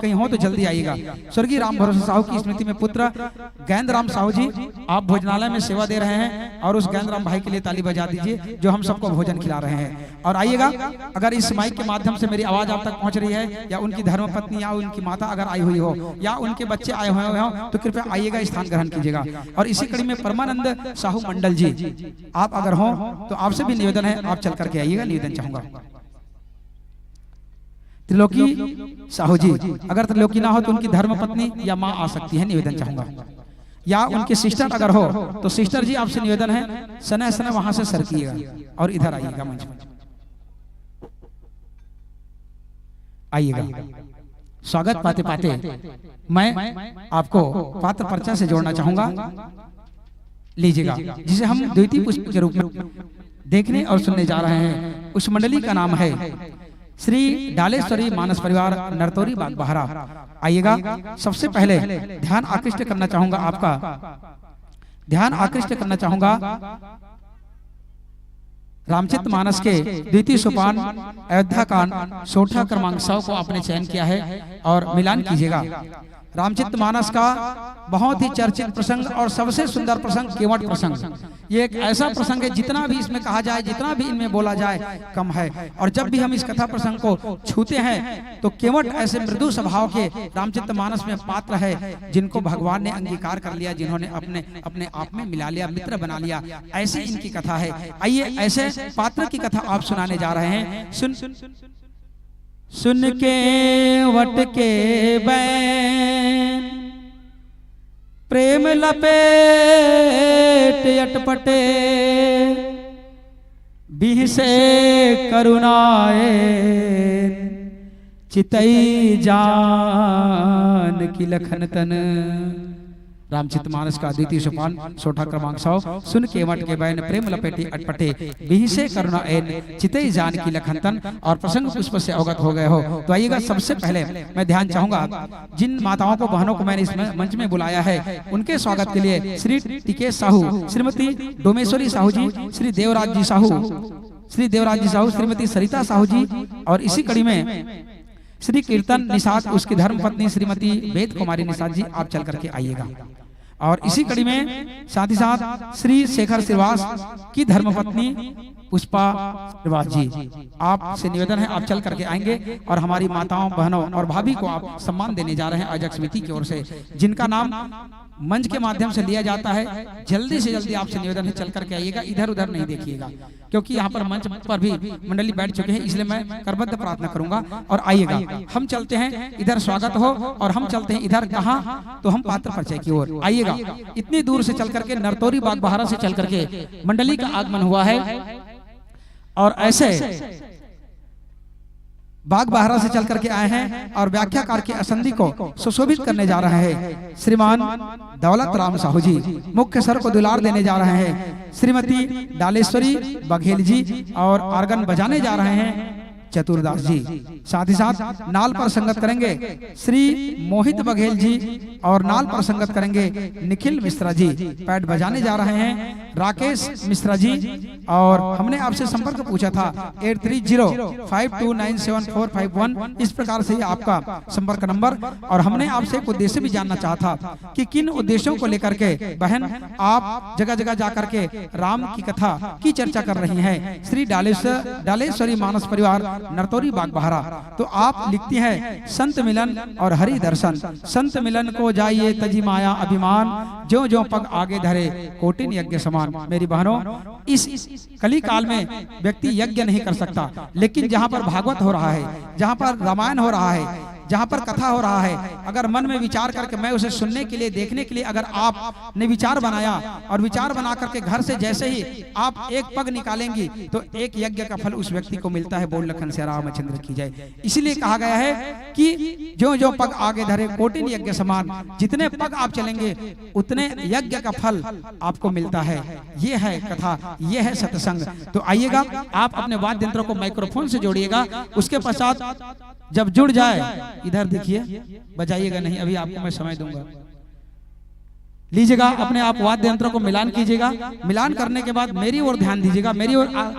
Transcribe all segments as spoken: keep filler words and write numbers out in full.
कहीं हो तो जल्दी आइएगा। स्वर्गीय राम भरोसा साहू की स्मृति में पुत्र गैंद राम साहू जी, आप भोजनालय में सेवा दे रहे हैं और उस गैंद राम भाई के लिए ताली बजा दीजिए, जो हम सबको भोजन खिला रहे हैं। और आइएगा, अगर इस माइक के माध्यम से मेरी आवाज आप तक पहुंच रही है, या उनकी धर्मपत्नी या उनकी माता अगर आई हुई हो, या उनके बच्चे आए हुए हों, तो कृपया आइएगा, स्थान ग्रहण कीजिएगा। और इसी कड़ी में परमानंद साहू मंडल जी, आप अगर हों तो आपसे भी निवेदन है, आप चल करके आइएगा, निवेदन चाहूंगा। त्रिलोकी साहू जी, अगर त्रिलोकी ना हो तो उनकी धर्मपत्नी या माँ आ सकती है, निवेदन चाहूंगा। या उनकी सिस्टर अगर हो तो सिस्टर जी, आपसे निवेदन है, सने सने वहां से सरकिएगा और इधर आइएगा मंच पर। आइएगा। स्वागत पाते पाते मैं आपको पात्र पर्चा से जोड़ना चाहूंगा। लीजिएगा, जिसे हम द्वितीय पुष्प के रूप में देखने और सुनने जा रहे हैं, उस मंडली का नाम है श्री डालेश्वरी मानस परिवार, नरतौरी बागबहरा। आइएगा, सबसे पहले ध्यान आकृष्ट करना चाहूंगा आपका, ध्यान आकृष्ट करना चाहूंगा रामचरित मानस के द्वितीय सोपान अयोध्या कांड सोरठा क्रमांक सौ को आपने चयन किया है और मिलान कीजिएगा। रामचरित मानस का बहुत ही चर्चित प्रसंग और सबसे सुंदर प्रसंग केवट प्रसंग। ये एक ऐसा प्रसंग है, जितना भी इसमें कहा जाए, जितना भी इनमें बोला जाए, कम है। और जब भी हम इस कथा प्रसंग को छूते हैं तो केवट ऐसे मृदु स्वभाव के रामचरित मानस में पात्र है, जिनको भगवान ने अंगीकार कर लिया, जिन्होंने अपने अपने आप में मिला लिया, मित्र बना लिया। ऐसी इनकी कथा है। आइए, ऐसे पात्र की कथा आप सुनाने जा रहे हैं। सुन सुन केवट के बैन प्रेम लपेट अटपटे, बिहसे करुणाएन चितई जानकी लखन तन। रामचरित मानस का द्वितीय सोपान, सोरठा क्रमांक सौ। सुन केवट के बैन प्रेम लपेटी अटपटे, बिहसे करुणा एन चितई जानकी लखन तन। और प्रसंग पुष्प से अवगत हो गए हो तो आइएगा, सबसे पहले मैं ध्यान चाहूंगा, जिन माताओं को, बहनों को मैंने इस म-, मंच में बुलाया है, उनके स्वागत के लिए श्री टीके साहू, श्रीमती डोमेश्वरी साहू जी, श्री देवराज जी साहू, श्री देवराज जी साहू, श्रीमती सरिता साहू जी, और इसी कड़ी में श्री कीर्तन निषाद, उसकी धर्मपत्नी श्रीमती वेद कुमारी निषाद जी, आप चल करके आइएगा। और इसी कड़ी में साथ ही साथ श्री शेखर श्रीवास की धर्मपत्नी पुष्पा श्रीवास जी, आपसे निवेदन है, आप चल करके आएंगे और हमारी माताओं, बहनों और भाभी को आप सम्मान देने जा रहे हैं आयोजक समिति की ओर से, जिनका नाम मंच के माध्यम से लिया जाता है। जल्दी से जल्दी आपसे निवेदन है, चल करके आइएगा, इधर उधर नहीं देखिएगा, क्योंकि यहाँ पर मंच पर भी मंडली बैठ चुके हैं, इसलिए मैं करबद्ध प्रार्थना करूंगा। और आइएगा, हम चलते हैं, इधर स्वागत हो और हम चलते हैं इधर, कहाँ, तो हम पात्र परिचय की ओर। आइएगा, इतनी दूर से चल करके, नरतौरी बागबहरा से चल करके मंडली का आगमन हुआ है। और ऐसे बागबहरा से चल करके आए हैं और व्याख्याकार के असंधि को सुशोभित करने जा रहे हैं श्रीमान दौलत राम साहू जी, मुख्य स्वर को दुलार देने जा रहे हैं श्रीमती डालेश्वरी बघेल जी, और आर्गन बजाने जा रहे हैं चतुरदास जी। साथ ही साथ नाल पर संगत करेंगे श्री मोहित बघेल जी और नाल पर संगत करेंगे निखिल मिश्रा जी। पैड बजाने जा रहे हैं राकेश मिश्रा जी। और हमने आपसे संपर्क पूछा था, eight three zero five two nine seven four five one, इस प्रकार से ये आपका संपर्क नंबर। और हमने आपसे एक उद्देश्य भी जानना चाहा था कि किन उद्देश्यों को लेकर के, बहन, आप जगह जगह जा करके राम की कथा की चर्चा कर रही हैं, श्री डालेश्वर, डालेश्वरी मानस परिवार, नरतौरी बागबहरा। तो आप लिखती हैं, संत मिलन और हरि दर्शन। संत मिलन को जाइए तजी माया अभिमान, जो जो पग आगे धरे कोटिन यज्ञ समान। मेरी बहनों, इस कली काल में व्यक्ति यज्ञ नहीं कर सकता, लेकिन जहाँ पर भागवत हो रहा है, जहाँ पर रामायण हो रहा है, जहाँ पर कथा हो रहा है, अगर मन में विचार करके मैं उसे सुनने के लिए, देखने के लिए अगर आपने विचार बनाया और विचार बना करके घर से जैसे ही आप एक पग निकालेंगी तो एक यज्ञ का फल उस व्यक्ति को मिलता है। बोल लखन सिया रामचंद्र की जय। इसीलिए कहा गया है कि जो जो पग आगे धरे कोटिन यज्ञ समान, जितने पग आप चलेंगे उतने यज्ञ का फल आपको मिलता है। ये है कथा, ये है सत्संग। तो आइएगा, आप अपने वाद्य यंत्रों को माइक्रोफोन से जोड़िएगा, उसके पश्चात जब जुड़ जाए, इधर देखिए, बजाइएगा नहीं, अभी आपको मैं समय दूंगा। लीजिएगा, अपने आप वाद्य यंत्रों को मिलान कीजिएगा। मिलान करने के बाद मेरी ओर ध्यान दीजिएगा, मेरी ओर आ-,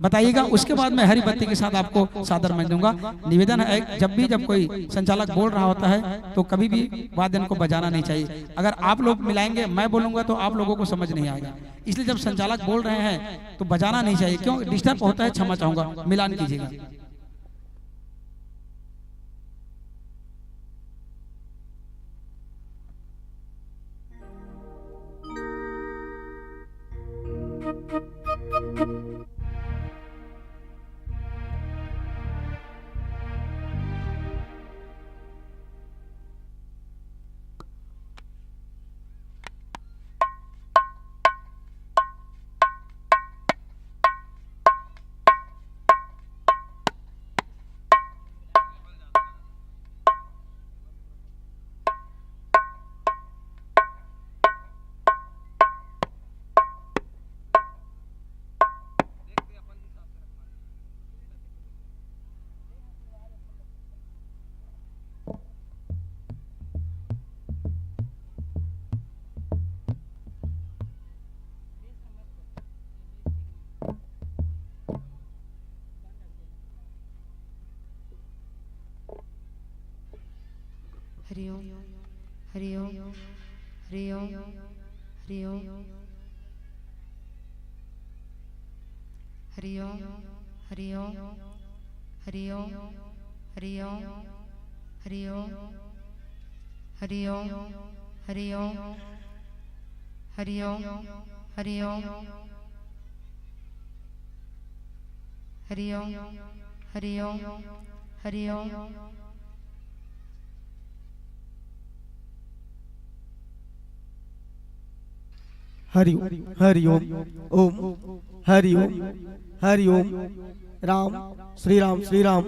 बताइएगा, उसके बाद मैं हरी बत्ती के साथ आपको सादर मंच दूंगा। निवेदन है, जब भी, जब कोई संचालक बोल रहा होता है, तो कभी भी वाद्य यंत्र को बजाना नहीं चाहिए। अगर आप लोग मिलाएंगे, मैं बोलूंगा, तो आप लोगों को समझ नहीं आएगा। इसलिए जब संचालक बोल रहे हैं, तो बजाना नहीं चाहिए। क्यों डिस्टर्ब होता है, क्षमा चाहूंगा, मिलान कीजिएगा। हरि ओम। हरि ओम। हरि ओम। हरि ओम। हरि ओम। हरि ओम। हरि ओम। हरि ओम। हरि ओम। हरि ओम। हरि ओम। हरि ओम। हरि ओम। हरि ओम। हरि ओम। हरि ओम। हरि ओम। हरि ओम। ओम। हरि ओम। हरि ओम। राम। श्री राम। श्री राम।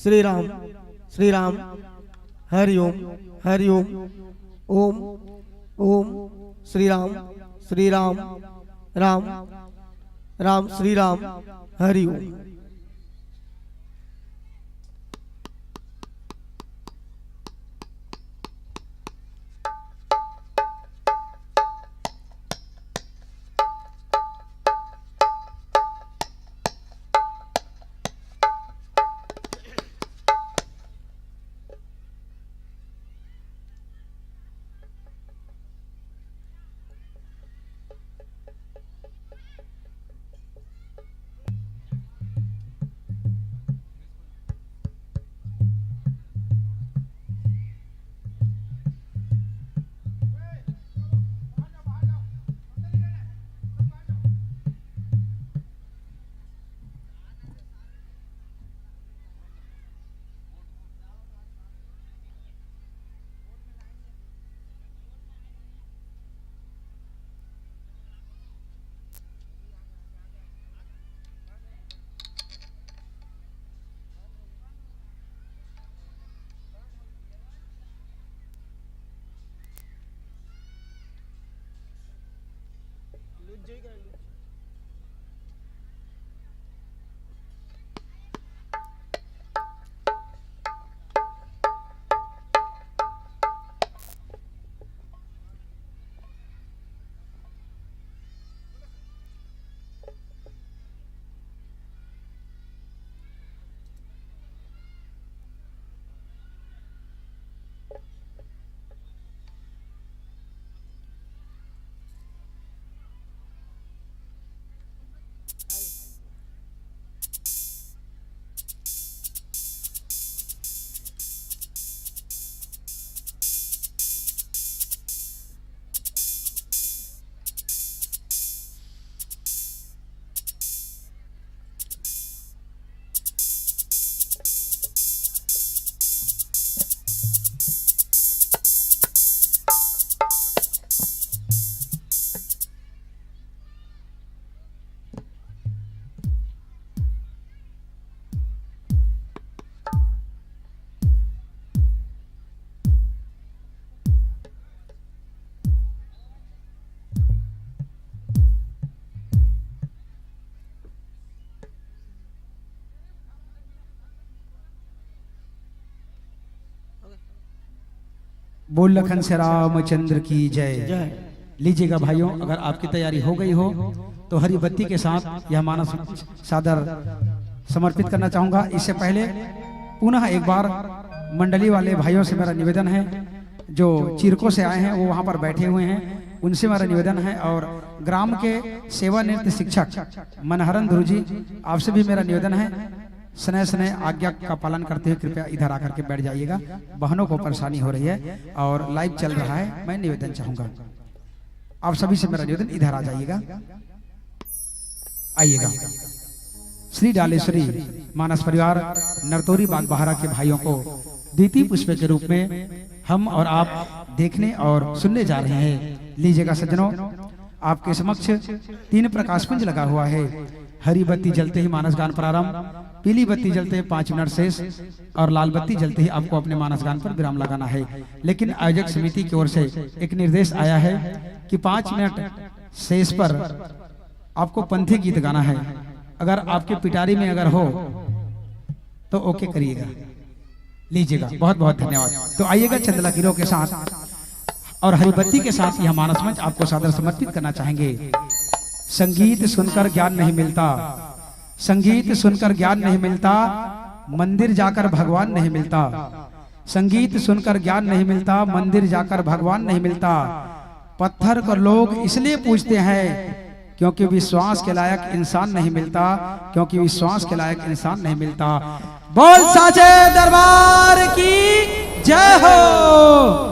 श्री राम। श्री राम। हरि ओम। हरि ओम। ओम। ओम। श्री राम। श्री राम। राम। राम। श्री राम। हरि ओम। बोल लखन से रामचंद्र की जय। जय। लीजिएगा भाइयों, अगर आपकी तैयारी हो गई हो तो हरी बत्ती के साथ यह मानस सादर समर्पित करना चाहूंगा। इससे पहले पुनः एक बार मंडली वाले भाइयों से मेरा निवेदन है, जो चीरकों से आए हैं, वो वहां पर बैठे हुए हैं, उनसे मेरा निवेदन है, और ग्राम के सेवा नृत्य शिक्षक मनहरन ध्रुव जी, आपसे भी मेरा निवेदन है, स्नेह स्नेह आज्ञा का पालन करते हुए कृपया इधर आकर के बैठ जाइएगा। बहनों को परेशानी हो रही है और लाइव चल रहा है, मैं निवेदन चाहूंगा, आप सभी से मेरा निवेदन, इधर आ जाइएगा, आइएगा। श्री डालेश्वरी मानस परिवार नरतोरी बागबहारा के भाइयों को द्वितीय पुष्प के रूप में हम और आप देखने और सुनने जा रहे हैं। लीजिएगा सज्जनों, आपके समक्ष तीन प्रकाश पुंज लगा हुआ है। हरी बत्ती जलते ही मानस गान प्रारंभ, पीली बत्ती जलते ही पाँच मिनट शेष और लाल बत्ती जलते ही आपको अपने मानस गान पर विराम लगाना है। लेकिन आयोजक समिति की ओर से एक निर्देश आया है कि पाँच मिनट शेष पर आपको पंथी गीत गाना है। अगर आपके पिटारी में अगर हो तो ओके करिएगा, लीजिएगा। बहुत बहुत धन्यवाद। तो आइएगा चंदला गिरोह के साथ और हरी बत्ती के साथ यह मानस मंच आपको सादर समर्पित करना चाहेंगे। संगीत सुनकर ज्ञान नहीं मिलता, संगीत सुनकर ज्ञान नहीं मिलता, मंदिर जाकर भगवान नहीं मिलता। संगीत सुनकर ज्ञान नहीं मिलता, मंदिर जाकर भगवान नहीं मिलता। पत्थर को लोग इसलिए पूजते हैं क्योंकि विश्वास के लायक इंसान नहीं मिलता, क्योंकि विश्वास के लायक इंसान नहीं मिलता। बोल साचे दरबार की जय हो।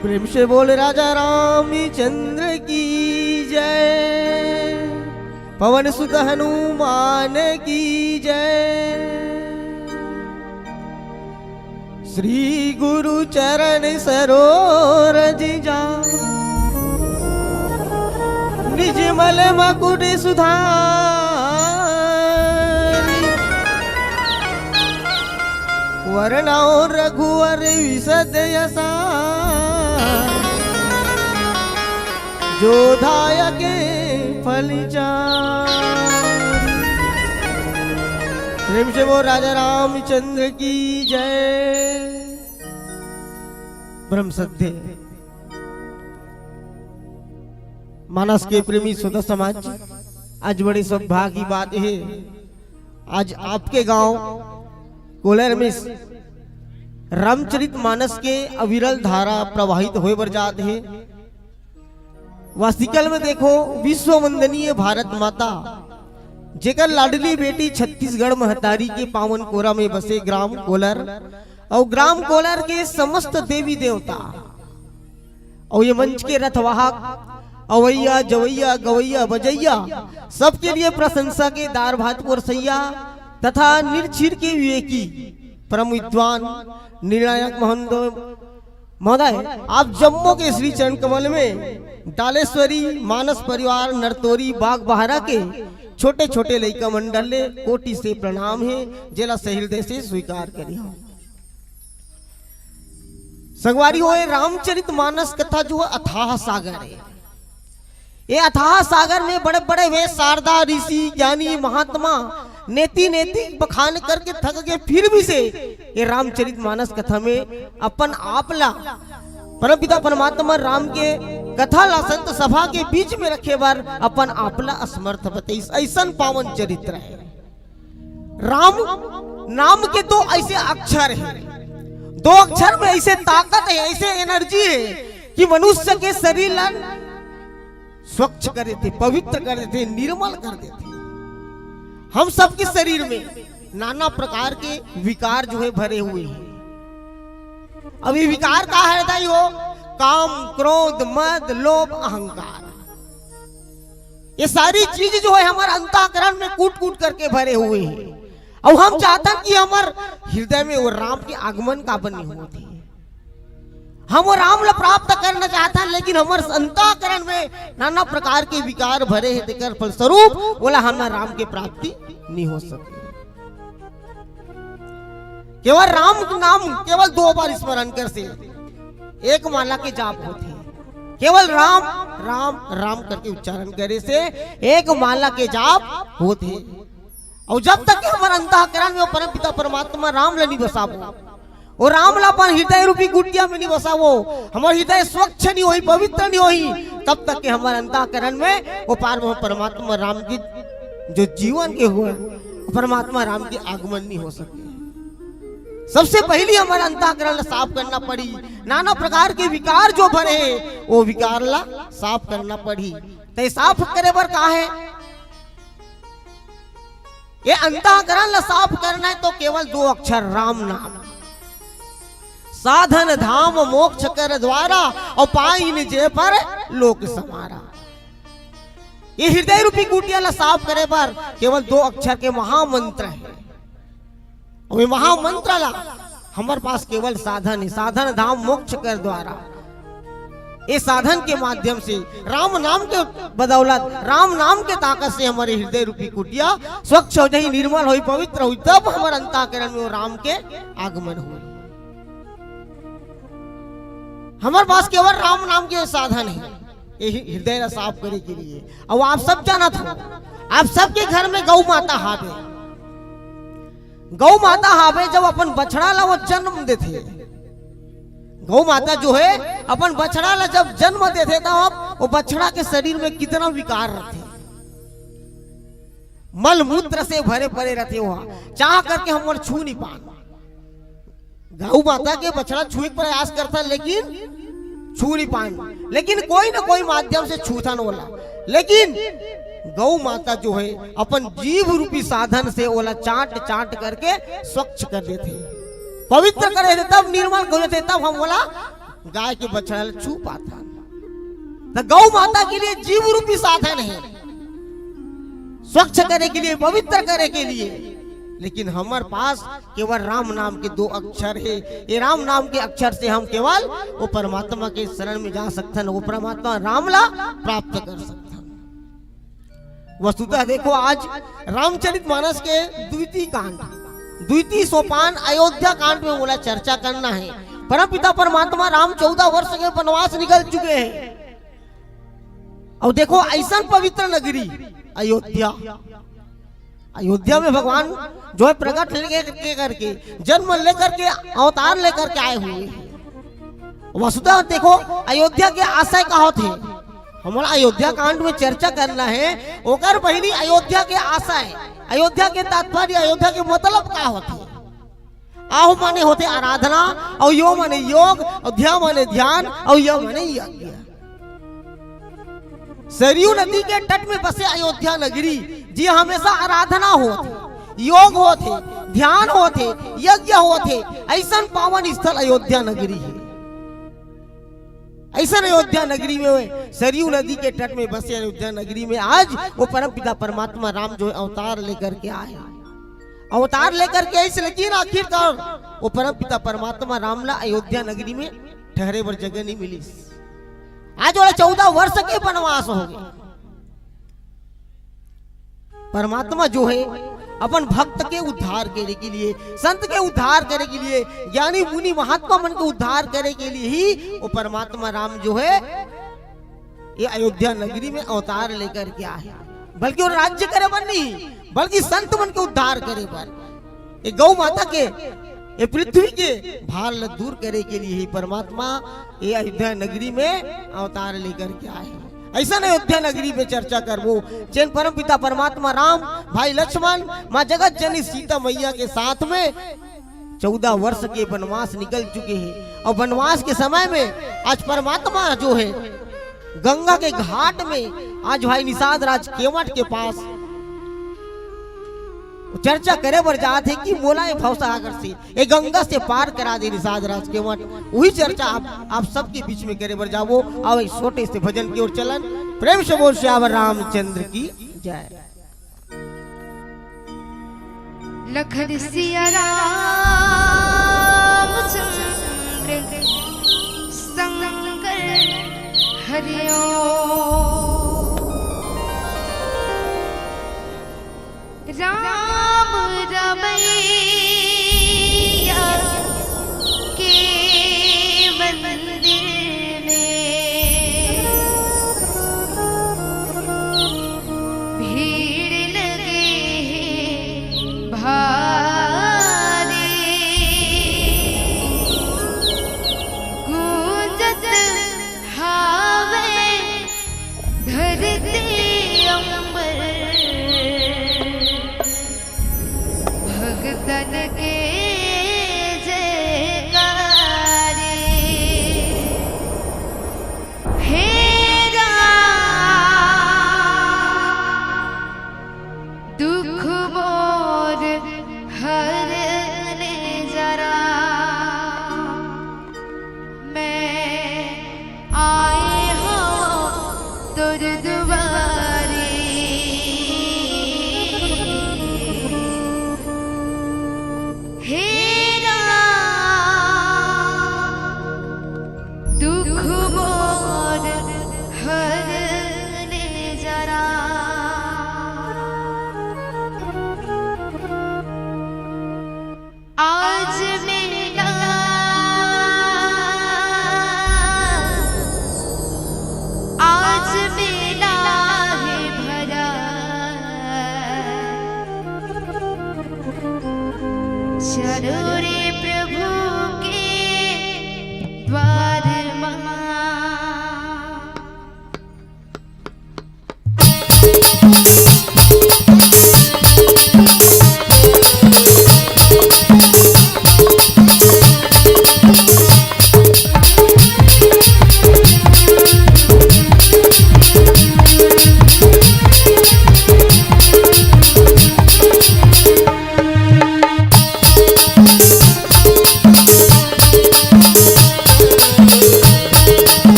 प्रेम से बोल राजा रामचंद्र की जय, पवन सुत हनुमान की जय। श्री गुरु चरण सरोरज जा, निज मल मकुट सुधारी। वरनौ रघुवर विशद यशा, जो दायक फल चारि। प्रेम से बोल राजा रामचंद्र की जय। परम श्रद्धेय मानस के प्रेमी श्रोता समाज, आज बड़े सौभाग्य की बात हे, आज आपके गांव कोलर में रामचरित मानस के अविरल धारा प्रवाहित होए बर जात हे। वास्तविकल में देखो, विश्व वंदनीय भारत माता, जेकर लाडली बेटी छत्तीसगढ़ महतारी के पावन कोरा में बसे ग्राम कोलर अउ ग्राम कोलर के समस्त देवी देवता अउ ये मंच के रथवाहक, अवैया, जवैया, गवैया, बजैया, सबके लिए प्रशंसा के दार भात पोरसैया तथा निरछिर के विवेकी परम विद्वान निर्णायक महोदय, महोदय, आप जम्मो के श्री चरण कमल में डालेश्वरी मानस परिवार नरतोरी बाग बहारा के छोटे छोटे लइका मंडल ले कोटि से प्रणाम हे, जेला सही हृदय से स्वीकार करिहौं। संगवारी हो, ये रामचरित मानस कथा जो अथाह सागर हे, ये अथाह सागर में बड़े बड़े वे शारदा ऋषि, ज्ञानी, महात्मा नेति नेति बखान करके थक गे, फिर भी से ये रामचरित मानस कथा में अपन आप ला, परमपिता परमात्मा राम के कथा ला संत सभा के बीच में रखे बर अपन आप ला असमर्थ बतइस। अइसन पावन चरित्र हे। राम नाम के दो ऐसे अक्षर हे, दो अक्षर में ऐसे ताकत हे, ऐसे एनर्जी हे कि मनुष्य के शरीर ला स्वच्छ कर देथे, पवित्र कर देथे, निर्मल कर देथे। हम सबके शरीर में नाना प्रकार के विकार जो हे भरे हुए हे। अब ये विकार का हे दाई हो? काम, क्रोध, मद, लोभ, अहंकार। ये सारी चीज जो हे हमर अंतःकरण में कूट कूट करके भरे हुए हे। अउ हम चाहथन कि हमर हृदय में वो राम के आगमन काबर नइ होत हे। हम वो राम ला प्राप्त करना चाहथन, लेकिन हमर अंतःकरण में नाना प्रकार के विकार भरे हे, तेकर फलस्वरूप ओला हमर राम के प्राप्ति नइ हो सके। केवल राम नाम केवल दो बार स्मरण करे से एक माला के जाप होथे। केवल राम, राम, राम करके उच्चारण करे से एक माला के जाप होथे। अउ जब तक कि हमर अंतःकरण में वो परमपिता परमात्मा राम ला नइ बसाबो, वो राम ला अपन हृदय रूपी कुटिया में नइ बसाबो, हमर हृदय स्वच्छ नइ होही, पवित्र नइ होही, तब तक कि हमर अंतःकरण में वो पार परमात्मा राम के जो जीवन के हुए, परमात्मा राम के आगमन नइ हो सके। सबसे पहिली हमर अंतःकरण ला साफ करना पड़ही, नाना प्रकार के विकार जो भरे हे, वो विकार ला साफ करना पड़ही। ते साफ करे बर का हे? ये अंतःकरण ला साफ करना हे तो केवल दो अक्षर राम नाम। साधन धाम मोक्ष कर द्वारा, अउ पाइन जे पर लोक समारा। ये हृदय रूपी कुटिया ला साफ करे बर केवल दो अक्षर के महामंत्र हे। अउ ये महामंत्र ला हमर पास केवल साधन हे, साधन धाम मोक्ष कर द्वारा। ये साधन के माध्यम से, राम नाम के बदौलत, राम नाम के ताकत से हमर हृदय रूपी कुटिया स्वच्छ हो जाही, निर्मल होही, पवित्र होही, तब हमर अंतःकरण में वो राम के आगमन होही। हमर पास केवल राम नाम के साधन हे, ये हृदय ला साफ करे के लिए। अउ आप सब जानत हो, आप सबके घर में गौ माता हावे। गौ माता हावे, जब अपन बछड़ा ला वो जन्म देथे, गौ माता जो हे अपन बछड़ा ला जब जन्म देथे, तब वो बछड़ा के शरीर में कितना विकार रथे, मल मूत्र से भरे पड़े रथे, वो चाह करके हमन छू नइ पान। गौ माता के बछड़ा छुए के प्रयास करथन, लेकिन छू नइ पान, लेकिन कोई न कोई माध्यम से छूथन ओला। लेकिन गौ माता जो हे अपन जीभ रूपी साधन से ओला चाट चाट करके स्वच्छ कर देथे, पवित्र कर देथे, तब निर्मल कर देथे, तब हम ओला गाय के बछड़ा ल छू पाथन। त गौ माता के लिए जीव रूपी साधन हे, स्वच्छ करे के लिए, पवित्र करे के लिए। लेकिन हमर पास केवल राम नाम के दो अक्षर हे। ये राम नाम के अक्षर से हम केवल वो परमात्मा के शरण में जा सकथन, वो परमात्मा राम ला प्राप्त कर सकथन। वस्तुतः देखो, आज रामचरित मानस के द्वितीय कांड, द्वितीय सोपान अयोध्या कांड में मोला चर्चा करना हे। परमपिता परमात्मा राम चौदह वर्ष के वनवास निकल चुके हे। अउ देखो, अइसन पवित्र नगरी अयोध्या, अयोध्या में भगवान जो हे प्रकट लेके करके, जन्म लेकर के, अवतार लेकर के आए हुए हे। वस्तुतः देखो, अयोध्या के आशय का होथे, हमला अयोध्या कांड में चर्चा करना हे। ओकर पहिली अयोध्या के आशय, अयोध्या के तात्पर्य, अयोध्या के मतलब का होथे? आह माने होथे आराधना, अउ यो माने योग, अउ ध्या माने ध्यान, अउ य माने यज्ञ। सरयू नदी के तट में बसे अयोध्या नगरी, जी हमेशा आराधना होथे, योग होथे, ध्यान होथे, यज्ञ होथे, अइसन पावन स्थल अयोध्या नगरी हे। अइसन अयोध्या नगरी में, सरयू नदी के तट में बसे अयोध्या नगरी में आज वो परमपिता परमात्मा राम जो हे अवतार लेकर के आए। अवतार लेकर के आइस, लेकिन आखिरकार वो परमपिता परमात्मा राम ला अयोध्या नगरी में ठहरे बर जगह नहीं मिलिस। आज ओला चौदह वर्ष के वनवास हो गया। परमात्मा जो हे अपन भक्त के उद्धार करे के लिए, संत के उद्धार करे के लिए, ज्ञानी मुनि महात्मा मन के उद्धार करे के लिए ही वो परमात्मा राम जो हे ये अयोध्या नगरी में अवतार लेकर के आए हे। बल्कि वो राज्य करे बर नहीं, बल्कि संत मन के उद्धार करे बर, ये गौ माता के, ये पृथ्वी के भार ल दूर करे के लिए ही परमात्मा ये अयोध्या नगरी में अवतार लेकर के आए हे। अइसन अयोध्या नगरी में चर्चा करबो, जेन परमपिता परमात्मा राम, भाई लक्ष्मण, माँ जगत जननी सीता मैया के साथ में चौदह वर्ष के वनवास निकल चुके हे। अउ वनवास के समय में आज परमात्मा जो हे गंगा के घाट में, आज भाई निषाद राज केवट के पास चर्चा करे बर जात हे कि मोला ये भवसागर से, ये गंगा से पार करा दे निषाद राज केवट। वही चर्चा आप, आप सबके बीच में करे बर जाबो। आओ, एक छोटे से भजन की ओर चलन। प्रेम से बोल सियावर रामचंद्र की जय। लखन सिया रामचंद्र संग हरिओ। राम रमैया के मंदिर में भीड़ लगे हे भारी।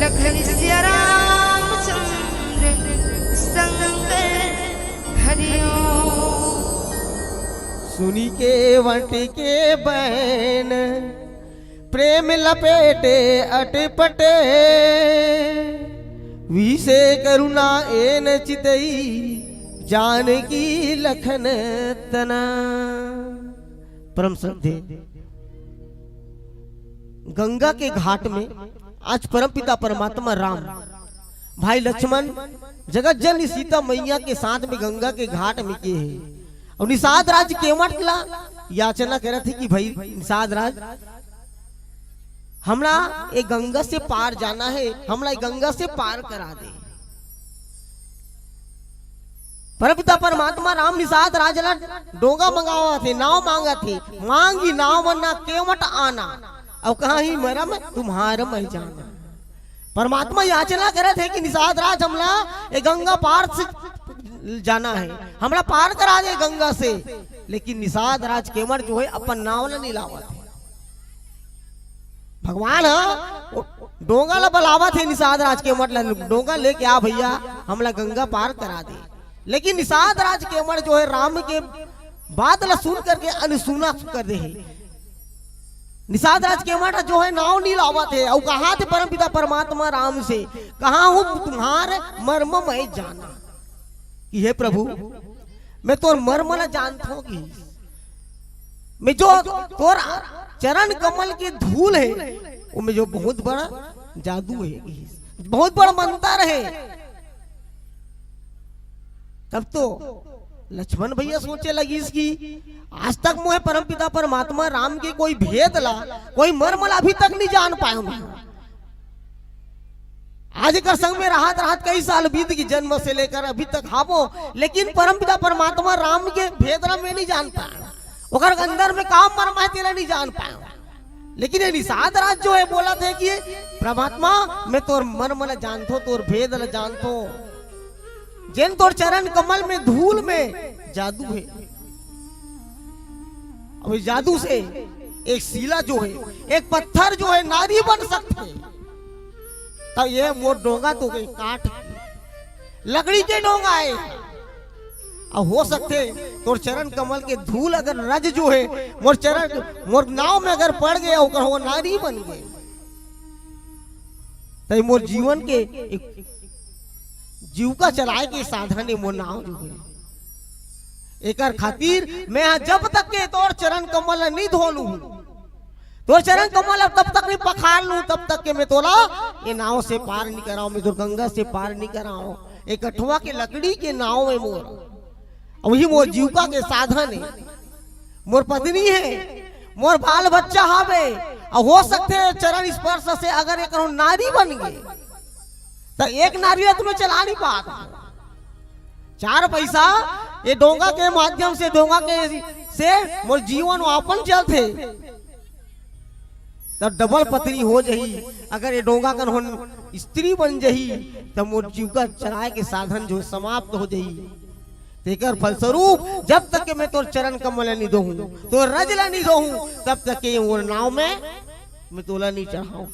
लखन सिया रामचंद्र शंकर हरिओम। सुनी के वट के बैन प्रेम लपेटे अटपटे, विषे करुणा एन चितई जानकी लखन तना। परम श्रद्धे गंगा के घाट में आज परमपिता परमात्मा राम, भाई लक्ष्मण, जगत जननी सीता मैया के साथ में गंगा के घाट में के हे। अउ निषाद राज केवट ला याचना करत हे कि भाई निषाद राज, हमला ए गंगा से पार जाना हे, हमला ए गंगा से पार करा दे। परमपिता परमात्मा राम निषाद राज ला डोंगा मंगावत हे, नाव मांगत हे, मांगी नाव मना केवट आना, अउ कहा ही मरम तुम्हार मैं जाना। परमात्मा याचना करत हे कि निषाद राज हमला ए गंगा पार से जाना हे, हमला पार करा दे गंगा से। लेकिन निषाद राज केवट जो हे अपन नाव ला नइ लावत हे। भगवान ह डोंगा ला बलावत हे निषाद राज केवट ला, डोंगा लेके आ भैया, हमला गंगा पार करा दे। लेकिन निषाद राज केवट जो हे राम के बात ला सुन करके अनसुना कर दे हे। निषाद राज केवट जो है नाव नहीं लावत है, अउ कहा थे परमपिता परमात्मा राम से, "कहा हूँ तुम्हार मर्म मैं जाना।" कि हे प्रभु, मैं तोर मर्म ला जानत हूँ कि मैं जो तोर चरण कमल के धूल है, वो में जो बहुत बड़ा जादू है, बहुत बड़ा मंत्र है। तब तो लक्ष्मण भैया सोचे लगिस कि आज तक मोहे परमपिता परमात्मा राम के कोई भेद ला, कोई मर्म ला अभी तक नहीं जान पायो मैं। आज एकर संग में रहत रहत कई साल बीत गए, जन्म से लेकर अभी तक हावो, लेकिन परमपिता परमात्मा राम के भेद ला मैं नहीं जान पायो, ओकर अंदर में का मर्म है तेला नहीं जान पायो। लेकिन ये निषाद राज जो है बोलत है कि परमात्मा, मैं तोर मर्म ला जानथो, तोर भेद ला जानथो, जेन तोर चरण कमल में धूल में जादू है। अब इस जादू से एक शिला जो है, एक पत्थर जो है, नारी बन सकथे। तब ये मोर डोंगा तो गई काठ की, लकड़ी के डोंगा है। अब हो सकथे तोर चरण कमल के धूल अगर रज जो है, मोर चरण, मोर नाव में अगर पड़ गया, ओकर वो नारी बन गए, तो मोर जीवन के एक जीविका चलाए के साधन है मोर नाव जो है। एकर खातिर मैं हा जब तक के तोर चरण कमल ला नहीं धो लूं, तोर चरण कमल ला तब तक नहीं पखार लूं, तब तक के मैं तोला ये नाव से पार नहीं कराऊं, मैं तोर गंगा से पार नहीं कराऊं। एक कठवा के लकड़ी के नाव है मोर, अउ वही मोर जीविका के साधन है। मोर पत्नी है, मोर बाल बच्चा हावे, अउ हो सकथे चरण स्पर्श से अगर एक नारी बन गए, तो एक नारी ला तो मैं चला नहीं पात। चार पैसा ये डोंगा के माध्यम से, डोंगा के से मोर जीवन यापन चलथे। तब डबल पत्नी हो जही, अगर ये डोंगा कन होन स्त्री बन जही, तब मोर जीविका चलाए के साधन जो समाप्त हो जही। तेकर फलस्वरूप जब तक के मैं तोर चरण कमल ला नहीं दोहूं, तोर रज ला नहीं दोहूं, तब तक के मोर नाव में मैं तोला नहीं चढ़ाऊं।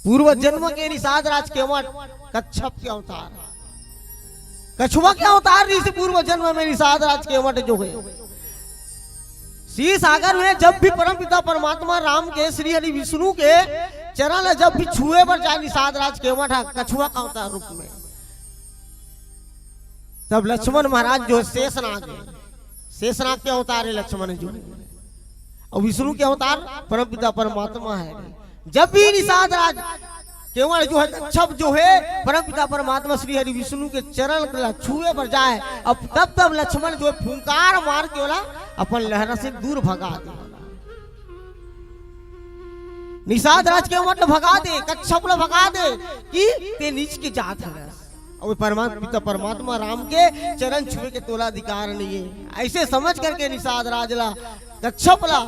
पूर्व जन्म के निषाद राज केवट कच्छप के अवतार, कछुआ के अवतार रहिस पूर्व जन्म में निषाद राज केवट जो है। क्षीर सागर में जब भी परमपिता परमात्मा राम के, श्री हरि विष्णु के चरण ला जब भी छुए बर जाए निषाद राज केवट हा कछुआ का अवतार रूप में, तब लक्ष्मण महाराज जो शेषनाग है, शेषनाग के अवतार है लक्ष्मण जो है, अउ विष्णु के अवतार परमपिता परमात्मा है। जब भी निषाद राज केवट जो है, कच्छप जो है, परमपिता परमात्मा श्री हरि विष्णु के चरण ला छुए बर जाए, अब तब तब लक्ष्मण जो है फुंकार मार के ओला अपन लहरा से दूर भगा दे। निषाद राज केवट ला भगा दे, कच्छप ला भगा दे कि ते नीच के जात हरस। अउ परमात्मा, पिता परमात्मा राम के चरण छुए के तोला अधिकार नहीं है। ऐसे समझ करके निषाद राज ला, कच्छप ला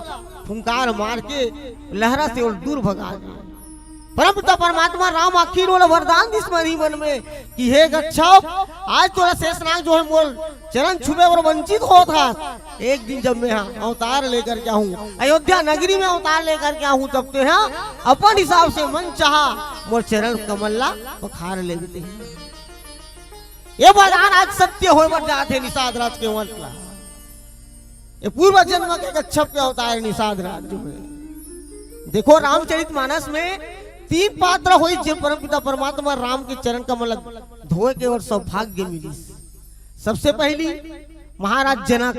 फुंकार मार के लहरा से ओला दूर भगा दे। परमपिता परमात्मा राम आखिर ओला वरदान दिस मनी मन में कि हे कच्छप, आज तोला शेषनाग जो है मोर चरण छुबे बर वंचित होत हस। एक दिन जब मैं हा अवतार लेकर के आहूं, अयोध्या नगरी में अवतार लेकर के आहूं, तब ते हा अपन हिसाब से मन चाहा मोर चरण कमल ला पखार लेबे। ये वरदान आज सत्य होय बर जात हे निषाद राज केवट ला। ये पूर्व जन्म के कच्छप के अवतार निषाद राज जो है। देखो रामचरित मानस में तीन पात्र होइस जे परमपिता परमात्मा राम के चरण कमल ला धोए के ओर सौभाग्य मिलिस। सबसे पहली महाराज जनक,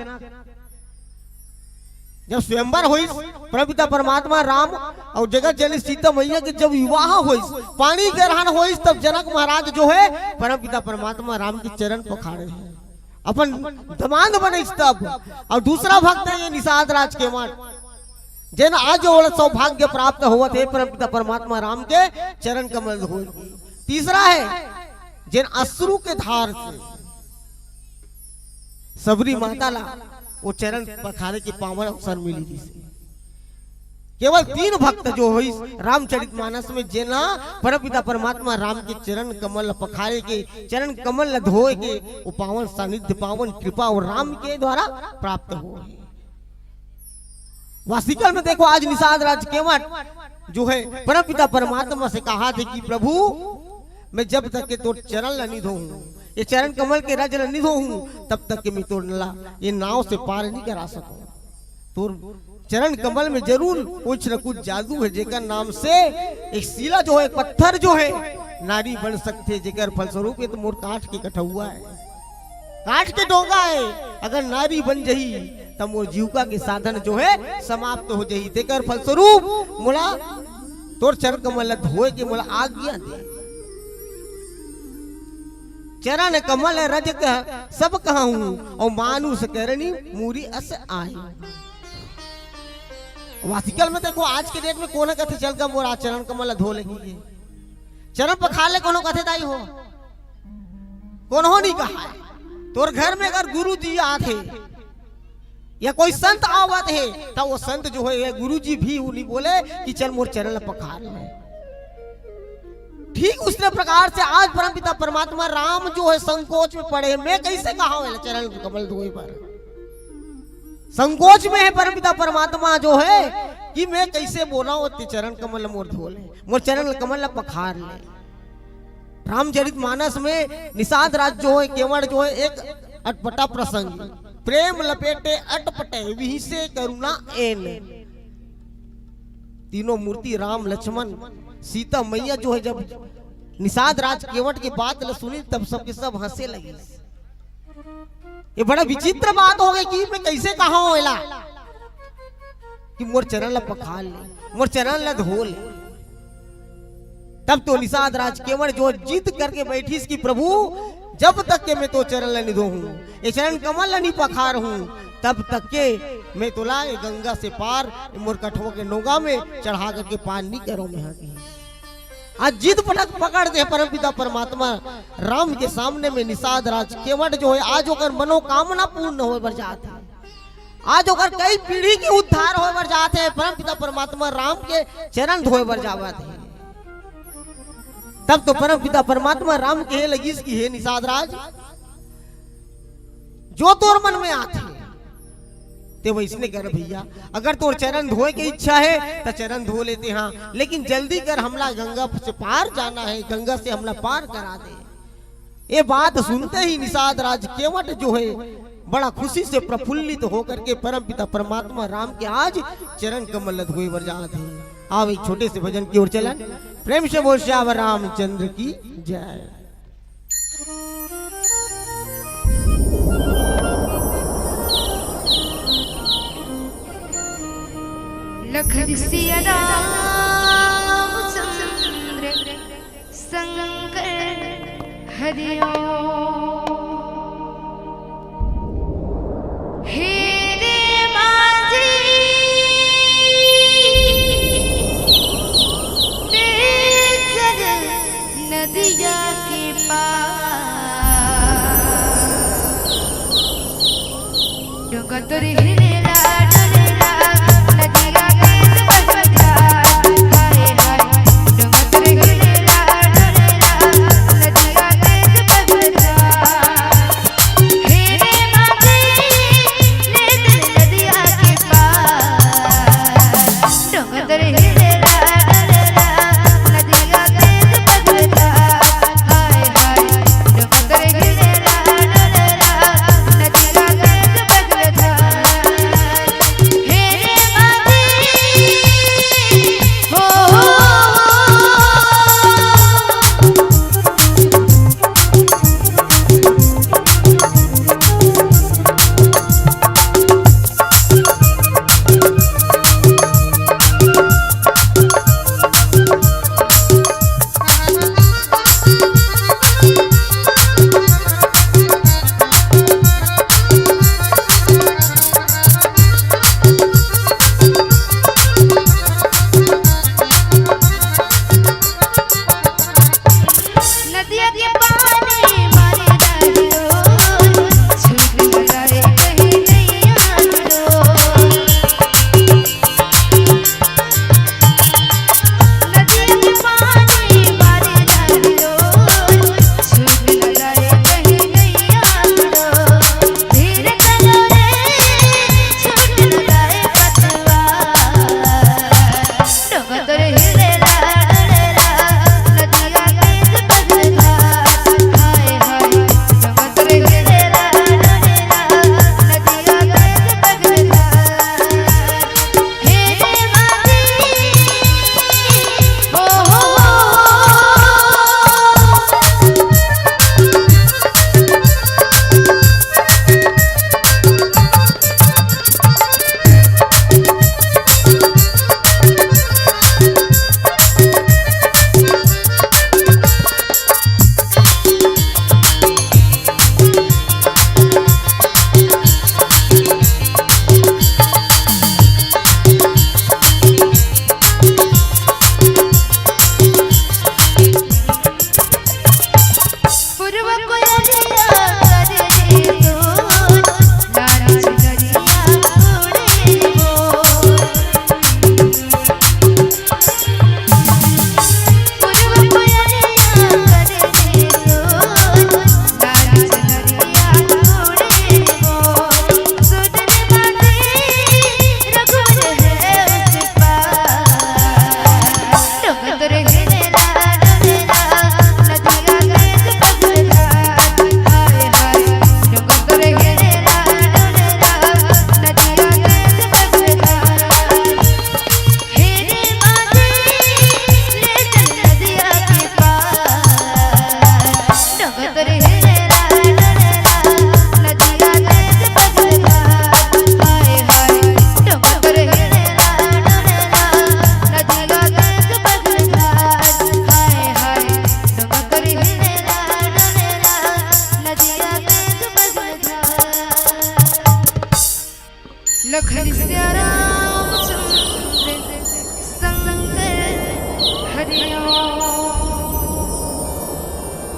जब स्वयंवर होइस, परमपिता परमात्मा राम अउ जगत जननी सीता मैया के जब विवाह होइस, पाणी ग्रहण होइस, तब जनक महाराज जो है परमपिता परमात्मा राम के चरण पखारे हे, अपन दमांद बनिस तब। अउ दूसरा भक्त है ये निषाद राज केवट, जेन आज ओला सौभाग्य प्राप्त होवत हे परमपिता परमात्मा राम के चरण कमल धोए। तीसरा है जेन अश्रु के धार से सबरी माता ला वो चरण पखारे के पावन अवसर मिली दिस। केवल तीन भक्त जो होइस रामचरित मानस में, जेन हा परमपिता परमात्मा राम के चरण कमल ला पखारे के, चरण कमल ला धोए के वो पावन सानिध्य, पावन कृपा वो राम के द्वारा प्राप्त होए। वासिकल में देखो, आज निषाद राज केवट जो है परमपिता परमात्मा से कहाथे कि प्रभु, मैं जब तक के तोर चरण ला नहीं धोहूं, ये चरण कमल के रज ला नहीं धोहूं, तब तक के मैं तोर ला ये नाव से पार नहीं करा सकूं। तोर चरण कमल में जरूर कुछ न कुछ जादू है, जेकर नाम से एक शिला जो है, एक पत्थर जो है, नारी बन सकथे, जेकर फलस्वरूप ये तो मोर काठ के कठौआ है। काठ के डोंगा है, अगर नारी बन जही, त मोर जीविका के साधन जो है, समाप्त हो जही। तेकर फलस्वरूप मोला तोर चरण कमल ला धोए के मोला आज्ञा दे। चरण कमल रज कह सब कहूँ, और मानुष करनी मूरी अस आए। अब आजकल में देखो, आज के डेट में कोन कथे, "चल गा मोर आज चरण कमल ला धो ले, चरण पखार ले", कोनो कथे दाई हो? कोनो नहीं कहा है। तोर घर में अगर गुरु जी आथे या कोई संत आवत है, त वो संत जो है, ये गुरु जी भी वो नहीं बोले कि, "चल मोर चरण ला पखार ले।" ठीक उसने प्रकार से आज परमपिता परमात्मा राम जो है, संकोच में पड़े हैं, "मैं कैसे कहा हूँ चरण कमल धोए बर?" संकोच में है परमपिता परमात्मा जो है कि मैं कैसे बोला हो, ते चरण कमल मोर धो ले, मोर चरण कमल ला पखार ले। रामचरित मानस में निषाद राज जो है, केवट जो है, एक अटपटा प्रसंग, "प्रेम लपेटे अटपटे विहिसे करुणा एन।" तीनों मूर्ति राम, लक्ष्मण, सीता मैया जो है, जब निषाद राज केवट के बात ल सुनी, तब सबके सब हंसे लगी। ये बड़ा विचित्र बात हो गई कि मैं कैसे कहा हूं एला कि मोर चरण ला पखार ले, मोर चरण ला धो ले। तब तो निषाद राज केवट जो जिद करके बैठिस कि, "प्रभु, जब तक के मैं तो चरण ला नहीं धोहूं, ये चरण कमल ला नहीं पखार हूं, तब तक के मैं तोला ये गंगा से पार मोर कठवा के नोगा में चढ़ा करके पार नहीं करो मैं हा।" आज जिद पटक पकड़ दे परमपिता परमात्मा राम के सामने में निषाद राज केवट जो है, आज ओकर मनोकामना पूर्ण होए बर जात है। आज ओकर कई पीढ़ी के उद्धार होए बर जात है, परमपिता परमात्मा राम के चरण धोए बर जावत है। तब तो परमपिता परमात्मा राम कहे लगिस कि हे निषाद राज, जो तोर मन में आथे, ते वैसने कर भैया। अगर तोर चरण धोए के इच्छा है, त चरण धो लेते हाँ, लेकिन जल्दी कर, हमला गंगा से पार जाना है, गंगा से हमला पार करा दे। ये बात सुनते ही निषाद राज केवट जो है, बड़ा खुशी से प्रफुल्लित होकर के परमपिता परमात्मा राम के आज चरण कमल धोए बर जात है। आओ, एक छोटे से भजन की ओर चलन। प्रेम से बोल सियावर रामचंद्र की जय। लखन सिया राम चंद्र शंकर हरिओम। हे रे माझी, ते चल नदिया के पार। डोंगा तोर हिलेला, डोलेला, नदिया के पार। हाय, हाय, डोंगा तोर हिलेला, डोलेला, नदिया के पार।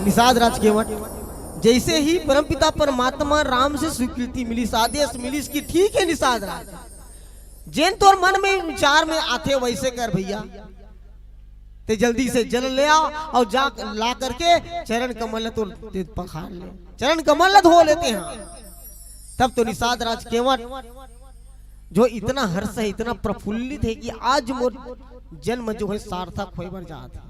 निषाद राज केवट, जैसे ही परमपिता परमात्मा राम से स्वीकृति मिलिस, आदेश मिलिस कि ठीक है निषाद राज, जेन तोर मन में विचार में आथे वैसे कर भैया, ते जल्दी से जल ले आ और जा ला करके चरण कमल ला तोर ते पखार ले, चरण कमल ला धो लेते हैं। तब तो निषाद राज केवट जो इतना हर्ष है, इतना प्रफुल्लित है कि आज मोर जन्म जो है सार्थक होए बर जात है।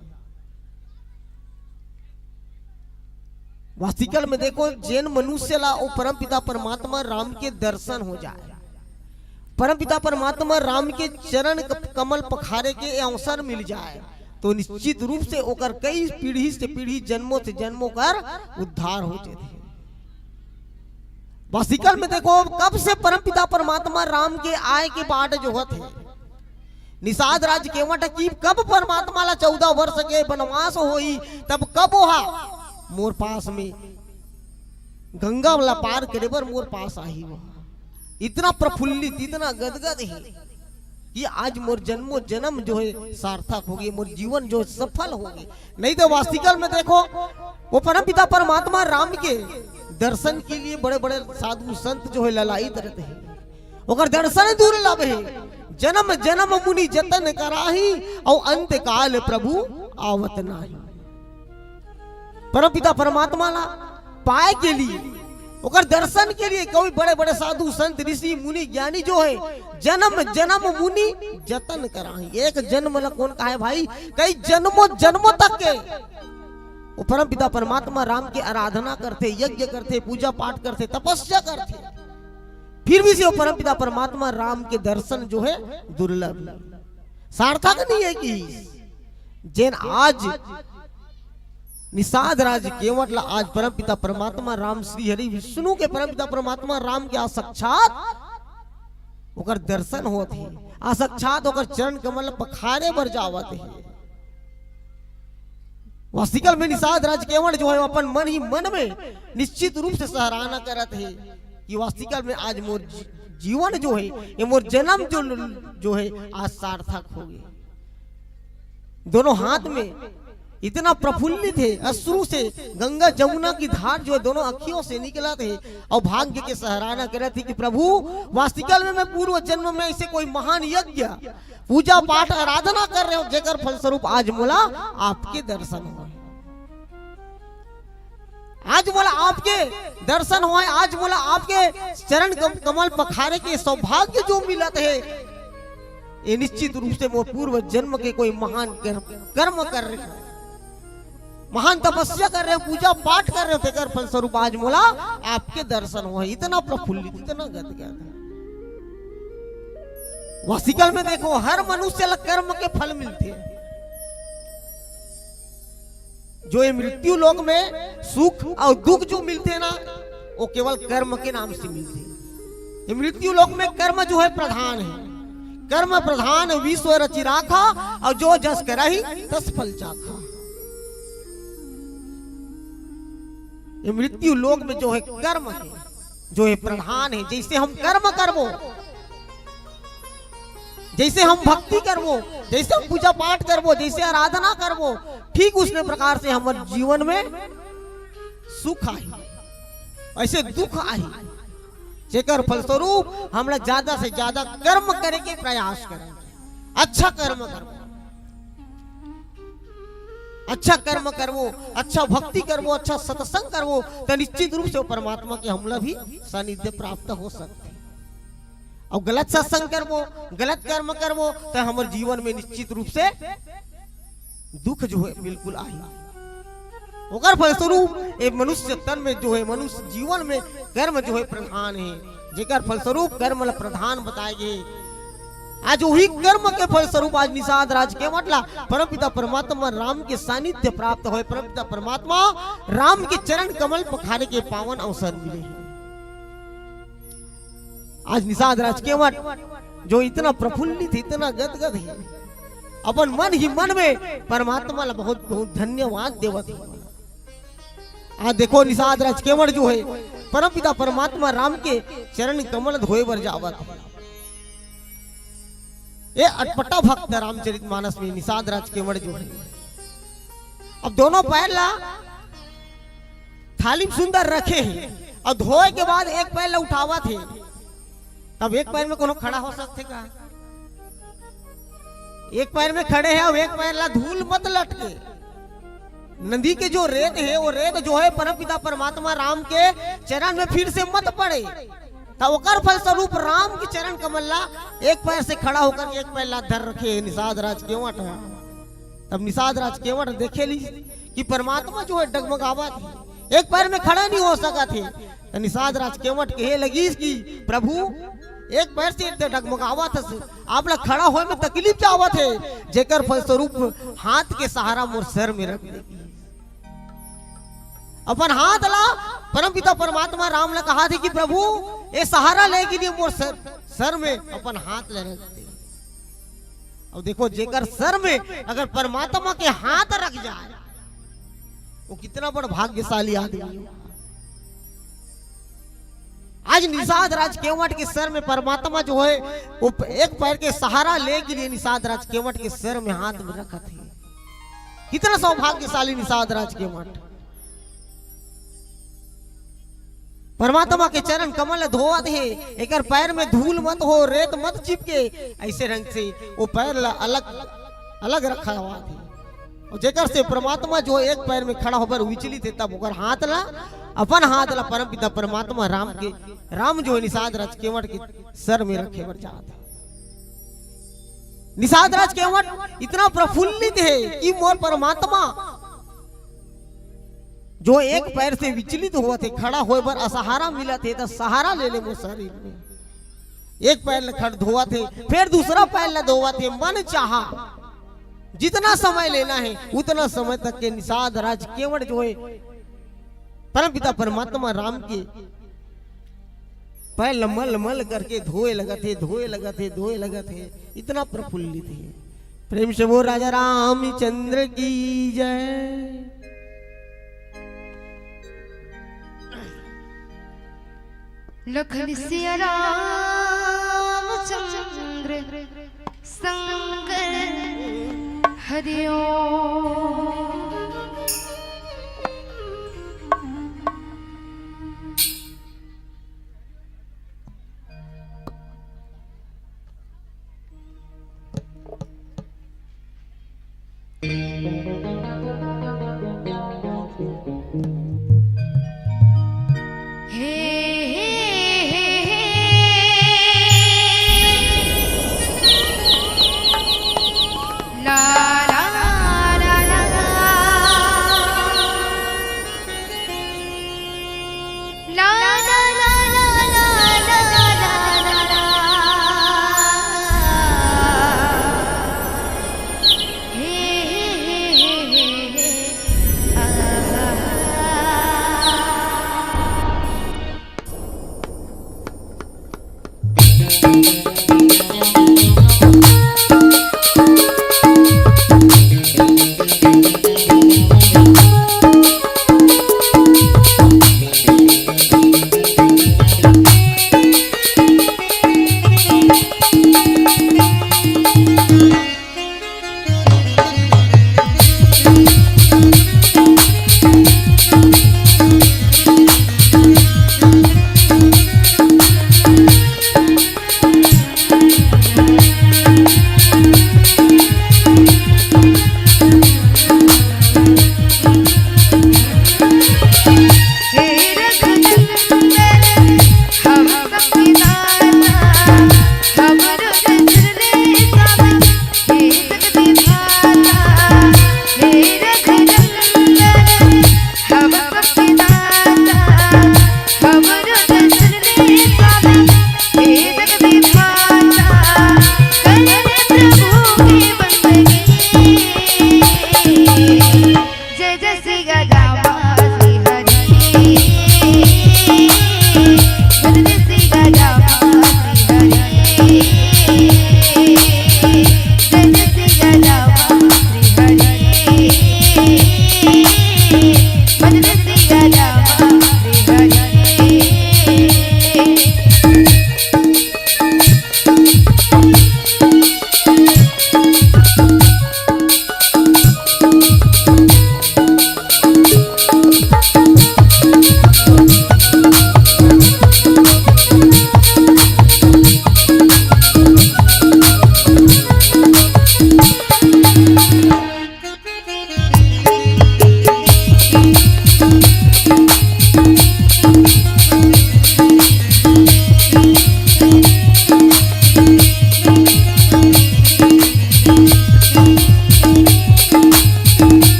वास्तविकल में देखो, जेन मनुष्य ला वो परमपिता परमात्मा राम के दर्शन हो जाए, परमपिता परमात्मा राम के चरण क-, कमल पखारे के अवसर मिल जाए, तो निश्चित रूप से ओकर कई पीढ़ी से पीढ़ी, जन्मों से जन्मों कर उद्धार हो जाथे। वास्तविकल में देखो, कब से परमपिता परमात्मा राम के आए के बाट जोहत है। निषाद राज केवट की कब परमात्मा ला चौदह वर्ष के वनवास होई, तब कब ओहा मोर पास में गंगा ला पार करे बर मोर पास आही। ओहा इतना प्रफुल्लित, इतना गदगद है कि आज मोर जन्मों जन्म जो है सार्थक हो गए, मोर जीवन जो है सफल हो गए। नहीं तो वास्तविकल में देखो, वो परमपिता परमात्मा राम के दर्शन के लिए बड़े बड़े साधु संत जो है ललायित रहते हैं। ओकर दर्शन दुर्लभ है, जन्म जन्म मुनि जतन कराही, और अंत काल प्रभु आवत नाही। परमपिता परमात्मा ला पाए के लिए, ओकर दर्शन के लिए कोई बड़े बड़े साधु संत ऋषि मुनि ज्ञानी जो है, जन्म जन्म मुनि जतन कराही। एक जन्म ला कौन कहे भाई, कई जन्मों जन्मों तक के वो परमपिता परमात्मा राम के आराधना करथे, यज्ञ करथे, पूजा पाठ करथे, तपस्या करथे, फिर भी से वो परमपिता परमात्मा राम के दर्शन जो है दुर्लभ, सार्थक नहीं है कि जेन आज निषाद राज केवट ला आज परमपिता परमात्मा राम, श्री हरि विष्णु के परमपिता परमात्मा राम के आज साक्षात ओकर दर्शन होत हे, आज साक्षात ओकर चरण कमल पखारे बर जावत हे। वास्तविकल में निषाद राज केवट जो है अपन मन ही मन में निश्चित रूप से सराहना करत हे कि वास्तविकल में आज मोर जी-, जीवन जो है, ये मोर जन्म जो, जो है आज सार्थक हो गए। दोनों हाथ में इतना प्रफुल्लित है, अश्रु से गंगा जमुना की धार जो है दोनों अखियों से निकलत हे और भाग्य के सराहना करत हे कि प्रभु, वास्तविकल में मैं पूर्व जन्म में ऐसे कोई महान यज्ञ, पूजा पाठ, आराधना कर रहे हो, जेकर फलस्वरूप आज मोला आपके दर्शन होए, आज मोला आपके दर्शन होए, आज मोला आपके चरण कम-, कमल पखारे के सौभाग्य जो मिलत हे, ये निश्चित रूप से मोर पूर्व जन्म के कोई महान कर्म, कर्म कर रहे हो, महान तपस्या कर रहे हो, पूजा पाठ कर रहे हो, तेकर फलस्वरूप आज मोला आपके दर्शन होए। इतना प्रफुल्लित, इतना गदगद। वास्तविकल में देखो, हर मनुष्य ला कर्म के फल मिलथे। जो ये मृत्यु लोक में सुख और दुख जो मिलथे ना, वो केवल कर्म के नाम से मिलथे। ये मृत्यु लोक में कर्म जो है प्रधान है, कर्म प्रधान विश्व रचि राखा, और जो जस करही तस फल चाखा। ये मृत्यु लोक में जो है कर्म है, जो है प्रधान है। जैसे हम कर्म करबो, जैसे हम भक्ति करबो, जैसे हम पूजा पाठ करबो, जैसे आराधना करबो, ठीक उसने प्रकार से हमर जीवन में सुख आही, ऐसे दुख आही, जेकर फलस्वरूप हमला ज्यादा से ज्यादा कर्म करे के प्रयास करना, अच्छा कर्म करबो, अच्छा कर्म करबो, अच्छा भक्ति करबो, अच्छा सत्संग करबो, तो निश्चित रूप से वो परमात्मा के हमला भी सानिध्य प्राप्त हो सकथे। और गलत सत्संग करबो, गलत कर्म करबो, तो हमर जीवन में निश्चित रूप से दुख जो है बिल्कुल आही। ओकर फलस्वरूप ये मनुष्य तन में जो है, मनुष्य जीवन में कर्म जो है प्रधान है, जेकर फलस्वरूप कर्म ला प्रधान बताए गए। आज वही कर्म के फलस्वरूप आज निषाद राज केवट ला परमपिता परमात्मा राम के सानिध्य प्राप्त होए, परमपिता परमात्मा राम के चरण कमल पखारे के पावन अवसर मिले। आज निषाद राज केवट जो इतना प्रफुल्लित है, इतना गदगद है, अपन मन ही मन में परमात्मा ला बहुत बहुत धन्यवाद देवत है। आज देखो निषाद राज केवट जो है परमपिता परमात्मा राम के चरण कमल धोए बर जावत है। ये अटपटा भक्त रामचरित मानस में निषाद राज केवट जो हे, अब दोनों पैर ला थाली में सुंदर रखे हे, अउ धोए के बाद एक पैर ला उठावत हे, तब एक पैर में कोनो खड़ा हो सकथे का? एक पैर में खड़े हे, अउ एक पैर ला धूल मत लटके। नदी के जो रेत हे, वो रेत जो हे परमपिता परमात्मा राम के चरण में फिर से मत पड़े। तब ओकर फलस्वरूप राम के चरण कमल ला एक पैर से खड़ा होकर एक पैर ला धर रखे हे निषाद राज केवट ह। तब निषाद राज केवट देखे ली कि परमात्मा जो हे डगमगावत हे, एक पैर में खड़ा नहीं हो सकत हे। त निषाद राज केवट कहे लगिस कि प्रभु, एक पैर से तो डगमगावत हस, आप ला खड़ा होए में तकलीफ जावत हे, जेकर फलस्वरूप हाथ के सहारा मोर सर में रख दे। अपन हाथ ला परमपिता परमात्मा राम ला कहाथे कि प्रभु, ये सहारा ले के लिए मोर सर, सर में अपन हाथ ला रख दे। अब देखो, जेकर सर में अगर परमात्मा के हाथ रख जाए, वो कितना बड़ भाग्यशाली आदमी हो। आज निषाद राज केवट के सर में परमात्मा जो हे, वो प-, एक पैर के सहारा ले के लिए निषाद राज केवट के सर में हाथ में रखत हे। कितना सौभाग्यशाली निषाद राज केवट। परमात्मा के चरण कमल धोवत हे, एकर पैर में धूल मत हो, रेत मत चिपके, ऐसे ढंग से वो पैर ला अलग, अलग रखावत हे। अउ जेकर से परमात्मा जो एक पैर में खड़ा होकर विचलित हे, तब ओकर हाथ ला, अपन हाथ ला परमपिता परमात्मा राम के, राम जो हे निषाद राज केवट के सर में रखे बर चाहत हे। निषाद राज केवट इतना प्रफुल्लित हे कि मोर परमात्मा जो एक पैर से विचलित होवत हे, खड़ा होए बर असहारा मिलत हे, त सहारा ले ले मोर शरीर में। एक पैर ल खड़ धोवत हे, फिर दूसरा पैर ल धोवत हे। मन चाहा जितना समय लेना हे, उतना समय तक के निषाद राज केवट जो हे, परमपिता परमात्मा राम के पैर ल मल मल करके धोए लगत हे, धोए लगत हे, धोए लगत हे, इतना प्रफुल्लित हे। प्रेम से बोल राजा रामचंद्र की जय। लखन सिया रामचंद्र संग हरिओ।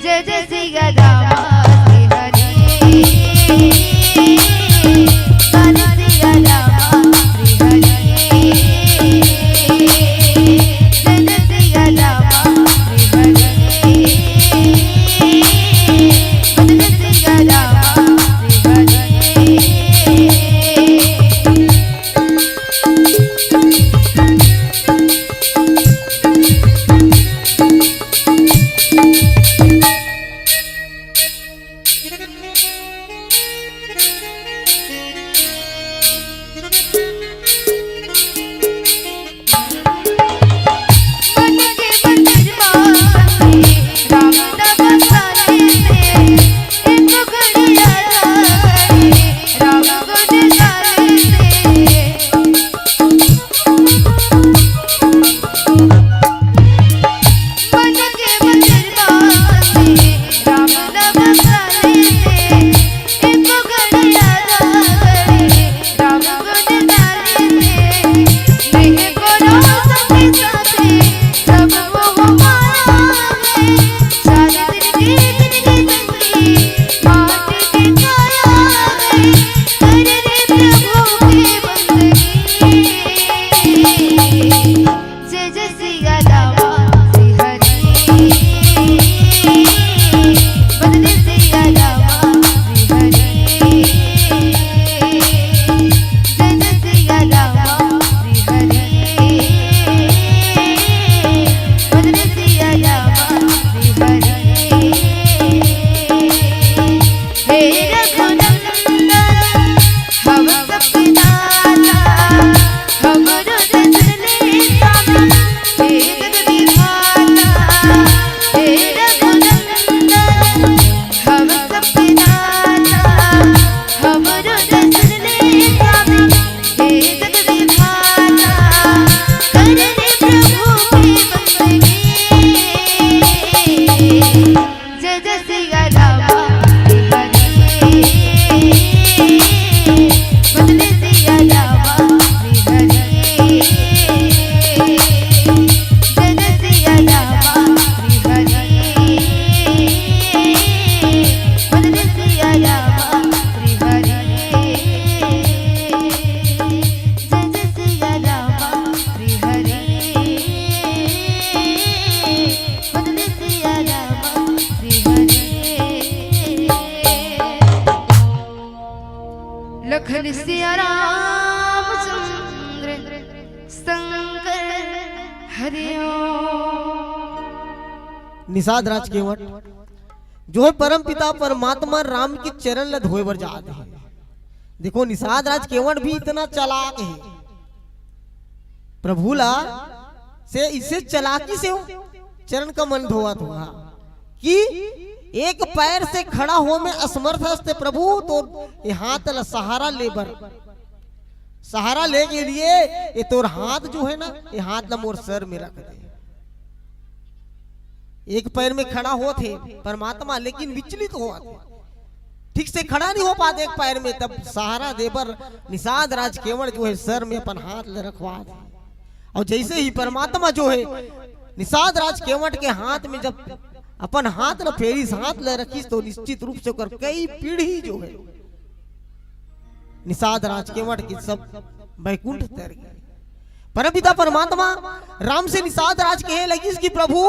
जय जय सिया रामा श्री हरि। हरि सिया रामा श्री हरि। जय जय सिया रामा श्री हरि। जय जय सिया रामा श्री हरि। जय जय सिया रामा श्री हरि। बदले सिया रामा श्री हरि। जय जय सिया रामा श्री हरि। बदले सिया रामा श्री हरि। हे रघुनंदन हम सबके दाता, हमरो दर्शन ले स्वामी, हे जग विधाता, हे रघुनंदन, हम सबके दाता, हमरो दर्शन ले स्वामी, हे जग विधाता, कर ले प्रभु के बंदगी। जय जय सिया रामा श्री हरि। बदले सिया रामा श्री हरि। जय जय सिया रामा श्री हरि। बदले सिया रामा श्री हरि। जय जय सिया रामा श्री हरि। बदले सिया रामा श्री हरि। लखन सिया रामचंद्र शंकर हरि ओम। निषाद राज केवट जो हे परम पिता परमात्मा राम के चरण ल धोए बर जात हे। देखो, निषाद राज केवट भी इतना चालाक हे, प्रभु ला से इसे चालाकी से हो चरण कमल धोवत होहा कि एक पैर से खड़ा हो में असमर्थ हस ते प्रभु, तो ये हाथ ला सहारा ले बर, सहारा ले के लिए ये तोर हाथ जो हे ना, ये हाथ ला मोर सर में रख दे। एक पैर में खड़ा होत हे परमात्मा, लेकिन विचलित होवत हे, ठीक से खड़ा नहीं हो पात एक पैर में। तब सहारा दे बर निषाद राज केवट जो हे सर में अपन हाथ ल रखवात हे। अउ जइसे ही परमात्मा जो हे निषाद राज केवट के हाथ में जब अपन हाथ ल फेरिस, हाथ ल रखिस, तो निश्चित रूप से ओकर कई पीढ़ी जो हे निषाद राज केवट के सब बैकुंठ तर गे। परमपिता परमात्मा राम से निषाद राज कहे लगिस कि प्रभु,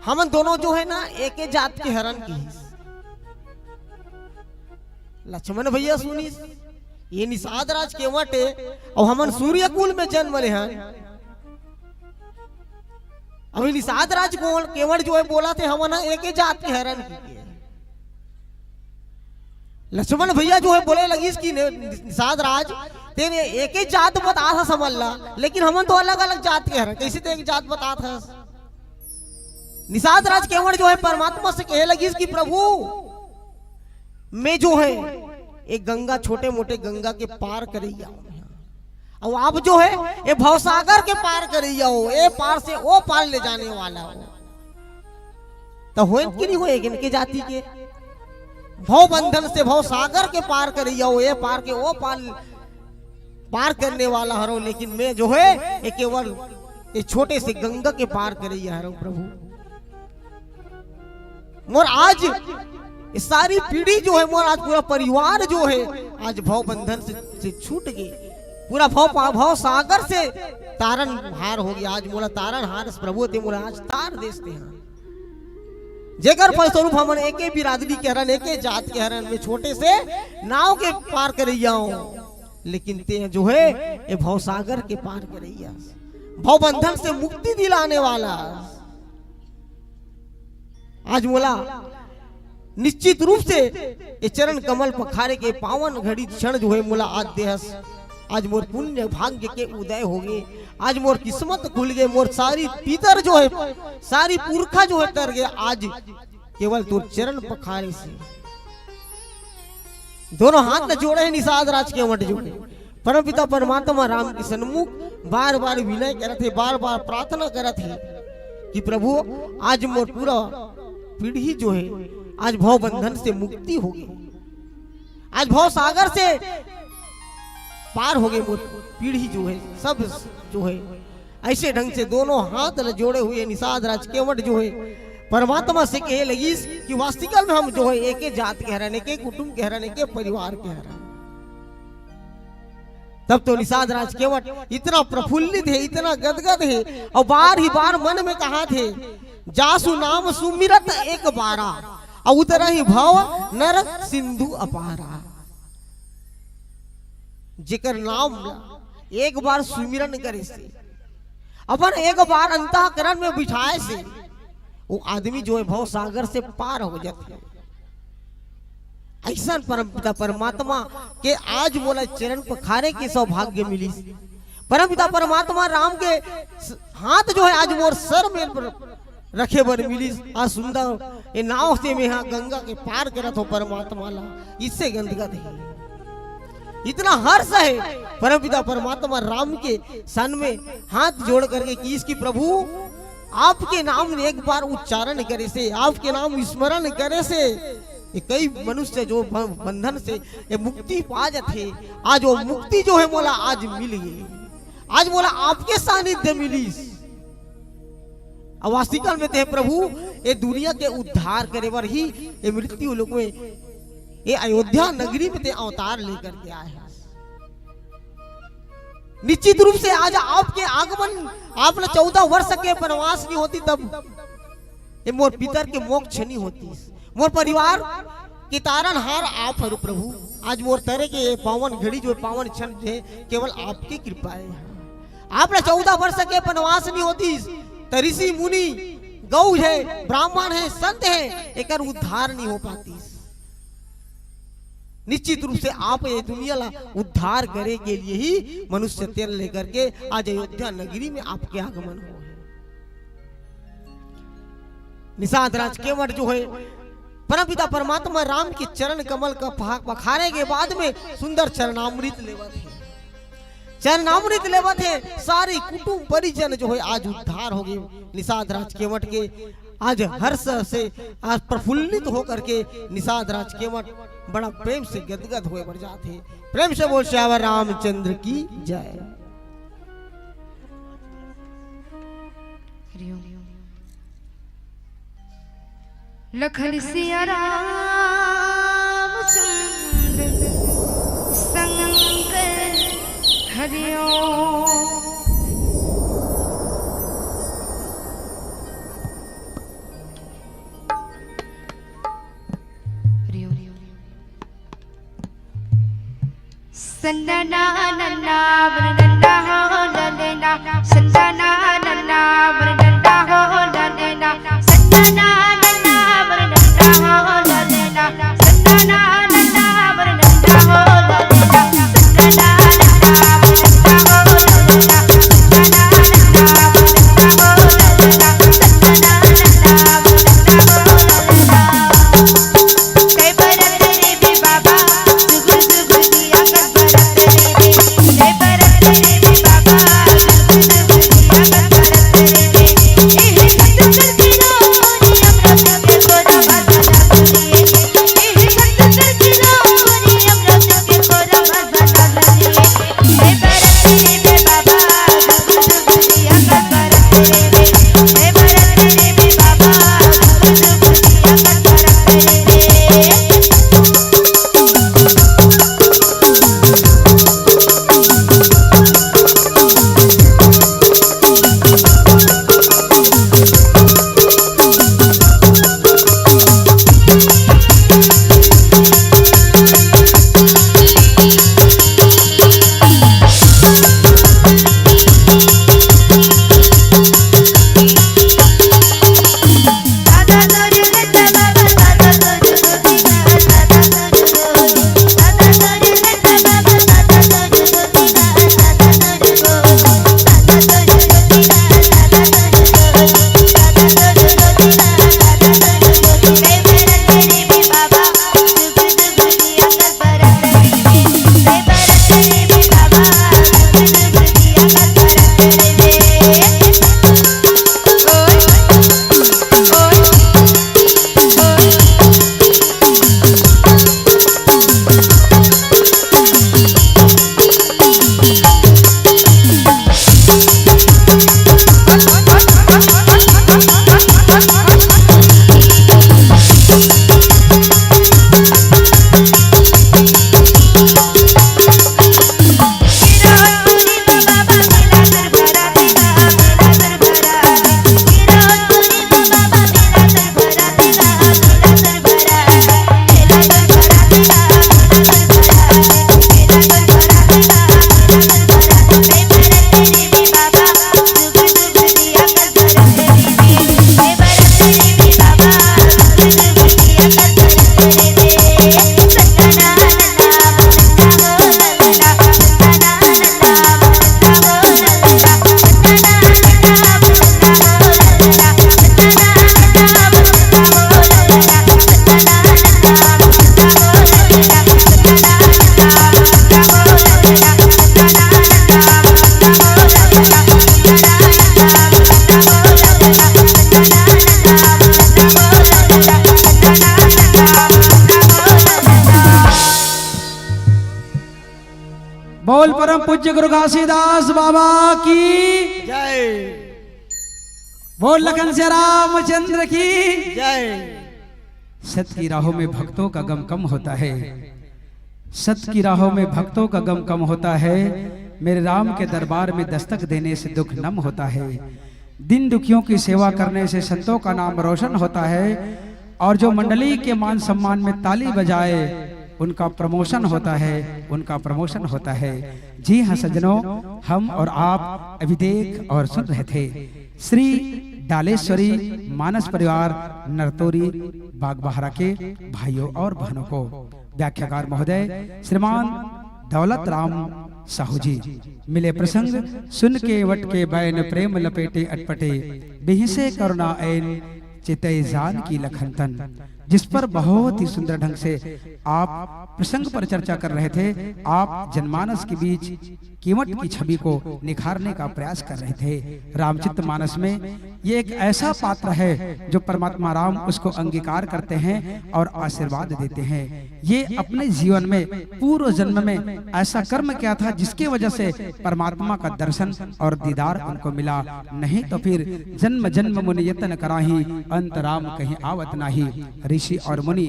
हमन दोनों जो हे ना, एके जात के हरन किहिस। लक्ष्मण भैया सुनिस, ये निषाद राज केवट हे, अउ हमन सूर्य कुल में जन्म ले हन। अभी निषाद राज केवट जो हे बोलत हे, हमन ह एके जात के हरन कहिके। लक्ष्मण भैया जो हे बोले लगिस कि ने-, निषाद राज, तें एके जात बतात हस हमन ला, लेकिन हमन तो अलग-अलग जात के हरन, कइसे तें एक जात बतात हस? निषाद राज केवट जो हे परमात्मा से कहे लगिस कि प्रभु, मैं जो हे एक गंगा, छोटे मोटे गंगा के पार करइया हों, अउ आप जो हे ये भवसागर के पार करइया हो, ए पार से ओ पार ले जाने वाला हो। त होय कि नहीं होय इनके जाति के? भव बंधन से भव सागर के पार करइया हो, ए पार के ओ पार पार करने वाला हरव, लेकिन मैं जो हे ये केवल ये छोटे से गंगा के पार करइया हरव प्रभु। मोर आज ये सारी पीढ़ी जो हे, मोर आज पूरा परिवार जो हे, आज भव बंधन से, से छूट गे, पूरा भव पा-, भव सागर से तारन हार हो गे। आज मोला तारन हार प्रभु तें मोला आज तार देस तें हा। जेकर फलस्वरूप हमन एके बिरादरी के हरन, एके जात के हरन, मैं छोटे से नाव के पार करइया हों, लेकिन तें जो हे ये भव सागर के पार करइया, भव बंधन से मुक्ति दिलाने वाला। आज मोला निश्चित रूप से ये चरण कमल पखारे के पावन घड़ी क्षण जो हे मोला आज देहस। आज मोर पुण्य भाग्य के उदय हो गे, आज मोर किस्मत खुल गे, मोर सारी पितर जो हे, सारी पुरखा जो हे तर गे, आज केवल तोर चरण पखारे से। दोनों हाथ ल जोड़े हे निषाद राज केवट जो हे परमपिता परमात्मा राम के सन्मुख बार बार विनय करत हे, बार बार प्रार्थना करत हे कि प्रभु, आज मोर पूरा पीढ़ी जो हे आज भव बंधन से मुक्ति हो गे, आज भव सागर से पार हो गे मोर पीढ़ी जो हे, सब जो हे। ऐसे ढंग से दोनों हाथ ल जोड़े हुए निषाद राज केवट जो हे परमात्मा से कहे लगिस कि वास्तविकल में हम जो हे एके जात के हरन, एके कुटुंब के हरन, एके परिवार के हरन। तब तो निषाद राज केवट इतना प्रफुल्लित हे, इतना गदगद हे, अउ बार ही बार मन में कहत हे, जासु नाम सुमिरत एक बारा, अउ उतरहि भव नरक सिंधु अपारा। जेकर नाम ला एक बार सुमिरन करे से, अपन एक बार अंतःकरण में बिठाए से, वो आदमी जो हे भव सागर से पार हो जाथे। अइसन परमपिता परमात्मा के आज मोला चरण पखारे के सौभाग्य मिलिस। परमपिता परमात्मा राम के स-, हाथ जो हे आज मोर सर में रखे बर मिलिस। आज सुंदर ये नाव से मैं हा गंगा के पार करत हों परमात्मा ला, इससे गदगद हे। इतना हर्ष हे परमपिता परमात्मा राम के सन में हाथ जोड़ करके कि इसकी प्रभु, आपके नाम एक बार उच्चारण करे से, आपके नाम स्मरण करे से ये कई मनुष्य जो ब-, बंधन से ये मुक्ति पा जाथे। आज वो मुक्ति जो हे मोला आज मिल गे, आज मोला आपके सानिध्य मिलिस। अउ वास्तविकल में तें प्रभु ये दुनिया के उद्धार करे बर ही ये मृत्यु लोक में, ये अयोध्या नगरी में तें अवतार लेकर के आए हस। निश्चित रूप से आज आपके आगमन, आप ला चौदह वर्ष के वनवास नहीं होतिस तब ये मोर पितर के मोक्ष नहीं होतिस, मोर परिवार के तारनहार आप हरव प्रभु। आज मोर तरे के ये पावन घड़ी जो पावन क्षण हे केवल आपके कृपा हे। आप ला चौदह वर्ष के वनवास नहीं होतिस त ऋषि मुनि, गौ हे, ब्राह्मण हे, संत हे, एकर उद्धार नहीं हो पातिस। निश्चित रूप से आप ये दुनिया ला उद्धार करे के लिए ही मनुष्य तन लेकर के आज अयोध्या नगरी में आपके आगमन हो हे। निषाद राज केवट जो हे परमपिता परमात्मा राम के चरण कमल का पहा-, पखारे के बाद में सुंदर चरणामृत लेवत हे। चरणामृत लेवत हे, सारे कुटुंब परिजन जो हे आज उद्धार हो गे निषाद राज केवट के। आज हर्ष से आज प्रफुल्लित होकर के निषाद राज केवट बड़ा प्रेम से गदगद होए बर जात हे। प्रेम से बोल सियावर रामचंद्र की जय। हरि ओम। लखन सिया रामचंद्र संग हरि ओम। हरि ओम। संदना नन्ना वरनन्ना हो ललना, संदना नन्ना वरनन्ना बोल परम पूज्य गुरु घासीदास बाबा की जय। बोल लखन सिया रामचंद्र की जय। सत की राहों में भक्तों का गम कम होता है। सत की राहों में भक्तों का गम कम होता है। मेरे राम के दरबार में दस्तक देने से दुख नम होता है। दिन दुखियों की सेवा करने से संतों का नाम रोशन होता है। और जो मंडली के मान सम्मान में ताली बजाए, उनका प्रमोशन होता है, उनका प्रमोशन होता है। जी हाँ सज्जनों, हम और आप अभी देख और सुन रहे थे श्री डालेश्वरी मानस परिवार नरतोरी बागबाहरा के भाइयों और बहनों को। व्याख्याकार महोदय श्रीमान दौलत राम साहू जी। मिले प्रसंग सुन के वट के बैन प्रेम लपेटे अटपटे, बिहसे करुणा ऐन चितय जान की लखन तन, जिस पर बहुत ही सुंदर ढंग से आप प्रसंग पर चर्चा कर रहे थे। आप जनमानस के बीच कीमत की छवि को निखारने का प्रयास कर रहे थे। रामचित्त मानस में ये एक ऐसा पात्र है जो परमात्मा राम उसको अंगीकार करते हैं और आशीर्वाद देते हैं। ये अपने जीवन में पूर्व जन्म में ऐसा कर्म किया था जिसकी वजह से परमात्मा का दर्शन और दीदार उनको मिला, नहीं तो फिर जन्म जन्म मुनि यतन कराही, अंत राम कहीं आवत नाही। ऋषि और मुनि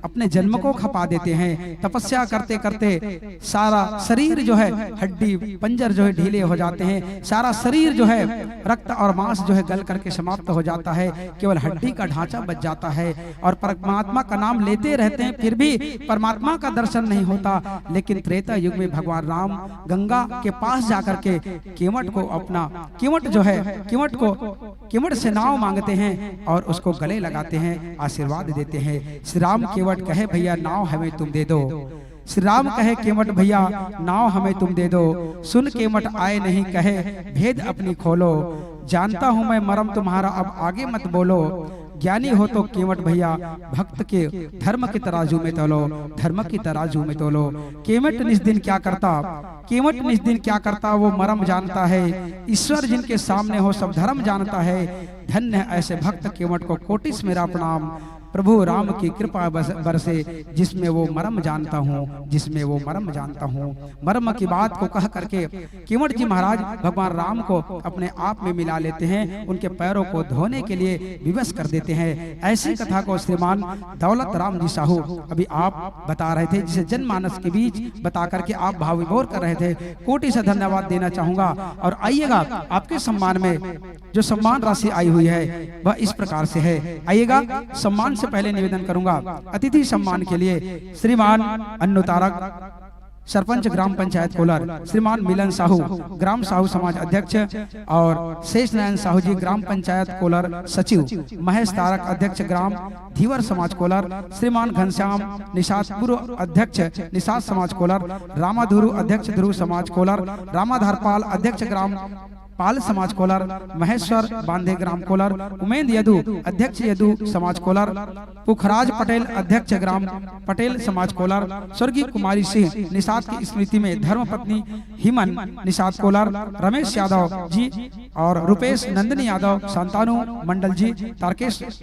अपने जन्म को खपा देते हैं। तपस्या करते करते सारा शरीर जो है, हड्डी पंजर जो है, ढीले हो जाते हैं, सारा शरीर जो है, रक्त और मांस जो है, गल करके समाप्त हो जाता है, केवल हड्डी का ढांचा बच जाता है। और परमात्मा का नाम लेते रहते हैं, फिर भी परमात्मा का दर्शन नहीं होता। लेकिन त्रेता युग में भगवान राम गंगा के पास जाकर के केवट को अपना, केवट जो है, केवट को, केवट से नाव मांगते हैं और उसको गले लगाते हैं, आशीर्वाद देते हैं। श्री राम केवट कहे, "भैया, नाव हमें तुम दे दो।" श्री राम कहे, "केवट भैया, नाव हमें तुम दे दो।" सुन केवट आए नहीं कहे, "भेद अपनी खोलो।" जानता हूँ मैं मरम तुम्हारा, अब आगे मत बोलो। ज्ञानी हो तो केवट भैया, भक्त के धर्म के तराजू में तोलो, धर्म के तराजू में तोलो। केवट निज दिन क्या करता, केवट निज दिन क्या करता, वो मरम जानता है। ईश्वर जिनके सामने हो, सब धर्म जानता है। धन्य ऐसे भक्त केवट को, कोटिस मेरा प्रणाम। प्रभु राम की कृपा बस, बरसे, जिसमें वो मरम जानता हूँ, जिसमें वो मरम जानता हूँ। मरम की बात को कह करके केवट जी महाराज भगवान राम को अपने आप में मिला लेते हैं, उनके पैरों को धोने के लिए विवश कर देते हैं। ऐसी कथा को श्रीमान दौलत राम जी साहू अभी आप बता रहे थे, जिसे जनमानस के बीच बता करके आप भाव विभोर कर रहे थे। कोटि से धन्यवाद देना चाहूंगा। और आइएगा, आपके सम्मान में जो सम्मान राशि आई हुई है, वह इस प्रकार से है। आइएगा, सम्मान से पहले निवेदन करूंगा, अतिथि सम्मान के लिए श्रीमान अन्नू तारक, सरपंच ग्राम पंचायत कोलर, श्रीमान मिलन साहू, ग्राम साहू समाज अध्यक्ष, और शेष नारायण साहू जी, ग्राम पंचायत कोलर सचिव, महेश तारक, अध्यक्ष ग्राम धीवर समाज कोलर, श्रीमान घनश्याम निषाद, पूर्व अध्यक्ष निषाद समाज कोलर, रामाधुरु, अध्यक्ष ध्रुव समाज कोलर, रामाधार पाल, अध्यक्ष ग्राम पाल समाज कोलर, महेश्वर बांधे ग्राम कोलर, उमेंद यदु, अध्यक्ष यदु समाज कोलर, पुखराज पटेल, अध्यक्ष ग्राम पटेल समाज कोलर, स्वर्गीय कुमारी सिंह निषाद की स्मृति में धर्मपत्नी हिमन निषाद कोलर, रमेश यादव जी और रुपेश नंदिनी यादव, शांतानु मंडल जी, तारकेश।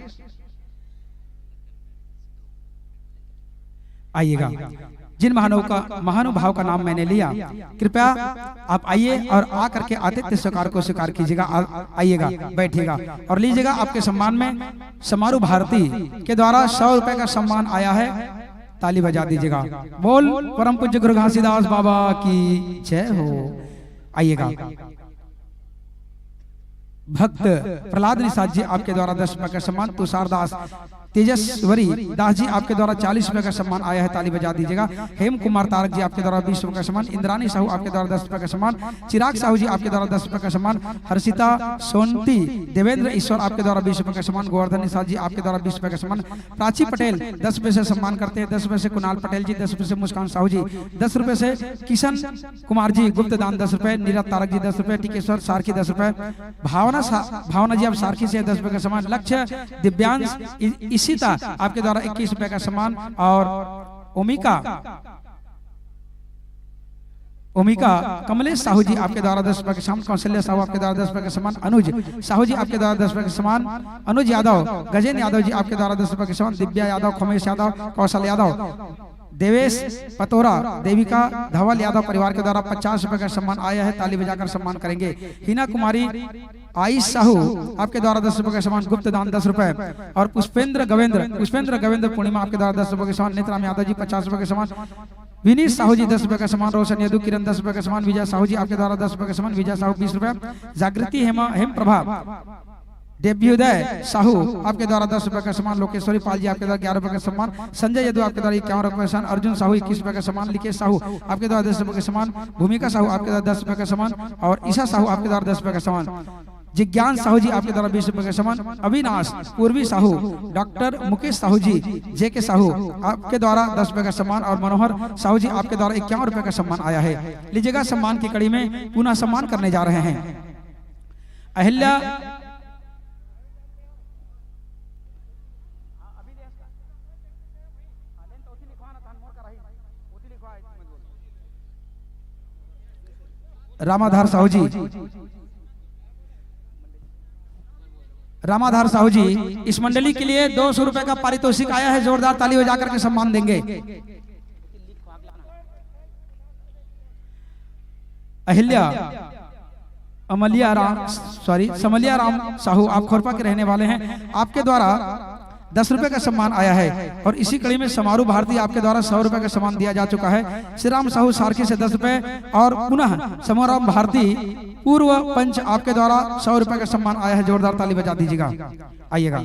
आइएगा, जिन महानु का, महानुभाव का नाम मैंने लिया, कृपया आप आइए और आ करके आतिथ्य स्वीकार को स्वीकार कीजिएगा। आ, आइएगा, बैठिएगा और लीजिएगा। आपके सम्मान में समारोह भारती के द्वारा सौ रुपए का सम्मान आया है, ताली बजा दीजिएगा। बोल परम पूज्य गुरु घासीदास बाबा की जय हो। आइएगा। भक्त प्रहलाद निषाद जी, आपके द्वारा दस रुपए का सम्मान। तुषार दास, तेजस्वरी दास जी, आपके द्वारा चालीस रुपए का सम्मान आया है, ताली बजा दीजिएगा। हेम कुमार तारक जी, आपके द्वारा बीस रुपए का सम्मान। इंद्रानी साहू, आपके द्वारा दस रुपए का सम्मान। चिराग साहू जी, आपके द्वारा दस रुपए का सम्मान। हर्षिता सोनती, देवेंद्र ईश्वर, आपके द्वारा बीस रुपए का सम्मान। गोवर्धन निषाद जी, आपके द्वारा बीस रुपए का सम्मान। प्राची पटेल दस रुपए से सम्मान करते हैं, दस रुपए से कुणाल पटेल जी, दस रुपए से मुस्कान साहू जी, दस रुपए से किशन कुमार जी गुप्त दान दस रुपए, नीरज तारक जी दस रुपए, टिकेश्वर सारखी दस रुपए, भावना सा-, भावना जी आप सारखी से दस रुपए का सम्मान, लक्ष्य दिव्यांश इ-, इशिता आपके द्वारा इक्कीस रुपए का सम्मान, और ओमिका, ओमिका कमलेश साहू जी आपके द्वारा दस रुपए का सम्मान, कौशल्या साहू आपके द्वारा दस रुपए का सम्मान, अनुज साहू जी आपके द्वारा दस रुपए का सम्मान, अनुज यादव, गजेंद्र यादव जी आपके द्वारा दस रुपए का सम्मान, दिव्या यादव, खोमेश यादव, कौशल यादव, देवेश पतोरा, देविका धवल यादव परिवार के द्वारा पचास रुपए का सम्मान आया है, ताली बजाकर सम्मान करेंगे। हिना कुमारी, आयुष साहू आपके द्वारा दस रुपए का सम्मान, गुप्त दान दस रुपए, और पुष्पेंद्र गवेंद्र, पुष्पेंद्र गवेंद्र पूर्णिमा आपके द्वारा दस रुपए का सम्मान, नेत्राम यादव जी पचास रुपए का सम्मान, विनीत साहू जी दस रुपए का सम्मान, रोशन यदु किरण दस रुपए का सम्मान, विजय साहू जी आपके द्वारा दस रुपए का सम्मान, विजय साहू बीस रुपए, जागृति हेमा, हेम प्रभा, देव्योदय साहू आपके द्वारा दस रुपए का सम्मान, लोकेश्वरी पाल जी आपके द्वारा ग्यारह रुपए का सम्मान, संजय यदु आपके द्वारा इक्यावन रुपए का सम्मान, अर्जुन साहू इक्कीस रुपए का सम्मान, लिकेश साहू आपके द्वारा दस रुपए का सम्मान, भूमिका साहू आपके द्वारा दस रुपए का सम्मान और ईशा साहू आपके द्वारा दस रुपए का सम्मान। जिज्ञान साहू जी आपके द्वारा बीस रुपए का सम्मान, अविनाश, पूर्वी साहू, डॉक्टर मुकेश साहू जी, जे के साहू आपके द्वारा दस रुपए का सम्मान और मनोहर साहू जी आपके द्वारा इक्यावन रुपए का सम्मान आया है। लीजिएगा, सम्मान की कड़ी में पुनः सम्मान करने जा रहे हैं। अहिल्या रामाधार साहू जी, रामाधार साहू जी, इस मंडली के लिए दो सौ रुपए का पारितोषिक आया है, जोरदार ताली बजा करके सम्मान देंगे। अहिल्या अमलिया राम, सॉरी, समलिया राम साहू, आप खोरपा के रहने वाले हैं। आपके द्वारा दस रुपए का सम्मान आया है। और इसी कड़ी में समारू भारती आपके द्वारा सौ रुपए का सम्मान दिया जा चुका है। श्री राम साहू सारखी से दस रुपए और पुनः समारू भारती पूर्व पंच आपके द्वारा सौ रुपए का सम्मान आया है, जोरदार ताली बजा दीजिएगा। आइएगा।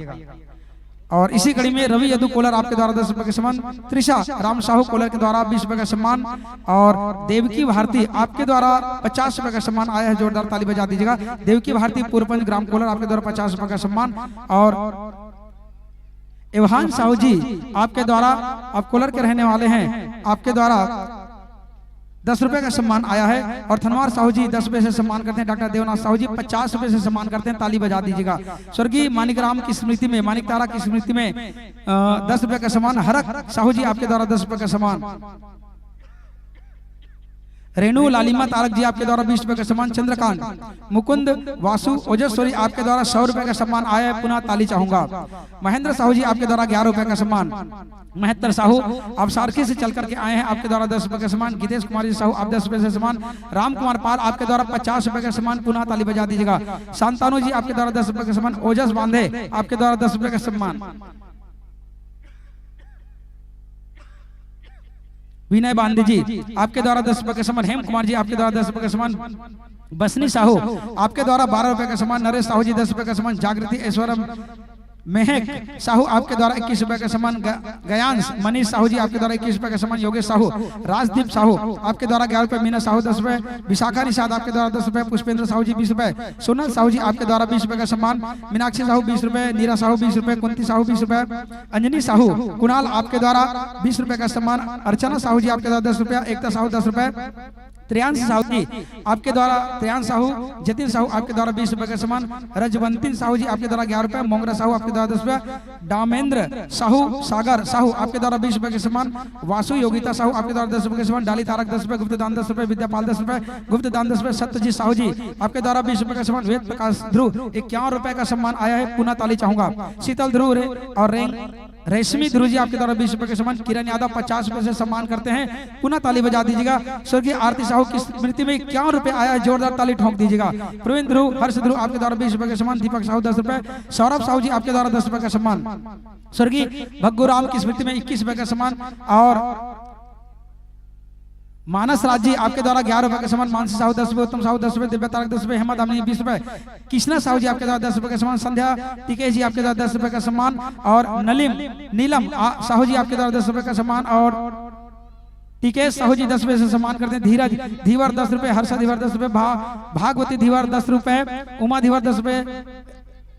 और इसी कड़ी में रवि यदु कोलर आपके द्वारा दस रुपए का सम्मान, त्रिशा राम साहू कोलर के द्वारा बीस रुपए का सम्मान और देवकी भारती आपके द्वारा पचास रुपए का सम्मान आया है, जोरदार ताली बजा दीजिएगा। देवकी भारती पूर्व पंच ग्राम कोलर आपके द्वारा पचास रुपए का सम्मान और एवहान साहू जी आपके द्वारा, आप कोलर के रहने वाले हैं, आपके द्वारा दस रुपए का सम्मान आया है और थनवार साहू जी दस रुपए से सम्मान करते हैं। डॉक्टर देवनाथ साहू जी पचास रुपए से सम्मान करते हैं, ताली बजा दीजिएगा। स्वर्गीय मानिक राम की स्मृति में, मानिक तारा की स्मृति में दस रुपए का सम्मान। हरक साहू जी आपके द्वारा दस रुपए का सम्मान। रेणु लालिमा तारक जी आपके द्वारा बीस रुपए का सम्मान। चंद्रकांत, मुकुंद, वासु, ओजस्वरी आपके द्वारा सौ रुपए का सम्मान आया है, पुनः ताली चाहूंगा। महेंद्र साहू जी आपके द्वारा ग्यारह रुपए का सम्मान। महत्तर साहू आप सारखी से चल करके आए हैं, आपके द्वारा दस रुपए का सम्मान। गीतेश कुमार जी साहू आप दस रुपए से सम्मान। राम कुमार पाल आपके द्वारा पचास रुपए का सम्मान, पुनः ताली बजा दीजिएगा। शांतानु जी आपके द्वारा दस रुपए का सम्मान। ओजस बांधे आपके द्वारा दस रुपए का सम्मान। विनय बांधे जी आपके द्वारा दस रुपए का सम्मान। हेम कुमार जी आपके द्वारा दस रुपए का सम्मान। बसनी साहू आपके द्वारा बारह रुपए का सम्मान। नरेश साहू जी दस रुपए का सम्मान। जागृति ऐश्वर्य मेहक साहू आपके द्वारा इक्कीस रुपए का सम्मान। ग- गयांश मनीष साहू जी आपके द्वारा इक्कीस रुपए का सम्मान। योगेश साहू, राजदीप साहू आपके द्वारा ग्यारह रुपए। मीना साहू दस रुपए। विशाखा निषाद आपके द्वारा दस रुपए। पुष्पेंद्र साहू जी बीस रुपए। सोनल साहू जी आपके द्वारा बीस रुपए का सम्मान। मीनाक्षी साहू बीस रुपए। नीरा साहू बीस रुपए। कुंती साहू बीस रुपए। अंजनी साहू कुणाल आपके द्वारा बीस रुपए का सम्मान। अर्चना साहू जी आपके द्वारा दस रुपया। एकता साहू दस रुपए। त्रियांश साहू जी आपके द्वारा, त्रियांश साहू, जतिन साहू आपके द्वारा बीस रुपए का सम्मान। रजवंतिन साहू जी आपके द्वारा ग्यारह रुपए। मोंगरा साहू आपके द्वारा दस रुपया। डामेंद्र साहू, सागर साहू आपके द्वारा बीस रुपए का सम्मान। वासु योगिता साहू आपके द्वारा दस रुपए का सम्मान। डाली तारक दस रुपए। गुप्त दान दस रुपए। विद्यापाल दस रुपए। गुप्त दान दस रुपए। सत्यजीत साहू जी आपके द्वारा बीस रुपए का सम्मान। वेद प्रकाश ध्रुव इक्यावन रुपए का सम्मान आया है, पुनः ताली चाहूंगा। शीतल ध्रुव रे-, और रेंग रेशमी ध्रुव जी आपके द्वारा बीस रुपए का सम्मान। किरण यादव पचास रुपए से सम्मान करते हैं, पुनः ताली बजा दीजिएगा। स्वर्गीय आरती साहू की स्मृति में इक्यावन रुपए आया है, जोरदार ताली ठोंक दीजिएगा। प्रवीण ध्रुव, हर्ष ध्रुव आपके द्वारा बीस रुपए का सम्मान। दीपक साहू दस रुपए। सौरभ साहू जी आपके द्वारा दस रुपए का सम्मान। स्वर्गीय भग्गू राम की स्मृति में इक्कीस रुपए का सम्मान। और मानस राज जी आपके द्वारा ग्यारह रुपए का सम्मान। मानसी साहू दस रुपए। उत्तम साहू दस रुपए। दिव्या तारक दस रुपए। हेमा दामिनी बीस रुपए। कृष्णा साहू जी आपके द्वारा दस रुपए का सम्मान। संध्या टीके जी आपके द्वारा दस रुपए का सम्मान। और नलिम, नीलम आ, साहू जी आपके द्वारा दस रुपए का सम्मान। और टीके साहू जी दस रुपए से सम्मान करते हैं। धीरज धीवर दस रुपए। हर्षा धीवर दस रुपए। भा, भागवती धीवर दस रुपए। उमा धीवर दस रुपए।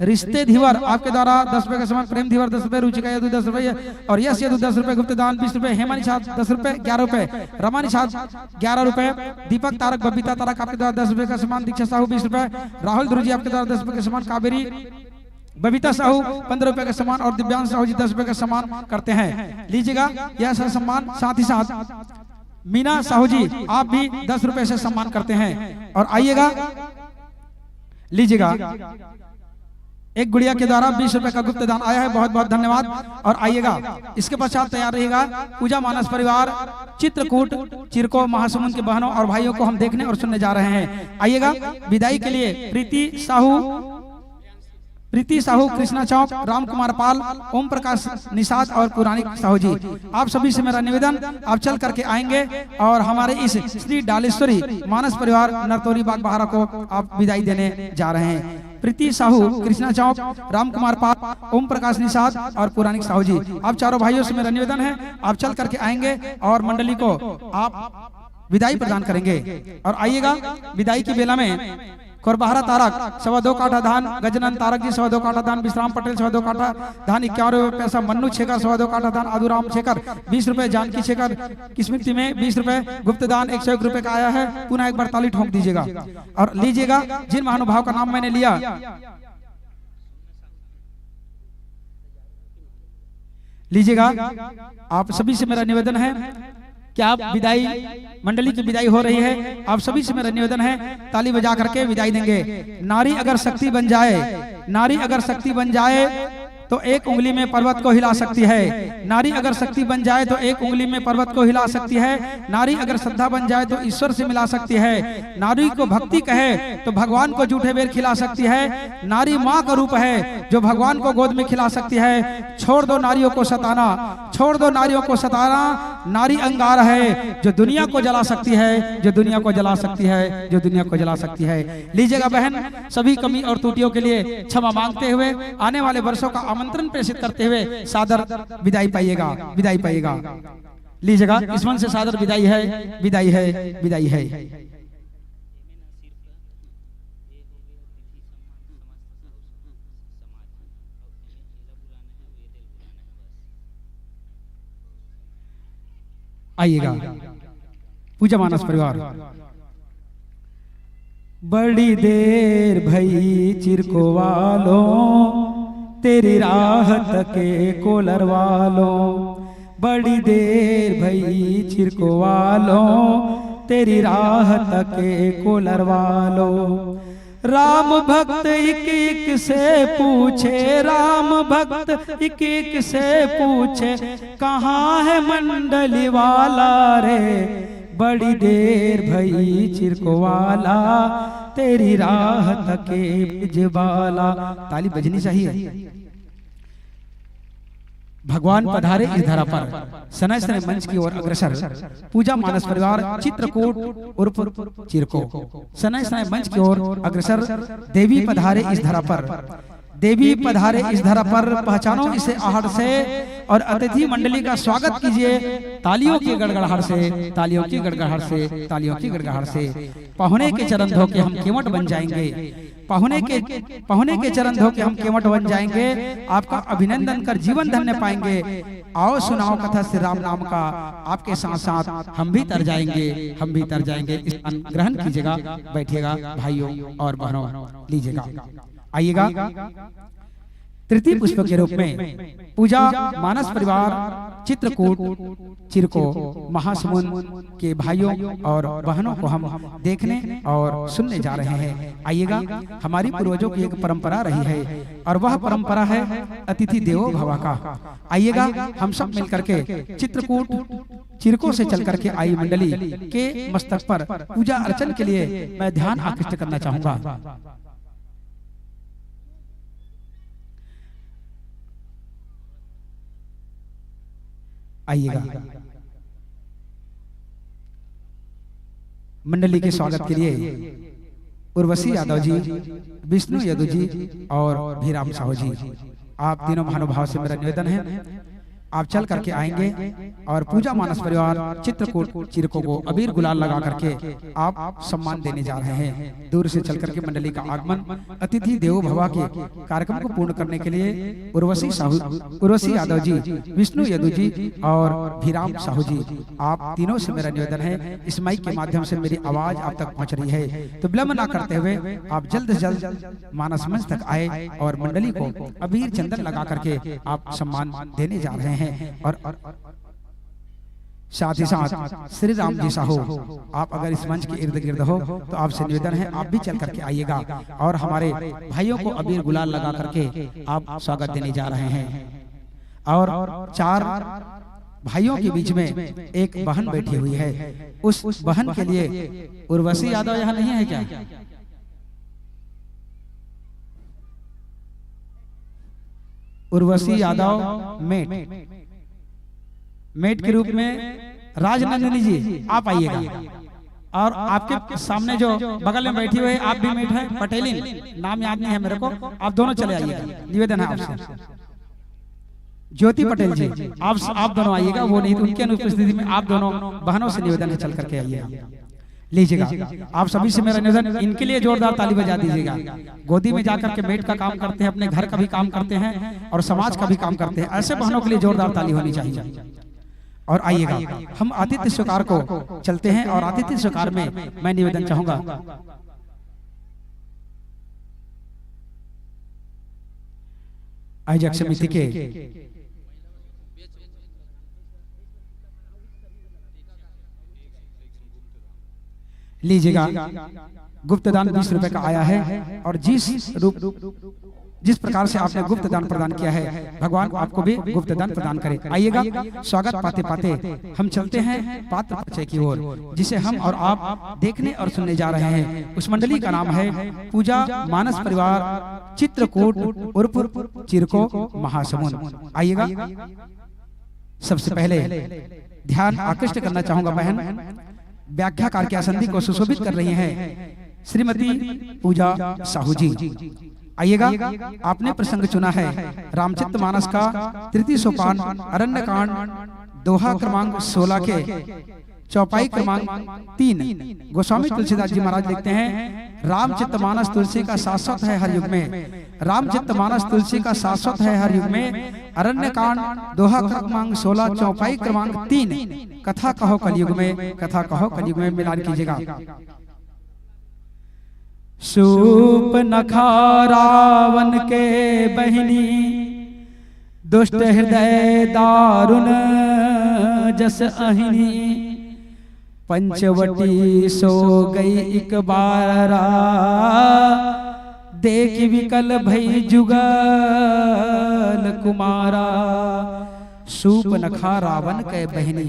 रिश्ते धीवर आपके द्वारा दस रुपए का सम्मान। प्रेम धीवर दस रुपए। रुचिका यदु दस रुपए। और यश यदु दस रुपए। गुप्त दान बीस रुपए। हेमा निषाद दस रुपए, ग्यारह रुपए। रमा निषाद ग्यारह रुपए। दीपक तारक, बबीता तारक आपके द्वारा दस रुपए का सम्मान। दीक्षा साहू बीस रुपए। राहुल ध्रुव जी आपके द्वारा दस रुपए का सम्मान। कावेरी, बबीता साहू पन्द्रह रुपए का सम्मान और दिव्यांश साहू जी दस रुपए का सम्मान करते हैं। लीजिएगा यह सा-, सम्मान। साथ ही साथ मीना साहू जी आप भी दस रुपए से सम्मान करते हैं। और आइएगा, लीजिएगा, एक गुड़िया के द्वारा बीस रुपए का गुप्त दान आया है, बहुत बहुत धन्यवाद। और आइएगा, इसके पश्चात तैयार रहिएगा। पूजा मानस परिवार चित्रकूट चिरको महासमुंद के बहनों और भाइयों को हम देखने और सुनने जा रहे हैं। आइएगा, विदाई के लिए प्रीति साहू, प्रीति साहू, कृष्णा चौक, राम कुमार पाल, ओम प्रकाश निषाद और पुराणिक साहू जी, आप सभी से मेरा निवेदन, आप चल करके आएंगे और हमारे इस श्री डालेश्वरी मानस परिवार नरतोरी बाग बहारा को आप विदाई देने जा रहे हैं। प्रीति साहू, कृष्णा चौक, राम कुमार पाल, ओम प्रकाश निषाद और पुराणिक साहू जी, आप चारों भाइयों से मेरा निवेदन है, आप चल करके आएंगे और मंडली को आप विदाई प्रदान करेंगे। और आइएगा, विदाई की बेला में कोरबहरा तारक सवा दो काठा धान, गजानन तारक जी सवा दो काठा धान, विश्राम पटेल सवा दो काठा धान, इक्यावन रुपए पैसा, मन्नू छेकर सवा दो काठा धान, आदूराम छेकर बीस रुपए, जानकी छेकर की स्मृति में बीस रुपए, गुप्त दान एक सौ एक रुपए का आया है। पुनः एक बार ताली ठोंक दीजिएगा और लीजिएगा, जिन महानुभाव का नाम मैंने लिया, लीजिएगा। आप सभी से मेरा निवेदन है कि आप विदाई, मंडली की विदाई हो रही है, आप सभी से मेरा निवेदन है, ताली बजा करके विदाई देंगे। नारी अगर शक्ति बन जाए, नारी अगर शक्ति बन जाए, तो एक उंगली में पर्वत को हिला सकती है। नारी अगर शक्ति बन जाए तो एक उंगली में पर्वत को हिला सकती है। नारी अगर श्रद्धा बन जाए तो ईश्वर से मिला सकती है। नारी को भक्ति कहे तो भगवान को जूठे बेर खिला सकती है। नारी माँ का रूप है जो भगवान को गोद में खिला सकती है। छोड़ दो नारियों को सताना, छोड़ दो नारियों को सताना। नारी अंगार है जो दुनिया को जला सकती है, जो दुनिया को जला सकती है, जो दुनिया को जला सकती है। लीजिएगा बहन, सभी कमी और त्रुटियों के लिए क्षमा मांगते हुए आने वाले वर्षों का आमंत्रण प्रेषित करते हुए सादर विदाई पाइएगा, विदाई पाइएगा। लीजिएगा, इस मंच से सादर विदाई है, विदाई है, विदाई है। आइएगा पूजा मानस परिवार। बड़ी देर भई चिरको वालों, तेरी राह तके कोलर वालों। बड़ी देर भई चिरको वालों, तेरी राह तके कोलर वालों। राम भक्त इक इक से पूछे, राम भक्त इक इक से पूछे, कहाँ है मंडली वाला रे? बड़ी देर भई चिरको वाला, तेरी राह तके बिजबाला। ताली बजनी चाहिए। भगवान पधारे इस धरा पर। सनय सनय मंच की ओर अग्रसर पूजा मानस परिवार चित्रकूट उर्फ चिरको। सनय सनय मंच की ओर अग्रसर। देवी पधारे इस धरा पर, देवी पधारे इस धरा पर, पहचानो इसे आहट से और अतिथि मंडली का स्वागत कीजिए तालियों की गड़गड़ाहट से, तालियों की गड़गड़ाहट से, तालियों की गड़गड़ाहट से। पहुने के चरण धो के हम केवट बन जाएंगे, पहुने के, पहुने के चरण धो के हम केवट बन जाएंगे। आपका अभिनंदन कर जीवन धन्य पाएंगे। आओ सुनाओ कथा श्री राम नाम का, आपके साथ साथ हम भी तर जाएंगे, हम भी तर जाएंगे। स्थान ग्रहण कीजिएगा, बैठिएगा भाइयों और बहनों, लीजिएगा, आइएगा। तृतीय पुष्प के रूप में पूजा मानस परिवार चित्रकूट चिरको महासमुंद के भाइयों और बहनों को हम देखने और सुनने जा रहे हैं। आइएगा, हमारी पूर्वजों की एक परंपरा रही है और वह परंपरा है अतिथि देवो भवा का। आइएगा, हम सब मिल करके चित्रकूट चिरको से चल करके आई मंडली के मस्तक पर पूजा अर्चन के लिए मैं ध्यान आकृष्ट करना चाहूंगा। आइएगा। मंडली के स्वागत के लिए उर्वशी यादव जी, विष्णु यदु जी और भीराम साहू जी, आप तीनों महानुभाव से मेरा निवेदन है, आप चल करके आएंगे और पूजा मानस परिवार चित्रकूट चिरको को अबीर गुलाल लगा करके आप सम्मान देने जा रहे हैं। दूर से चल करके मंडली का आगमन अतिथि देवो भवा के कार्यक्रम को पूर्ण करने के लिए उर्वशी साहू, उर्वशी यादव जी, विष्णु यदु जी और भीराम साहू जी, आप तीनों से मेरा निवेदन है, इस माइक के माध्यम से मेरी आवाज आप तक पहुंच रही है, तो विलंब ना करते हुए आप जल्द से जल्द मानस मंच तक आए और मंडली को अबीर चंदन लगा करके आप सम्मान देने जा रहे हैं। और, और साथ ही साथ श्री राम जी साहू, आप अगर इस मंच के इर्द गिर्द हो तो आपसे निवेदन है, आप भी चल करके आइएगा और हमारे भाइयों को अबीर गुलाल लगा करके आप स्वागत देने जा रहे हैं। और चार भाइयों के बीच में एक बहन बैठी हुई है, उस बहन के लिए, उर्वशी यादव यहाँ नहीं है क्या? उर्वशी यादव मेट, मेट के रूप में राजनंदिनी जी आप आइएगा। और आपके सामने जो बगल में बैठी हुई आप भी मेट है, पटेलिन, नाम याद नहीं है मेरे को, आप दोनों चले आइएगा, निवेदन है आपसे। ज्योति पटेल जी, आप, आप दोनों आइएगा, वो नहीं तो उनकी अनुपस्थिति में आप दोनों बहनों से निवेदन है, चल करके आइएगा। लीजिएगा, आप सभी से मेरा निवेदन, इनके लिए जोरदार ताली बजा दीजिएगा। गोदी में जाकर के मेट का काम करते हैं, अपने घर का भी काम करते हैं और समाज का भी काम करते हैं। ऐसे बहनों के लिए जोरदार ताली होनी चाहिए। और आइएगा, हम आतिथ्य स्वीकार को चलते हैं और आतिथ्य स्वीकार में मैं निवेदन चाहूंगा, आयोजक समिति के लीजिएगा, गुप्तदान बीस रुपए का आया है और जिस रूप जिस प्रकार से आपने गुप्त दान प्रदान किया है, भगवान आपको भी गुप्त दान प्रदान करे। आइएगा, स्वागत पाते पाते हम चलते हैं पात्र परिचय की ओर, जिसे हम और आप देखने और सुनने जा रहे हैं। उस मंडली का नाम है पूजा मानस परिवार चित्रकूट उर्फ चिरको महासमुंद। आइएगा, सबसे पहले ध्यान आकृष्ट करना चाहूंगा बहन, व्याख्याकार के आसंदी को सुशोभित कर रही हैं श्रीमती पूजा साहू जी। आइएगा, आपने प्रसंग चुना है रामचरित मानस का तृतीय सोपान अरण्य कांड, दोहा क्रमांक सोलह के चौपाई क्रमांक तीन। गोस्वामी तुलसीदास जी महाराज लिखते हैं, रामचरित मानस तुलसी का शाश्वत है हर युग में, रामचरित मानस तुलसी का शाश्वत है हर युग में, अरण्य कांड दोहा क्रमांक सोलह चौपाई क्रमांक तीन। कथा कहो कलयुग में, कथा कहो कलयुग में, मिलान कीजिएगा। सूपनखा रावण के बहिनी, दुष्ट हृदय दारुण जस अहिनी। पंचवटी सो गई इक बारा, देख विकल भई जुगल कुमारा। सूपनखा रावण के बहिनी,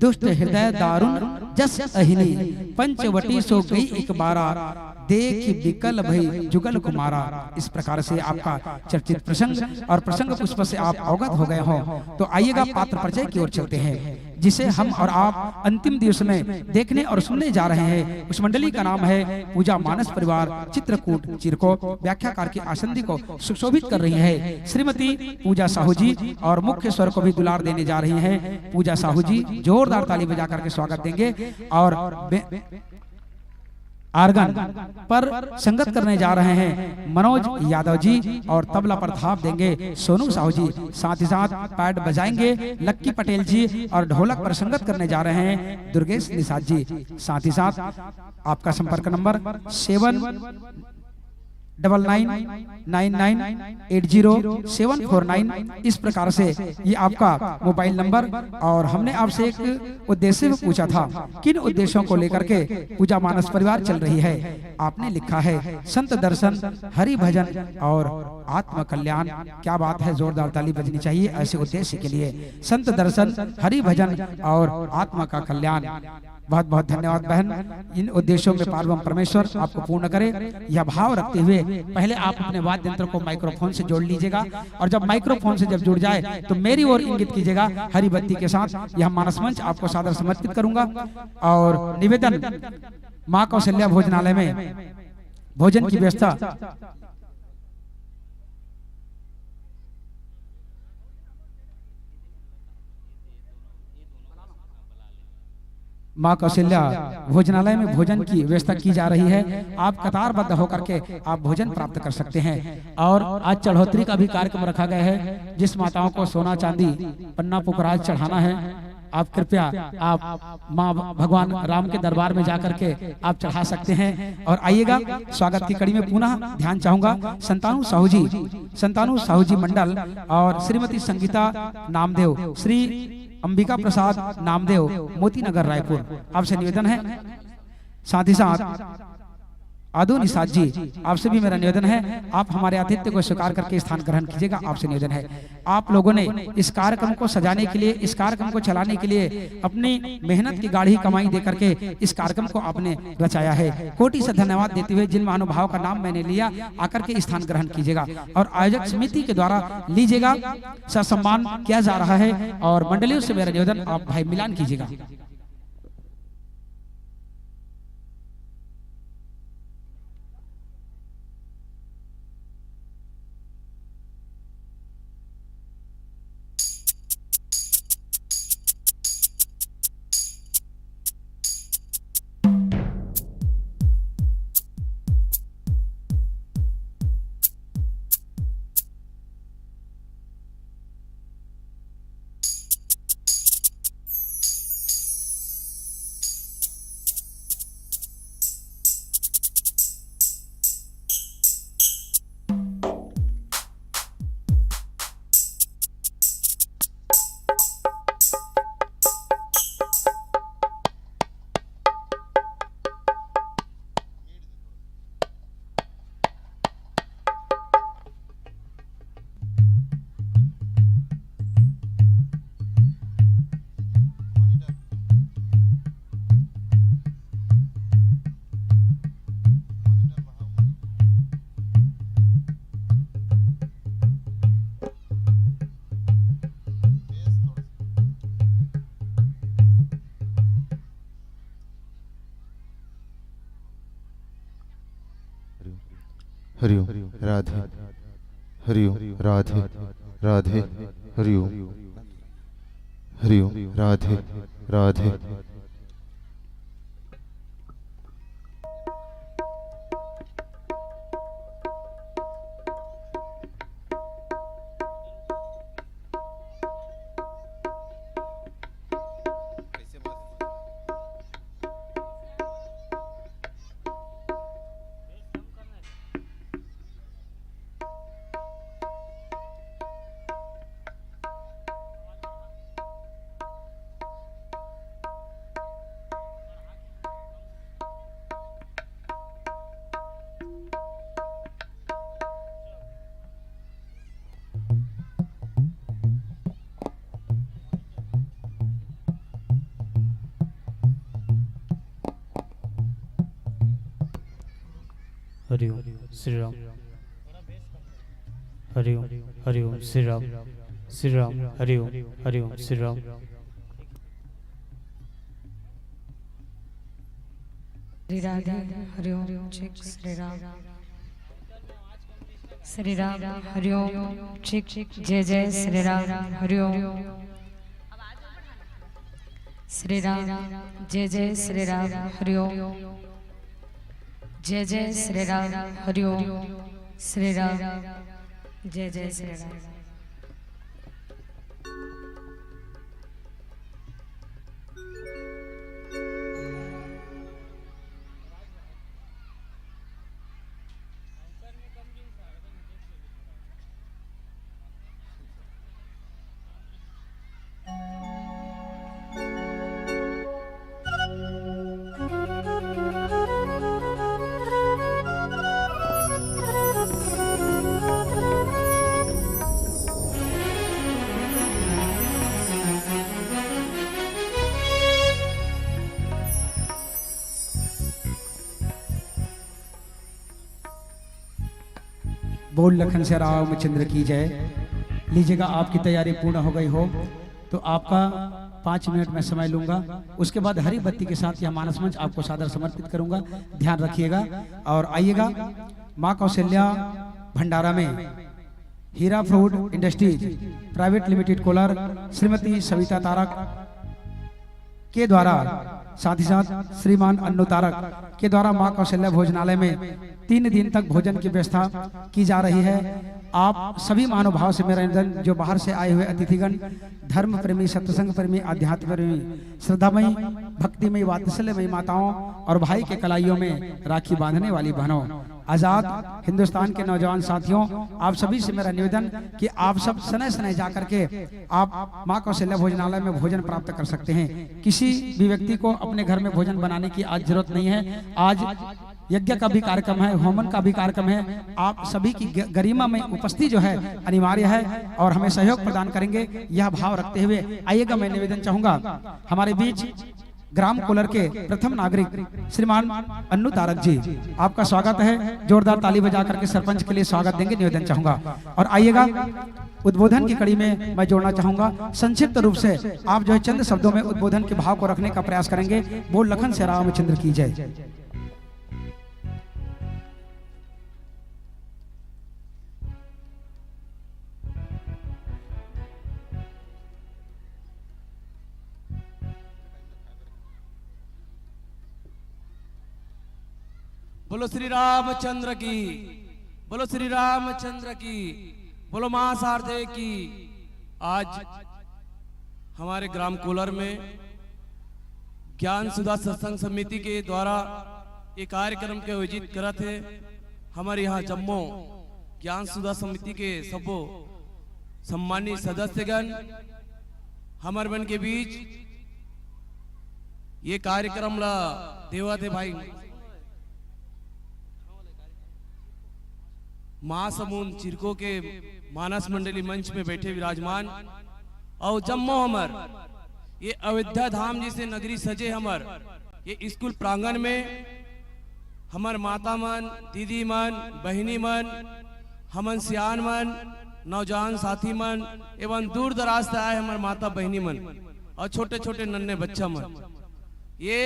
दुष्ट हृदय दारुण जस अहिनी। पंचवटी सो गई इक बारा, देख विकल भई जुगल कुमारा। इस प्रकार से आपका चर्चित प्रसंग और प्रसंग पुष्प से आप अवगत हो गए हों, तो आइएगा, पात्र परिचय की ओर चलते हैं, जिसे हम और आप अंतिम दिवस में देखने और सुनने जा रहे हैं। उस मंडली का नाम है पूजा मानस परिवार चित्रकूट चिरको। व्याख्याकार के आसंदी को सुशोभित कर रही है श्रीमती पूजा साहू जी और मुख्य स्वर को भी दुलार देने जा रही हैं पूजा साहू जी। जोरदार ताली बजा करके स्वागत देंगे। और बे-, आर्गन पर संगत करने जा रहे हैं मनोज यादव जी और तबला पर थाप देंगे सोनू साहू जी। साथ ही साथ पैड बजाएंगे लक्की पटेल जी और ढोलक पर संगत करने जा रहे हैं दुर्गेश निषाद जी। साथ ही साथ आपका संपर्क नंबर seven double nine nine nine eight zero seven four nine. इस प्रकार से ये आपका मोबाइल नंबर। और हमने आपसे एक उद्देश्य भी पूछा था, किन उद्देश्यों को लेकर के पूजा मानस परिवार चल रही है? आपने लिखा है संत दर्शन, हरि भजन और आत्म कल्याण। क्या बात है, जोरदार ताली बजनी चाहिए ऐसे उद्देश्य के लिए। संत दर्शन, हरि भजन और आत्मा का कल्याण। बहुत बहुत धन्यवाद बहन। इन उद्देश्यों में पार्वम परमेश्वर आपको पूर्ण करे। यह भाव रखते हुए पहले आप अपने वाद्य यंत्र को माइक्रोफोन से जोड़ लीजिएगा, और जब माइक्रोफोन से जब जुड़ जाए तो मेरी ओर इंगित कीजिएगा हरी बत्ती के साथ। यह मानस मंच आपको सादर समर्पित करूंगा। और निवेदन, माँ कौशल्या भोजनालय में भोजन की व्यवस्था माँ कौशल्या भोजनालय में भोजन की व्यवस्था की जा रही है। आप कतारबद्ध होकर के आप भोजन प्राप्त कर सकते हैं। और आज चढ़ोतरी का भी कार्यक्रम रखा गया है, जिस माताओं को सोना चांदी पन्ना पुखराज चढ़ाना है, आप कृपया आप माँ भगवान राम के दरबार में जाकर के आप चढ़ा सकते हैं। और आइएगा, स्वागत की कड़ी में पुनः ध्यान चाहूंगा संतानु साहू जी, संतानु साहू जी मंडल और श्रीमती संगीता नामदेव, श्री अंबिका प्रसाद नामदेव, मोती नगर, रायपुर। आपसे निवेदन है, साथ ही साथ आदो निषाद जी, आपसे भी मेरा निवेदन है, आप हमारे आतिथ्य को स्वीकार करके स्थान ग्रहण कीजिएगा। आपसे निवेदन है, आप लोगों ने इस कार्यक्रम को सजाने के लिए, इस कार्यक्रम को चलाने के लिए अपनी मेहनत की गाढ़ी कमाई दे करके इस कार्यक्रम को आपने रचाया है। कोटि से धन्यवाद देते हुए जिन महानुभाव का नाम मैंने लिया, आकर के स्थान ग्रहण कीजिएगा। और आयोजक समिति के द्वारा लीजिएगा, ससम्मान किया जा रहा है। और मंडलियों से मेरा निवेदन, आप भाई मिलान कीजिएगा। हरिओम। राधे। हरिओम। राधे। राधे। हरिओम। हरिओम। राधे। राधे। हरिओम। श्री राम। हरिओम। हरिओम। श्री राम। श्री राम। हरिओम। हरिओम। श्री राम। श्री राधे। हरिओम। चेक। श्री राम। श्री राम। हरिओम। चेक। जय जय श्री राम। हरिओम। श्री राम। जय जय श्री राम। हरिओम। जय जय श्री राम। हरिओम। श्री राम। जय जय श्री राम। बोल लखन सिया रामचंद्र की जय। लीजिएगा, आपकी तैयारी पूर्ण हो गई हो तो आपका पाँच मिनट में समय लूंगा। उसके बाद हरी बत्ती के साथ यह मानस मंच आपको सादर समर्पित करूंगा। ध्यान रखिएगा और आइएगा। माँ कौशल्या भंडारा में Heera food industries private limited Kolar Shrimati Savita Tarak के द्वारा, साथ ही साथ श्रीमान अन्नू तारक के द्वारा माँ कौशल्या भोजनालय में तीन दिन तक भोजन की व्यवस्था की जा रही है। आप सभी महानुभाव से मेरा निवेदन, जो बाहर से आए हुए अतिथिगण, धर्म प्रेमी, सत्संग प्रेमी, अध्यात्म प्रेमी, श्रद्धामयी, भक्तिमयी, वात्सल्यमयी माताओं और भाई के कलाइयों में राखी बांधने वाली बहनों, आजाद हिंदुस्तान के नौजवान साथियों, आप सभी से मेरा निवेदन कि आप सब सनय सनय जा करके आप माँ कौशल्या भोजनालय में भोजन प्राप्त कर सकते हैं। किसी भी व्यक्ति को अपने घर में भोजन बनाने की आज जरूरत नहीं है। आज यज्ञ का भी कार्यक्रम है, होमन का भी कार्यक्रम है। आप सभी की ग-, गरिमा में उपस्थिति जो है अनिवार्य है और हमें सहयोग प्रदान करेंगे, यह भाव रखते हुए आइएगा, मैं निवेदन चाहूंगा हमारे बीच ग्राम कोलर के प्रथम नागरिक श्रीमान अन्नू तारक जी, आपका स्वागत है। जोरदार ताली बजा करके सरपंच के लिए स्वागत देंगे, निवेदन चाहूंगा। और आइएगा, उद्बोधन की कड़ी में मैं जोड़ना चाहूंगा, संक्षिप्त रूप से आप जो है चंद शब्दों में उद्बोधन के भाव को रखने का प्रयास करेंगे। बोल लखन सिया रामचंद्र की जय। बोलो श्री रामचंद्र की, बोलो श्री रामचंद्र की, बोलो माँ शारदे की। आज हमारे ग्राम कोलर में ज्ञान सुधा सत्संग समिति के द्वारा ये कार्यक्रम के आयोजित करत हे। हमारे यहाँ जम्मो ज्ञान सुधा समिति के सबो सम्मानित सदस्यगण हमर मन के बीच ये कार्यक्रम ला देवत हे भाई। महासमुंद चिरको के मानस मंडली मंच में बैठे विराजमान अउ जम्मो हमर ये अयोध्या धाम जैसे नगरी सजे हमर ये स्कूल प्रांगण में हमर माता मन, दीदी मन, बहिनी मन, हमन सियान मन, नौजवान साथी मन एवं दूर दराज से आए हमर माता बहिनी मन और छोटे-छोटे नन्हे बच्चा मन, ये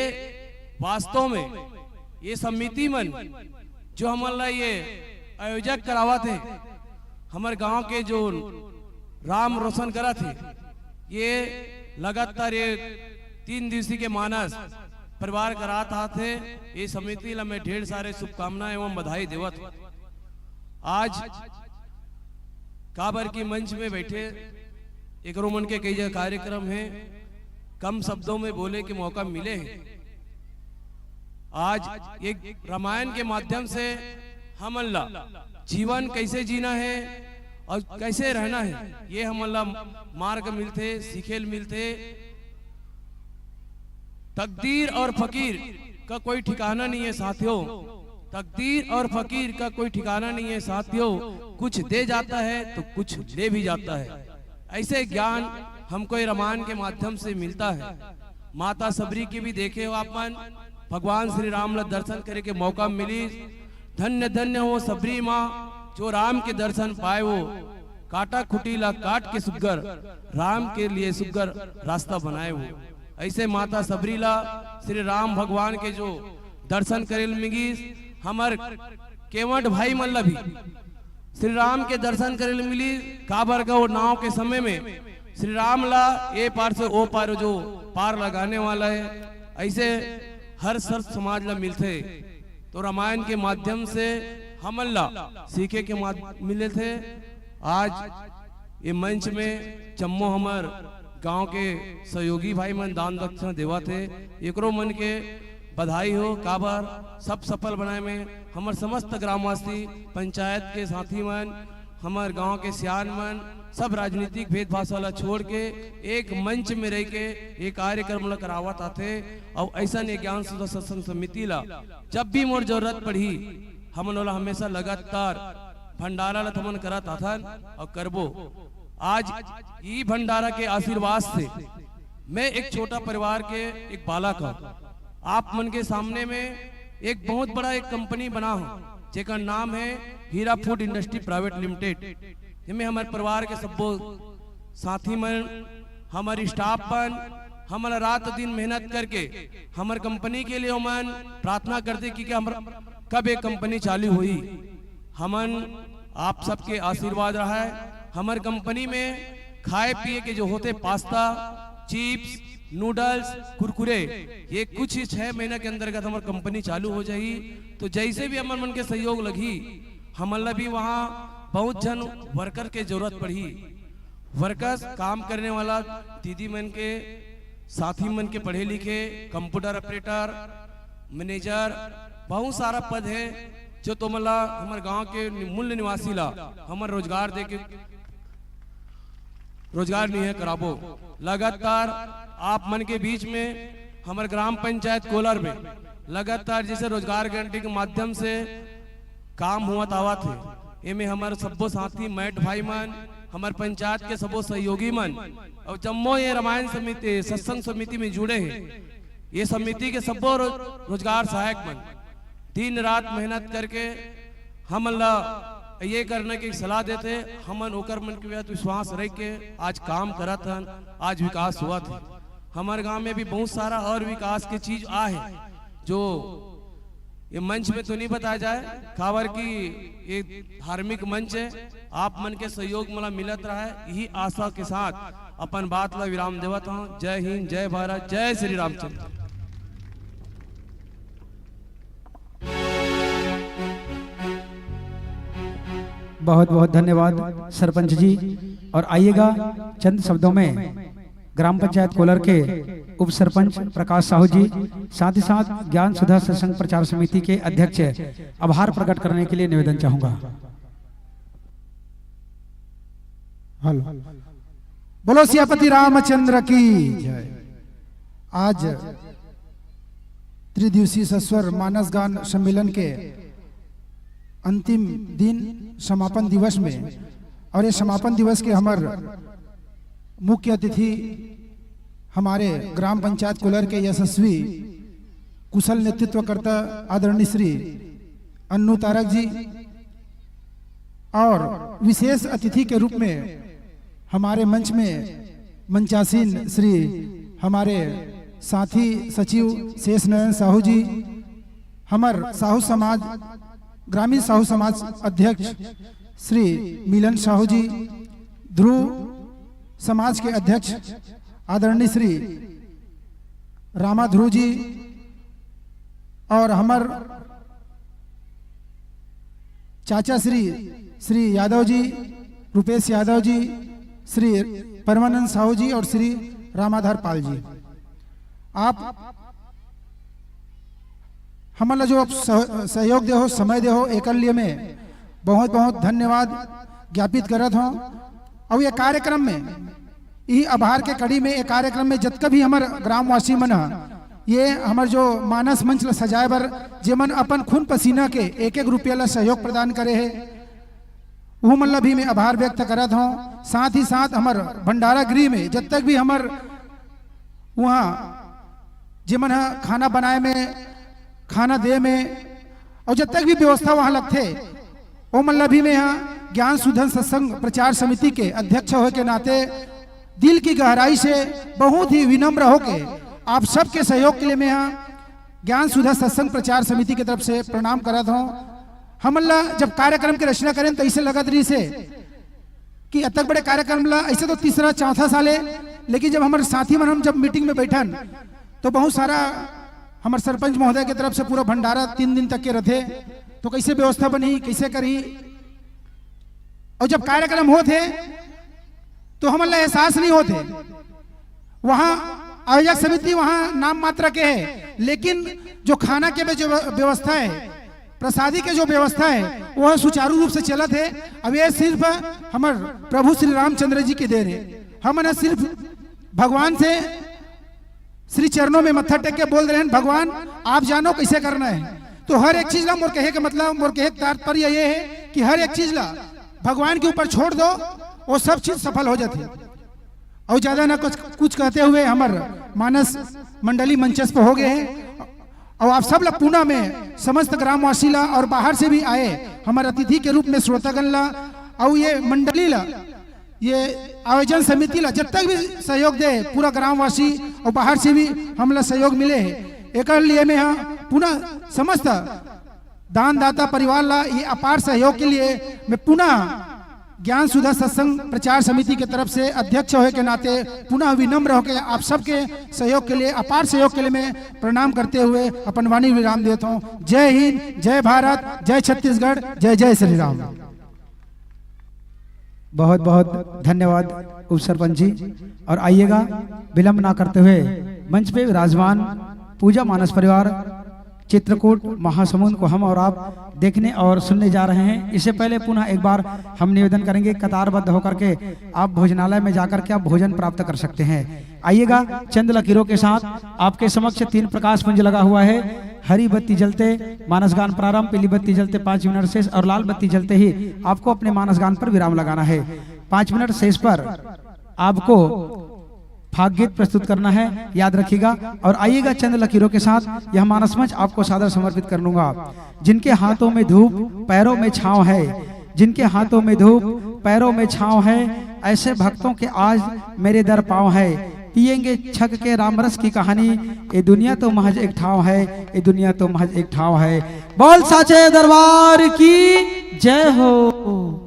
वास्तव में ये समिति मन जो हमन ला ये आयोजक करावत हे, हमर गांव के जो राम रोशन करत हे, ये लगातार ये तीन दिवसीय के मानस परिवार करात आत हे, ये समिति ला मैं ढेर सारे शुभकामना एवं बधाई देवत हूँ। आज काबर की मंच में बैठे एकरो मन के कई जगह कार्यक्रम हे, कम शब्दों में बोले के मौका मिले हे। आज एक रामायण के माध्यम से हमन ला जीवन कैसे जीना हे और कैसे रहना हे, ये हमन ला मार्ग मिलथे, सीखे ल मिलथे। तकदीर और फकीर का कोई ठिकाना नहीं है साथियों, तकदीर और फकीर का कोई ठिकाना नहीं है साथियों। कुछ दे जाता है तो कुछ ले भी जाता है। ऐसे ज्ञान हमको ये रामायण के माध्यम से मिलता है। माता सबरी के भी देखे हो आप मन, भगवान श्री राम ला दर्शन करे के मौका मिली। धन्य धन्य हो सबरी माँ, जो राम के दर्शन पाए हो। काटा खुटी ला काट के सुग्घर, राम के लिए सुग्घर रास्ता बनाए हो। ऐसे माता सबरी ला श्री राम भगवान के जो दर्शन करे ल मिगिस, हमर केवट भाई मन ला भी श्री राम के दर्शन करे ल मिली। काबर का वो नाव के समय में श्री राम ला ए पार से ओ पार जो पार लगाने वाला है, ऐसे हर सर्व समाज ला मिलथे। तो रामायण के माध्यम से हमन ला सीखे के माध-, मिले थे। आज ये मंच में जम्मो हमर गांव के सहयोगी भाई मन दान दक्षिणा देवत हे, एकरो मन के बधाई हो। काबर सब सफल बनाए में हमर समस्त ग्रामवासी, पंचायत के साथी मन, हमर गांव के सियान मन, सब राजनीतिक भेदभाव ला छोड़ के एक मंच में रह के ये कार्यक्रम ला करावत आथे। और ऐसा ने ज्ञान सुधा सत्संग समिति ला जब भी मोर जरूरत पड़ही, हमन ओला हमेशा लगातार भंडारा ला थमन करत आथन और करबो। आज ई भंडारा के आशीर्वाद से मैं एक छोटा परिवार के एक बालक हूँ। आप मन के सामने में एक बहुत बड़ा एक कंपनी बना हूँ, जेकर नाम है हीरा फूड इंडस्ट्री प्राइवेट लिमिटेड। जेमे हमर परिवार के सब्बो साथी मन, हमर स्टाफ मन, हमन रात दिन मेहनत करके हमर कंपनी के लिए ओमन प्रार्थना करथे कि, कि हमर कब एक कंपनी चालू होही। हमन आप सबके आशीर्वाद रहा है। हमर कंपनी में खाए पिए के जो होथे पास्ता, चिप्स, नूडल्स, कुरकुरे, ये कुछ ही छह महीना के अंतर्गत हमर कंपनी चालू हो जाही। तो जैसे भी हमर मन के सहयोग लगही, हमन ला भी वहाँ बहुत झन वर्कर के जरूरत पड़ही। वर्कर्स, काम करने वाला दीदी मन के, साथी मन के पढ़े लिखे, कंप्यूटर ऑपरेटर, मैनेजर, बहुत सारा पद है जो तुमन ला हमर गांव के नि-, मूल निवासी ला हमन रोजगार दे के रोजगार निहे कराबो। लगातार आप मन के बीच में हमर ग्राम पंचायत कोलर में लगातार जैसे रोजगार गारंटी के माध्यम से काम होवत आवत हे, एमे हमर सब्बो साथी मैट भाई मन, हमर पंचायत के सब्बो सहयोगी मन, और जम्मो ये रामायण समिति, सत्संग समिति में जुड़े हे, ये समिति के सब्बो रो-, रोजगार सहायक मन दिन रात मेहनत करके हमन ला ये करने की सलाह देथे। हमन ओकर मन के विश्वास रख के आज काम करत हन, आज विकास होवत हे। हमर गांव में भी बहुत सारा और विकास के चीज आहे जो ये मंच में तो नहीं बताया जाए, काबर कि ये धार्मिक मंच है। आप मन के सहयोग मोला मिलत रहे, यही आशा के साथ अपन बात ला विराम देवत हूँ। जय हिंद, जय भारत, जय श्री रामचंद्र। बहुत बहुत धन्यवाद सरपंच जी। और आइएगा, चंद शब्दों में ग्राम पंचायत कोलर के उप सरपंच प्रकाश साहू जी, साथ ही साथ ज्ञान सुधा सत्संग प्रचार समिति के अध्यक्ष आभार प्रकट करने के लिए निवेदन चाहूंगा। हेलो, बोलो सियापति रामचंद्र की जय। आज त्रिदिवसीय सस्वर मानस गान सम्मेलन के अंतिम दिन समापन दिवस में, और ये समापन दिवस के हमर मुख्य अतिथि हमारे ग्राम पंचायत कोलर के यशस्वी कुशल नेतृत्वकर्ता आदरणीय श्री अन्नू तारक जी, और विशेष अतिथि के रूप में हमारे मंच में मंचासीन श्री हमारे साथी सचिव शेष नयन साहू जी, हमर साहू समाज ग्रामीण साहू समाज अध्यक्ष श्री मिलन साहू जी, ध्रुव समाज के अध्यक्ष आदरणीय श्री रामा ध्रुव जी और हमर चाचा श्री, श्री यादव जी, रूपेश यादव जी, श्री परमानंद साहू जी और श्री रामाधार पाल जी, आप हमन ला जो आप सह-, सहयोग दे हो, समय दे हो, एकर लिए मैं बहुत बहुत धन्यवाद ज्ञापित करत हूँ। और ये कार्यक्रम में, ई आभार के कड़ी में, ये कार्यक्रम में जतका भी हमर ग्रामवासी मन ह, ये हमर जो मानस मंच ला सजाए बर, जेमन अपन खून पसीना के एक एक रुपया ला सहयोग प्रदान करे हे, उहू मन ला भी मैं आभार व्यक्त करत हूँ। साथ ही साथ हमर भंडारा गृह में जब तक भी हमर वहाँ जेमन ह खाना बनाए में, खाना दे में और जब तक भी व्यवस्था वहाँ लगथे, ओ मन ला भी मैं यहाँ ज्ञान सुधन सत्संग प्रचार समिति के अध्यक्ष होए के नाते दिल की गहराई से बहुत ही विनम्र होके आप सबके सहयोग के लिए मैं यहाँ ज्ञान सुधा सत्संग प्रचार समिति की तरफ से प्रणाम करत हूँ। हमन ला जब कार्यक्रम की रचना करें तो ऐसे लगत रही से कि अतक बड़े कार्यक्रम ला, ऐसे तो तीसरा चौथा साल है, लेकिन जब हमर साथी मन हम जब मीटिंग में बैठन तो बहुत सारा हमर सरपंच महोदय की तरफ से पूरा भंडारा तीन दिन तक के रथे, तो कैसे व्यवस्था बनही, कैसे करही। और जब कार्यक्रम होत हे तो हमन ला एहसास नहीं होत हे। वहाँ आयोजक समिति वहाँ नाम मात्र के है, लेकिन जो खाना के जो व्यवस्था है, प्रसादी के जो व्यवस्था है, वह सुचारू रूप से चलत है। अब ये सिर्फ हमर प्रभु श्री रामचंद्र जी के देन है। हमन सिर्फ भगवान से श्री चरणों में मत्था टेक के बोल रहे हैं, भगवान आप जानो कैसे करना है। तो हर एक चीज ला, मोर कहे के मतलब, मोर कहे के तात्पर्य ये है कि हर एक चीज ला भगवान के ऊपर छोड़ दो, वो सब चीज सफल हो जाती है। और ज्यादा ना कुछ, कुछ कहते हुए हमर मानस मंडली मंचस्थ हो गए हैं। और आप सब ला पुनः में समस्त ग्रामवासी ला और बाहर से भी आए हमर अतिथि के रूप में श्रोतागण ला और ये मंडली ला, ये आयोजन समिति ला जब तक भी सहयोग दे, पूरा ग्रामवासी और बाहर से भी हमला सहयोग मिले है। एकर लिए मैं यहाँ पुनः समस्त दानदाता परिवार ला ये अपार सहयोग के लिए मैं पुनः ज्ञान सुधा सत्संग प्रचार समिति के तरफ से अध्यक्ष होए के नाते पुनः विनम्र होकर आप सबके सहयोग के लिए, अपार सहयोग के लिए मैं प्रणाम करते हुए अपन वाणी विराम देता हूँ। जय हिंद, जय भारत, जय छत्तीसगढ़, जय जय श्री राम। बहुत बहुत धन्यवाद उप सरपंच जी। और आइएगा, विलंब ना करते हुए मंच पे विराजमान पूजा मानस परिवार चित्रकूट महासमुंद को हम और आप देखने और सुनने जा रहे हैं। इससे पहले पुनः एक बार हम निवेदन करेंगे, कतारबद्ध होकर के आप भोजनालय में जाकर के आप भोजन प्राप्त कर सकते हैं। आइएगा, चंद लकीरों के साथ आपके समक्ष तीन प्रकाश पुंज लगा हुआ है। हरी बत्ती जलते मानसगान प्रारंभ, पीली बत्ती जलते पाँच मिनट शेष और लाल बत्ती जलते ही आपको अपने मानसगान पर विराम लगाना है। पाँच मिनट शेष पर आपको फाग गीत प्रस्तुत करना है, याद रखिएगा। और आइएगा, चंद लकीरों के साथ यह मानस मंच आपको सादर समर्पित कर लूंगा। जिनके हाथों में धूप, पैरों में छाँव है, जिनके हाथों में धूप, पैरों में छाँव है, ऐसे भक्तों के आज मेरे दर पाँव है। पिएंगे छक के रामरस की कहानी, ये दुनिया तो महज एक ठाव है, ये दुनिया तो महज एक ठाव है। बोल साचे दरबार की जय हो।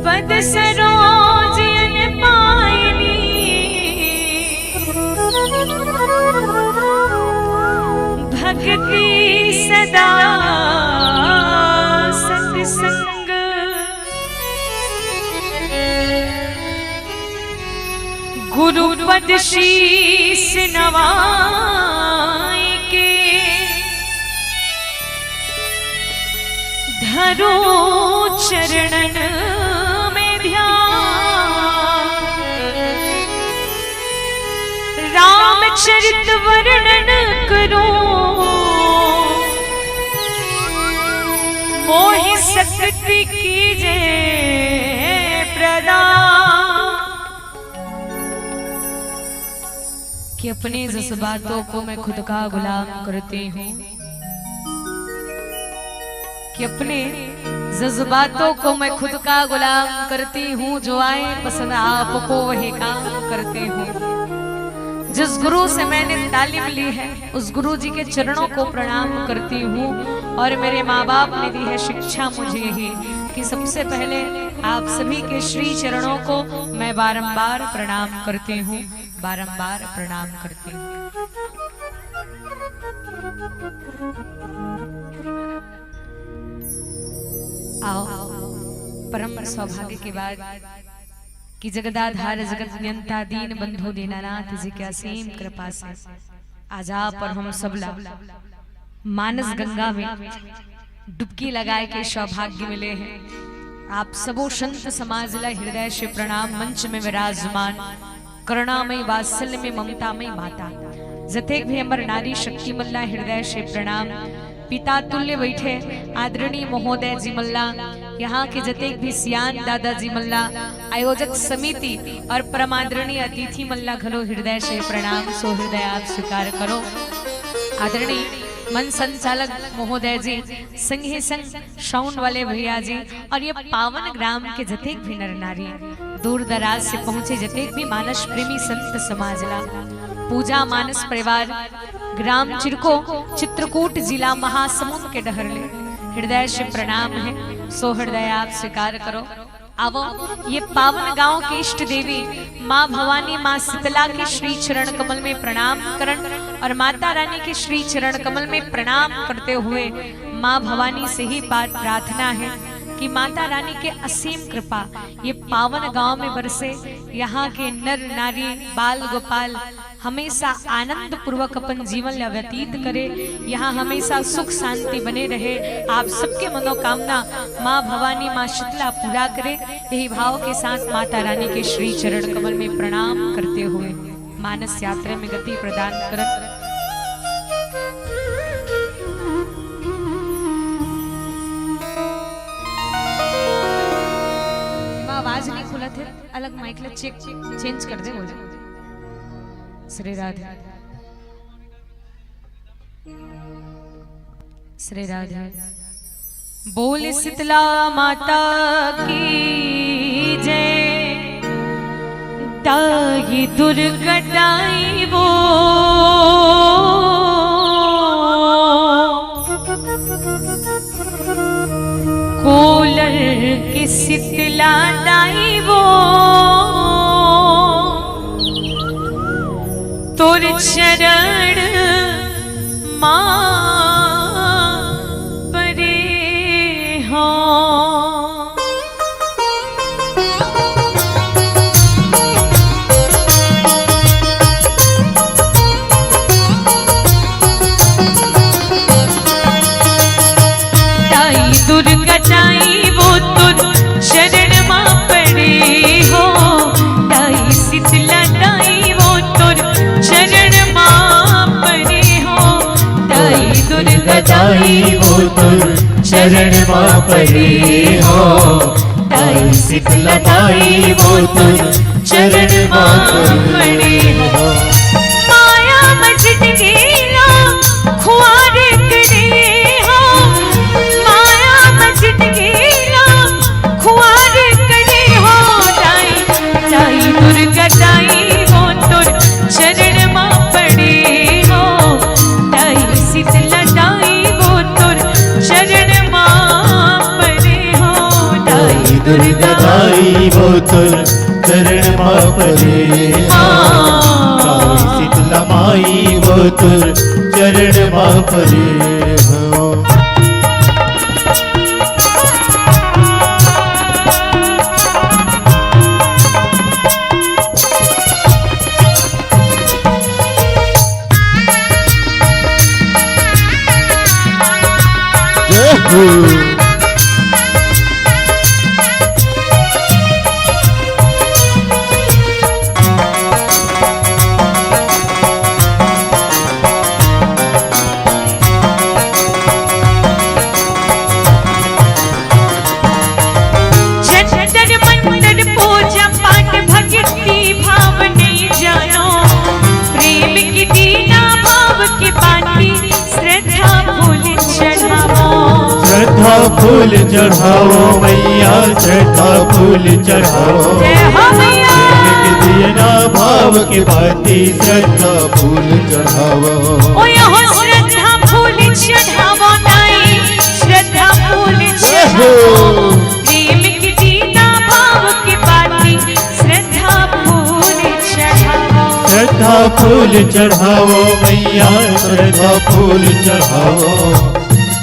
पद सरोज अन पायनी, भक्ति सदा सत्संग। गुरु पद शीस नवाय के, धरो चरणन में ध्यान। रामचरित वर्णन करो, मोहि शक्ति कीजे प्रदान। कि अपने जज्बातों को मैं खुद का गुलाम करती हूँ, कि अपने जज्बातों को मैं खुद का गुलाम करती हूँ, जो आए पसंद आपको वही काम करती हूँ। जिस गुरु से मैंने तालीम ली है, उस गुरु जी के चरणों को प्रणाम करती हूँ, और मेरे माँ बाप ने दी है शिक्षा मुझे यही कि सबसे पहले आप सभी के श्री चरणों को मैं बारंबार प्रणाम करती हूँ, बारंबार प्रणाम करती हूँ। आओ, परम सौभाग्य की बात कि जगदाधार जगत नियंता दीन बंधु दीनानाथ जी के असीम कृपा से आज आप और हम सबला मानस गंगा में डुबकी लगाए के सौभाग्य मिले हैं। आप सबो संत समाज ला हृदय से प्रणाम। मंच में विराजमान करुणामयी वात्सल्य में ममतामयी माता, जतेक भी हमर नारी शक्ति मन ला हृदय से प्रणाम। पिता तुल्य बैठे आदरणीय महोदय जी मन ला, यहाँ के जतेक भी सियान दादा जी मन ला, आयोजक समिति और परमादरणीय अतिथि मन ला घलो हृदय से प्रणाम, सो हृदय आप स्वीकार करो। आदरणीय मंच संचालक महोदय जी, संग ही संग साउंड वाले भैया जी और ये पावन ग्राम के जतेक भी नर नारी, दूर दराज से पहुंचे जतेक भी मानस प्रेमी संत समाज ला, पूजा मानस परिवार, ग्राम चिरको, चित्रकूट, जिला महासमुंद के डहर ले हृदय से प्रणाम है, सो हृदय आप स्वीकार करो। आवो, ये पावन गांव के इष्ट देवी माँ भवानी, माँ शीतला के श्री चरण कमल में प्रणाम करन और माता रानी के श्री चरण कमल में प्रणाम करते हुए माँ भवानी से ही बात प्रार्थना है कि माता रानी के असीम कृपा ये पावन गांव में बरसे, यहाँ के नर नारी, बाल गोपाल हमेशा आनंद पूर्वक अपन जीवन ला व्यतीत करे, यहाँ हमेशा सुख शांति बने रहे। आप सबके मनोकामना माँ भवानी, माँ शीतला पूरा करे। यही भाव के साथ माता रानी के श्री चरण कमल में प्रणाम करते हुए मानस यात्रा में गति प्रदान करत। एमा आवाज नहीं खुलत है, अलग माइक ला चेक, चेंज कर दे बोले। श्री राधे। श्री राधे। बोल शीतला माता की जय। ताई दुर्गा ताई वो, कोलर के शीतला ताई वो, तोर चरण माँ परे हो। ताई दुर्गा ताई वो तोर चरण माँ परे हो। ताई शीतला ताई वो तोर चरण माँ परे हो। ताई दुर्गा ताई वो तोर चरण माँ परे हो। ताई शीतला ताई वो तोर चरण माँ परे हो। माया मजट गेला खुआर करे हो। माया मजट गेला खुआर करे हो। ताई, ताई दुर्गा ताई वो तोर चरण माँ परे हो। ताई शीतला ताई वो दुर्गा दाई वो तोर चरण मा परे हंव। दाई शीतला माई वो तोर चरण मा परे हंव। जय हो। जंतर मंतर पूजा पाठ भक्ति भाव नइ जानों, प्रेम के दीना भाव के बाती श्रद्धा फूल चढ़ावों। श्रद्धा फूल चढ़ावों मैया, श्रद्धा फूल चढ़ावों। जय हो मैया। प्रेम के दीना भाव के बाती श्रद्धा फूल चढ़ावों। ओ यहो श्रद्धा फूल चढ़ावों दाई, श्रद्धा फूल जय हो। चढ़ावों। प्रेम के दीना भाव के बाती श्रद्धा फूल चढ़ावों। श्रद्धा फूल चढ़ावों मैया, श्रद्धा फूल चढ़ावों।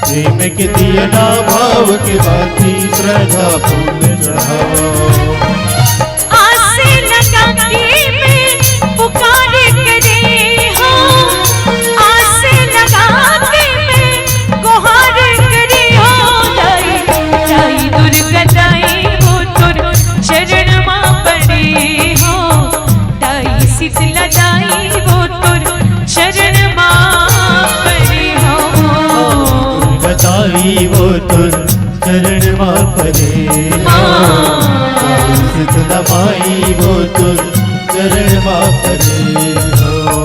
प्रेम के दीना भाव के बाती श्रद्धा फूल चढ़ावों। आस लगा के मैं पुकार करे हंव, आस लगा के मैं गोहार करे हंव। दाई, दाई दुर्गा दाई वो तोर चरण मा परे हंव, दाई शीतला दाई वो तोर चरण मा परे हंव। दुर्गा दाई वो तोर चरण मा परे हंव। शीतला माई वो तोर चरण मा परे हंव।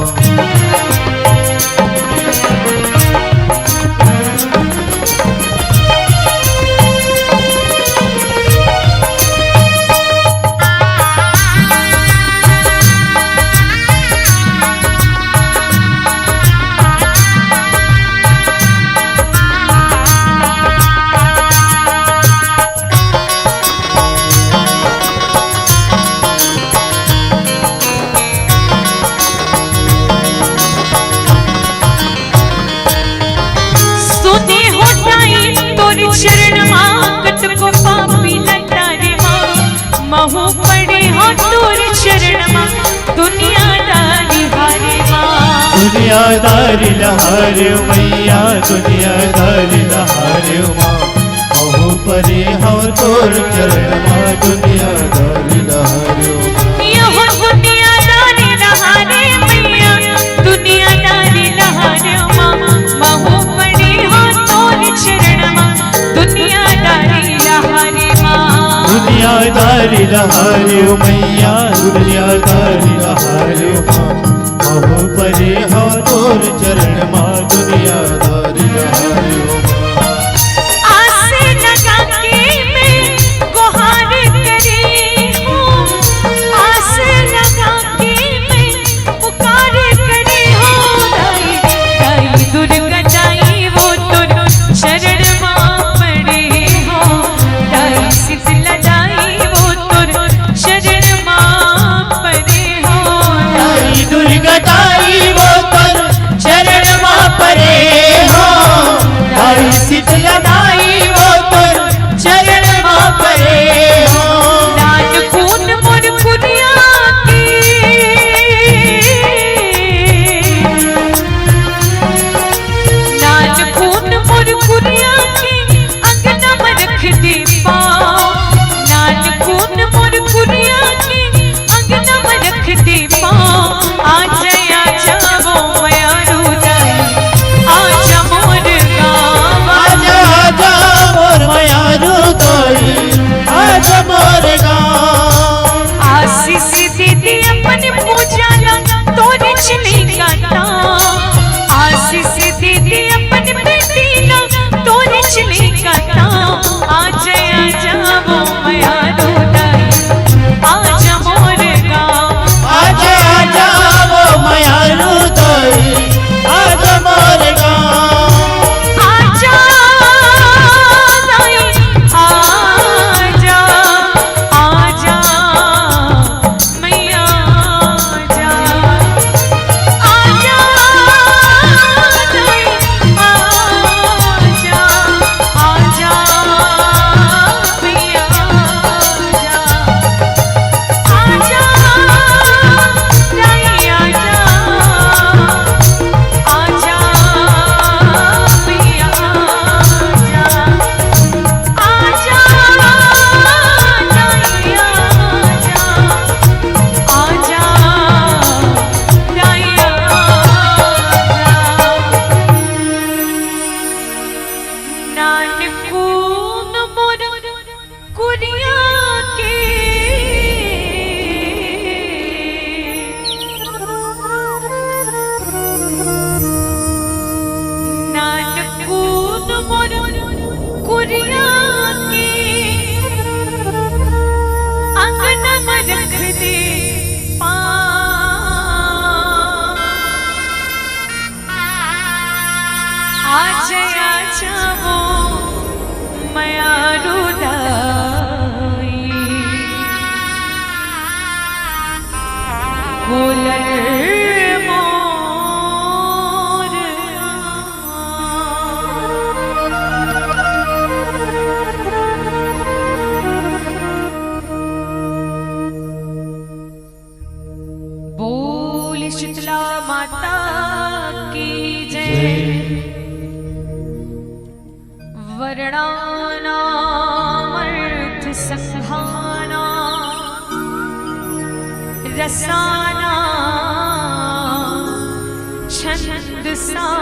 सुने हंव दाई तोर चरण मा, कतको पापी लतारे मा, महूं पड़े हंव तोर चरण मा, दुनियादारी हारे मा। दुनियादारी ला हारेंव मैया, दुनियादारी ला हारेंव माँ। महूं परे हंव तोर चरण मा, दुनियादारी ला हारेंव माँ। यहो दुनियादारी ला हारेंव मैया, दुनियादारी ला हारेंव माँ। महूं परे हंव तोर चरण मा, दुनियादारी ला हारेंव माँ। दुनियादारी ला हारेंव मैया, दुनियादारी ला हारेंव माँ। महूं परे हंव तोर चरण मा, दुनियादारी ला हारेंव माँ। आस लगा के मैं गोहार करे हंव, आस लगा के मैं पुकार करे हंव। दाई, दाई दुर्गा दाई वो तोर चरण मा परे हंव, दाई शीतला दाई वो तोर चरण मा परे हंव। दाई दुर्गा दाई वो तोर चरण मा परे हंव, दाई शीतला दाई वो तोर चरण मा परे हंव। लाल खून मोर कुरिया के, लाल खून मोर कुरिया के, अंगना मा रख दे पाँव। लाल खून मोर कुरिया के, अंगना मा रख दे पाँव। आजा, आजा वो मयारू दाई, आजा मोर गाँव। आजा, आजा मोर मयारू दाई, आजा मोर गाँव। आशीष दे दे अपन पूजा ला, तोर चली काटा। आशीष दे दे अपन बेटी ला, तोर चली मोर कुरिया के अंगना म रख दे पाँव। आजा, आजा वो मयारू दाई, कोलर मोर। बोल शीतला माता की जय। वर्णानामर्थ संघाना रसाना छंद सामपी।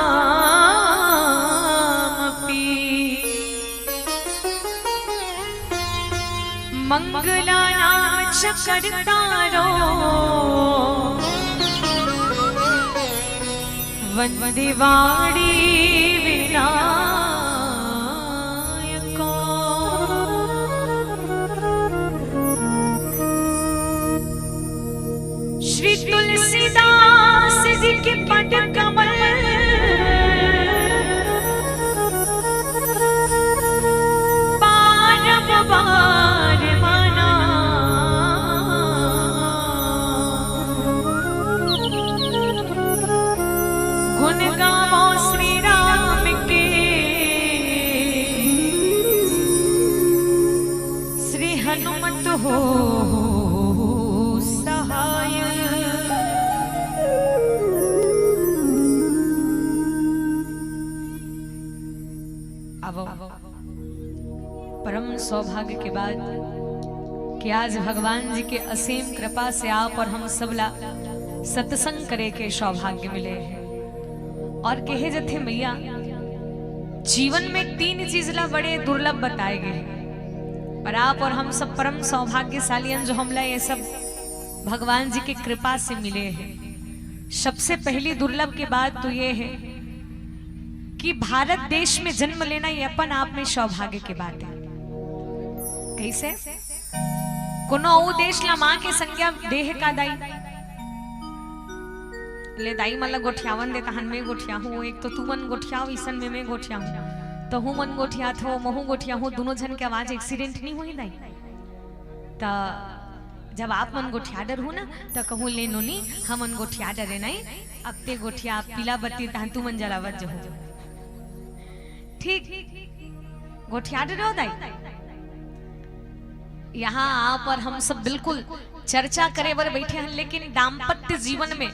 मंगलानां च कर्तारो वंदिवाणी विनायको। श्री तुलसीदास जी के पद कमल बारंबार मना। गुण गावो श्री राम के, श्री हनुमत हो सहाय। अब परम सौभाग्य के बात कि आज भगवान जी के असीम कृपा से आप और हम सबला सत्संग करे के सौभाग्य मिले हे। और कहे जथे मैया, जीवन में तीन चीज ला बड़े दुर्लभ बताए गए हे, पर आप और हम सब परम सौभाग्यशाली हन जो हमला ये सब भगवान जी के कृपा से मिले हे। सबसे पहली दुर्लभ के बात तो ये हे कि भारत देश में जन्म लेना ये अपन आप में सौभाग्य के बात हे। कैसे? कोनो अउ देश ला माँ के संज्ञा दे हे का दाई? ले दाई मन ला गोठियावन दे, तहन मैं गोठियाहूँ, एक तो तू मन गोठियाव, इसन में मैं गोठियाहूँ, तहू मन गोठियाथो, महू गोठियाहूँ, दुनों झन के आवाज accident नहीं होही दाई? त जब आप मन गोठिया डरहू ना, त कहूँ, ले नोनी, हमन गोठिया डरे नहीं, अब ते गोठिया, पीला बत्ती तहन तू मन जलावत जहू। ठीक, गोठिया डरे हो दाई? यहाँ आप और हम सब बिल्कुल चर्चा करे बर बैठे हन, लेकिन दाम्पत्य जीवन में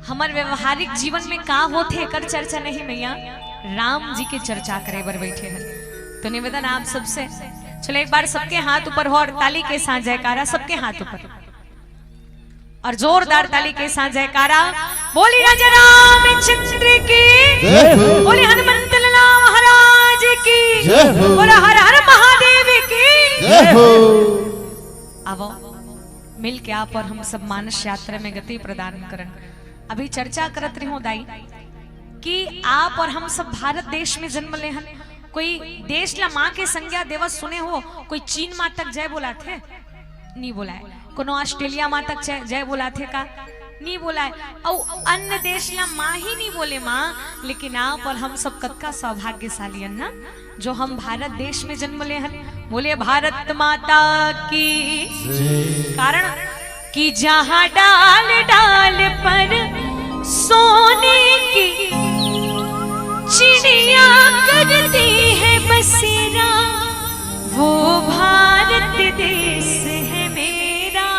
हमर व्यवहारिक जीवन में का होथे, एकर चर्चा नहीं मैया, राम जी के चर्चा करे बर बैठे हन। तो निवेदन आप सबसे, चलो एक बार सबके हाथ ऊपर हो और ताली के साथ जयकारा, सबके हाथ ऊपर और जोरदार ताली के साथ जयकारा। बोली राजा रामचंद्र की, जय हो। बोली हनुमंत लाला महाराज की, जय हो। बोला हर हर महादेव की, जय हो। अब मिल के आप और हम सब मानस यात्रा में गति प्रदान करन। अभी चर्चा करत रहे हो दाई कि आप और हम सब भारत देश में जन्म ले हन। कोई देश ला माँ के संज्ञा देवत सुने हो? कोई चीन माँ तक जय बोलाथे? नी बोलाय। कोनो ऑस्ट्रेलिया माँ तक जय, जय बोलाथे का? नी बोलाय। अउ अन्य देश ला माँ ही नी बोले माँ, लेकिन आप और हम सब कतका सौभाग्यशाली हन ना, जो हम भारत देश में जन्म ले हन। बोले भारत माता की। कारण कि जहाँ डाल डाल पर सोने की चिड़िया करती है बसेरा, वो भारत देश है मेरा।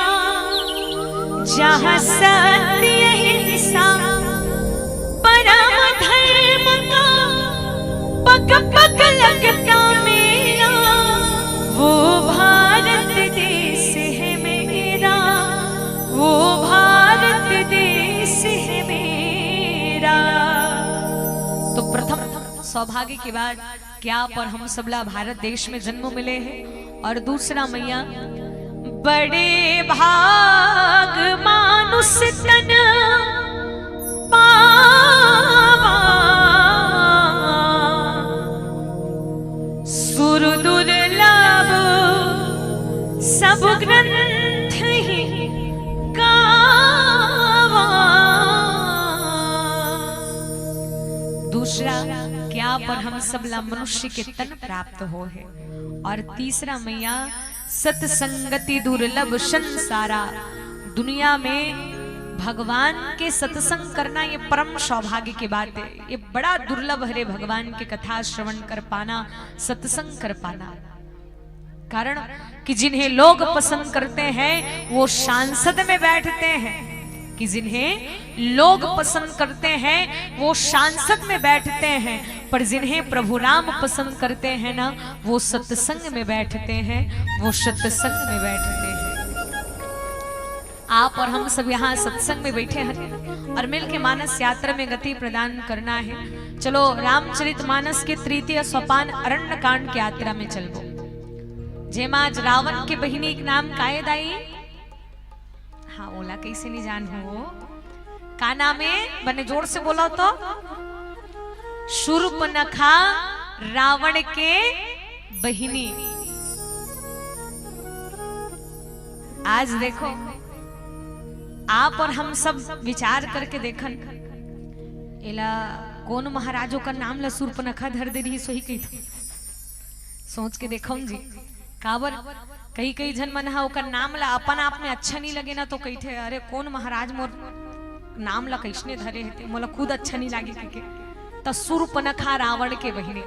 जहाँ सत्य अहिंसा परम धर्म का पग पग लगता मेरा, वो भारत देश है मेरा, वो भारत देश है मेरा। तो प्रथम सौभाग्य की बात कि आप और हम सबला भारत देश में जन्म मिले हे, और दूसरा मैया, बड़े भाग मानुष तन पावा, दुर्लभ सब ग्रंथ ही गावा। दूसरा, क्या पर हम सबला मनुष्य के तन प्राप्त हो है। और तीसरा मैया, सतसंगति दुर्लभ संसारा। दुनिया में भगवान के सत्संग करना ये परम सौभाग्य की बात है। ये बड़ा दुर्लभ हरे, भगवान के कथा श्रवण कर पाना, सत्संग कर पाना। कारण कि जिन्हें लोग पसंद करते हैं वो सांसद में बैठते हैं, कि जिन्हें लोग पसंद करते हैं वो सांसद में बैठते हैं, पर जिन्हें प्रभु राम पसंद करते हैं ना, वो सत्संग में बैठते हैं, वो सत्संग में बैठते हैं। आप और हम सब यहाँ सत्संग में बैठे हैं और मिल के मानस यात्रा में गति प्रदान करना है। चलो, रामचरित मानस के तृतीय सोपान अरण्य कांड के यात्रा में चलबो। जेमा आज रावण के बहिनी के नाम काय दाई? हाँ, ओला कैसे नहीं जान हो? का नाम है? बने जोर से बोलो तो। शूर्पनखा, रावण के बहिनी। आज देखो, आप और हम सब विचार करके देखन, एला कौन महाराज ओकर नाम ला शूर्पनखा धर दे रही, सोही कही। सोच के देखो जी, काबर कई कई झन मन ह ओकर नाम ला अपन आप में अच्छा नहीं लगे ना, तो कहिथे, "अरे, कौन महाराज मोर नाम ला कैसने धरे हे ते, मोला खुद अच्छा नहीं लागे," कहिके। त शूर्पनखा रावण के बहिनी।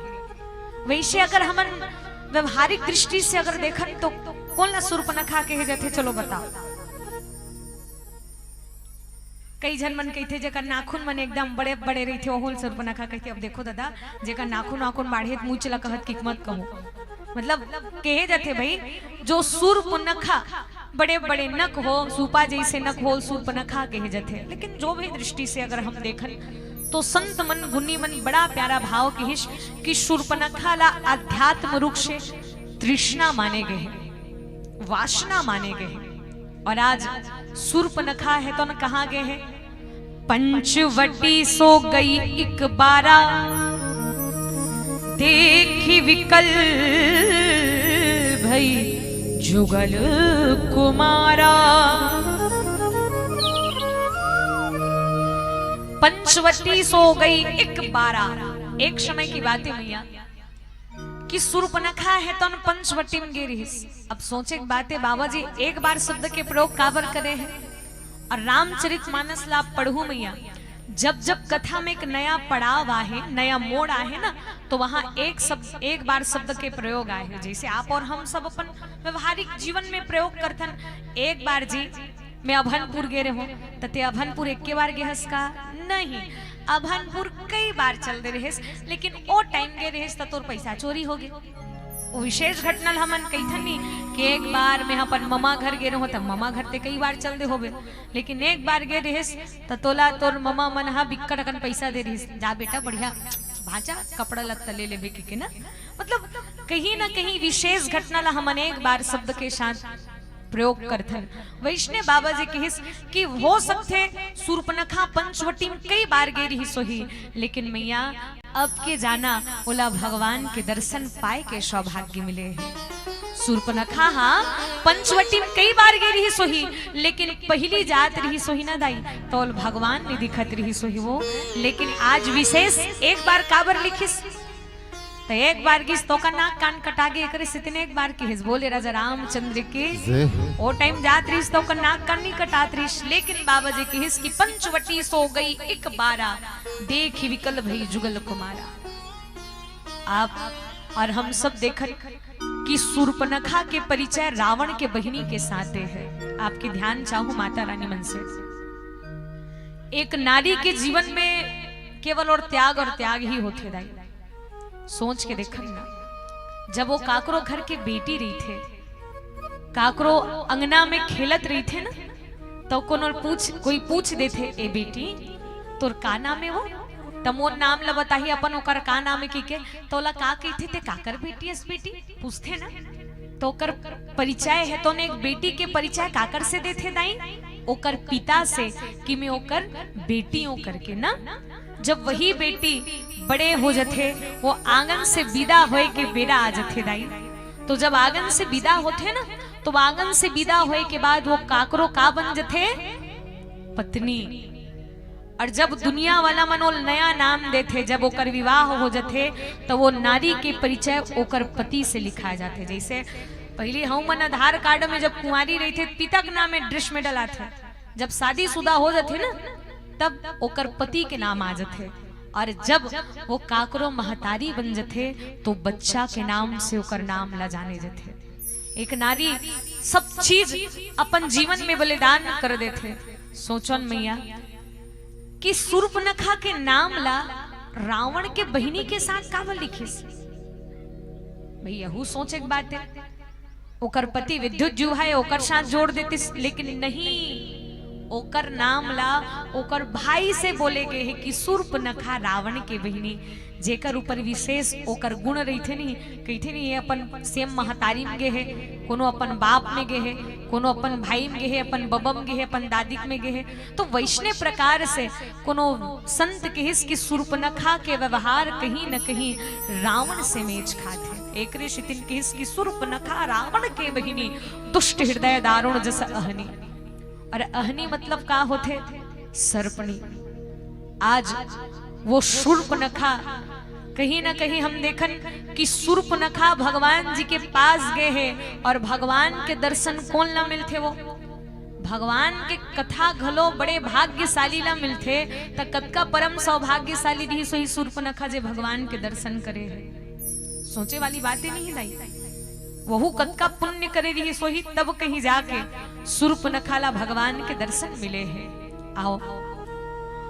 वैसे अगर हमन व्यवहारिक दृष्टि से अगर देखन तो कौन ला शूर्पनखा कहे जाथे, चलो बताओ। कई झन मन कहिथे, "जेकर नाखून मन एकदम बड़े बड़े रहिथे, ओहू ल शूर्पनखा कहिथे।" अब देखो दादा, जेकर नाखून वाखून बाढ़े त मुँह चला कहत किक मत कहो। मतलब, कहे जाथे भाई, जो शूर्पनखा, बड़े बड़े नख हो, सूपा जैसे नख हो, शूर्पनखा कहे जाथे। लेकिन जो भी दृष्टि से अगर हम देखन तो संत मन, गुणी मन बड़ा प्यारा भाव किहिस कि शूर्पनखा ला अध्यात्म रूप से तृष्णा माने गए हे, वासना माने गए हे। और आज शूर्पनखा हे तो न कहाँ गए हे? पंचवटी सो गई एक बारा, देखी विकल भई जुगल कुमारा। पंचवटी सो गई एक बारा। एक समय की बात है मैया कि शूर्पनखा हे तो न पंचवटी में गे रहिस। अब सोचे के बात है, बाबा जी एक बार शब्द के प्रयोग काबर करे हैं? और रामचरित मानस ला आप पढ़ू मैया, जब जब कथा में एक नया पड़ाव आहे, नया मोड़ आहे ना, तो वहाँ एक शब्द, एक बार शब्द के प्रयोग आहे। जैसे आप और हम सब अपन व्यवहारिक जीवन में प्रयोग करथन, एक बार जी मैं अभनपुर गे रहूं, त ते अभनपुर एक्के बार गे हस का? नहीं, अभनपुर कई बार चल दे रहेस, लेकिन ओ टाइम गे रहेस त तोर पैसा चोरी हो गे। वो विशेष घटना ल हमन कहिथन नी कि एक बार मैं अपन ममा घर गे रहूं, त ममा घर ते कई बार चल दे होबे, लेकिन एक बार गे रहेस त तोला तोर ममा मन ह बिक्कट अकन पैसा दे रहिस, "जा बेटा, बढ़िया भांचा कपड़ा लत्ता ले लेबे," कहिके ना। मतलब, कहीं ना कहीं विशेष घटना ला हमन एक बार शब्द के साथ प्रयोग करथन। वैसने बाबा जी कहिस कि हो सकथे शूर्पनखा पंचवटी में कई बार गे रहिस होही, लेकिन मैया अब के जाना ओला भगवान के दर्शन पाए के सौभाग्य मिले हे। शूर्पनखा हा पंचवटी में कई बार गे रहिस होही, लेकिन पहली जात रहिस होही ना दाई, तो ओला भगवान नहीं दिखत रहिस होही वो। लेकिन आज विशेष एक बार काबर लिखिस? त एक बार गिस त ओकर नाक कान कटा गे, एकरे सेती एक बार किहिस, बोले राजा रामचंद्र की। जय हो। ओ टाइम जात रहिस त ओकर नाक कान नहीं कटात रहिस, लेकिन बाबा जी किहिस कि पंचवटी सो गई एक बारा, देखी विकल भई जुगल कुमारा। आप और हम सब देखत कि शूर्पनखा के परिचय रावण के बहिनी के साथ है। आपके ध्यान चाहूं माता रानी मन से, एक नारी के जीवन में केवल और त्याग और त्याग ही होथे दाई। सोच के देखन ना, जब वो काकरो घर के बेटी रहिथे, काकरो अंगना में खेलत रहिथे ना, तो कोनो पूछ, कोई पूछ देथे, "ए बेटी, तोर का नाम है वो?" त मोर नाम ल बताही अपन, ओकर का नाम है कहिके, त ओला का कहिथे, "ते काकर बेटी अस बेटी?" पूछथे ना, तो ओकर परिचय है, तो ने एक बेटी के परिचय काकर से देथे दाई? ओकर पिता से, कि मैं ओकर बेटी हूँ करके ना। जब वही बेटी बड़े हो जथे, वो आंगन से विदा होए के बेरा आ जथे दाई, तो जब आंगन से विदा होथे ना, तो आंगन से विदा होए के बाद वो काकरो का बन जथे? पत्नी। और जब दुनिया वाला मन ओला नया नाम देथे, जब ओकर विवाह हो जथे, तो वो नारी के परिचय ओकर पति से लिखाए जाथे। जैसे पहले हम मन आधार कार्ड में जब कुंवारी रहिथे, पिता के नाम एड्रेस में डलाथे, जब शादीशुदा हो जथे ना, तब ओकर पति के नाम आ जथे। और जब वो काकरो महतारी बन जथे, तो बच्चा के नाम से ओकर नाम ला जाने जथे। एक नारी सब चीज अपन जीवन में बलिदान कर देथे। सोचन मैया कि सूर्पनखा के नाम ला रावण के बहिनी के साथ काबर लिखिस? भैया, हु सोचे के बात है। ओकर पति विद्युत जीव है, ओकर साथ जोड़ देतिस, लेकिन नहीं, ओकर नाम ला ओकर भाई से बोले गए है कि सूर्पनखा रावण के बहिनी, जेकर ऊपर विशेष ओकर गुण रहिथे नहीं, कहिथे नहीं, ये अपन सेम महतारी में गे है, कोनो अपन बाप में गे है, कोनो अपन भाई में गे है, अपन बबम गे है, अपन दादिक में गे है। तो वैसने प्रकार से कोनो संत कहिस कि सूर्पनखा के व्यवहार कहीं न कहीं रावण से मेच खात है। एकरे सेतिन कहिस कि सूर्पनखा रावण के बहिनी, दुष्ट हृदय दारुण जस अहनी। और अहनी मतलब का होथे? सर्पनी। आज वो सूर्पनखा, कहीं ना कहीं हम देखन कि सूर्पनखा भगवान जी के पास गए है और भगवान के दर्शन कोन ला मिलथे? वो भगवान के कथा घलो बड़े भाग्यशाली ला मिलथे। त कतका परम सौभाग्यशाली रहिस होही सूर्पनखा, जे भगवान के दर्शन करे है। सोचे वाली बात ही नहीं दाई। वहू कतका पुण्य करे रहिस होही, तब कहीं जाके सूर्पनखा ला भगवान के दर्शन मिले है। आओ,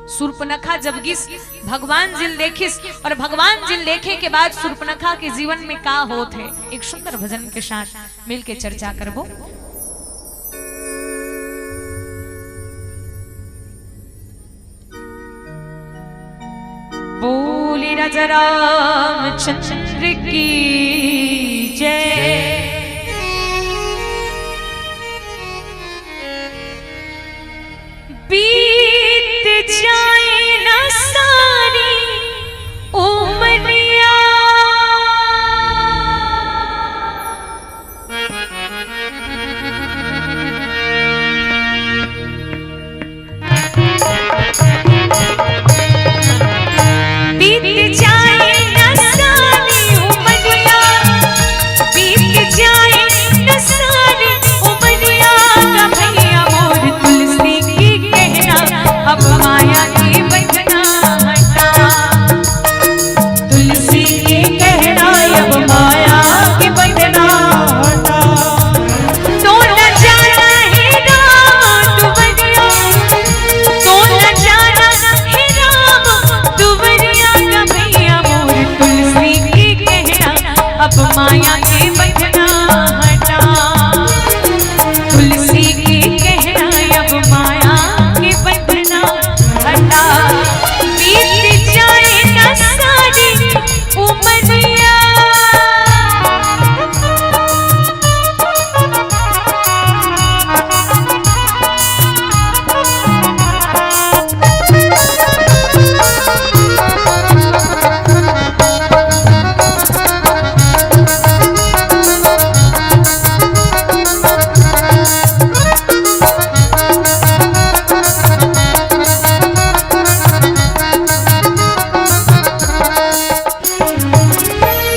सूर्पनखा जब गिस, भगवान जिल देखिस, और भगवान जिल देखे के बाद सूर्पनखा के जीवन में का होत है, एक सुंदर भजन के साथ मिलके चर्चा करबो। बोली राजा रामचंद्र की जय। बीत जाए ना सारी उमरिया। बीत जाए ना सारी उमरिया, बीत जाए ना सारी उमरिया, का भैया मोर तुलसी की कहना, अब माया के बंधना हटा। तुलसी के कहना, अब माया के बंधना हटा। तो न जाना हे राम दुवरिया, तो न जाना हे राम दुवरिया, का भैया मोर तुलसी के कहना, अब माया के बंधना हटा। तुलसी के कहना, अब माया के बंधना हटा। बीत जाए ना सारी उमरिया।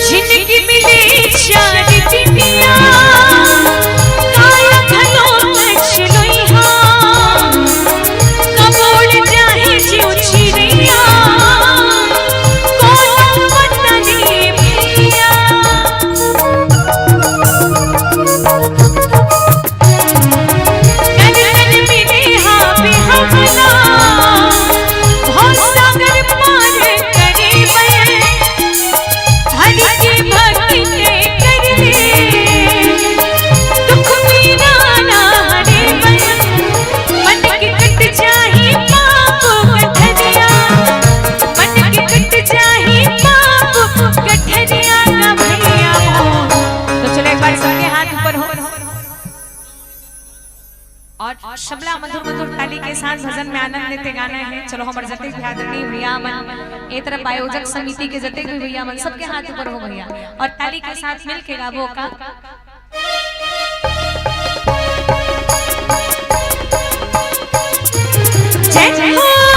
जिनकी मिली चार दिनिया, काया घलो कछ लोइहा, कबूल जाहे जिउ चिरैया, कोनो पता नहीं भैया। नैनन मिले हा बिहगना, भव सागर पार करे बर। हरि के भक्ति ते कर ले, दुख पीरा ना हरे बर। मन के कट जाही पाप गठरिया, मन के कट जाही पाप गठरिया ना भैया हो। तो चलो एक बार सबके हाथ ऊपर हो। और सबला मधुर मधुर ताली ताली के साथ भजन में आनंद लेते गाना है। चलो, हमर जते भी आदरणीय भैया मन, ए तरफ आयोजक समिति के जते भी भैया मन, सबके हाथ ऊपर हो भैया, और ताली के साथ मिल के गाबो का। जय हो।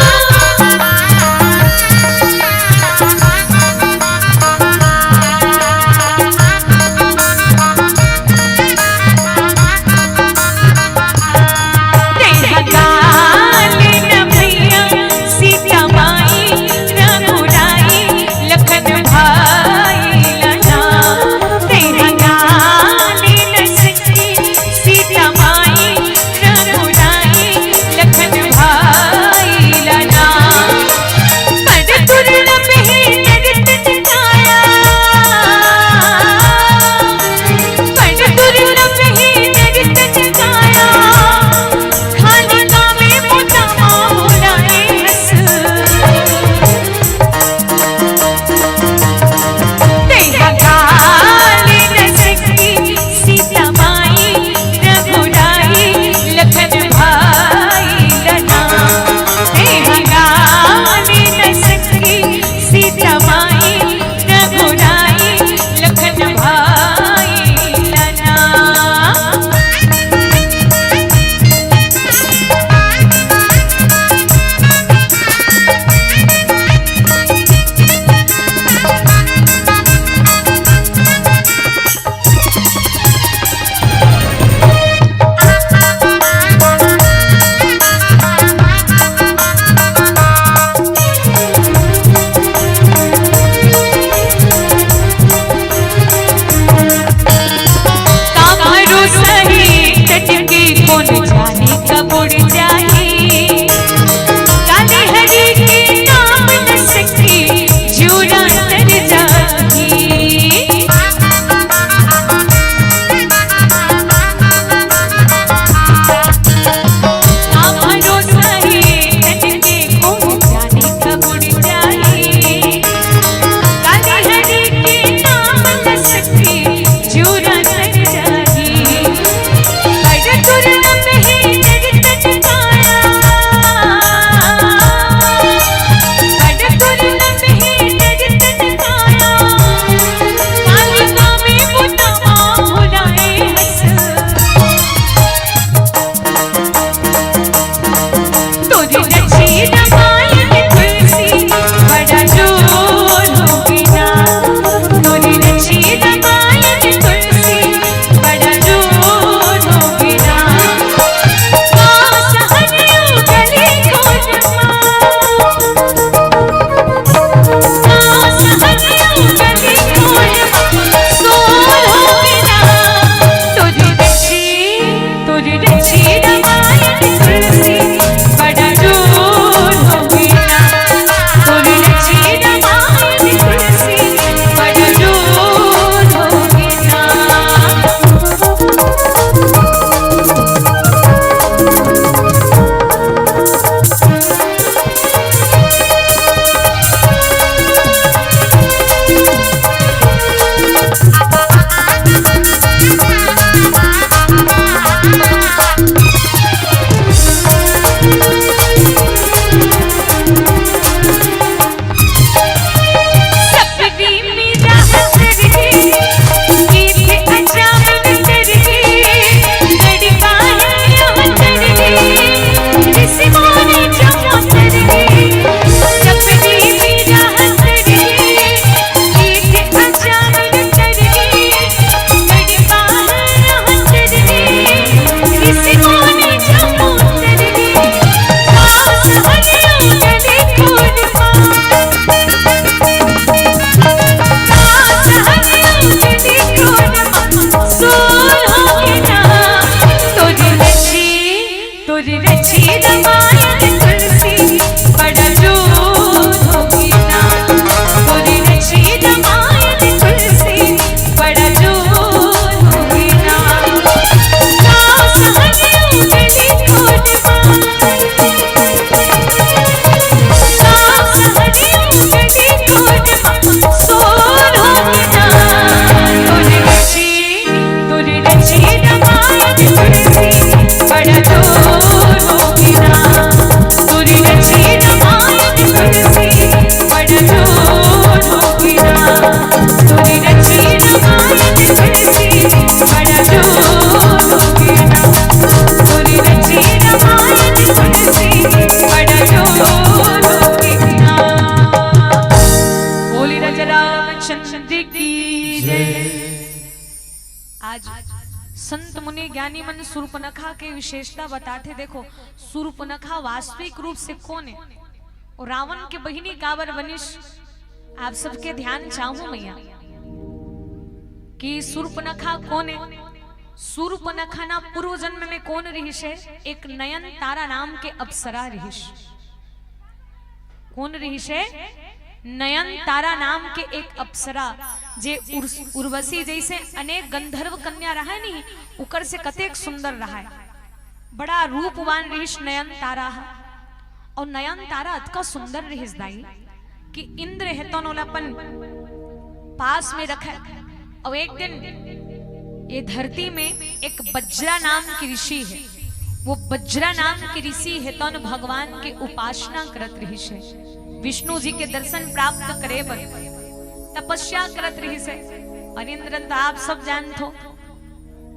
आज संत मुनि ज्ञानी मन सूर्पनखा के विशेषता बताथे। देखो, सूर्पनखा वास्तविक रूप से कोन हे? वो रावण के बहिनी काबर बनिस? आप सबके ध्यान चाहूं मैया कि सूर्पनखा कोन हे। सूर्पनखा ना पूर्व जन्म में कोन रिहिस हे? एक नयनतारा नाम के अप्सरा रिहिस। कोन रिहिस हे? नयनतारा नाम के एक अप्सरा, जे उर्स-, उर्वशी जैसे अनेक गंधर्व कन्या रहय नहीं, उकर से कतेक सुंदर रहय। बड़ा रूपवान रिहिस नयनतारा ह। और नयनतारा अतका सुंदर रिहिस दाई कि इंद्र हे तौन ओला अपन पास में रखे। और एक दिन ये धरती में एक बज्रा नाम के ऋषि हे। वो बज्रा नाम के ऋषि हे तौन भगवान के उपासना करत रिहिस हे, विष्णु जी के दर्शन प्राप्त करे बर तपस्या करत रिहिस हे। और इंद्र त आप सब जानत हो,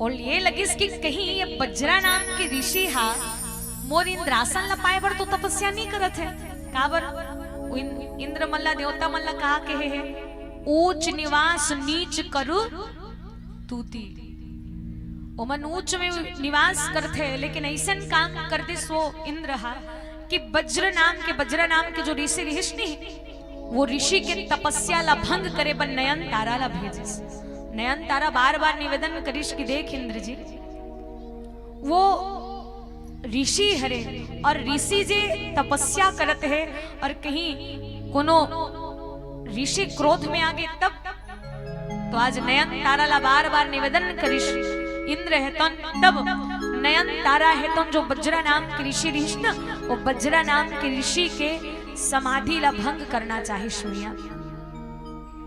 और ये लगिस कि कहीं ये बज्रा नाम के ऋषि हा मोर इंद्रासन ला पाए बर तो तपस्या नहीं करत हे। काबर? वो इन-, इंद्र मन ला, देवता मन ला कहा कहे हे, ऊंच निवास नीच करु तूती। ओमन ऊंच में निवास करथे, लेकिन ऐसन काम कर दिस वो इंद्र हा कि बज्र नाम के, बज्र नाम के जो ऋषि रिहिस नहीं, वो ऋषि के तपस्या ला भंग करे बर नयनतारा ला भेजिस। नयनतारा बार बार निवेदन करिस कि देख इंद्र जी, वो ऋषि हरे, और ऋषि जे तपस्या करत हे और कहीं कोनो ऋषि क्रोध में आगे तब तो आज नयनतारा ला बार बार निवेदन करिस इंद्र हे तौन, तब नयनतारा हे तौन जो बज्रा नाम के ऋषि रिहिस ना, वो बज्रा नाम के ऋषि के समाधि ला भंग करना चाहिस मैया।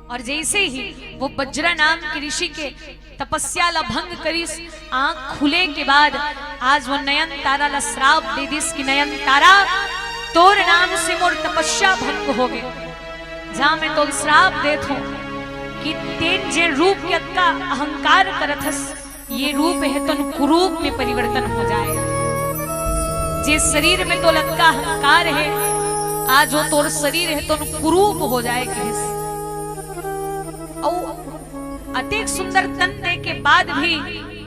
और जैसे ही वो बज्रा नाम के ऋषि के तपस्या ला भंग करिस, आंख खुले के बाद आज वो नयनतारा ला श्राप दे दिस कि नयनतारा, तोर नाम से मोर तपस्या भंग हो गे। जा, मैं तोला श्राप देत हों कि तें जे रूप के अतका अहंकार करत हस, ये रूप हे तौन कुरूप में परिवर्तन हो जाए। जे शरीर में तोला अतका अहंकार हे, आज वो तोर शरीर हे तौन कुरूप हो जाए कहिस। अउ अतेक सुंदर तन दे के बाद भी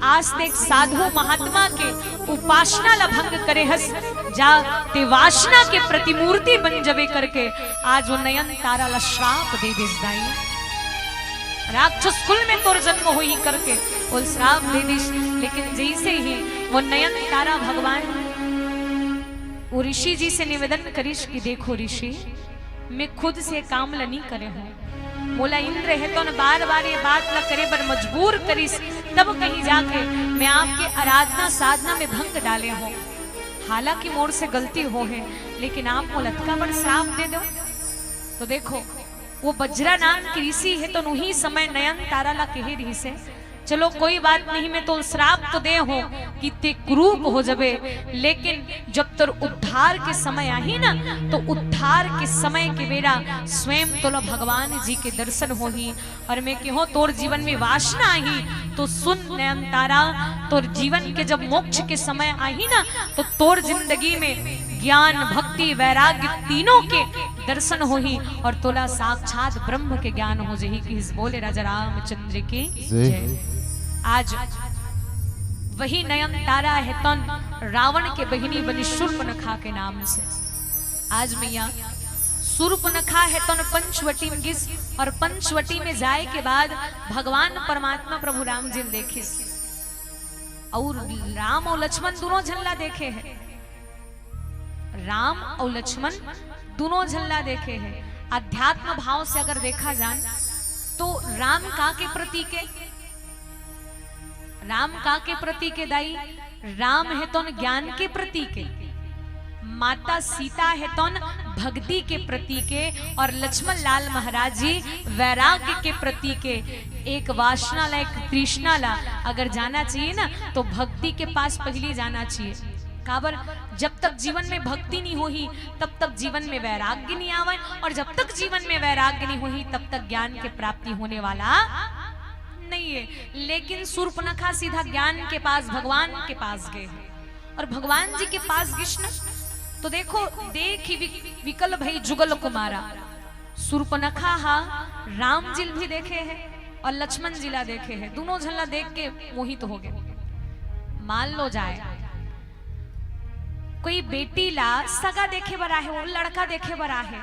आज तें एक साधु महात्मा के उपासना ला भंग करे हस, जा तें वासना के प्रतिमूर्ति बन जबे करके आज वो नयनतारा ला श्राप दे दिस दाई। राक्षस कुल में तोर जन्म होही करके वो श्राप दे दिस। लेकिन जैसे ही वो नयनतारा भगवान वो ऋषि जी से निवेदन करिस कि देखो ऋषि, मैं खुद से काम ल नहीं करे हों, मोला इंद्र हे तौन बार बार ये बात ल करे बर मजबूर करिस, तब कहीं जाके मैं आपके आराधना साधना में भंग डाले हों। हालांकि मोर से गलती हो हे, लेकिन आप मोला अतका बड़ श्राप दे दो। तो देखो, वो बज्रा नाम के ऋषि हे तौन उही समय नयनतारा ला कहे रिहिस हे, चलो कोई बात नहीं, मैं तोला श्राप तो दे हों कि तें कुरूप हो जबे, लेकिन जब तोर उद्धार के समय आही ना, तो उद्धार के समय के बेरा स्वयं तोला भगवान जी के दर्शन होही। और मैं कहों तोर जीवन में वासना आही, तो सुन नयनतारा, तोर जीवन के जब मोक्ष के समय आही ना, तो तोर जिंदगी में ज्ञान, भक्ति, वैराग्य तीनों के दर्शन होही और तोला साक्षात ब्रह्म के ज्ञान हो जही। कहिस बोले राजा रामचंद्र की जय। जय। आज वही नयनतारा हे तौन रावण के बहिनी बनिस सूर्पनखा के नाम से। आज मैया सूर्पनखा हे तौन पंचवटी में गिस और पंचवटी में जाए के बाद भगवान परमात्मा प्रभु राम जी ल देखिस। अउ राम अउ लक्ष्मण दूनों झन ला देखे हे। राम अउ लक्ष्मण दूनों झन ला देखे हे। अध्यात्म भाव से अगर देखा जान तो राम का के प्रतीक हे? राम का के प्रतीक हे दाई? राम हे तौन ज्ञान के प्रतीक हे, माता सीता हे तौन भक्ति के प्रतीक हे, और लक्ष्मण लाल महाराज जी वैराग्य के प्रतीक हे। एक वासना ला, एक तृष्णा ला अगर जाना चाहिए ना, तो भक्ति के पास पहली जाना चाहिए। काबर? जब तक जीवन में भक्ति नहीं होही, तब तक जीवन में वैराग्य नहीं आवे, और जब तक जीवन में वैराग्य नहीं होही, तब तक ज्ञान के प्राप्ति होने वाला नहीं हे। लेकिन सूर्पनखा सीधा ज्ञान के पास, भगवान के पास गे हे, और भगवान जी के पास गिस ना, तो देखो, देखि वि-, विकल भई जुगल कुमारा। सूर्पनखा हा राम जी ल भी देखे हे, और लक्ष्मण जी ला देखे हे, दूनों झन ला देख के मोहित हो गे। मान लो जाए, कोई बेटी ला सगा देखे बर आहे, वो लड़का देखे बर आहे।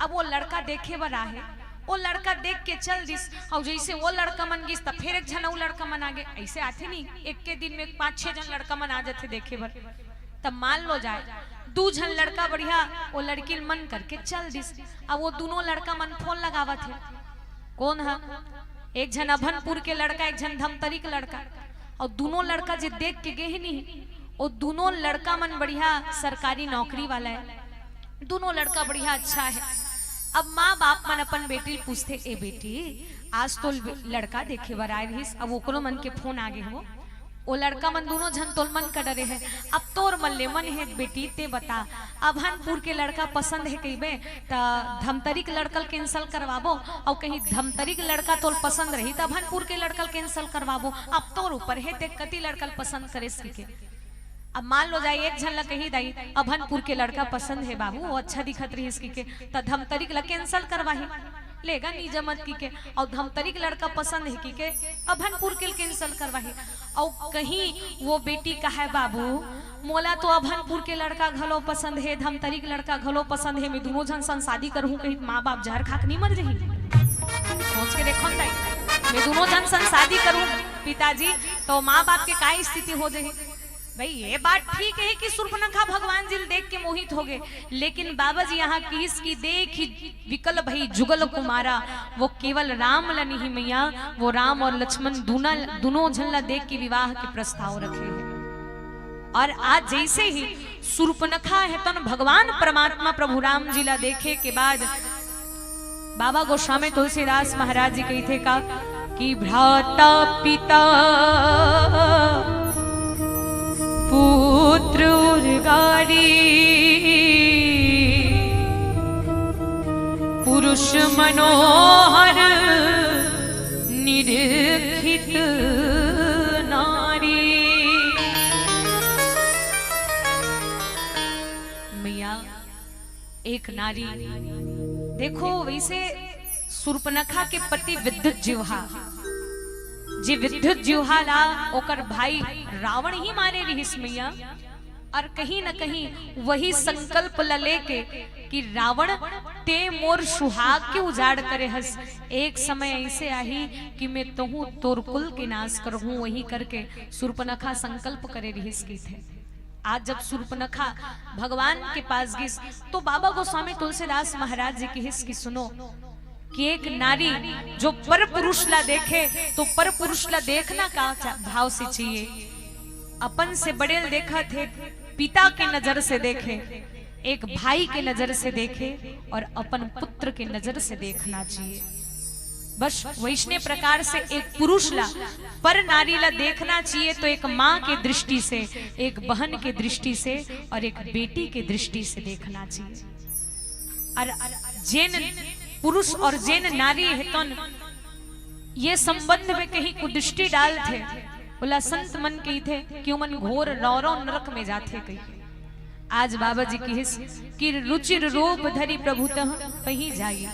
अब वो लड़का देखे बर आहे, वो लड़का देख के चल दिस, अउ जइसे वो लड़का मन गिस, त फेर एक झन अउ लड़का मन आगे। अइसे आथे नहीं, एक के दिन में पांच छह झन लड़का मन आ जाथे देखे बर। तब मान लो जाए, दू झन लड़का बढ़िया वो लड़की मन करके चल दिस। अब वो दूनों लड़का मन फोन लगावत हे। कोन ह? एक झन अभनपुर के लड़का, एक झन धमतरी के लड़का। अउ दूनों लड़का जे देख के गे हे नहीं, वो दूनों लड़का मन बढ़िया सरकारी नौकरी वाला हे, दूनों लड़का बढ़िया अच्छा हे। अब माँ बाप मन अपन बेटी ल पूछथे, "ए बेटी, आज तो लड़का देखे बर आए रहिस, अब ओकरो मन के फोन आ गे हो, वो लड़का मन दूनों झन तोर मन का डरे हे, अब तोर मन ले मन हे बेटी, ते बता, अभनपुर के लड़का पसंद हे कहिबे, त धमतरी के लड़का ल cancel करवाबो, अउ कहीं धमतरी के लड़का तोर पसंद रही, त अभनपुर के लड़का ल cancel करवाबो, अब तोर ऊपर हे, ते कती लड़का ल पसंद करेस कहिके।" अब मान लो जाए, एक झन ला कही, "दाई, अभनपुर के लड़का पसंद हे बाबू, वो अच्छा दिखत रहिस कहिके," त धमतरी के ला cancel करवाही, लेगा नी जमत कहिके, अउ धमतरी के लड़का पसंद हे कहिके अभनपुर के ल cancel करवाही। अउ कहीं वो बेटी कहे, "बाबू, मोला तो अभनपुर के लड़का घलो पसंद हे, धमतरी के लड़का घलो पसंद हे, मैं दूनों झन संग शादी करहूं," कही, माँ बाप जहर खा के नी मर जही? सोच के देखो न दाई, मैं दूनों झन संग शादी करहूं पिताजी, तो माँ बाप के का स्थिति हो जही? भाई, ये बात ठीक हे कि सूर्पनखा भगवान जी ल देख के मोहित हो गे, लेकिन बाबा जी यहाँ किहिस कि "देखि विकल भई जुगल कुमारा", वो केवल राम ल नहीं मैया, वो राम और लक्ष्मण दूना, दूनों झन ला देख के विवाह के प्रस्ताव रखे हे। और आज जइसे ही सूर्पनखा हे तन भगवान परमात्मा प्रभु राम जी ला देखे के बाद बाबा गोस्वामी तुलसीदास महाराज जी कहिथे का कि भ्राता पिता पुत्र उर्गारी पुरुष मनोहर निरीक्षित नारी। मैया, एक नारी। देखो, वइसे सूर्पनखा के पति विद्युत जिह्वा, जे विद्युत जिह्वा ला ओकर भाई रावण ही मारे रिहिस मैया, और कहीं न कहीं वही संकल्प ला लेके कि "रावण, ते मोर सुहाग के उजाड़ करे हस, एक समय अइसे आही कि मैं तहूं तोर कुल के नाश करहूं," वही करके सूर्पनखा संकल्प करे रिहिस कहिथे। आज जब सूर्पनखा भगवान के पास गिस, तो बाबा गोस्वामी तुलसीदास महाराज जी किहिस कि सुनो, कि एक नारी जो पर पुरुष ला देखे, तो पर पुरुष ला देखना का चा-, भाव से चाहिए। अपन से बड़े ल देखत हे, पिता के नजर से देखे, एक भाई के नजर से देखे और अपन पुत्र के नजर से देखना चाहिए। बस वइसने प्रकार से एक पुरुष ला पर नारी ला देखना चाहिए, तो एक माँ के दृष्टि से, एक बहन के दृष्टि से और एक बेटी के दृष्टि से देखना चाहिए। और जेन पुरुष और जेन नारी हे तन ये संबंध में कहीं कुदृष्टि डालथे, ओला संत मन कहिथे कि ओमन घोर रौरव नरक में जाथे कहिके। आज बाबा जी किहिस कि "रुचिर रूप धरि प्रभु तह पही जाई।"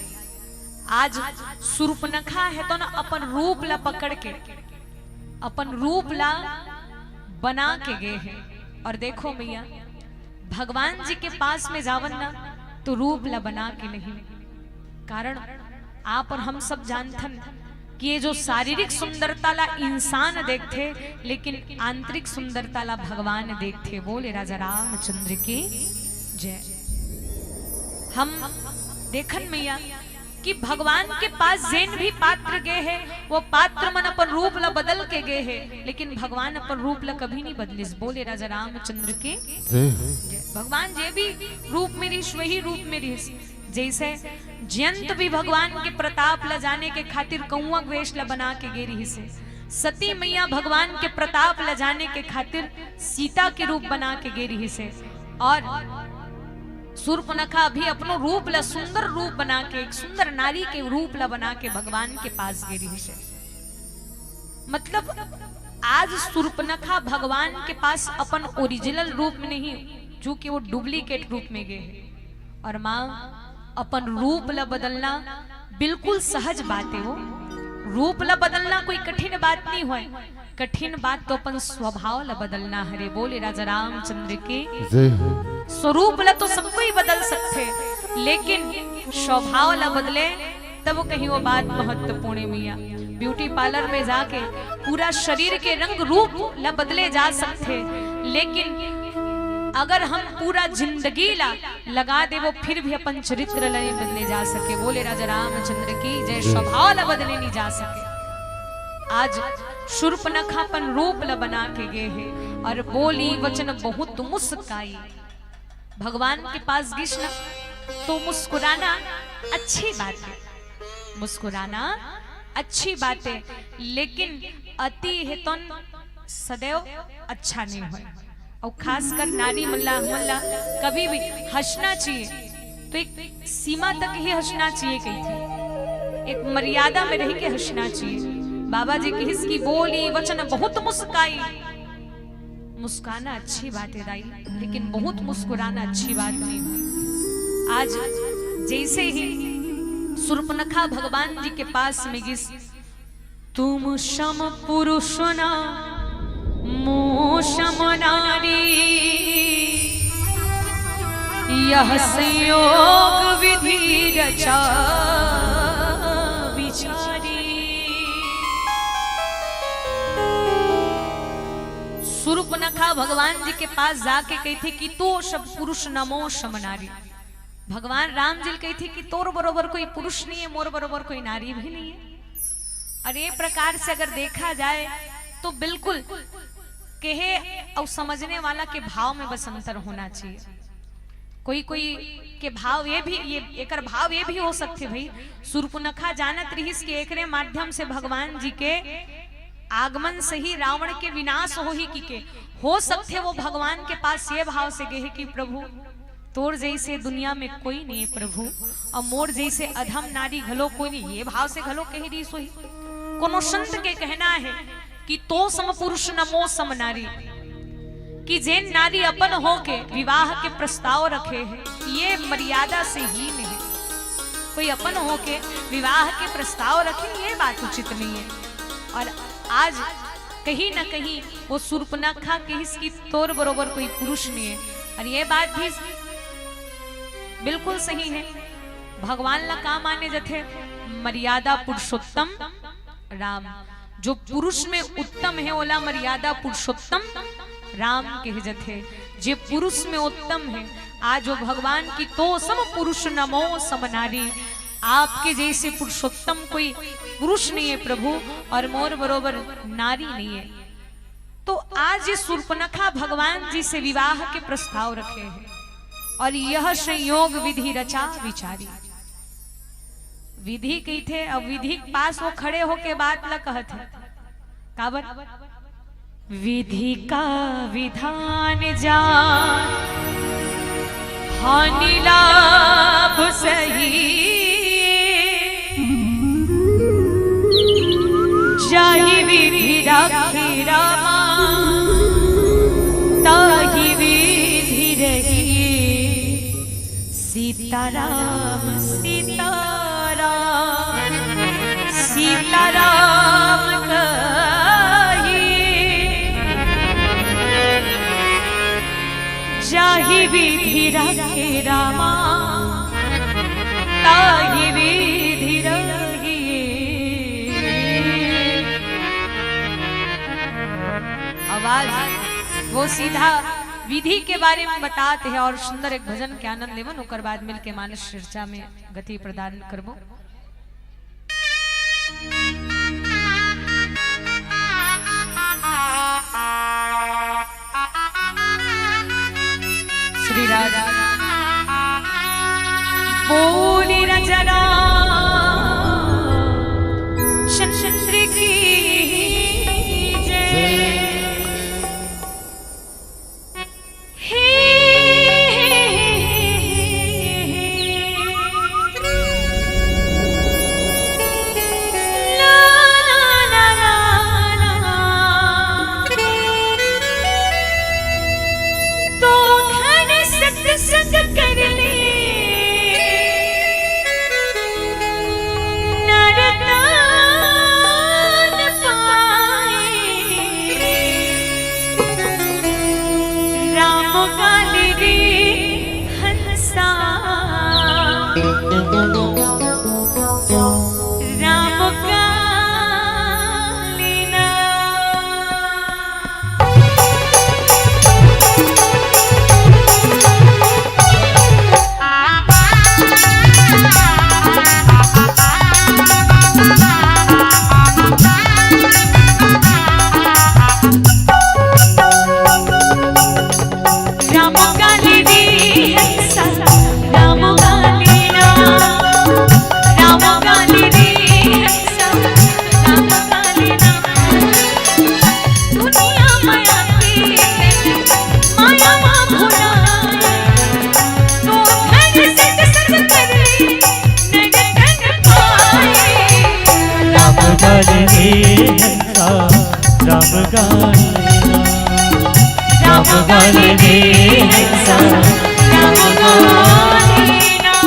आज सूर्पनखा हे तन अपन रूप ला पकड़ के, अपन रूप ला बना के गे हे। और देखो मैया, भगवान जी के पास में जावन ना, तो रूप ला बना के नहीं। कारण आप और हम सब जानथन कि ये जो शारीरिक सुंदरता ला इंसान देखथे, लेकिन आंतरिक सुंदरता ला भगवान देखथे। बोले राजा रामचंद्र की जय। हम देखन मैया कि भगवान के पास जेन भी पात्र गे हे, वो पात्र मन अपन रूप ला बदल के गे हे, लेकिन भगवान अपन रूप ला कभी नहीं बदलिस। बोले राजा रामचंद्र के जय। भगवान जे भी रूप में रिहिस, वही रूप में रिहिस। जइसे जयंत भी भगवान के प्रताप ला जाने के खातिर कौआ वेश ला बना के गे रिहिस हे। सती मैया भगवान के प्रताप ला जाने के खातिर सीता के रूप बना के गे रिहिस हे। और सूर्पनखा भी अपनो रूप ला सुंदर रूप बना के, एक सुंदर नारी के रूप ला बना के भगवान के पास गे रिहिस हे। मतलब आज सूर्पनखा भगवान के पास अपन ओरिजिनल रूप में नहीं, चूंकि वो डुप्लीकेट रूप में गे हे। और माँ, अपन रूप ला बदलना बिल्कुल सहज बात हे। वो रूप ला बदलना कोई कठिन बात नहीं होय, कठिन बात तो अपन स्वभाव ला बदलना हरे। बोले राजा रामचंद्र की। जय हो। स्वरूप ला तो सब कोई बदल सकथे, लेकिन स्वभाव ला बदले तब कहीं वो बात महत्वपूर्ण हे भैया। ब्यूटी पार्लर में जाके पूरा शरीर के रंग रूप ला बदले जा सकथे, लेकिन अगर हम पूरा जिंदगी ला लगा देबो, फिर भी अपन चरित्र ला नहीं बदले जा सके। बोले राजा रामचंद्र की जय। स्वभाव ला बदले नहीं जा सके। आज शूर्पणखा अपन रूप ला बना के गे हे और बोली वचन बहुत मुस्काई। भगवान के पास गिस ना तो मुस्कुराना अच्छी बात हे, मुस्कुराना अच्छी बात हे, लेकिन अति हे तो सदैव अच्छा नहीं होय। और खासकर नारी मन ला, मन ला कभी भी हंसना चाहिए तो एक सीमा तक ही हंसना चाहिए कहिथे, एक मर्यादा में रह के हंसना चाहिए। बाबा जी कहिस कि बोली वचन बहुत मुस्काई। मुस्काना अच्छी बात हे दाई, लेकिन बहुत मुस्कुराना अच्छी बात नहीं हे। आज जैसे ही शूर्पणखा भगवान जी के पास में गिस, तुम सम पुरुष ना मो सम नारी, यह संयोग विधि रचा विचारी। शूर्पणखा भगवान जी के पास जाके कहिथे कि तो सम पुरुष ना मो सम नारी। भगवान राम जी ल कहिथे कि तोर बरोबर कोई पुरुष नहीं हे, मोर बरोबर कोई नारी भी नहीं हे। और ये प्रकार से अगर देखा जाए तो बिल्कुल कहे और समझने वाला के भाव में बस अंतर होना चाहिए। कोई कोई के भाव ये भी, ये एकर भाव ये भी हो सकथे भाई, शूर्पणखा जानत रहिस कि एकरे माध्यम से भगवान जी के आगमन से ही रावण के विनाश होही कि के। हो सकथे वो भगवान के पास ये भाव से गे हे कि प्रभु तोर जैसे दुनिया में कोई नहीं हे प्रभु, और मोर जैसे अधम नारी घलो कोई नहीं, ये भाव से घलो कहि रहिस होही। कोनो संत के कहना हे कि तो सम पुरुष न मो सम नारी, कि जेन नारी अपन होके विवाह के प्रस्ताव रखे हे, ये मर्यादा से हीन हे। कोई अपन होके विवाह के प्रस्ताव रखे, ये बात उचित नहीं हे। और आज कहीं ना कहीं वो शूर्पणखा कहिस कि तोर बरोबर कोई पुरुष नहीं हे। और ये बात भी बिल्कुल सही हे। भगवान ला का माने जथे? मर्यादा पुरुषोत्तम राम। जो पुरुष में उत्तम हे, ओला मर्यादा पुरुषोत्तम राम कहे जथे। जे पुरुष में उत्तम हे, आज वो भगवान कि तो सम पुरुष न मो सम नारी, आपके जैसे पुरुषोत्तम कोई पुरुष नहीं हे प्रभु, और मोर बरोबर नारी नहीं हे। तो आज ये शूर्पणखा भगवान जी से विवाह के प्रस्ताव रखे हे, और यह संयोग विधि रचा विचारी। विधि कहिथे, अब विधि के पास वो खड़े होके बात ला कहत हे। काबर? विधि का विधान जान, हानि लाभ सही। जाहि विधि राखे रामा, ताहि विधि रही। सीताराम सीताराम सीताराम कही, जाहि विधि राखे रामा, ताहि विधि रही। अब आज वो सीधा विधि के बारे में बतात हे और सुंदर एक भजन के आनंद लेवन, ओकर बाद मिलके मानस चर्चा में गति प्रदान करबो। श्री राधा बोली राजा राम चंद्र की जय। राम गाले ना, राम गाले रे हंसा, राम गाले ना।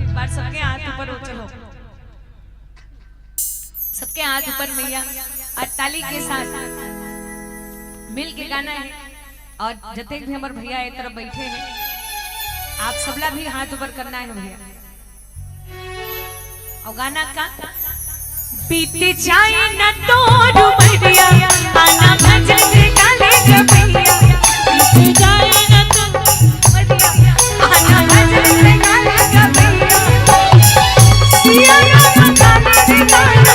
एक बार सबके हाथ ऊपर हो, चलो। सबके हाथ ऊपर मैया, और ताली के साथ मिल के गाना है। और जतेक भी हमर भैया ए तरफ बैठे हैं, आप सबला भी हाथ ऊपर करना है भैया। और गाना का, बीत जाए न तोर उमरिया, आना भजन गाले गवैया। बीत जाए न तोर उमरिया, आना भजन गाले गवैया। सिया राम गाले गाना।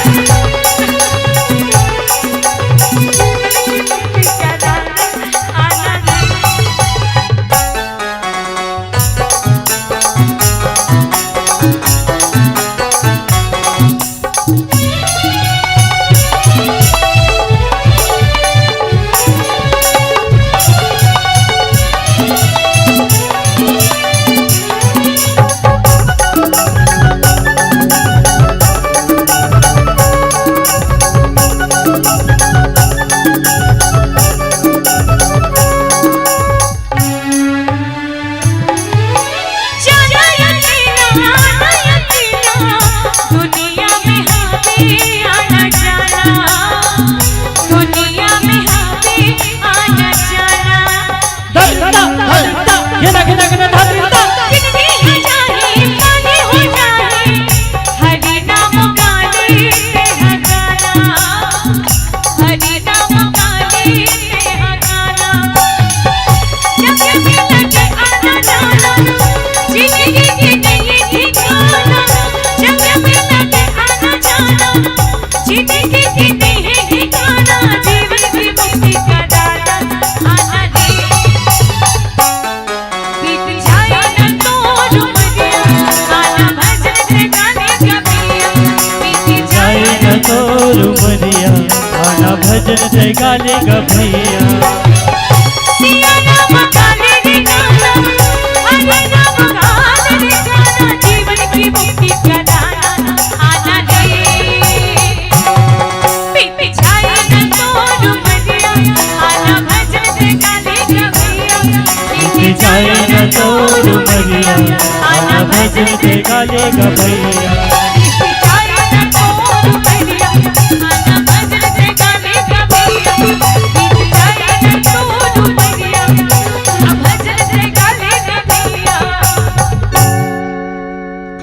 आना भजन के गाले गवैया।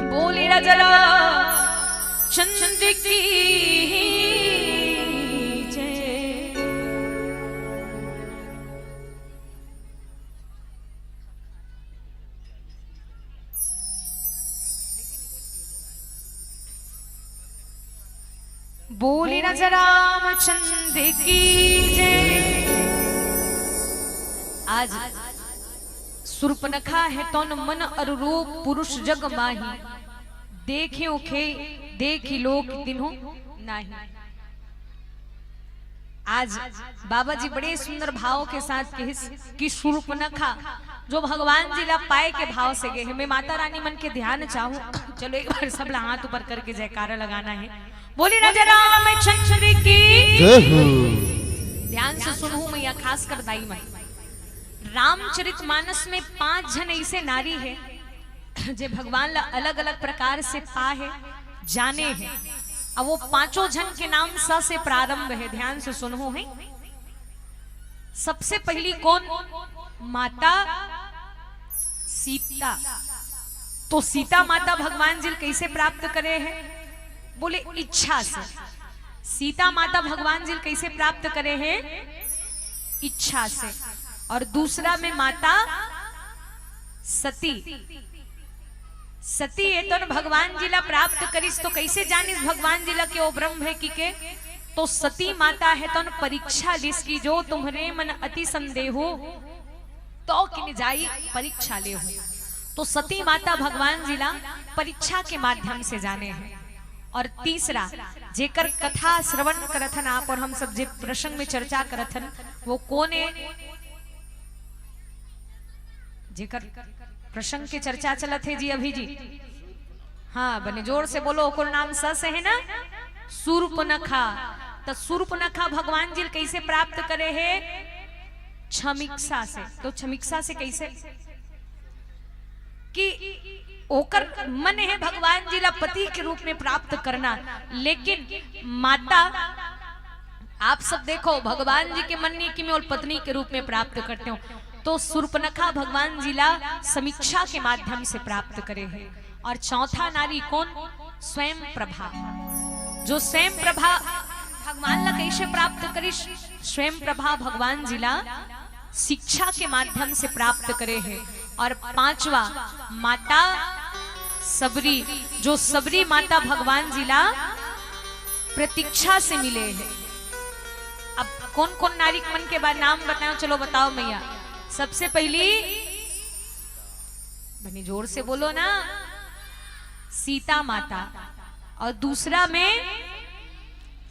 बोले राजा रामचंद्र की जय। बोले राजा रामचंद्र की जय। आज सुर्पनखा है तन मन अरु रूप पुरुष जग माही। देखियो खे देखी लोक तिन्हो नाही। आज बाबा जी बड़े सुंदर भाव के साथ कहिस कि सुर्पनखा जो भगवान जी ला पाए के भाव से गे हे। मैं माता रानी मन के ध्यान चाहूं, चलो एक बार सब ला हाथ ऊपर करके जयकारा लगाना है। बोले राजा रामचंद्र की जय हो। ध्यान से सुनहु मैया, खास कर दाई मन। रामचरित मानस में पांच झन ऐसे नारी है जे भगवान ला अलग-अलग प्रकार से पाए हे, जाने हे। अब वो पांचों झन के नाम स से प्रारंभ है, ध्यान से सुनहु है। सबसे पहली कौन? माता सीता। तो सीता माता भगवान जी ल कैसे प्राप्त करे हे? बोले इच्छा से। सीता माता भगवान जी ल कैसे प्राप्त करे हे? इच्छा से। और दूसरा में माता सती। सती एतन भगवान जी ला प्राप्त करिस तो कैसे जानिस भगवान जी ला के ओ ब्रह्म है कि के? तो सती माता है तन परीक्षा लिस कि जो तुम्हरे मन अति संदेहो तो किन जाई परीक्षा लेहु। तो सती माता भगवान जी ला परीक्षा के माध्यम से जाने हैं। और तीसरा, जेकर कथा श्रवण करथन आप और हम सब जे प्रसंग में चर्चा करथन, वो कौन है? जेकर प्रसंग के चर्चा चलत हे जी अभी जी। हाँ, बने जोर से बोलो, ओकर नाम स से है ना, सूर्पनखा। त सूर्पनखा भगवान जी ल कैसे प्राप्त करे हे? छमिक्षा से। तो छमिक्षा से कैसे? कि ओकर मन हे भगवान जी ला पति के रूप में प्राप्त करना, लेकिन माता, आप सब देखो, भगवान जी के मन नहीं कि मैं ओला पत्नी के रूप में प्राप्त करते हूँ। तो सूर्पनखा भगवान जी ला समीक्षा के माध्यम से प्राप्त करे हे। और चौथा नारी कौन? स्वयं प्रभा। जो स्वयं प्रभा भगवान ला कैसे प्राप्त करिस? स्वयं प्रभा भगवान जी ला शिक्षा के माध्यम से प्राप्त करे हे। और पांचवा माता सबरी, जो सबरी माता भगवान जी ला प्रतीक्षा से मिले हे। अब कौन कौन नारी मन के बाद नाम बताओ, चलो बताओ मैया। सबसे पहली, बनी जोर से बोलो ना, सीता माता। और दूसरा में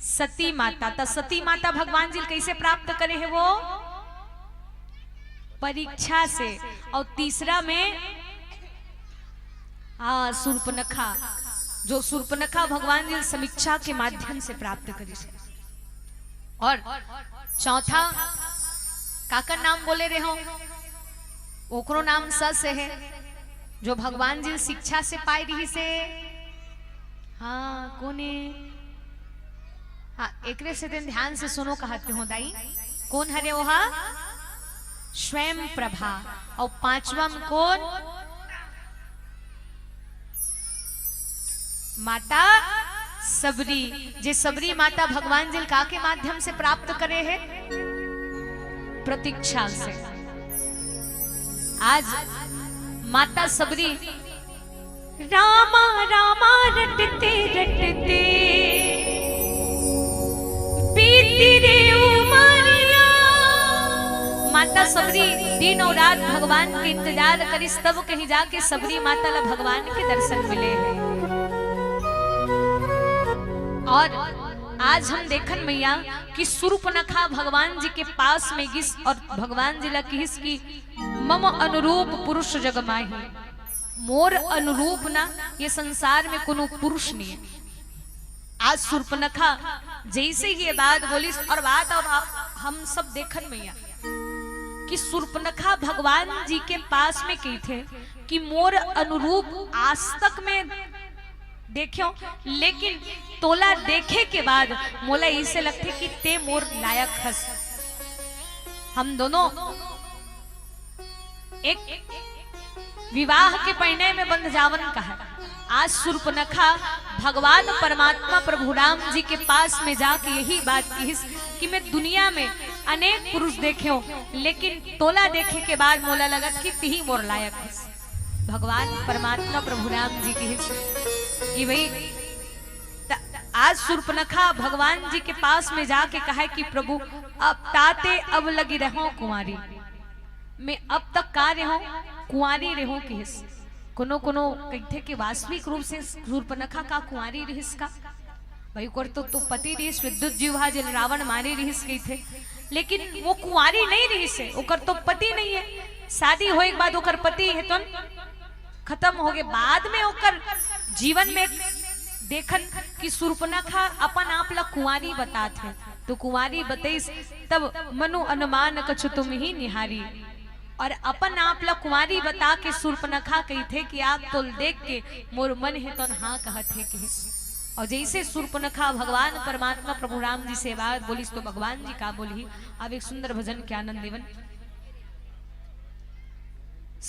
सती माता। तो सती माता भगवान जी कैसे प्राप्त करे हे? वो परीक्षा से। और तीसरा में, हाँ, सूर्पनखा, जो सूर्पनखा भगवान जी समीक्षा के माध्यम से प्राप्त करिस। और चौथा काकर नाम बोले रहे हो, ओकरो नाम स से है, जो भगवान जी शिक्षा से पाए रहिस हे। हाँ, कोने? हाँ, एकरे से दिन ध्यान से सुनो, कहत हो दाई, कौन हरे ओहा? स्वयं प्रभा। और पांचवा में कौन? माता सबरी। जे सबरी माता भगवान जी ल का के माध्यम से प्राप्त करे हे? प्रतीक्षा से। आज माता सबरी रामा रामा रटते रटते बीती रे उमरिया। माता सबरी दिन और रात भगवान के इंतजार करिस, तब कहीं जाके सबरी माता ला भगवान के दर्शन मिले हैं। और आज हम देखन मैया कि सूर्पनखा भगवान जी के पास में गिस और भगवान जी ला किहिस कि मम अनुरूप पुरुष जग माही। मोर अनुरूप ना ये संसार में कोनो पुरुष नहीं है। आज सूर्पनखा जैसे ही ये बात बोलिस और बात और आप, हम सब देखन मैया, कि सूर्पनखा भगवान जी के पास में कहिथे कि मोर अनुरूप आज तक में देखेंव, लेकिन तोला देखे के बाद मोला इसे लगथे कि तें मोर लायक हस। हम दोनों एक विवाह के पहिने में बंध जावन कहा। आज सूर्पनखा भगवान परमात्मा प्रभु राम जी के पास में जाके यही बात किहिस कि मैं दुनिया में अनेक पुरुष देखेंव, लेकिन तोला देखे के बाद मोला लगत कि तिही मोर लायक हस। भगवान परमात्मा प्रभु राम जी किहिस कि भाई, त-, आज सूर्पनखा भगवान जी के पास में जाके कहे कि प्रभु, अब ताते अब लगी रहों कुंवारी, मैं अब तक का रहों, कुंवारी रहों किहिस। कोनो कोनो कहिथे कि वास्तविक रूप से सूर्पनखा का कुंवारी रिहिस का? भाई, ओकर तो, तो पति रिहिस, विद्युत जिह्वा जेला रावण मारे रिहिस कहिथे, लेकिन वो कुंवारी नहीं रिहिस हे, ओकर तो पति नहीं है। शादी होए के बाद ओकर पति हे तो खत्म हो गए। बाद में ओकर जीवन में देखन कि सूर्पनखा अपन आप ला कुंवारी बतात हे, तो कुंवारी बतइस, तब मनु अनुमान कछु तुम ही निहारी। और अपन आप ला कुंवारी बता के सूर्पनखा कहिथे कि आप तो देख के मोर मन हे तो हाँ कहत हे किहिस। और जैसे सूर्पनखा भगवान परमात्मा प्रभु राम जी से बात बोलिस तो भगवान जी का बोलही। अब एक सुंदर भजन के आनंद लेवन।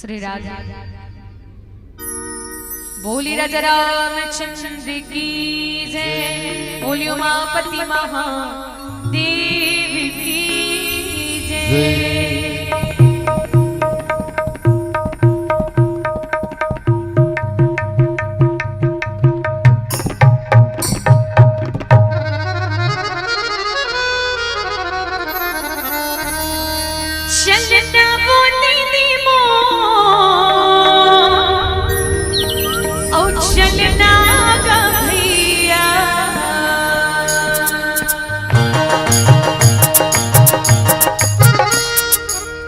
श्री राधे। बोली राजा रामचंद्र की जय, बोली उमापति महादेव की जय। चलना वो दीदी मोर, औ चलना गा भैया।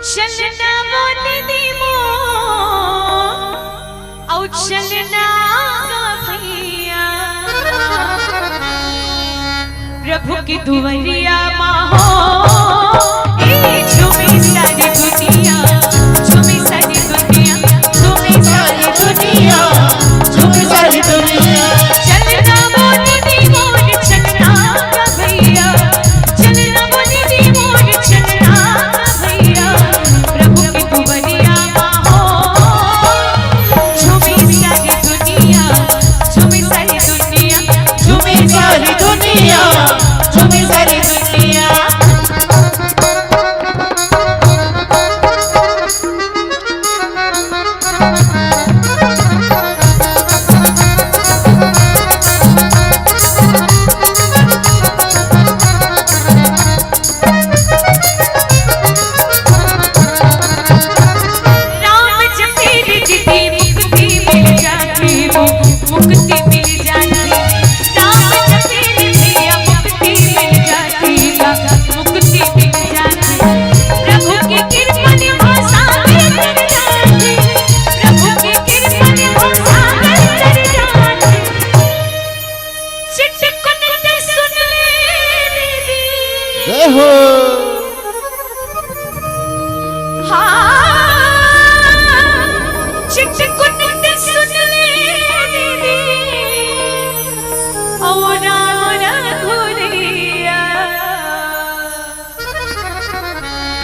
चलना वो दीदी मोर, औ चलना गा भैया। प्रभु के दुवरिया मा हो, ए झूमी सारी दुनिया, झूमी सारी दुनिया, झूमी सारी दुनिया, झूमी सारी दुनिया। चलना वो दीदी मोर, चलना गा भैया, चलना वो दीदी मोर, चलना गा भैया। प्रभु के दुवरिया मा हो, झूमी सारी दुनिया, झूमी सारी दुनिया, झूमी सारी दुनिया, झूमी सारी दुनिया। राम जपे रिद्धि मुक्ति मिल जाती हो, मुक्ति मिल जाती। राम जपे रिद्धि मुक्ति मिल जाती, मुक्ति मिल जाती। प्रभु की कृपा ने भाषा में कर जाती, प्रभु की कृपा ने भाषा में कर जाती। चिटकुन ते सुन ले दीदी। जय हो। हाँ, चिटकुन ते सुन ले दीदी। और राम रघुरैया।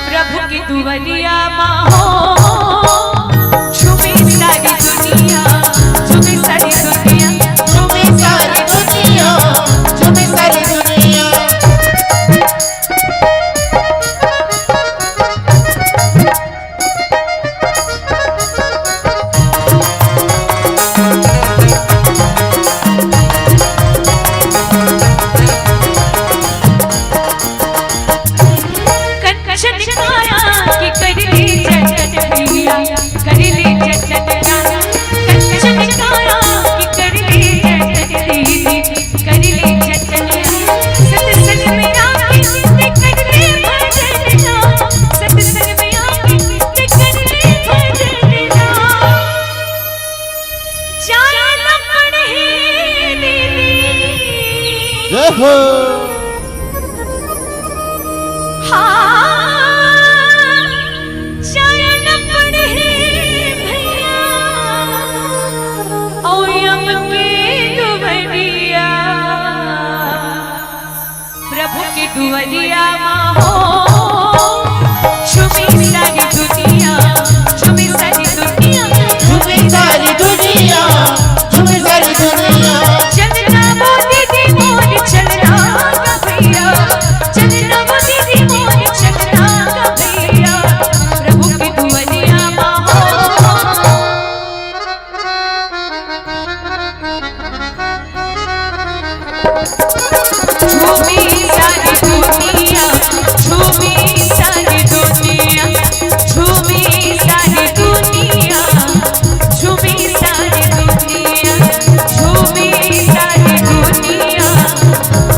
प्रभु के दुवरिया मा हो, झूमे सारी दुनिया, झूमे सारी दुनिया, झूमे सारी दुनिया, झूमे सारी दुनिया। कंचन काया की कर ले जतन पिया, कर ले जतन रानी। कंचन काया की कर ले जतन दीदी, कर ले जतन। सत्संग में आके ते कर ले भजन ना, सत्संग में आके ते कर ले भजन ना। जाए लपड़ हे दीदी। जय हो। हाँ, दुवरिया मा हो, झूमी सारी दुनिया, झूमी सारी दुनिया, झूमी सारी दुनिया, झूमी सारी दुनिया। चलना मोती दी मोर, चलना का भैया, चलना मोती दी मोर, चलना का भैया, प्रभु की दुवरिया मा हो। झूमी सारी दुनिया, झूमी सारी दुनिया, झूमी सारी दुनिया, झूमी सारी दुनिया, झूमी सारी दुनिया,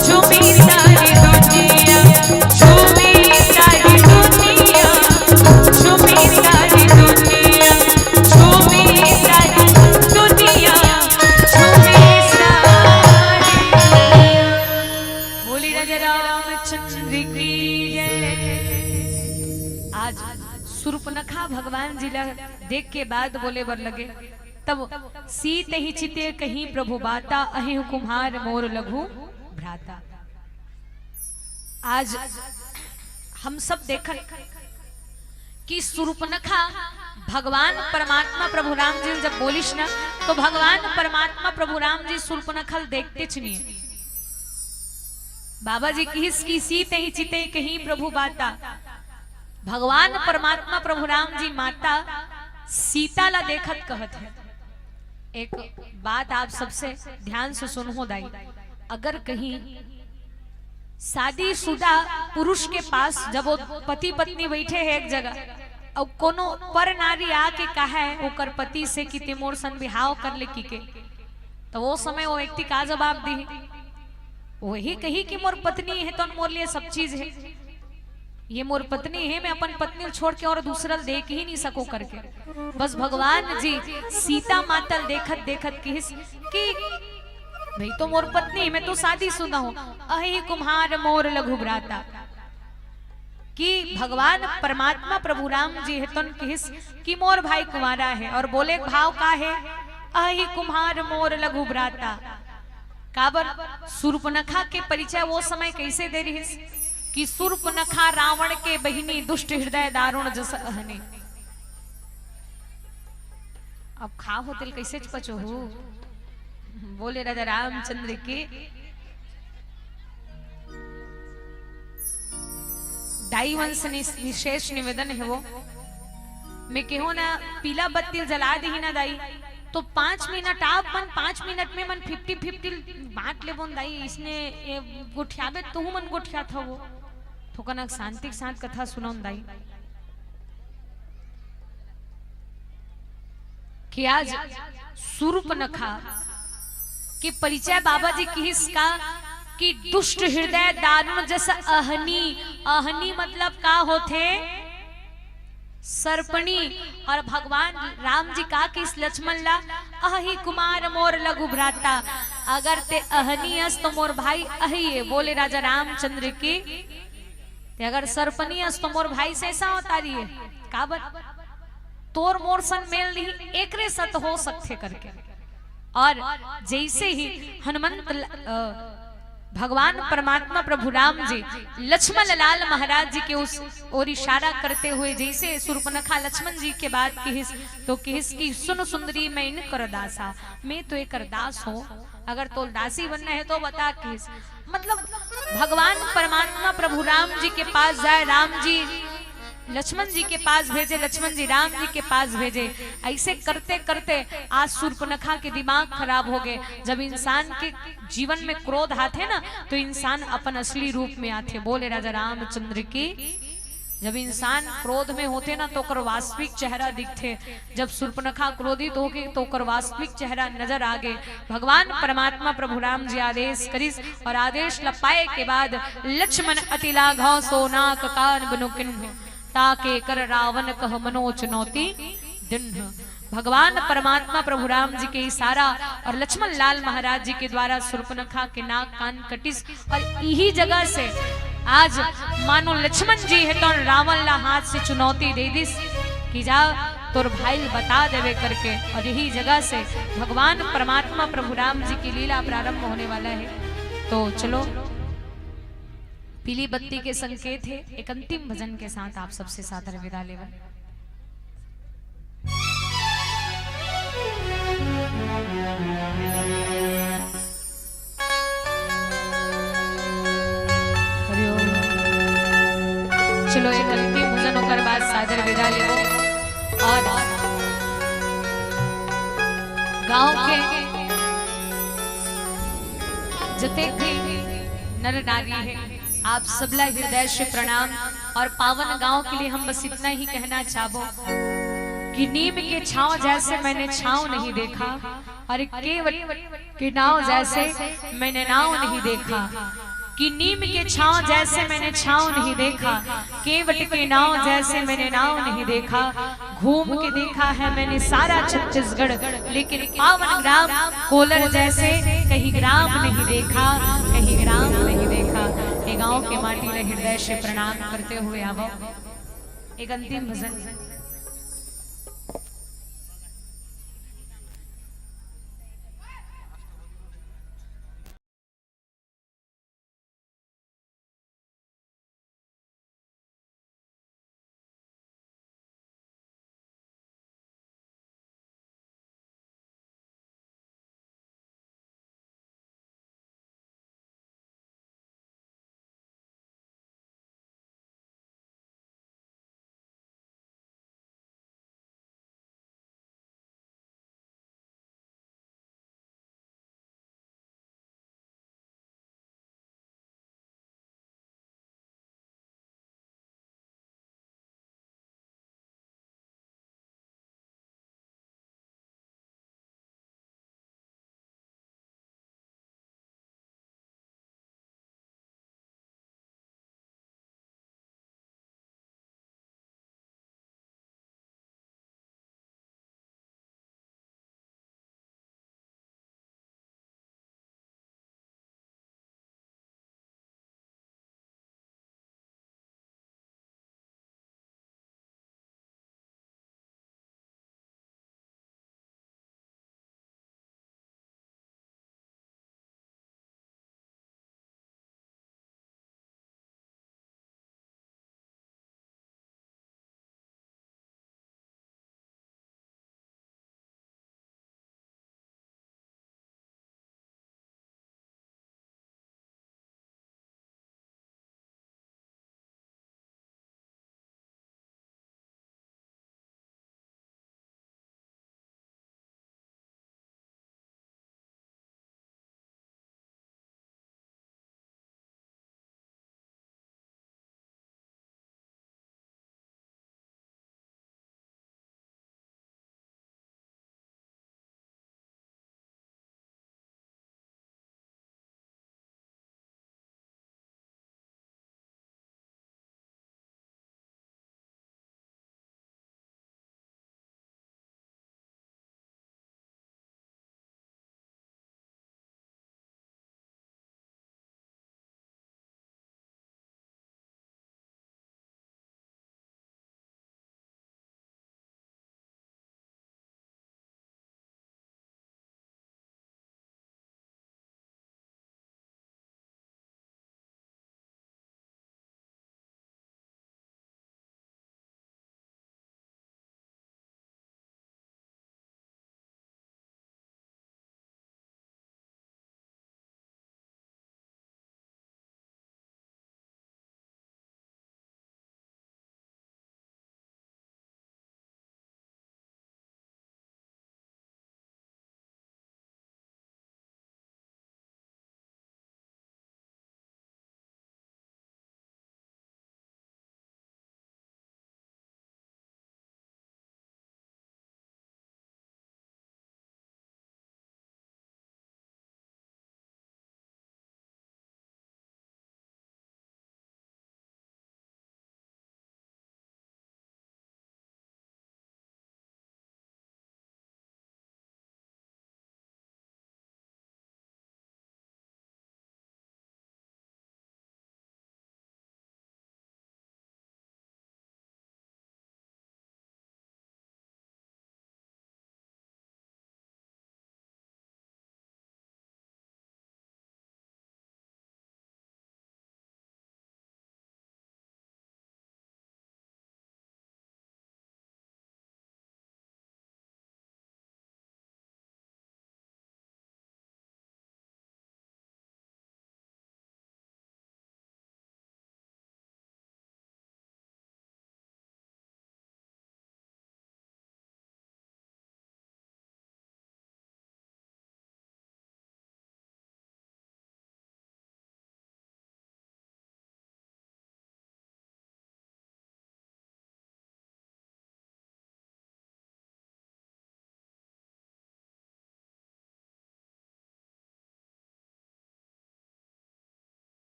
झूमी सारी दुनिया, झूमी सारी दुनिया, झूमी सारी दुनिया, झूमी सारी दुनिया। बोली राजा रामचंद्र की जय। आज सूर्पनखा भगवान जी ला देख के बाद बोले बर लगे, तब सीत ही चिते कही प्रभु बाता, अहि कुम्हार मोर लघु भ्राता। आज हम सब देखन कि सूर्पनखा भगवान परमात्मा प्रभु राम जी जब बोलिस ना, तो भगवान परमात्मा प्रभु राम जी सूर्पनखा ल देखतेच नहीं। बाबा जी किहिस कि सीत ही चिते कही प्रभु बाता। भगवान परमात्मा प्रभु राम जी माता सीता ला देखत कहत हे। एक बात आप सबसे ध्यान से सुनहू दाई, अगर कहीं शादीशुदा पुरुष के पास जब वो पति पत्नी बैठे हैं एक जगह, अउ कोनो पर नारी आके कहे ओकर पति से कि ते मोर सन बिहाव कर ले की के, तो वो समय वो व्यक्ति का जवाब दी? वही कही कि मोर पत्नी हे तो मोर लिए सब चीज हे। ये मोर पत्नी हे, मैं अपन पत्नी ल छोड़ के और दूसरा ल देख ही नहीं सकूं करके। बस भगवान जी सीता माता ल देखत देखत किहिस कि भाई तो मोर पत्नी हे, मैं तो शादीशुदा हूँ, अहि कुम्हार मोर लघु भ्राता। कि भगवान परमात्मा प्रभु राम जी हे तोन किहिस कि मोर भाई कुंवारा हे, और बोले भाव का हे, अहि कुम्हार मोर लघु भ्राता। काबर सूर्पनखा के परिचय वो समय कैसे दे रहिस कि सूर्पनखा रावण के बहिनी दुष्ट हृदय दारुण जस अहनी। अब खा हो तेल कैसे पचो हो? बोले राजा रामचंद्र की। दाई मन से निस-, विशेष निवेदन हे वो, मैं केहो ना पीला बत्ती जला देही ना दाई, तो पाँच मिनट आप मन, पाँच मिनट में मन फिफ्टी फिफ्टी बांट लेबोन दाई। इसने ये गोठियाबे तुहू मन गोठियात हवो। थोकन शांति के साथ कथा सुनोन दाई। कि आज सूर्पनखा के परिचय बाबा जी किहिस का कि दुष्ट हृदय दारुण जस अहनी। अहनी मतलब का होथे? सर्पणी। और भगवान राम जी का किहिस लक्ष्मण ला, अहि कुम्हार मोर लघु भ्राता, अगर ते अहनी अस तो मोर भाई अहि ए। बोले राजा रामचंद्र की। ते अगर सर्पणी अस तो मोर भाई से ऐसा होता रही है, काबर तोर मोर सन मेल नहीं, एकरे सत हो सकथे करके। और जैसे ही हनुमंत ल-, अ, भगवान परमात्मा प्रभु राम जी लक्ष्मण लाल महाराज जी के उस ओर इशारा करते हुए जैसे सूर्पनखा लक्ष्मण जी के बात किहिस, तो किहिस कि सुन सुंदरी मैं इनकर दासा, मैं तो एकर दास हूँ, अगर तोल दासी बनना है तो बता किहिस। मतलब भगवान परमात्मा प्रभु राम जी के पास जाए, राम जी लक्ष्मण जी के पास भेजे, लक्ष्मण जी राम जी के पास भेजे। ऐसे करते करते आज सूर्पनखा के दिमाग खराब हो गए। जब इंसान के जीवन में क्रोध आथे ना, तो इंसान अपन असली रूप में आथे। बोले राजा रामचंद्र की। जब इंसान क्रोध में होथे ना, तो ओकर वास्तविक चेहरा दिखथे। जब सूर्पनखा क्रोधित होगे, तो ओकर वास्तविक चेहरा नजर आगे। भगवान परमात्मा प्रभु राम जी आदेश करिस और आदेश ल पाए के बाद लक्ष्मण अति लाघव सो नाक कान बनु किन्ह, ताके कर रावण कह मनो चुनौती दिन्ह। भगवान परमात्मा प्रभु राम जी के इशारा और लक्ष्मण लाल महाराज जी के द्वारा सूर्पनखा के नाक कान कटिस और यही जगह से आज मानो लक्ष्मण जी हे तो रावण ला हाथ से चुनौती दे दिस कि जा तोर भाई ल बता देवे करके। और यही जगह से भगवान परमात्मा प्रभु राम जी की लीला प्रारंभ होने वाला है। तो चलो पीली बत्ती के संकेत हे। एक अंतिम भजन के साथ आप सबसे सादर विदा लेवत। हरिओम। चलो, एक अंतिम भजन, ओकर बाद सादर विदा लेबो। और गांव के जतेक भी नर नारी हे, आप सबला हृदय से प्रणाम। और पावन गांव के लिए हम बस इतना ही कहना चाहबो कि नीम के छांव जैसे मैंने छांव नहीं देखा, और केवट के नाव जैसे मैंने नाव नहीं देखा, कि नीम के छांव जैसे मैंने छांव नहीं देखा, केवट के नाव जैसे मैंने नाव नहीं देखा। घूम के देखा है मैंने सारा छत्तीसगढ़, लेकिन पावन ग्राम कोलर जैसे कहीं ग्राम नहीं देखा, कहीं ग्राम नहीं देखा। ये गांव के माटी ले हृदय से प्रणाम करते हुए आवो। एक अंतिम भजन।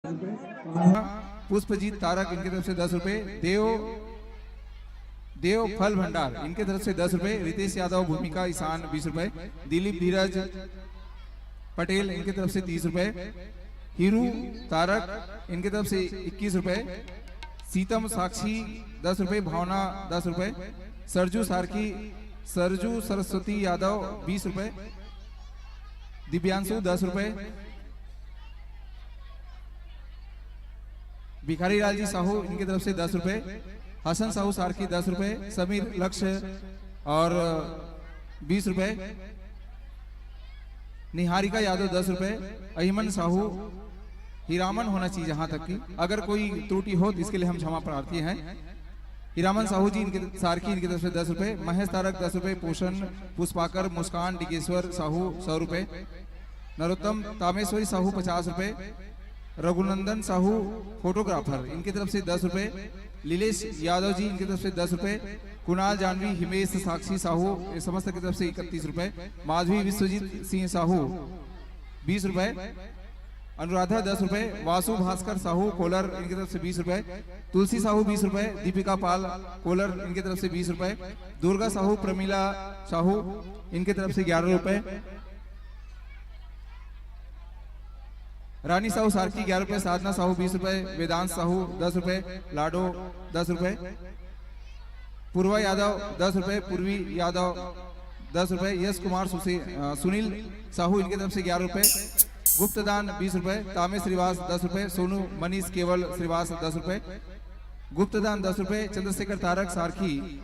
पुष्पजीत तारक, इनके तरफ से दस रुपए। देव देव फल भंडार, इनके तरफ से दस रुपए। रितेश यादव, भूमिका ईशान, बीस रुपए। दिलीप धीरज पटेल, इनके तरफ से तीस रुपए। हीरू तारक, इनके तरफ से इक्कीस रुपए। सीतम साक्षी, दस रुपए। भावना, दस रुपए। सरजू सारकी, सरजू सरस्वती यादव, बीस रुपए। दिव्यांशु, दस रुपए। भिखारी लाल जी साहू, इनकी तरफ से दस रुपए। हसन साहू सारकी, दस रुपए। समीर लक्ष्य और बीस रुपए। निहारिका यादव, दस रुपए। अहिमन साहू, हीरामन होना चाहिए जहां तक कि, अगर कोई त्रुटि हो तो इसके लिए हम क्षमा प्रार्थी हैं। हीरामन साहू जी, इनके सारकी, इनकी तरफ से दस रुपए। महेश तारक, दस रुपए। पोषण पुष्पाकर, मुस्कान डिगेश्वर साहू, सौ रुपए। नरोत्तम तामेश्वरी साहू, पचास रुपए। रघुनंदन साहू, फोटोग्राफर, इनकी तरफ से दस रुपए। लीलेश यादव जी, इनकी तरफ से दस रुपए। कुणाल जानवी, हिमेश साक्षी साहू, ये समस्त की तरफ से इकतीस रुपए। माधवी विश्वजीत सिंह साहू, बीस रुपए। अनुराधा, दस रुपए। वासु भास्कर साहू, कोलर, इनकी तरफ से बीस रुपए। तुलसी साहू, बीस रुपए। दीपिका पाल, कोलर, इनकी तरफ से बीस रुपए। दुर्गा साहू, प्रमिला साहू, इनकी तरफ से ग्यारह रुपए। रानी साहू सारकी, ग्यारह रुपए। साधना साहू, बीस रुपए। वेदांत साहू, दस रुपए। लाडो, दस रुपए। पूर्वा यादव, दस रुपए। पूर्वी यादव, दस रुपए। यश कुमार सुसे-, अ, सुनील साहू, इनके तरफ से ग्यारह रुपए। गुप्तदान, बीस रुपए। तामे श्रीवास, दस रुपए। सोनू मनीष केवल श्रीवास, दस रुपए। गुप्तदान, दस रुपए। चंद्रशेखर तारक सारखी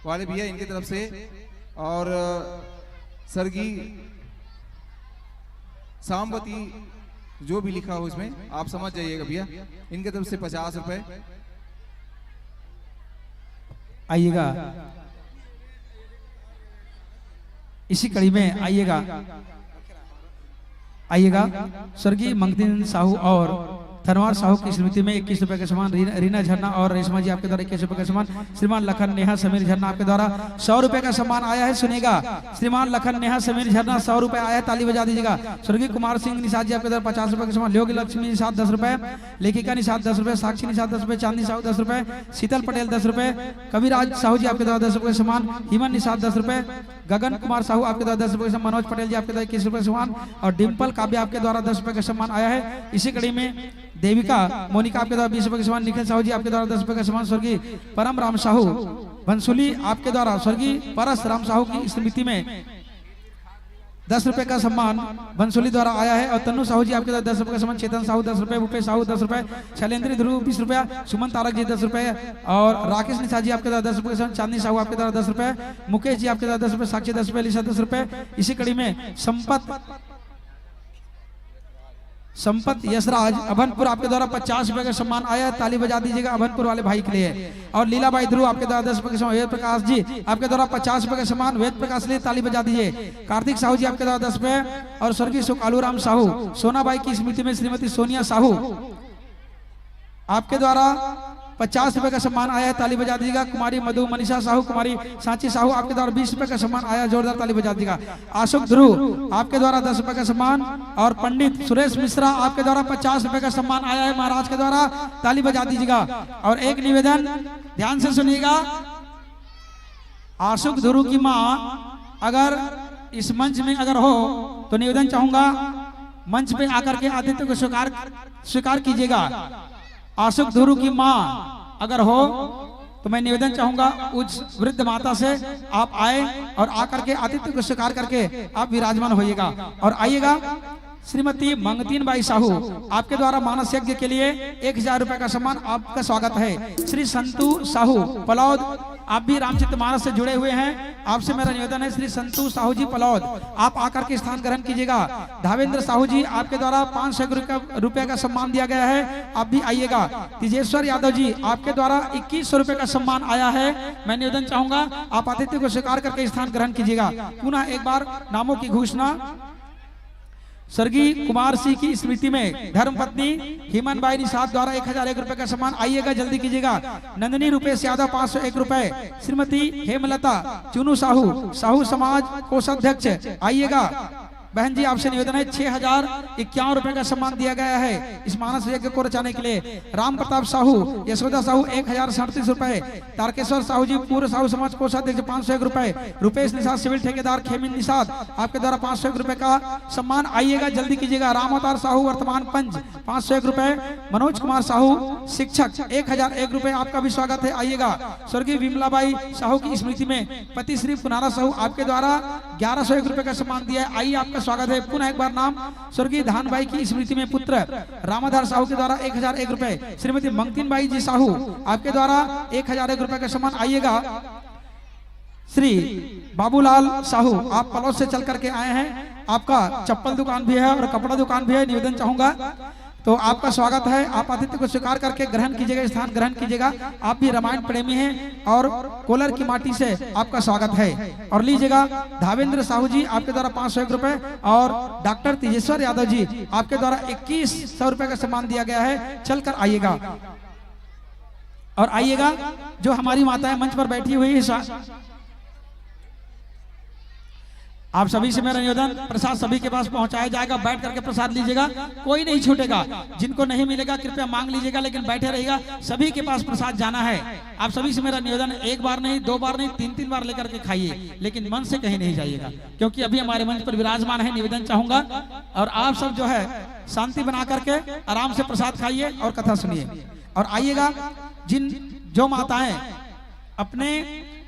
वाले भैया, इनके तरफ से। और, अ, सरगी सामवती, जो भी लिखा हो इसमें, आप समझ जाइएगा भैया। इनके तरफ से पचास रुपए। आइएगा, इसी कड़ी में आइएगा, आइएगा। स्वर्गीय मंगतीन साहू और धनवार साहू की स्मृति में इक्कीस रुपए का सम्मान। रीना, रीना झरना और रेशमा जी, आपके द्वारा इक्कीस रुपए का सम्मान। श्रीमान लखन नेहा समीर झरना, आपके द्वारा सौ रुपए का सम्मान आया है। सुनिएगा, श्रीमान लखन नेहा समीर झरना, सौ रुपए आया है, ताली बजा दीजिएगा। स्वर्गीय कुमार सिंह निषाद जी, आपके द्वारा पचास रुपए का सम्मान। योग लक्ष्मी निषाद, दस रुपए। लेखिका निषाद, दस रुपए। साक्षी निषाद, दस रुपए। चांदनी साहू, दस रुपए। शीतल पटेल, दस रुपए। कविराज साहू जी, आपके द्वारा दस रुपए का सम्मान। हिमन निषाद, दस रुपए। गगन कुमार साहू, आपके द्वारा दस रुपए का सम्मान। मनोज पटेल जी, आपके द्वारा इक्कीस रुपए का सम्मान। और डिम्पल काव्य, आपके द्वारा दस रुपए का सम्मान आया है। इसी कड़ी में देविका मोनिका, आपके द्वारा बीस रुपए का सम्मान। निखिल साहू जी, आपके द्वारा दस रुपए का सम्मान। स्वर्गीय परम राम साहू बंसुली, आपके द्वारा स्वर्गीय परस राम साहू की स्मृति में दस रुपए का सम्मान बंसुली द्वारा आया है। और तन्नू साहू जी, आपके द्वारा दस रुपए का सम्मान। चेतन साहू, दस रुपए। भूपेश साहू, दस रुपए। शैलेंद्र ध्रुव, बीस रुपया। सुमन तारक जी, दस रुपए। और राकेश निषाद जी, आपके द्वारा दस रुपए का सम्मान। चांदनी साहू, आपके द्वारा दस रुपए। मुकेश जी, आपके द्वारा दस रुपए। साक्षी, दस रुपए। लिशा, दस रुपए। इसी कड़ी में संपत संपत यशराज अभनपुर, आपके द्वारा पचास रुपए का सम्मान आया है, ताली बजा दीजिएगा अभनपुर वाले भाई के लिए। और लीलाबाई ध्रुव, आपके द्वारा दस रुपए का सम्मान। वेद प्रकाश जी, आपके द्वारा पचास रुपए का सम्मान। वेद प्रकाश के लिए ताली बजा दीजिए। कार्तिक साहू जी, आपके द्वारा दस रुपए। और स्वर्गीय सुकालू राम साहू, सोनाबाई की स्मृति में श्रीमती सोनिया साहू, आपके द्वारा पचास रुपए का सम्मान आया है, ताली बजा दीजिएगा। कुमारी मधु मनीषा साहू, कुमारी सांची साहू, आपके द्वारा बीस रुपए का सम्मान आया, जोरदार ताली बजा दीजिएगा। आशुक ध्रुव, आपके द्वारा दस रुपए का सम्मान। और पंडित सुरेश मिश्रा, आपके द्वारा पचास रुपए का सम्मान आया है महाराज के द्वारा, ताली बजा दीजिएगा। और एक निवेदन, ध्यान से सुनिएगा, आशुक ध्रुव की माँ अगर इस मंच में अगर हो तो निवेदन चाहूंगा, मंच पे आकर के आतिथ्य को स्वीकार, स्वीकार कीजिएगा। आशुक ध्रुव की माँ अगर हो तो मैं निवेदन चाहूंगा उस वृद्ध माता से, आप आए और आकर के आतिथ्य को स्वीकार करके आप विराजमान होइएगा। और आइएगा, श्रीमती मंगतीन बाई साहू, आपके द्वारा मानस यज्ञ के लिए एक हजार रुपए का सम्मान, आपका स्वागत है। श्री संतु साहू पलौद, आप भी रामचरित मानस से जुड़े हुए हैं, आपसे मेरा निवेदन है, श्री संतु साहू जी पलौद, आप आकर के स्थान ग्रहण कीजिएगा। धावेंद्र साहू जी, आपके द्वारा पाँच सौ रुपये का सम्मान दिया गया है, आप भी आइएगा। तेजेश्वर यादव जी, आपके द्वारा इक्कीस सौ रुपये का सम्मान आया है, मैं निवेदन चाहूंगा आप आतिथ्य को स्वीकार करके स्थान ग्रहण कीजिएगा। पुनः एक बार नामों की घोषणा। स्वर्गीय कुमार सिंह की स्मृति में धर्मपत्नी हेमन बाई निषाद द्वारा एक हजार एक रुपए का सम्मान, आइएगा, जल्दी कीजिएगा। नंदिनी रूपेश यादव, पाँच सौ एक रुपए। श्रीमती हेमलता चुनू साहू, साहू समाज कोषाध्यक्ष, आइएगा। बहन जी, आपसे निवेदन है, छह हजार इक्यावन रुपए का सम्मान दिया गया है इस मानस यज्ञ को रचाने के लिए। राम प्रताप साहू, यशोदा साहू, एक हजार सैंतीस रुपए। तारकेश्वर साहू जी, पूर्व साहू समाज कोषाध्यक्ष, पाँच सौ एक रुपए। रुपेश निषाद, सिविल ठेकेदार खेमिन निषाद, आपके द्वारा पाँच सौ एक रुपए का सम्मान। आइएगा, जल्दी कीजिएगा। राम अवतार साहू, वर्तमान पंच, पाँच सौ एक रुपए। मनोज कुमार साहू, शिक्षक, एक हजार एक रुपए, आपका भी स्वागत है, आइएगा। स्वर्गीय विमलाबाई साहू की स्मृति में पति श्री पुनारा साहू, आपके द्वारा ग्यारह सौ एक रुपए का सम्मान दिया है, आइए, आपका स्वागत है। पुनः एक बार नाम, स्वर्गीय धानबाई की स्मृति में पुत्र रामाधार साहू के द्वारा एक हजार एक रुपए, श्रीमती मंगतीन बाई जी साहू, आपके द्वारा एक हजार एक रुपए का सम्मान। आइएगा, श्री बाबूलाल साहू, आप पलौद से चल करके आए हैं, आपका चप्पल दुकान भी है और कपड़ा दुकान भी है। निवेदन चाहूंगा, तो आपका स्वागत है, आप आतिथ्य को स्वीकार करके ग्रहण कीजिएगा, स्थान ग्रहण कीजिएगा। आप भी रामायण प्रेमी हैं और कोलर की माटी से आपका स्वागत है। और लीजिएगा, धावेंद्र साहू जी, आपके द्वारा पाँच सौ एक रुपए, और डॉक्टर तेजेश्वर यादव जी, आपके द्वारा इक्कीस सौ रुपए का सम्मान दिया गया है, चलकर आइएगा। और आइएगा, जो हमारी माताएं मंच पर बैठी हुई हैं, सा-, आप सभी से मेरा निवेदन, प्रसाद सभी के पास पहुंचाया जाएगा, बैठ करके प्रसाद लीजिएगा, कोई नहीं छूटेगा। जिनको नहीं मिलेगा, कृपया मांग लीजिएगा, लेकिन बैठे रहिएगा, सभी के पास प्रसाद जाना है। आप सभी से मेरा निवेदन है, एक बार नहीं, दो बार नहीं, तीन तीन बार लेकर के खाइए, लेकिन मन से कहीं नहीं जाइएगा, क्योंकि अभी हमारे मंच पर विराजमान है। निवेदन चाहूंगा, और आप सब जो है, शांति बना करके आराम से प्रसाद खाइए और कथा सुनिए। और आइएगा, जिन, जो माताएं अपने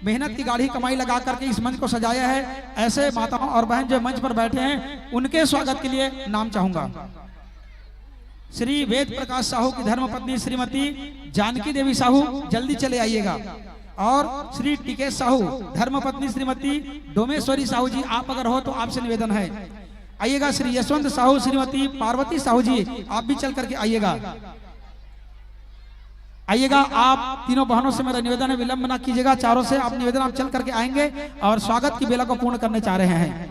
मेहनत की गाढ़ी कमाई लगा करके इस मंच को सजाया है, ऐसे माताओं और बहन जो मंच पर बैठे हैं, उनके स्वागत के लिए नाम चाहूंगा। श्री वेद प्रकाश साहू की धर्मपत्नी श्रीमती जानकी देवी साहू, जल्दी चले आइएगा। और श्री टीके साहू, धर्मपत्नी श्रीमती डोमेश्वरी साहू जी, आप अगर हो तो आपसे निवेदन है, आइएगा। श्री यशवंत साहू, श्रीमती पार्वती साहू जी, आप भी चल करके आइएगा। आइएगा, आप तीनों बहनों से मेरा निवेदन है, विलंब ना कीजिएगा, चारों से आप निवेदन, आप चल करके आएंगे और स्वागत की बेला को पूर्ण करने जा रहे हैं।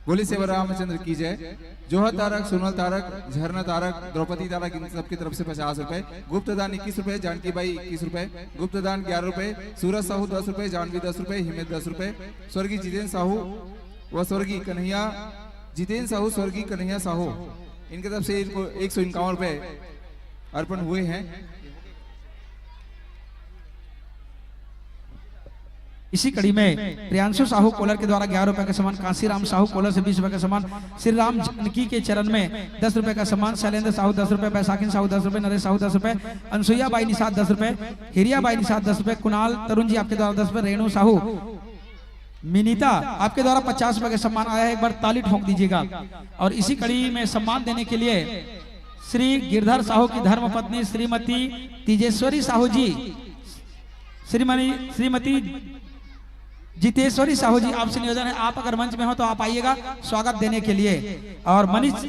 बोलिए सेवा रामचंद्र की जय। जोहर तारक, सोनल तारक, झरना तारक, द्रौपदी तारक, इन सबकी तरफ से पचास रुपए। गुप्त दान इक्कीस रुपए, जानकी बाई इक्कीस रुपए। गुप्त दान ग्यारह रुपए। सूरज साहू दस रुपए, जानवी दस रुपए, हिमेश दस रुपए। स्वर्गीय जितेंद्र साहू व स्वर्गीय कन्हैया, जितेंद्र साहू, स्वर्गीय कन्हैया साहू, इनके तरफ से इनको एक सौ इक्यावन रुपए अर्पण हुए हैं। इसी कड़ी में प्रियांशु साहू कोलर के द्वारा ग्यारह रुपए का सम्मान, कांसीराम साहू कोलर से बीस रुपए का सम्मान, श्री राम जानकी के चरण में दस रुपए का सम्मान, शैलेंद्र साहू दस रुपए, बैसाखी साहू दस रुपए, नरेश साहू दस रुपए, अनसुईया बाई निषाद दस रुपए, हिरिया बाई निषाद दस रुपए, कुणाल तरुण जी आपके द्वारा दस रुपए, रेणु साहू, मिनीता, आपके द्वारा पचास रुपए का सम्मान आया है, एक बार ताली ठोंक दीजिएगा। और इसी कड़ी में सम्मान देने के लिए श्री गिरधर साहू की धर्मपत्नी श्रीमती तेजेश्वरी साहू जी, श्रीमती, श्रीमती जितेश्वरी साहू जी, आपसे निवेदन है, आप अगर मंच में हो तो आप आइएगा स्वागत देने के लिए। और मनीष,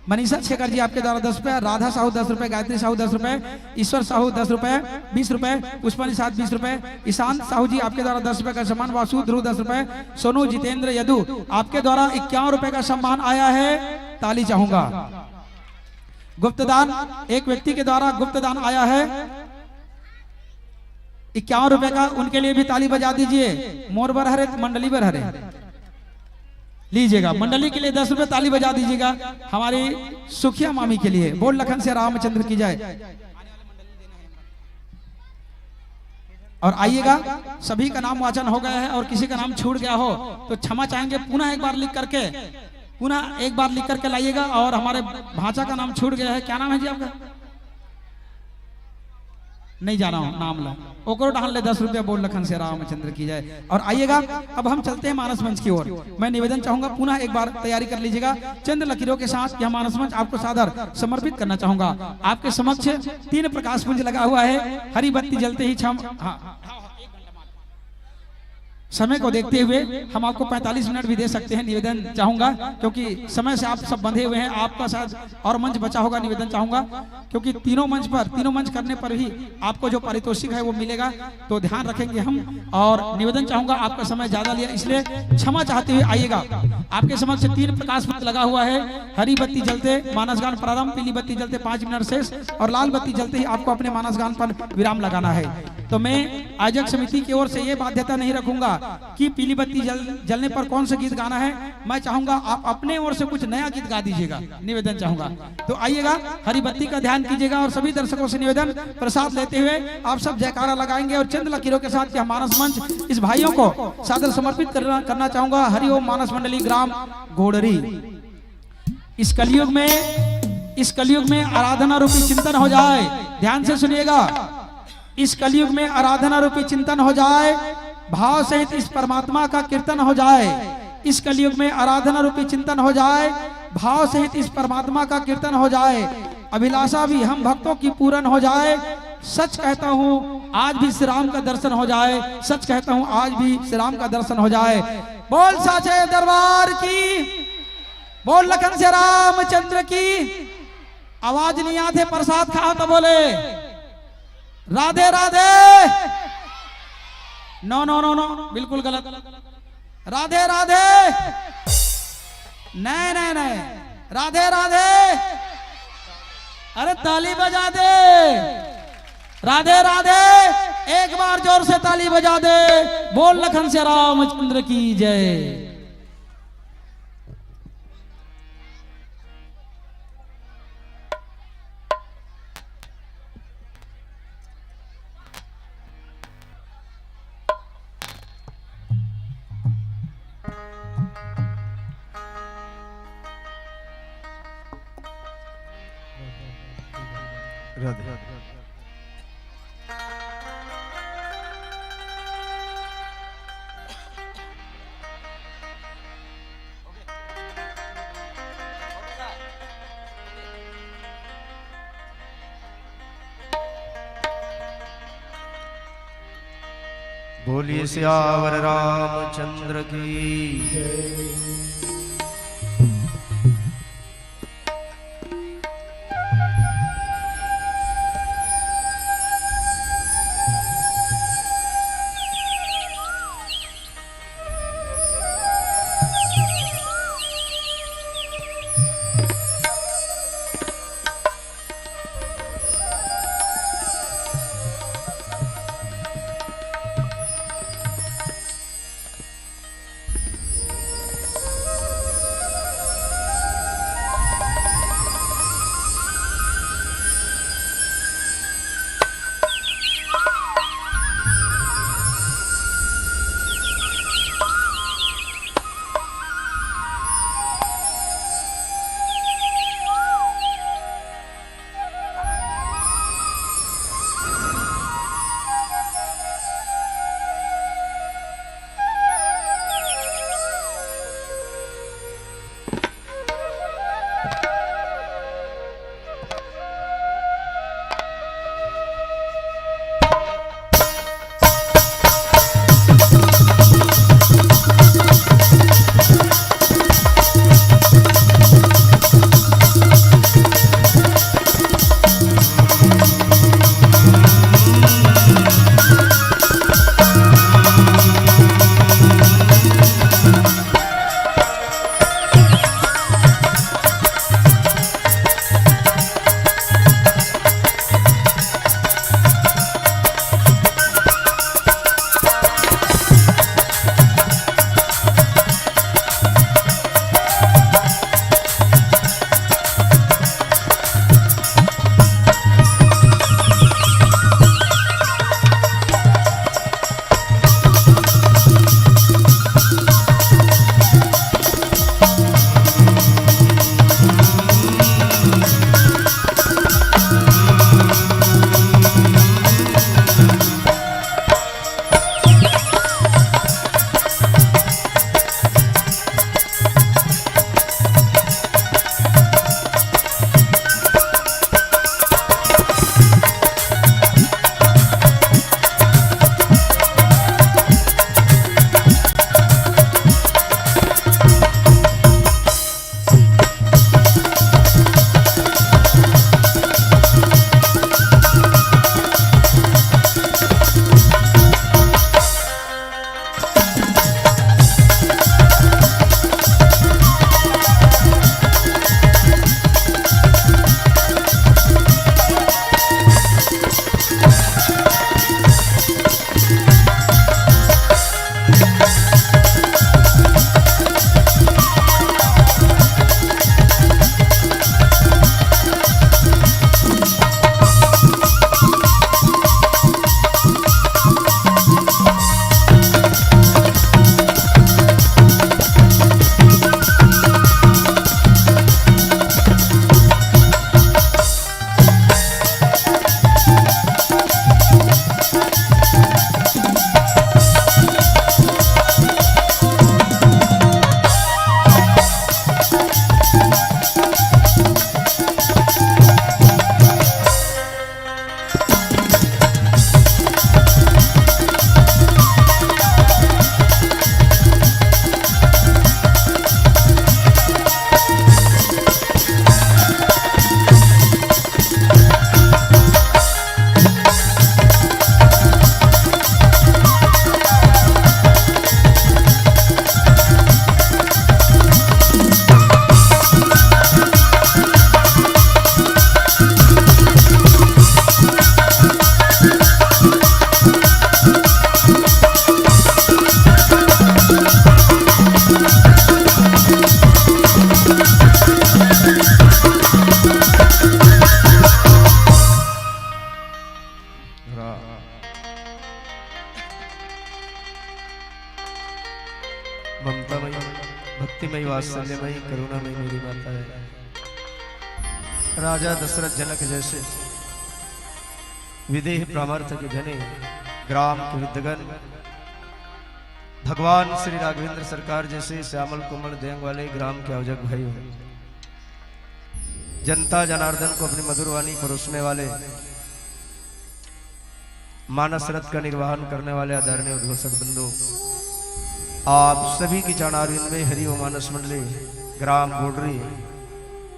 मनीषा शेखर जी, आपके द्वारा दस रुपए, राधा साहू दस रुपए, गायत्री साहू दस रुपए, ईश्वर साहू दस रुपए, बीस रुपए, पुष्पा निषाद बीस रुपए, ईशांत साहू जी, आपके द्वारा दस रुपए का सम्मान, वासु ध्रुव दस रुपए, सोनू जितेंद्र यदु, आपके द्वारा इक्यावन रुपए का सम्मान आया है, ताली चाहूंगा। गुप्तदान, एक व्यक्ति के द्वारा गुप्तदान आया है इक्यावन रुपए का, उनके लिए भी ताली बजा दीजिए। मोर बर हरे, मंडली बर हरे, लीजिएगा। मंडली के लिए दस रुपए ताली बजा दीजिएगा हमारी सुखिया मामी के लिए। बोल लखन से रामचंद्र की जय। और आइएगा, सभी का नाम वाचन हो गया है और किसी का नाम छूट गया हो तो क्षमा चाहेंगे। पुनः एक बार लिख करके, पुनः एक बार लिख करके लाइएगा और हमारे भांचा का नाम छूट गया है। क्या नाम है जी आपका? नहीं जाना हो नाम ला, ओकरो डहान ले दस रुपया। बोल लखन से रामचंद्र की जय। और आइएगा, अब हम चलते हैं मानस मंच की ओर। मैं निवेदन चाहूंगा, पुनः एक बार तैयारी कर लीजिएगा। चंद लकीरों के साथ यह मानस मंच आपको सादर समर्पित करना चाहूंगा। आपके समक्ष तीन प्रकाश पुंज लगा हुआ है, हरी बत्ती जलते ही छम, हाँ, समय को देखते हुए हम आपको पैंतालीस मिनट भी दे सकते हैं, निवेदन चाहूंगा, क्योंकि समय से आप सब बंधे हुए हैं। आपका शायद और मंच बचा होगा, निवेदन चाहूंगा, क्योंकि तीनों मंच पर, तीनों मंच करने पर ही आपको जो पारितोषिक है वो मिलेगा, तो ध्यान रखेंगे हम। और निवेदन चाहूंगा, आपका समय ज्यादा लिया, इसलिए क्षमा चाहते हुए आइएगा। आपके समक्ष तीन प्रकाश पथ लगा हुआ है। हरी बत्ती जलते मानस गान प्रारंभ, पीली बत्ती जलते पाँच मिनट शेष और लाल बत्ती जलते ही आपको अपने मानस गान पर विराम लगाना है। तो मैं आयोजक समिति की ओर से ये बाध्यता नहीं रखूंगा कि पीली बत्ती जल, जलने पर कौन सा गीत गाना है। मैं चाहूंगा आप अपने ओर से कुछ नया गीत गा दीजिएगा, निवेदन चाहूंगा। तो आइएगा, हरी बत्ती का ध्यान कीजिएगा। और सभी दर्शकों से निवेदन, प्रसाद लेते हुए आप सब जयकारा लगाएंगे और चंद लकीरों के साथ यह मानस मंच इस भाइयों को सादर समर्पित करना, करना चाहूंगा। हरि ओम मानस मंडली ग्राम घोड़री। इस कलयुग में, इस कलयुग में आराधना रूपी चिंतन हो जाए। ध्यान से सुनिएगा, इस कलयुग में आराधना रूपी चिंतन हो जाए, भाव सहित इस परमात्मा का कीर्तन हो जाए। इस कलयुग में आराधना रूपी चिंतन हो जाए, भाव सहित इस परमात्मा का कीर्तन हो जाए। अभिलाषा भी हम भक्तों की पूर्ण हो जाए। सच कहता हूँ, आज भी श्री राम का दर्शन हो जाए। सच कहता हूँ, आज भी श्री राम का दर्शन हो जाए। बोल साचे दरबार की, बोल लखन से रामचंद्र की। आवाज नहीं आते, प्रसाद खाओ तो बोले राधे राधे। नो नो नो नो, बिल्कुल गलत। राधे राधे। नहीं नहीं नहीं, राधे राधे। अरे ताली बजा दे, राधे राधे। एक बार जोर से ताली बजा दे। बोल लखन से रामचंद्र की जय। राधे। बोलिए सियावर रामचंद्र की। मई वात्सल्यमयी करुणामयी मेरी माता है। राजा दशरथ जनक जैसे विदेह परमार्थ के धनी, ग्राम के विद्वगन, भगवान श्री राघवेंद्र सरकार जैसे श्यामल कोमल देंग वाले ग्राम के आवजक भाई हो, जनता जनार्दन को अपनी मधुर वाणी परोसने वाले, मानस रथ का निर्वहन करने वाले आदरणीय उद्घोषक बंधु, आप सभी की चरणारविंद में हरि ओम। मानस मंडली, ग्राम बोडरी,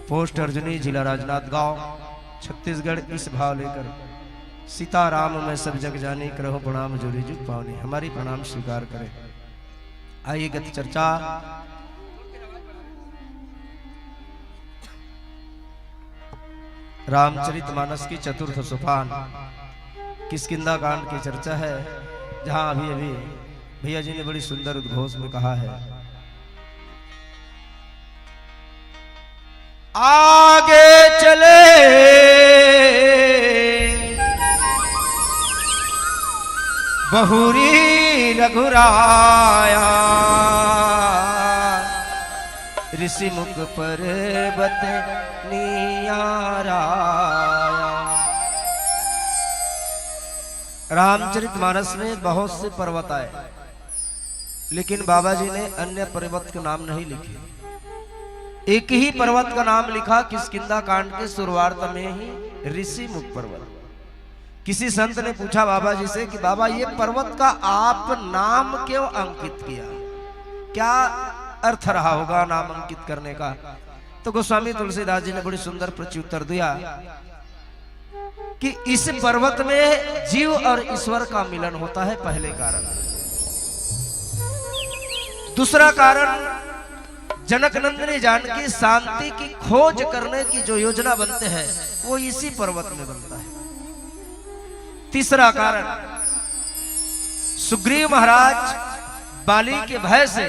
पोस्ट अर्जुनी, जिला राजनांदगांव, छत्तीसगढ़, इस भाव लेकर सीताराम मैं सब जग जानी, करहु प्रणाम जोरी जुग पावनी। हमारी प्रणाम स्वीकार करें। आइए गत चर्चा, रामचरित मानस की चतुर्थ सोपान किष्किंधा कांड की चर्चा है, जहां अभी अभी भैया जी ने बड़ी सुंदर उद्घोष में कहा है, आगे चले बहुरी रघुराया, ऋषि मुख पर्वत नियाराया। रामचरित मानस में बहुत से पर्वत आए, लेकिन बाबा जी ने अन्य पर्वत के नाम नहीं लिखे। एक ही पर्वत का नाम लिखा किष्किंधा कांड के शुरुआत में ही, ऋषि मुख पर्वत। किसी संत ने पूछा बाबा जी से कि बाबा, ये पर्वत का आप नाम क्यों अंकित किया, क्या अर्थ रहा होगा नाम अंकित करने का? तो गोस्वामी तुलसीदास जी ने बड़ी सुंदर प्रत्युत्तर दिया कि इस पर्वत में जीव और ईश्वर का मिलन होता है, पहले कारण। दूसरा कारण, जनक नंदिनी जानकी शांति की खोज करने की जो योजना बनते हैं, वो इसी पर्वत में बनता है। तीसरा कारण, सुग्रीव महाराज बाली के भय से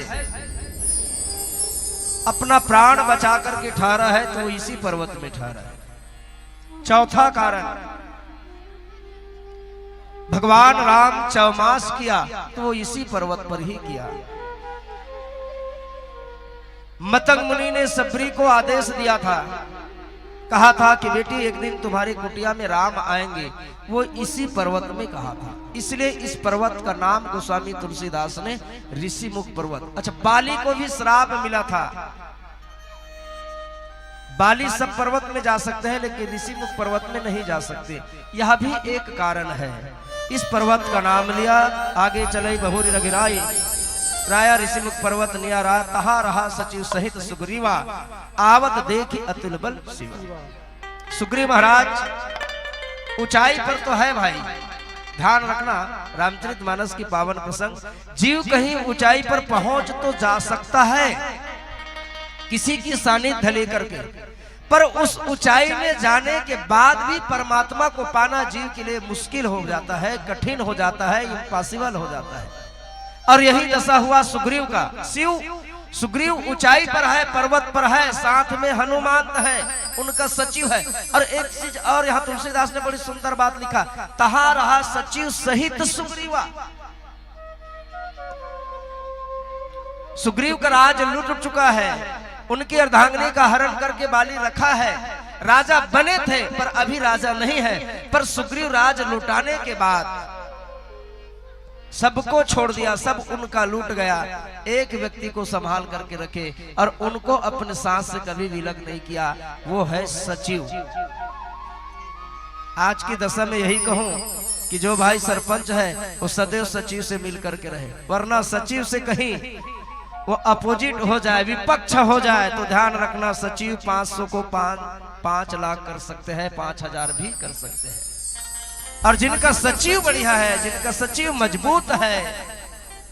अपना प्राण बचा करके ठहरा है, तो वो इसी पर्वत में ठहरा है। चौथा कारण, भगवान राम चौमास किया तो वो इसी पर्वत पर ही किया। मतंग मुनि ने शबरी को आदेश दिया था, कहा था कि बेटी, एक दिन तुम्हारी कुटिया में राम आएंगे, वो इसी पर्वत में कहा था। इसलिए इस पर्वत का नाम गोस्वामी तुलसीदास ने ऋषि मुख पर्वत। अच्छा, बाली को भी श्राप मिला था, बाली सब पर्वत में जा सकते हैं, लेकिन ऋषि मुख पर्वत में नहीं जा सकते। यह भी एक कारण है। इस पर्वत का नाम लिया, आगे चले बहुरी रघुराई, राया ऋषि मुख पर्वत नियारा, तहा रहा सचिव सहित सुग्रीवा, आवत देखि अतुल बल शिवा। सुग्रीव महाराज ऊंचाई पर तो है भाई, ध्यान रखना, रामचरित मानस की पावन प्रसंग, जीव कहीं ऊंचाई पर पहुंच तो जा सकता है किसी की सानिध्य लेकर के, पर उस ऊंचाई में जाने के बाद भी परमात्मा को पाना जीव के लिए मुश्किल हो जाता है, कठिन हो जाता है, इम्पॉसिबल हो जाता है। और यही दशा हुआ सुग्रीव का। शिव, सुग्रीव ऊंचाई पर है, पर्वत पर है, साथ में हनुमंत है, उनका सचिव है। और एक चीज और, यहाँ तुलसीदास ने बड़ी सुंदर बात लिखा, तहा रहा सचिव सहित सुग्रीवा। सुग्रीव का राज लुट चुका है, उनकी अर्धांगिनी का हरण करके बाली रखा है। राजा बने थे, पर अभी राजा नहीं है। पर सुग्रीव राज लुटाने के बाद सबको छोड़ दिया, सब उनका लूट गया। एक व्यक्ति को संभाल करके रखे और उनको अपने साथ से कभी विलग नहीं किया, वो है सचिव। आज की दशा में यही कहूं कि जो भाई सरपंच है, वो सदैव सचिव से मिल करके रहे, वरना सचिव से कहीं वो अपोजिट हो जाए, विपक्ष हो जाए, तो ध्यान रखना, सचिव पाँच सौ को पाँच, पाँच लाख कर सकते हैं, पाँच हजार भी कर सकते हैं। और जिनका सचिव बढ़िया है, जिनका सचिव मजबूत है,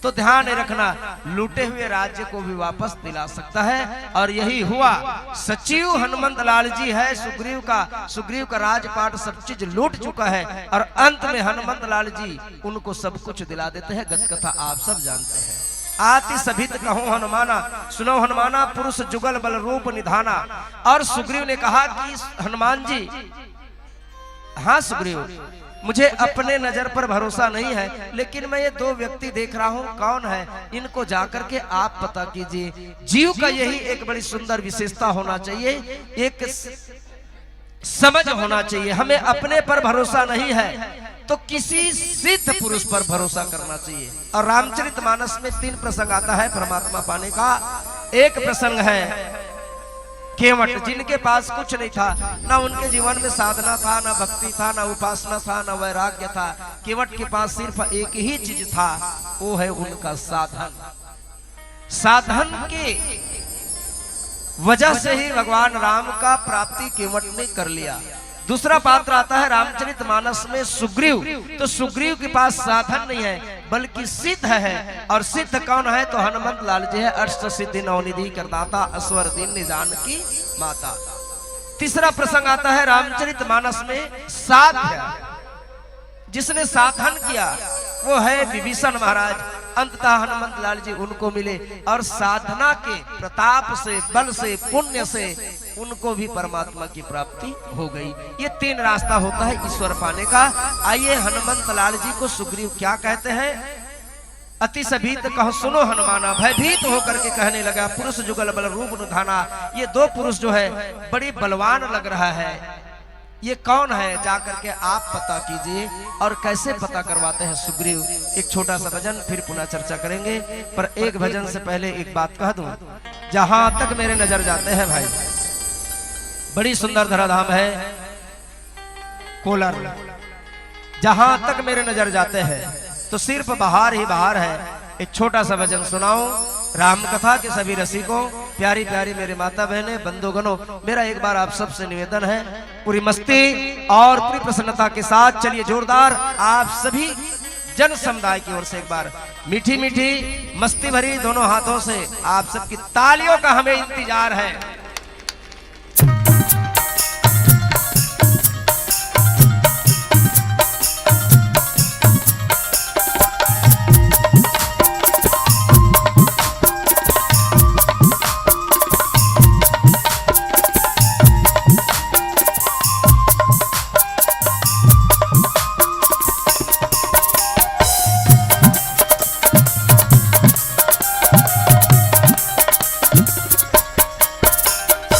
तो ध्यान रखना, लूटे हुए राज्य को भी वापस दिला सकता है। और यही हुआ, सचिव हनुमंत लाल जी है, सुग्रीव का, सुग्रीव का राजपाट सब चीज लूट चुका है, और अंत में हनुमंत लाल जी उनको सब कुछ दिला देते हैं। गत कथा आप सब जानते हैं। आति सभित कहूं हनुमाना, सुनो हनुमाना, पुरुष जुगल बल रूप निधाना। और सुग्रीव ने कहा कि हनुमान जी, हाँ सुग्रीव, मुझे अपने नजर पर भरोसा नहीं है, लेकिन मैं ये दो व्यक्ति देख रहा हूँ, कौन है, इनको जाकर के आप पता कीजिए। जीव का यही एक बड़ी सुंदर विशेषता होना चाहिए, एक स-, समझ होना चाहिए। हमें अपने पर भरोसा नहीं है, तो किसी सिद्ध पुरुष पर भरोसा करना चाहिए। और रामचरित मानस में तीन प्रसंग आता है परमात्मा पाने का। एक प्रसंग है केवट, जिनके पास कुछ नहीं था, ना उनके जीवन में साधना था, ना भक्ति था, ना उपासना था, ना वैराग्य था। केवट के पास सिर्फ एक ही चीज था, वो है उनका साधन। साधन के वजह से ही भगवान राम का प्राप्ति केवट ने कर लिया। दूसरा पात्र आता है रामचरित मानस में सुग्रीव। तो सुग्रीव के पास साधन नहीं है, बल्कि सिद्ध है। और सिद्ध कौन है? तो हनुमंत लाल जी है, अष्ट सिद्धि नवनिधि करदाता, असवर दीन निजान की माता। तीसरा प्रसंग आता है रामचरित मानस में साध्य, जिसने साधन किया, वो है विभीषण महाराज। अंततः हनुमंत लाल जी उनको मिले और साधना के प्रताप से, बल से, पुण्य से उनको भी परमात्मा की प्राप्ति हो गई। ये तीन रास्ता होता है ईश्वर पाने का। आइए, हनुमंत लाल जी को सुग्रीव क्या कहते हैं? अति सभीत कहो सुनो हनुमाना, भयभीत होकर के कहने लगा, पुरुष जुगल बल रूप न धाना। ये दो पुरुष जो है, बड़ी बलवान लग रहा है, ये कौन है, जा करके आप पता कीजिए। और कैसे पता करवाते हैं सुग्रीव, एक छोटा सा भजन, फिर पुनः चर्चा करेंगे। पर एक भजन से पहले एक बात कह दूं, जहां तक मेरे नजर जाते हैं भाई, बड़ी सुंदर धराधाम है कोलार। जहां तक मेरे नजर जाते हैं, तो सिर्फ बहार ही बहार है। एक छोटा सा भजन सुनाऊं राम कथा के सभी रसिकों, प्यारी प्यारी मेरे माता बहनें, बंधुगणों, मेरा एक बार आप सबसे निवेदन है, पूरी मस्ती और पूरी प्रसन्नता के साथ चलिए, जोरदार आप सभी जन समुदाय की ओर से एक बार मीठी मीठी मस्ती भरी दोनों हाथों से आप सबकी तालियों का हमें इंतजार है।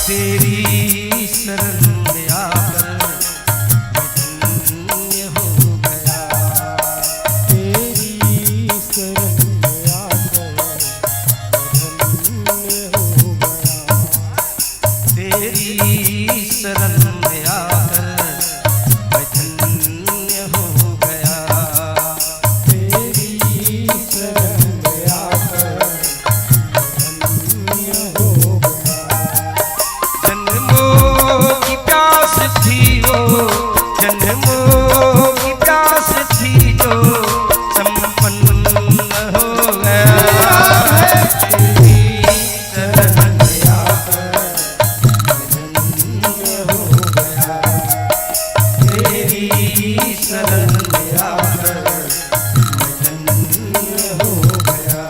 तेरी शरण में आकर मैं धन्य हो गया। तेरी शरण में आकर मैं धन्य हो गया। तेरी शरण में आकर मैं धन्य हो गया। तेरी शरण में आकर मैं धन्य हो गया। जन्मों की प्यास थी वो, जन्मों की प्यास थी जो संपन्न हो गया। तेरी शरण में आकर मैं धन्य हो गया। तेरी शरण में आकर मैं धन्य हो गया।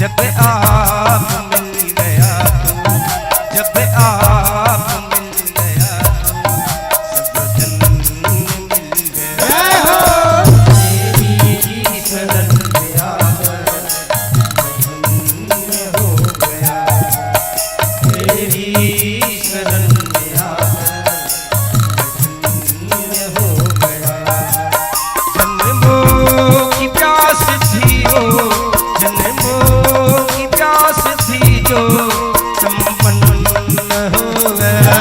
जब आप मिल गया तो, जब आप मिल गया तो, सब धन मिल गया। तेरी शरण में आकर मैं धन्य हो गया। तेरी शरण में आकर मैं धन्य हो गया। जन्मों की प्यास थी वो, जन्मों की प्यास थी जो संपन्न हो गया।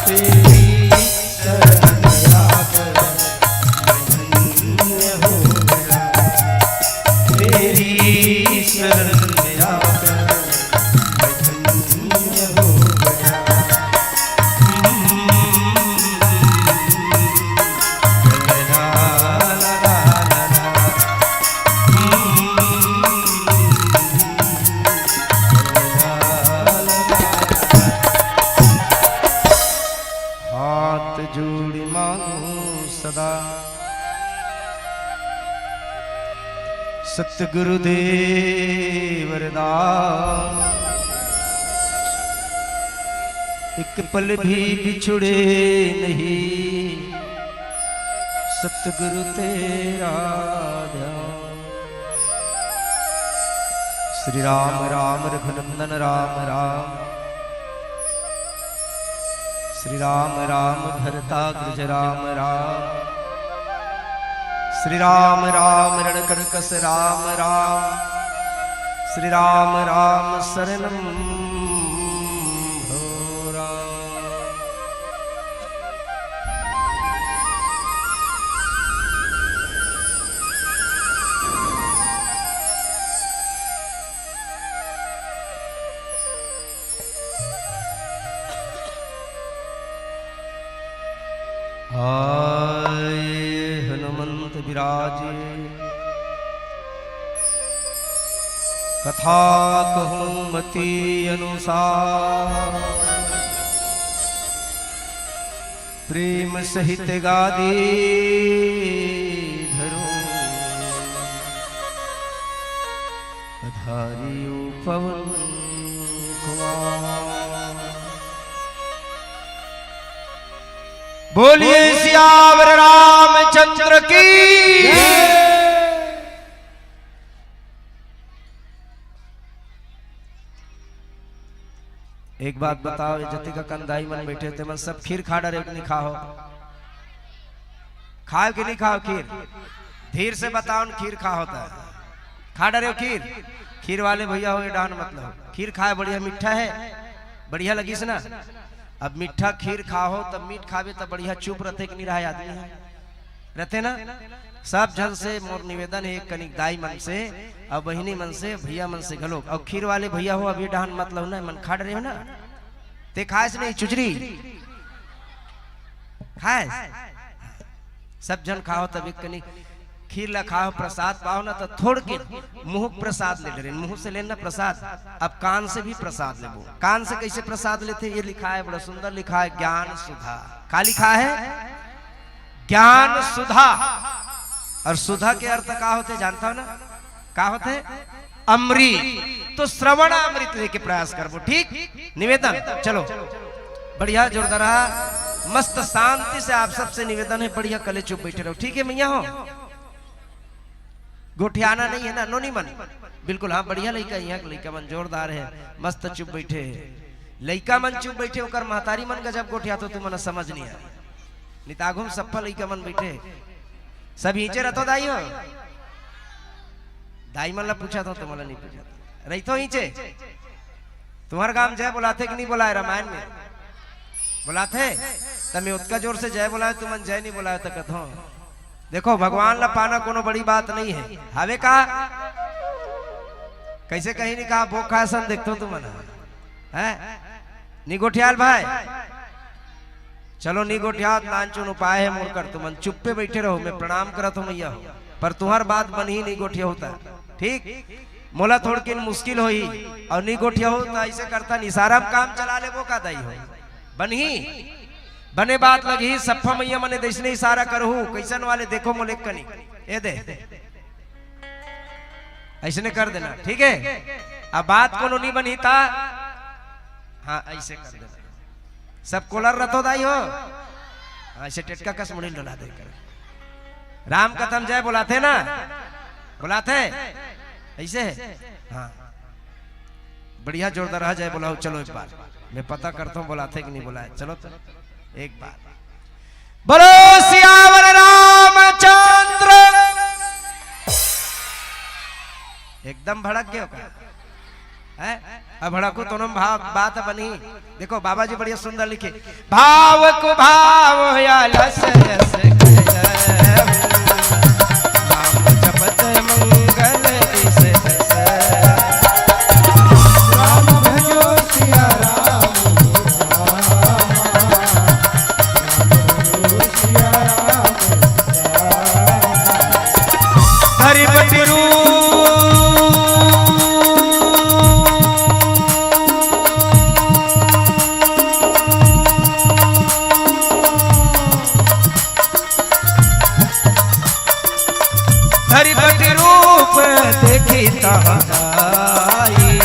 तेरी शरण में आकर मैं धन्य हो गया। तेरी शरण में आकर मैं धन्य हो गया। हाथ जोड़ी मांगू सदा सतगुरुदेव वरदान, एक पल भी बिछुड़े नहीं सतगुरु तेरा ध्यान। श्री राम राम रघुनंदन राम राम, श्री राम राम भरताग्रज राम राम, श्री राम राम रणकर्कश राम राम, श्री राम राम शरणम भो राम। आए हनुमंत विराजे, कथा कहूँ मति अनुसार। प्रेम सहित गादी धरूं पधारियो पवन कुमार। बोलिए सियावर रामचंद्र की। एक बात बताओ, ये जतिका कंदाई मन बैठे ते मन सब खीर खा डरे कि नहीं खा हो? खाओ कि नहीं खाओ खीर? धीर से बताओ न, खीर खा होता है? खा डरे हो खीर? खीर वाले भैया हो, ये डाहन मतलब खीर खाए, बढ़िया मीठा है, बढ़िया लगिस ना। अब मीठा खीर खा हो तब मीठ खावे तब बढ़िया चुप रहते कि नहीं रहा आदमी है? रहते ना। सब झन से मोर निवेदन है, एक कनिक दाई मन से, अउ बहिनी मन से, भैया मन से घलोक, अउ खीर वाले भैया हो, अभी डाहन मत लहू ना, मन खा डरे हो ना, ते खाएस नहीं चुचरी, खाएस? सब झन खाओ, तब एक कनिक खीर ला खाओ, प्रसाद पाओ ना, तो थोड़ के मुँह प्रसाद ले डरे, मुँह से लेना प्रसाद, अब कान से भी प्रसाद लेबो। कान से कैसे प्रसाद लेते, ये लिखा है, बड़ा सुंदर लिखा है, ज्ञान सुधा। का लिखा है? ज्ञान सुधा। और सुधा के अर्थ का होथे, जानता हो ना? का होथे? अमृत। तो श्रवण अमृत लेके प्रयास करबो, ठीक? निवेदन, चलो, बढ़िया, जोरदार, मस्त, शांति से आप सबसे निवेदन है, बढ़िया कले चुप बैठे रहो, ठीक है मैया हो? गोठियाना नहीं है ना, नोनी मन? बिल्कुल, हाँ, बढ़िया लइका, यहाँ के लइका मन जोरदार है, मस्त चुप बैठे है। लइका मन चुप बैठे, ओकर महतारी मन गजब गोठिया, तो तुमन समझ नहीं आए। निताघुम सप्पा लइका मन बैठे, सब हींचे रथो दाई हो? दाई मन ला पूछा था, तुम्हारा नहीं पूछा था। रही तो हींचे। तुम्हारे गांव जय बोलाथे कि नहीं बोलाए रामायण में? बोलाथे। तमे उतका जोर से जय बोलाए, तुमन जय नहीं बोलाए तो कथो। देखो, भगवान ला पाना कोनो बड़ी बात नहीं है। हवे का? कैसे कहीं नहीं कहा, भोग खाए सन देखतो तुमन। हैं? निगोठियाल भाई, चलो निगोठियात, नानचुन उपाय है मोर कर, तुमन चुप्पे बैठे रहो, मैं प्रणाम करत हूँ मैया हो, पर तुहर बात बनही निगोठिया होता, ठीक? मोला थोड़किन मुश्किल होही, और निगोठिया हो तो ऐसे करता, इशारा में काम चला लेबो का दाई हो? बनही, बने बात लगही, सप्फा मैया मने जैसने इशारा करहू, कैसन वाले देखो मोले कनी, ए दे। अइसने कर देना, ठीक हे। अब बात कोनो नहीं बनी ता, हाँ, अइसे कर देना। सब कोलर रतो दाई हो, हाँ, अइसे टेटका कस मुड़ी डोला दे कर। राम कथा म जय बोलाथे ना, बोलाथे, अइसे हे, हाँ। बढ़िया जोरदार हा जय बोलाओ, चलो एक बार। मैं पता करता हूँ बोलाथे कि नहीं बोलाए, चलो तो एक बार। बोलो सियावर रामचंद्र। एकदम भड़क गयो का? हैं? अब भड़कू तो नम भाव, बात बनी। देखो बाबा जी बढ़िया सुंदर लिखे, भाव को भाव या लस यस कहूँ, नाम जपत मंगल इस तस। राम भजो सिया राम, राम भजो सिया राम। धरि बटि रूप। धरि बटि रूप देखि तहाँ जाई,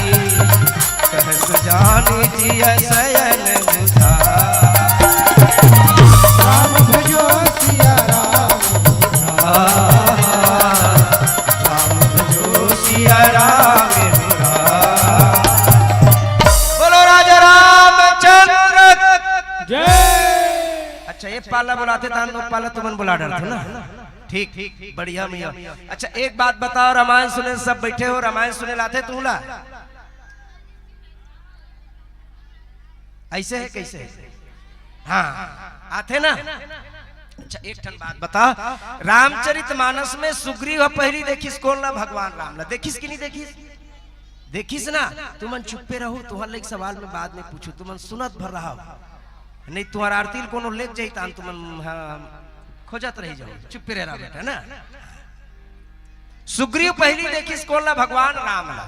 कहत जानि जिय सयन मुझाई। राम भजो सिया राम, राम भजो सिया राम, राम। बोलो राजा रामचंद्र। जय। अच्छा, एक पाला बोलाथे, तान दो पाला तुमन बोला डरथे ना। ठीक, ठीक, बढ़िया मिया। अच्छा, एक बात बताओ, रामायण सुने सब बैठे हो, रामायण सुने ला आथे तुमला? अइसे हे, कइसे हे? हाँ, आथे ना? अच्छा, एक ठन बात बता, रामचरित मानस में सुग्रीव ह पहिली देखिस कोन ला? भगवान राम ला। देखिस कि नहीं देखिस? देखिस ना? तुमन चुप्पे रहू, तुहर लइक सवाल में बाद में पूछू, तुमन सुनत भर रहा। नहीं, तुहर आरती ल कोनो लेग जाई, तान तुमन, हाँ, खोजत रही जाओ, चुप्पे रह रहा बेटा ना। सुग्रीव पहिली देखिस कोन ला? भगवान राम ला।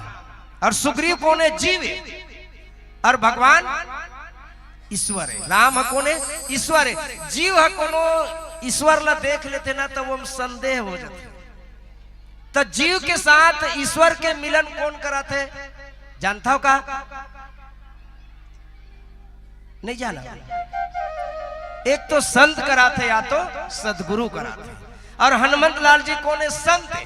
और सुग्रीव कोन हे? जीव हे। और भगवान ईश्वर हे। राम ह कोन हे? ईश्वर हे। जीव ह कोनो ईश्वर ला देख लेथे ना, त वो म संदेह हो जाथे। त जीव के साथ ईश्वर के मिलन कोन कराथे? जानथव का? नहीं जाना। एक तो संत कराथे या तो सदगुरु कराथे। और हनुमंत लाल जी कोन हे? संत हे।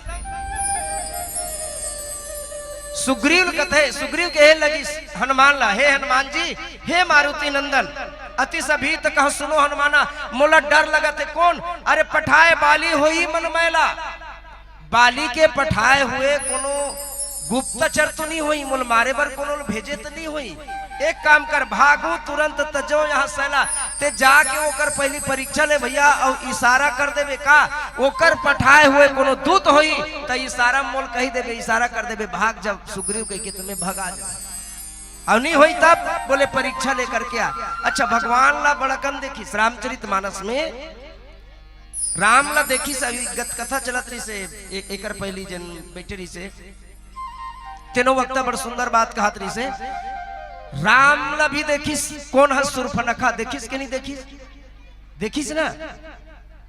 सुग्रीव ल कथे, सुग्रीव कहे लगिस हनुमान ला, हे हनुमान जी, हे मारुति नंदन, अतिस अभीत कह सुनो हनुमाना, मोला डर लगत हे। कोन? अरे पठाए बाली होही मन मैला। बाली के पठाए हुए कोनो गुप्तचर तो नहीं होही, मोल मारे बर कोनो ल भेजे तो नहीं होही। एक काम कर, भागो तुरंत तजो यहाँ सैला, ते जाके ओकर पहली परीक्षा ले भैया, अउ इशारा कर देबे का, ओकर पठाए हुए कोनो दूत होही, त इशारा मोल कही देबे, इशारा कर देबे, भाग जब सुग्रीव कहि के तुम्हें भगा जाए। अउ नहीं होही तब बोले परीक्षा लेकर के आ। अच्छा, भगवान ला बड़कन देखिस रामचरित मानस में, राम ला देखिस, अभी गत कथा चलत रहिसे, ए-, एकर पहली जन बैठे रहिसे, तेनो वक्ता बड़ सुंदर बात कहत रहिसे। राम ला भी देखिस, कोन ह? सूर्पनखा। देखिस कि नहीं देखिस? देखिस ना।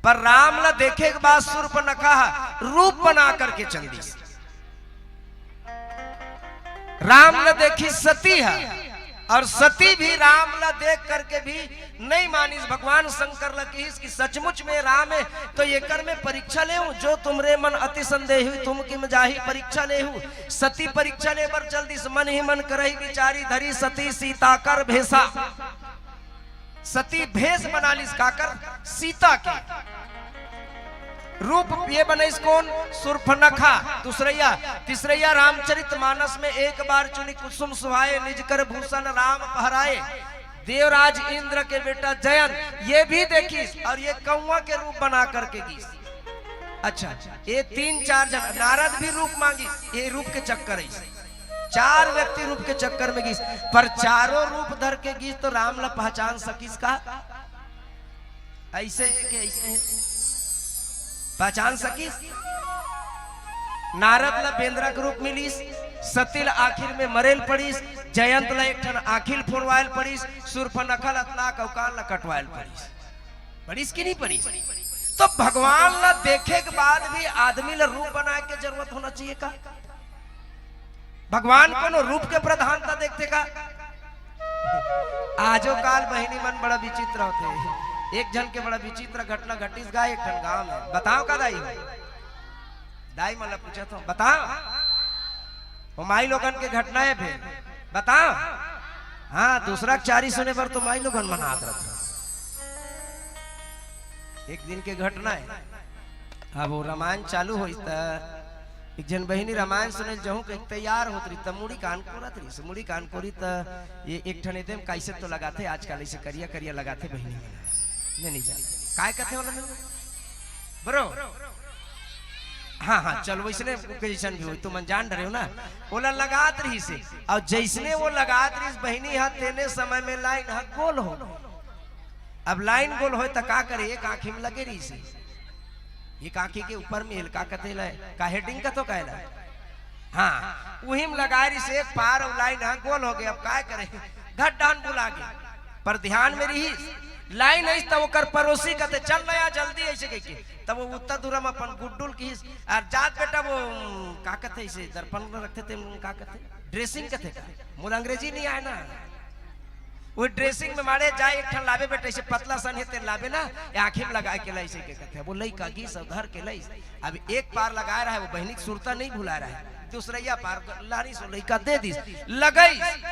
पर राम ला देखे के बाद सूर्पनखा ह रूप बना करके चल दिस। राम ल देखिस सती ह, और सती भी राम ल देख करके भी नहीं मानिस। भगवान शंकर ल कहिस कि सचमुच में राम हे, तो एकर में परीक्षा लेहूं, जो तुमरे मन अति संदेही, तुम किम जाही परीक्षा लेहू। सती परीक्षा ले बर चल दिस, मन ही मन करही विचारी, धरी सती सीता कर भेसा। सती भेष बना लिस काकर? सीता के। रूप ये बनइस कोन? सूर्पनखा। दूसरैया, तीसरैया रामचरित मानस में एक बार चुनी कुसुम सुहाए, निज कर भूषण राम पहराए। देवराज इंद्र के बेटा जयंत, ये भी देखिस और ये कौआ के रूप बना करके गीस। अच्छा, ये तीन चार जन, नारद भी रूप मांगिस, ये रूप के चक्कर है। चार व्यक्ति रूप के चक्कर में गीस, पर चारों रूप धर के गीस तो राम ला पहचान सकिस का? ऐसे है कि ऐसे है? पहचान सकिस? नारद ला बेंदरा के रूप मिलिस, सती ला आखिर में मरेल पड़िस, जयंत ला एक ठन आँखी ल फोड़वायल पड़िस, सूर्पनखा ला नाक अउ कान ला कटवायल पड़िस। पड़िस कि नहीं पड़िस? तो भगवान ला देखे के बाद भी आदमी ला रूप बनाए के जरूरत होना चाहिए का? भगवान कोनो रूप के प्रधानता देखथे का? आजो काल बहिनी मन बड़ा विचित्र होथे। एक झन के बड़ा विचित्र घटना घटिस गा एक ठन गांव में। बताओ का दाई? दाई मन ला पूछत हंव, बताओ। वो माई लोगन के घटना हे फेर। बताओ। हाँ, दूसरा के चारी सुने बर तो माई लोगन मन आत रथे। एक दिन के घटना हे। अब वो रामायण चालू होइस त एक झन बहिनी रामायण सुने ल जहूं कहिके तैयार होत रहिस त मुड़ी कान कोरत रहिस। मुड़ी कान कोरी त ये एक ठन एदे म कइसे तो लगाथे, आजकल अइसे करिया करिया लगाथे बहिनी मन। नहीं, नहीं जान। काय कथे वाला नहीं? ब्रो। हाँ, हाँ, चल वइसने जइसन भी होही, तुमन जान डरेव ना। ओला लगात रहिस हे। अउ जइसने वो लगात रहिस बहिनी ह, तेने समय में लाइन ह गोल हो। अब लाइन गोल होय त का करे, एक आंखी में लगे रहिस हे। एक आंखी के ऊपर में एला का कथे ला, का हेडिंग कथो का एला? हाँ, उही में लगाय रहिस हे एक पार, अउ लाइन ह गोल होगे। अब काय करे, घर डाहन भुला गे। पर ध्यान में रहिस, लाइन आइस त ओकर परोसी कथे, "चल नया जल्दी," अइसे कहिके। तब वो उत्तर दूरा में अपन गुड्डू ल किहिस, "अरे जात बेटा वो, का कथे अइसे, दर्पण रखथे ते, का कथे? ड्रेसिंग कथे का? मोला अंग्रेजी नहीं आय ना।" वो ड्रेसिंग में माड़े जाय, "एक ठन लाबे बेटा, अइसे पतला सन हे, ते लाबे ना, ये आंखी में लगाय के लाइस," कहिके कथे। वो लइका गिस अउ धर के लाइस। अब एक पार लगाय रहा हे, वो बहिनी के सुरता नहीं भुलाय रहा हे। दूसरइया पार लानिस, वो लइका दे दिस, लगाइस।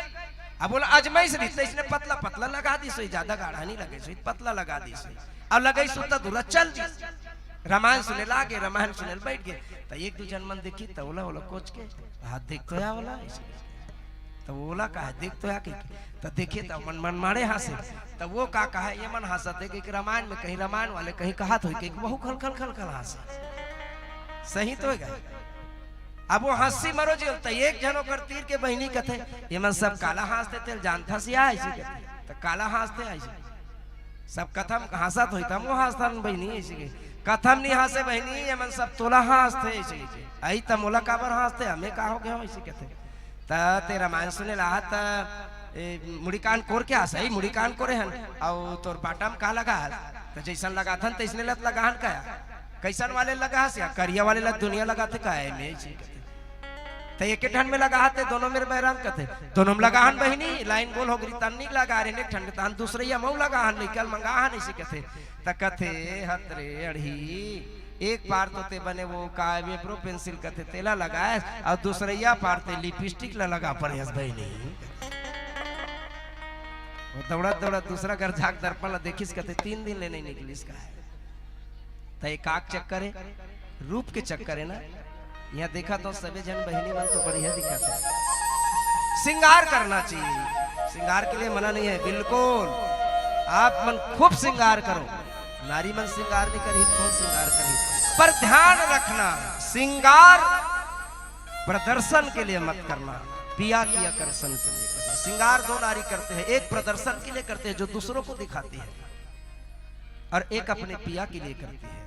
अब ओला अजमाइस रहिस, त अइसने पतला पतला लगा दिस होही, जादा गाढ़ा नहीं लगाइस होही, पतला लगा दिस होही। अब लगाइस उत्तर दूरा चल दिस। रामायण सुने लागे, रामायण सुने ल बइठ गे। त एक दू झन मन देखिस, त ओला, ओला कोच के, "हाथ देख तो या ओला," अइसे। त ओला कहा, "देख तो या," कहिके। त देखे त मन, मन माड़े हाँसे। त वो का कहा, "ये मन हाँसत हे," कहिके, "रामायण में कहीं रामायण वाले कहीं कहत होही," कहिके, वहू खल खल खल खल हाँसे। सही तो हे गा। अब वो हंसी मरो जी, त एक झन ओकर तीर के बहिनी कथे, "ये मन सब काला हाँसथे, तेला जानथस या?" अइसे कथे। त काला हाँसथे अइसे। सब कथम हाँसत होही, त हमू हाँसथन बहिनी, अइसे कहे। कथम नहीं हाँसे बहिनी, ये मन सब तोला हाँसथे, अइसे कहे। अई त मोला काबर हाँसथे, हमें का होगे हंव, अइसे कथे। त ते रामायण सुने ला आहत, त, ए, मुड़ी कान कोर के आस, अई मुड़ी कान कोरे हन, अउ तोर पाटा म का लगा हस? त जइसन लगाथन, तइसने लत लगाहन का या? कइसन वाले लगा हस या? करिया वाले लत दुनिया लगाथे का, एमे, अइसे कथे। त एके ठन में लगाहत हे, दोनों मेर बैराम कथे। दोनों में लगाहन बहिनी, लाइन गोल होगे रही, तन नहीं लगा रहे, एक ठन में तहन दूसरइया मऊ लगाहन, निकल मंगाहन, अइसे कथे। त कथे, "हत रे अड़ही, एक पार तो ते बने वो का eyebrow pencil कथे, तेला लगायस, अउ दूसरइया पार ते लिपस्टिक ला लगा परेस बहिनी।" वो दौड़त दौड़त दूसरा घर जाके दर्पण ला देखिस, कथे, "तीन दिन ले नहीं निकलिस का हे?" त एकाक चक्कर हे, रूप के चक्कर हे ना। इहाँ देखत हंव सबे झन बहिनी मन तो बढ़िया दिखत हे। श्रृंगार करना चाहिए, श्रृंगार के लिए मना नहीं है, बिल्कुल। आप मन खूब श्रृंगार करो, नारी मन श्रृंगार नहीं करही, कौन श्रृंगार करही? पर ध्यान रखना, श्रृंगार प्रदर्शन के लिए मत करना, पिया की आकर्षण के लिए करना। श्रृंगार दो नारी करते हैं, एक प्रदर्शन के लिए करते हैं जो दूसरों को दिखाती है, और एक अपने पिया के लिए करती है।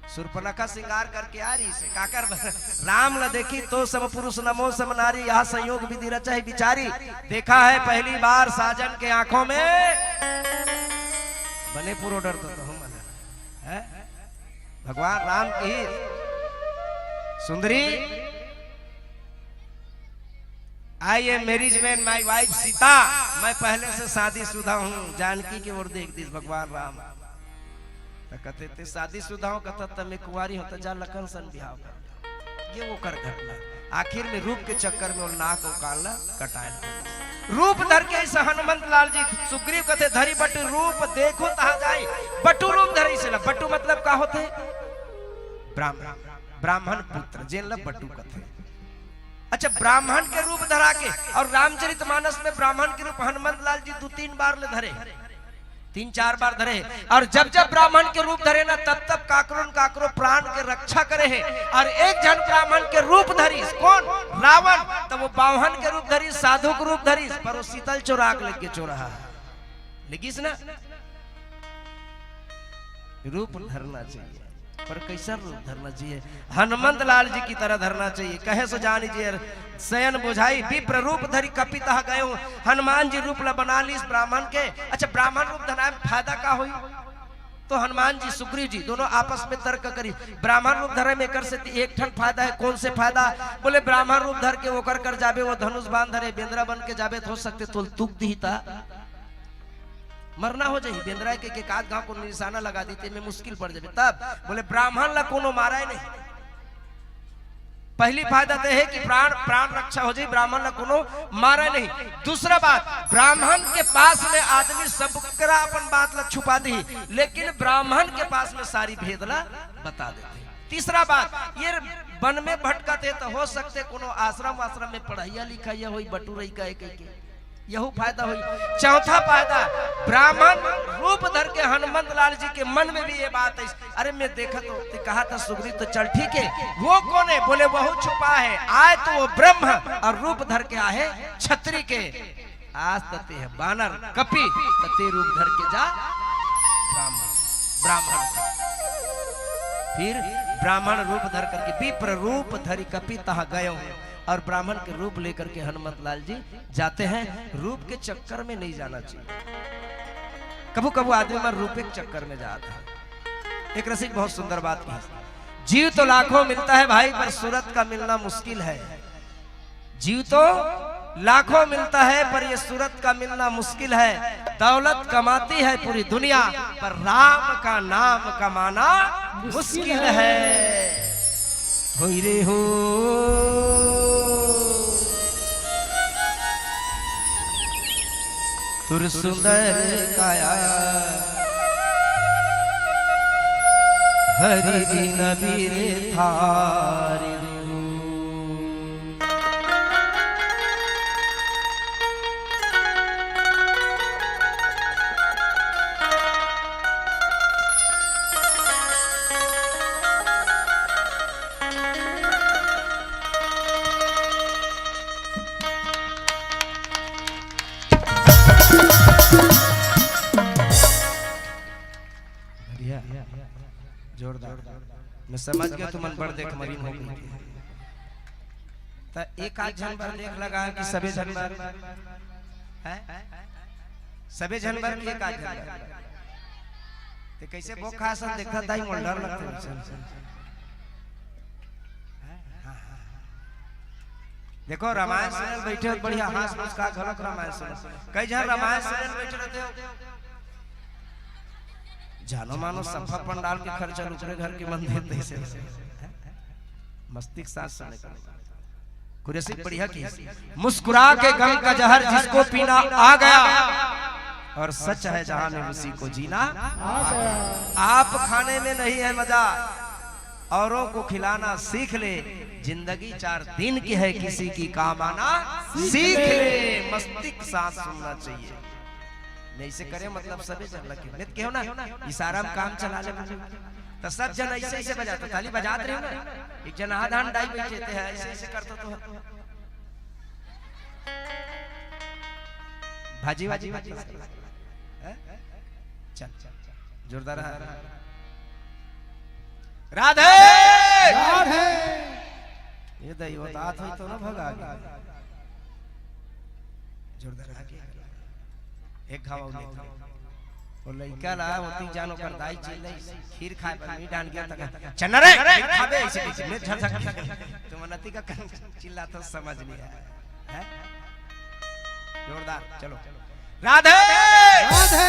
शूर्पणखा श्रृंगार करके आ रहिस हे, काकर बर? राम ला देखी तो सम पुरुष नमो सम नारी, यह संयोग विधि रचा ही बिचारी। देखा है पहली बार साजन के आंखों में, बने पुरो डर तो कहूं मन है। भगवान राम की सुंदरी, "I am married man, my wife Sita, मैं पहले से शादीशुदा हूँ।" जानकी के ओर देख दिस भगवान राम। त कथे, "ते शादीशुदा हो?" कथा, "त मैं कुंवारी हूँ।" त जा लखन सन बिहाव कर। ये ओकर घटना। आखिर में रूप के चक्कर में वो नाक अउ कान ला कटाए ला। रूप धर के अइसे हनुमंत लाल जी, सुग्रीव कथे, "धरी बटु रूप देखो तहाँ जाई।" बटु रूप धरे अइसे ला। बटु मतलब का होथे? ब्राह्मण, ब्राह्मण पुत्र, जेन ला बटु कथे। अच्छा, ब्राह्मण के रूप धरा के, अउ रामचरित मानस में ब्राह्मण के रूप हनुमंत लाल जी दू तीन बार ले धरे, तीन चार बार धरे हे। अउ जब जब ब्राह्मण के रूप धरे ना, तब तब काकरो न काकरो प्राण के रक्षा करे हे। अउ एक झन ब्राह्मण के रूप धरिस, कौन? रावण। तब वो बावहन के रूप धरिस, साधु के रूप धरिस, पर वो सीता ल चोरा के लेगे चोरहा। लेगिस ना? रूप धरना चाहिए, पर कइसन रूप धरना चाहिए? हनुमंत लाल जी की तरह धरना चाहिए। कहे सो जानी जी, शयन बुझाई विप्र रूप धरि कपि तहाँ गए हूँ। हनुमान जी रूप ला बना लिस ब्राह्मण के। अच्छा, ब्राह्मण रूप धराए में फायदा का होई? तो हनुमान जी, सुग्रीव जी दोनों आपस में तर्क करी, ब्राह्मण रूप धरे में एकर से एक ठन फायदा है। कौन से फायदा? बोले, ब्राह्मण रूप धर के ओकर कर जाबे, वो धनुष बाण धरे, बेंदरा बन के जाबे, तो हो सकते तोल तुक दिही ता मरना हो जाही। बेंदरा के, के कात गांव को निशाना लगा देते में मुश्किल पड़ जाबे। तब बोले, ब्राह्मण ला कोनो मारा ही नहीं। पहली फायदा तो है कि प्राण, प्राण रक्षा हो जाए, ब्राह्मण ला कोनो मारा नहीं। दूसरा बात, ब्राह्मण के पास में आदमी सबकरा अपन बात ला छुपा दी, लेकिन ब्राह्मण के पास में सारी भेद ला बता देते। तीसरा बात, ये वन में भटकत है तो हो सकते कोनो आश्रम, आश्रम में पढ़ाइया लिखाइया होई, बटुरई का एक, एक, एक। यहू फायदा होई। चौथा फायदा, ब्राह्मण रूप धर के हनुमंत लाल जी के मन में भी ये बात है, अरे मैं देखत हो, ते कहा था सुग्रीव तो चल ठीक है, वो कौन है? बोले वहू छुपा है, आए तो वो ब्रह्म और रूप धर के आहे छत्री के। आज तते है बानर कपि, तते रूप धर के जा ब्राह्मण, ब्राह्मण। फिर ब्राह्मण रूप धर करके विप्र रूप धरि कपि तहाँ गयो, और ब्राह्मण के रूप लेकर के हनुमंत लाल जी जाते हैं। रूप के चक्कर में नहीं जाना चाहिए। कभू कभू आदमी मन रूप के चक्कर में जाता है। एक रसिक बहुत सुंदर बात की, जीव तो लाखों मिलता है भाई, पर सूरत का मिलना मुश्किल है। जीव तो लाखों मिलता है, पर ये सूरत का मिलना मुश्किल है। दौलत कमाती है पूरी दुनिया, पर राम का नाम कमाना मुश्किल है। होई रे हो। तुर सुंदर काया, हरि दिन बीरे थारी। बढ़िया, जोरदार। मैं समझ गया तुमन बड़ देख मरीन हो गई। त एक आध झन बर देख लगा कि सबे झन बर, हैं? सबे झन बर कि एक आध झन बर? ते कैसे बोखा सन देखता ताई मोल डर लगता है। देखो, रामायण सुनल बैठे हो, बढ़िया हंस मुस्का घलोक रामायण सुनो। कई झन रामायण सुनल बैठे रहते हो, जानो मानो सफा पंडाल के खर्चा लुकरे घर के मंदिर तैसे। मस्ती के साथ सुने का। कुरैशी बढ़िया की, मुस्कुरा के गम का जहर जिसको पीना आ गया, और सच है जहां में उसी को जीना। आप खाने में नहीं है मजा, औरों को खिलाना सीख ले। जिंदगी चार दिन की है, किसी की काम आना सीख ले। मस्ती के साथ सुनना चाहिए। नहीं से करे मतलब सबे जन लगे। नहीं तो कहो ना, इशारा में काम चला ले। तो सब जन ऐसे ऐसे बजाते, ताली बजाते रहे ना। एक जन आध आध डाई बैठे थे, ऐसे ऐसे करते तो। भाजी वाजी मत। हैं? चल, चल, चल। जोरदार है। राधे। राधे। ये दही वो तात हुई तो ना भगा गया। जोरदार है। एक घाव और लेते हैं। वो लइका ला, ओती जान ओकर दाई चिल्लाई, खीर खाए बर मीठ डाल गया तक, "चन्ना रे, खीर खाबे?" ऐसे कैसे? मैं झट झट, तुम नती का कन चिल्ला तो समझ नहीं आया। हैं? जोरदार, चलो। राधे! राधे!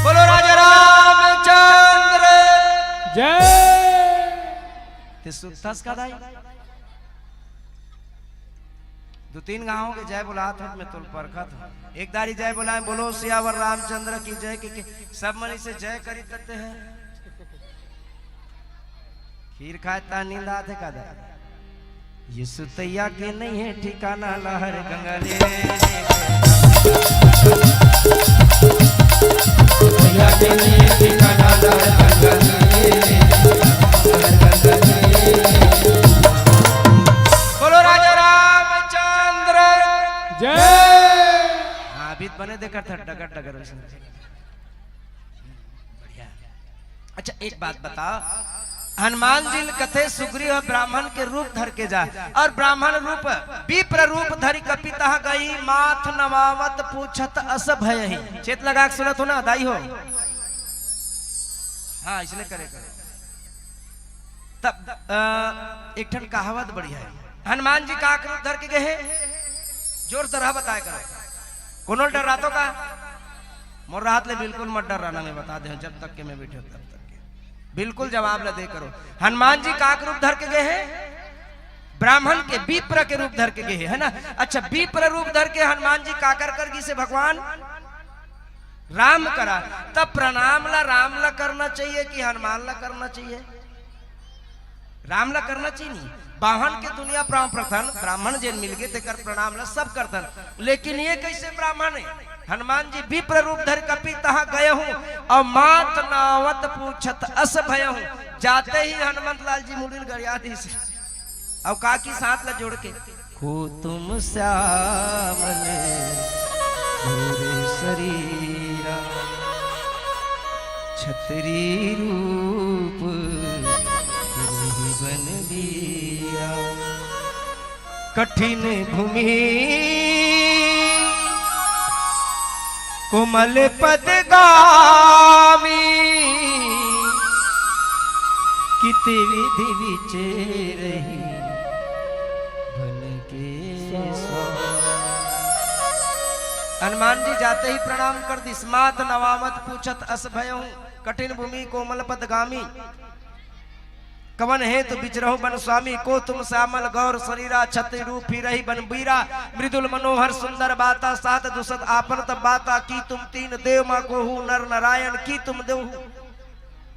बोलो राजा रामचंद्र। जय। ते सुतस का दाई? दू तीन गांव के जय बुलात हन, मैं तोल परखत हूँ। एक दारी जय बुलाए, बोलो सियावर रामचंद्र की जय के, के सब मन से जय करी तते हैं। खीर खाए ता नींद आथे का दा? ये सुतैया के नहीं है ठिकाना, लहर गंगा ले रे। सुतैया के नहीं है ठिकाना, लहर गंगा ले रे। लहर गंगा ले रे। बोलो राजा रामचंद्र जय। हाँ, अभी तो बने देखा था डगर डगर वैसे। बढ़िया। अच्छा, एक बात बता, हनुमान जी ल कथे सुग्रीव ब्राह्मण के रूप धर के जा, और ब्राह्मण रूप, विप्र रूप धरि कपि तहाँ गई, माथ नवावत पूछत अस भयहि। चेत लगा के सुनत हो ना, दाई हो? हाँ, इसने करे, करे। तब, अ, एक ठन कहावत बढ़िया है। हनुमान जी का रूप धर के गए हैं? जोर से रहा बताया करो। कोनो डर्राथो का? मोर राहत ले बिल्कुल मत डर्राना, मैं बता दे हूँ, जब तक के मैं बैठे हूँ तब तक के। बिल्कुल जवाब ला दे करो। हनुमान जी का रूप धर के गए हैं? ब्राह्मण के, विप्र के रूप धर के गए हैं, है ना? अच्छा, विप्र रूप धर के हनुमान जी काकर कर गिसे भगवान? राम करा। तब प्रणाम ला राम ला करना चाहिए कि हनुमान ला करना चाहिए? राम ला करना चाहिए नहीं? बाहन के दुनिया प्रणाम करथन, ब्राह्मण जेन मिलगे तेकर प्रणाम ल सब करथन। लेकिन ये कैसे ब्राह्मण है? हनुमान जी विप्र रूप धर कपि तहाँ गए हूँ, और मात नावत पूछत अस भय हूँ। जाते ही हनुमंत लाल जी मुड़ी ल गरिया दिस, और का की साथ ल जोड़ के, को तुम श्यामल घोर शरीरा, छत्री रूप धरि बन बीरा। कठिन भूमि कोमल पद गामी, कित विधि विचेरहि भुन के स्वामी। हनुमान जी जाते ही प्रणाम कर दिस। मात नावत पूछत अस भयहु, कठिन भूमि कोमल पद गामी। कवन हेतु बिचरहु बन स्वामी, को तुम श्यामल गौर शरीरा, छत्री रूप फिरहि बन बीरा। मृदुल मनोहर सुंदर बाता, साध दुसत आपन तब बाता, की तुम तीन देव मा कोहू, नर नारायण की तुम देहू।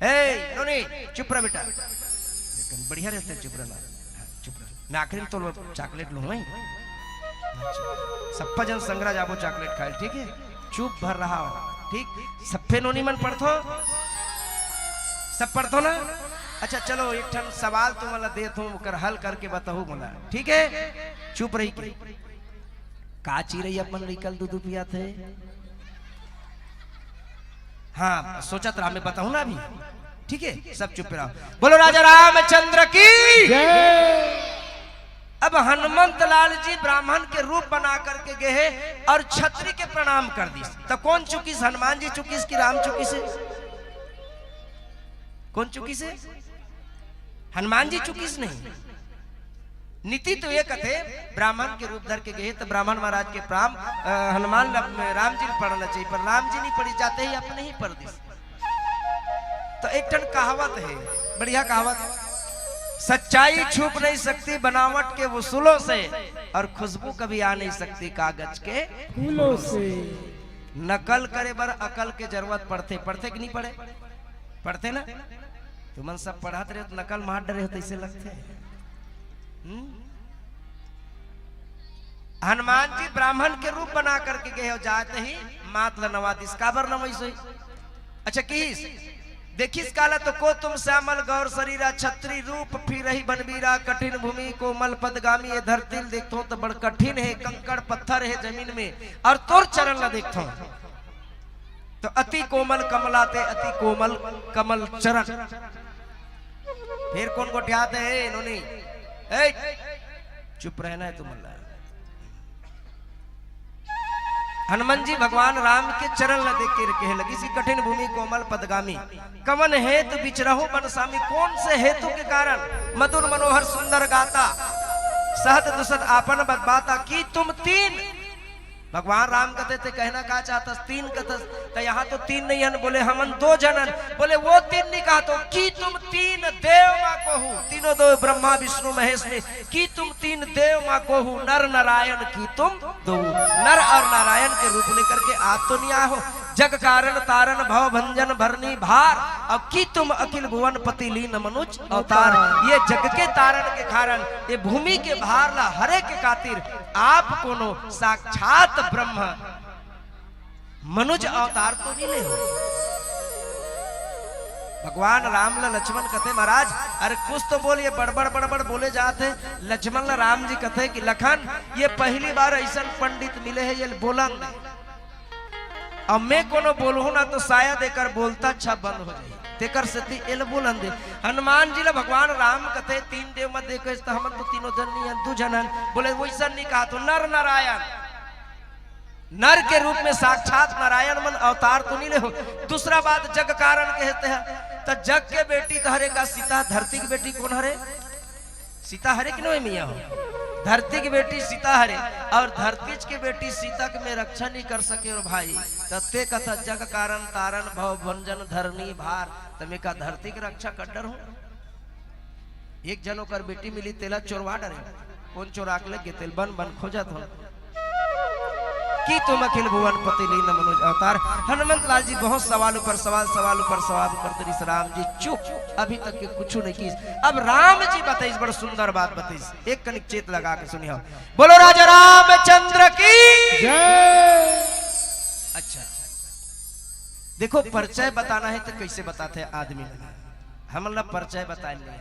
ए नोनी, चुप रह बेटा, लेकिन बढ़िया रहते, चुप रहना। हाँ, चुप रह। मैं आखिरी में तो चॉकलेट लूँ, हैं? अच्छा। सप्पा जन संगरा जाबो चॉकलेट खाए, ठीक है? चुप भर रहा हो, ठीक? सप्पे नोनी मन पढ़थो, सब पढ़थो ना? अच्छा, चलो, एक ठन सवाल तुमन ला देत हूँ, ओकर हल करके बताहू मोला, ठीक है? चुप रही के। का चिरई अपन लइका ल दूध पियाथे? हाँ, सोचत रहा, मैं बताहूँ ना अभी, ठीक है? सब चुप रहो। बोलो राजा रामचंद्र की। जय। अब हनुमंत लाल जी ब्राह्मण के रूप बना करके गए हैं और छत्री के प्रणाम कर दिस, तो कौन चुकिस? हनुमान जी चुकिस कि राम चुकिस? कौन चुकिस? हनुमान जी चुकिस नहीं। नीति तो ये कथे, ब्राह्मण के रूप धर के गए तो ब्राह्मण महाराज के प्रणाम, अ, हनुमान ल-, राम जी ल पढ़ना चाहिए, पर राम जी नहीं पढ़ी, जाते ही अपने ही पढ़ दिस। तो एक ठन कहावत है, बढ़िया कहावत, सच्चाई छुप नहीं सकती बनावट के उसूलों से, और खुशबू कभी आ नहीं सकती कागज के फूलों से। नकल करे बर अकल के जरूरत पड़थे, पड़थे कि नहीं पड़े? पड़थे ना? तुमन सब पढ़त रहे हो तो नकल मार डरे हो, तैसे लगथे। हम्म? हनुमान जी ब्राह्मण के रूप बना करके गए हो, जाते ही मात ल नवा दिस। काबर नवइस होही? अच्छा, किहिस, देखिस काला तो, को तुम श्यामल गौर शरीरा, छत्री रूप फिरहि बन बीरा, कठिन भूमि कोमल पदगामी। ये धरती ल देखथो तो बड़ कठिन है, कंकड़ पत्थर है जमीन में, और तोर चरण ला देखथो तो अति कोमल कमला ते, अति कोमल कमल चरण। फिर कौन गोठियात है? ए, नोनी, ए, चुप रहना है तुमन ला। हनुमान जी भगवान राम के चरण ला देख के कहे लगिस कि कठिन भूमि कोमल पदगामी, कवन हेतु बिचरहु बन स्वामी। कौन से हेतु के कारण? मधुर मनोहर सुंदर गाता, सहत दुसत आपन बत बाता, कि तुम तीन। भगवान राम कथे, ते कहना का चाहतस? तीन कथस, तो यहाँ तो तीन नहीं हन। बोले, हमन दो जन हन। बोले, वो तीन नहीं कहा तो, कि तुम तीन देव मा कोहू, तीनों देव ब्रह्मा विष्णु महेश में, कि तुम तीन देव मा कोहू, नर नारायण की तुम दो। नर और नारायण के रूप लेकर के आप तो नहीं आए हो। जग कारण तारण भव भंजन भरनी भार, और कि तुम अखिल भुवन पति लीन मनुज अवतार। ये जग के तारण के कारण, ये भूमि के भार ला हरे के खातिर आप कोनो साक्षात ब्रह्म मनुज अवतार तो नहीं ले हो। भगवान राम ला लक्ष्मण कथे, महाराज, अरे कुछ तो बोल, ये बड़बड़ बड़बड़ बोले जात है। लक्ष्मण ला राम जी कथे कि लखन, ये पहली बार ऐसन पंडित मिले है, ये बोलन दे। अब मैं कोनो बोलहूं ना तो शायद एकर बोलता अच्छा बंद हो जाए, तेकर सेती एल बोलन दे। हनुमान जी ला भगवान राम कथे, तीन देव मत देखे तो हमन तो तीनों जन नहीं हन, दू जन हन। बोले, वैसन नहीं कहा तो नर नारायण, नर के रूप में साक्षात नारायण मन अवतार तो नहीं ले हो। दूसरा बात, जग कारण कहते हैं, तो जग के बेटी तो हरे का सीता, धरती की बेटी कौन हरे? सीता हरे कि नोए मिया हो? धरती की बेटी सीता हरे, और धरती की बेटी सीता के मैं रक्षा नहीं कर सके हो भाई, तो ते कथा जग कारण तारण भव भंजन धरनी भार, तो मैं का धरती की रक्षा कर डर हूँ? एक जन ओकर बेटी मिली, तेला चोरवा डरे। कौन चोरा के लग गे? तेल बन बन खोजत हो। कि तुम अखिल भुवन पति लीन मनोज अवतार। हनुमंत लाल जी बहुत सवाल ऊपर सवाल, सवाल ऊपर सवाल करत रहिस, राम जी चुप, अभी तक के कुछ नहीं किस। अब राम जी बताइस, बड़ सुंदर बात बताइस, एक कनिक चेत लगा के सुनियो। बोलो राजा रामचंद्र की। जय। अच्छा, देखो, परिचय बताना है तो कैसे बताते हैं आदमी मन? हमन ला परिचय बताए नहीं आए,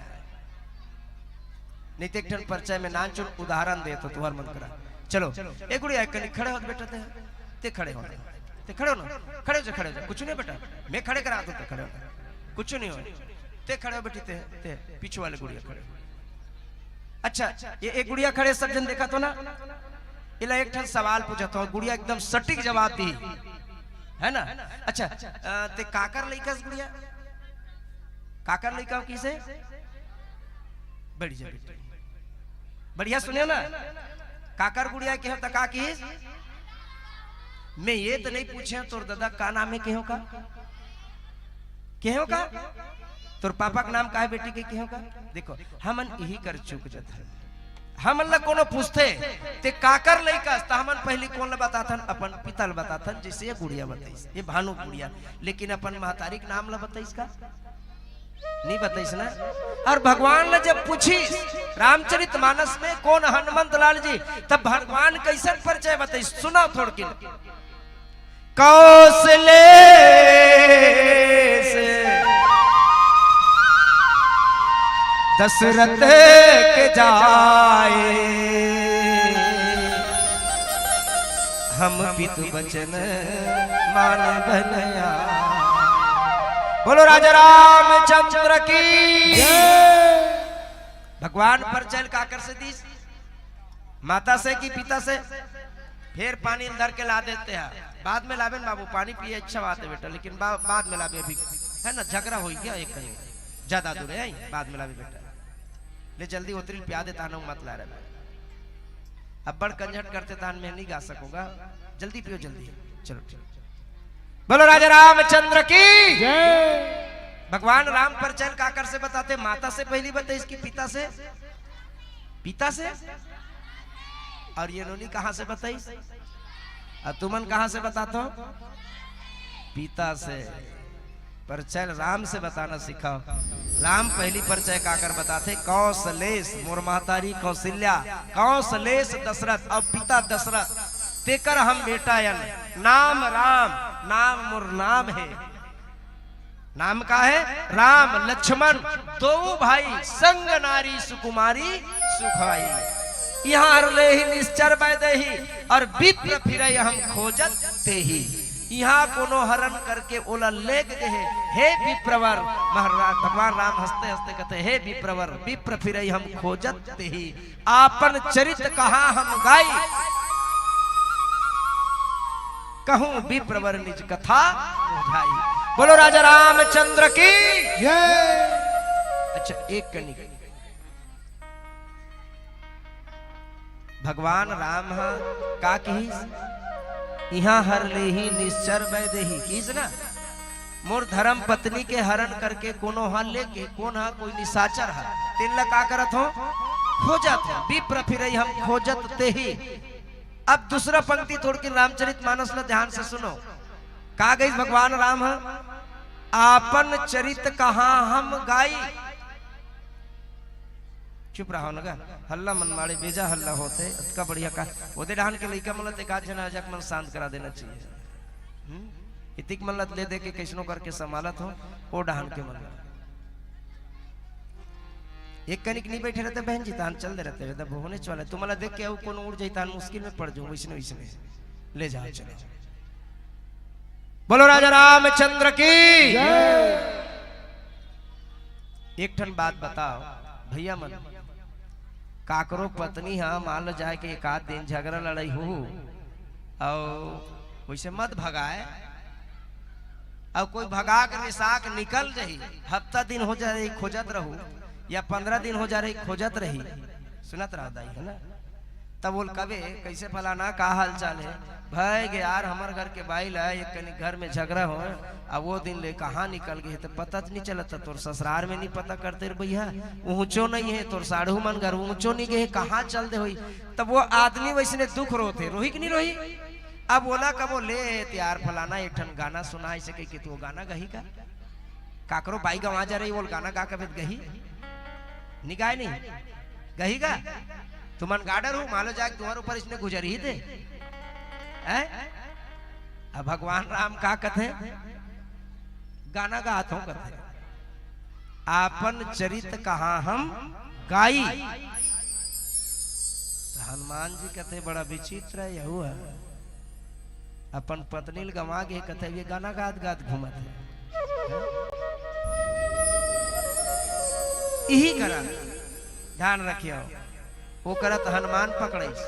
नहीं तो एक ठन परिचय में नानचुन उदाहरण दे तो तुहर मन करा। चलो, ए गुड़िया, एक कनी खड़े हो बेटा, ते, ते खड़े हो, ते खड़े हो ना, खड़े हो जा, खड़े हो जा, कुछ नहीं बेटा, मैं खड़े करा दूं, ते खड़े हो, कुछ नहीं हो, ते खड़े हो बेटी, ते, ते पीछे वाले गुड़िया खड़े हो। अच्छा, ये एक गुड़िया खड़े, सब जन देखा तो ना, इला एक ठन सवाल पूछत हो, गुड़िया एकदम सटीक जवाब दी, है ना? अच्छा, अ, ते काकर लइका से गुड़िया, काकर लइका हो किसे? बढ़िया, बढ़िया। बढ़िया सुने ना, काकर गुड़िया के हो त का किस? मैं ये तो नहीं पूछे तोर दादा का नाम है, केहो का? केहो का? तोर पापा का नाम का है बेटी के, केहो का? देखो, हमन इही कर चूक जथन। हमन ला कोनो पूछते, ते काकर लइका अस, त हमन पहली कोन ला बताथन? अपन पिता ला बताथन, जैसे ये गुड़िया बताइस, ये भानु गुड़िया। लेकिन अपन महतारी के नाम ला बताइस का? नहीं बताइस ना। और भगवान ला जब पूछिस रामचरित मानस में, कोन हनुमंत लाल जी, तब भगवान कैसन परिचय बताइस, सुनाओ थोड़किन। कौशलेश दशरथ के जाए, हम पितु बचन मानबन आए। बोलो राजा रामचंद्र की। जय। भगवान परिचय काकर से दीस? माता से कि पिता से? फेर पानी ल धर के ला देते हैं। बाद में लाबे न बाबू, पानी पिए, अच्छा बात है बेटा, लेकिन बा-, बाद में लाबे, अभी है ना, झगड़ा हो गया एक कहीं, ज्यादा दूर है, बाद में लाबे बेटा। ले जल्दी ओतरी ल पिया देता हूँ, मत ला रहे। अब बड़ कंझट करते तान में नहीं गा सकूंगा, जल्दी पियो जल्दी। चलो ठीक। बोलो राजा रामचंद्र की। जय। भगवान राम परिचय काकर से बताते? माता से पहली बताइस कि पिता से? पिता से। और ये नोनी कहाँ से बताइस? और तुमन कहाँ से बताते हो? पिता से। परिचय राम से बताना सिखाओ। राम पहली परिचय काकर बताते? कौशलेश, मोर महतारी कौशल्या, कौशलेश दशरथ और पिता दशरथ, तेकर हम बेटा अन। नाम राम, नाम मोर नाम है। नाम का है? राम लक्ष्मण दो भाई, संग नारी सुकुमारी सुखाई। यहाँ हर लेही निश्चर वैदेही, और विप्र फिरई हम खोजत तेही। यहाँ कोनो हरण करके ओला लेग गे हे, हे विप्रवर। महाराज भगवान राम हंसते हंसते कहते, हे विप्रवर, विप्र फिरई हम खोजत तेही, आपन चरित कहाँ हम गाई, कहूँ विप्रवर निज कथा बुझाई। बोलो राजा रामचंद्र की। जय। अच्छा, एक कनिक भगवान राम ह का किहिस? इहाँ हर लेही निश्चर वैदेही, किहिस ना? मोर धर्म पत्नी के हरण करके कोनो ह लेके, कोन ह, कोई निशाचर ह, तेन ल का करत हो? खोजत हो। विप्र फिरई हम खोजत तेही। अब दूसरा पंक्ति थोड़किन रामचरित मानस ल ध्यान से सुनो। का गइस भगवान राम ह? आपन चरित कहाँ हम गाई। चुप रहो न गा, हल्ला मन माड़े, बेजा हल्ला होथे, अतका बढ़िया का, ओदे डहान के लइका मन ल त एकाध झन आ जाके मन शांत करा देना चाहिए। हम्म? इतिक मन ल ले दे के कइसनो करके संभालत हो, ओ डहान के मन ल। एक कनिक नहीं बैठे रहते बहन जी, तहान चल दे रहते, तब होने वाला, तुम ला देख के अउ कोनो उड़ जाई, तहान मुश्किल में पड़ जाऊं, वैसने, वैसने। ले जाओ, चलो। बोलो राजा रामचंद्र की। जय। एक ठन बात बताओ भैया मन, काकरो पत्नी ह मान लो जाए के एक आध दिन झगड़ा लड़ाई हो, अउ वैसे मत भगाए, अउ कोई भगा के रिसा के निकल जाही, हफ्ता दिन हो जा रही खोजत रहू, या पंद्रह दिन हो जा रही खोजत रही, सुनत रहा दाई, है ना? तब बोल कबे, कैसे फलाना, का हाल चाल है? भय गे यार, हमर घर के बाई ला एक कनी घर में झगड़ा हो, अब वो दिन ले कहाँ निकल गए, तो पता नहीं चलत। तोर ससुरार में नहीं पता करते रे भैया, ऊंचो नहीं है, तोर साढ़ू मन घर ऊंचो नहीं गए, कहाँ चल दे होई? तब वो आदमी वैसने दुख रोथे, रोही कि नहीं रोही? अब ओला कबो ले, "यार, फलाना एक ठन गाना सुना," अइसे कहिके, त ओ गाना गही का? काकरो बाई गंवा जा रही, ओला गाना गा के भेज गही? नी गाय नी? गही का? तुमन गाडर हो, मान लो जाके तुम्हारे ऊपर इसने गुजरी ही थे। हैं? अब भगवान राम का कथे? गाना गात हूँ कथे, "आपन चरित कहाँ हम गाई।" त हनुमान जी कथे, "बड़ा विचित्र हे यहू ह।" अपन पत्नी ल गंवा गे, कथे, "ये गाना गात गात घूमत हे।" इही करा ध्यान रखियो। वो करत हनुमान पकड़िस।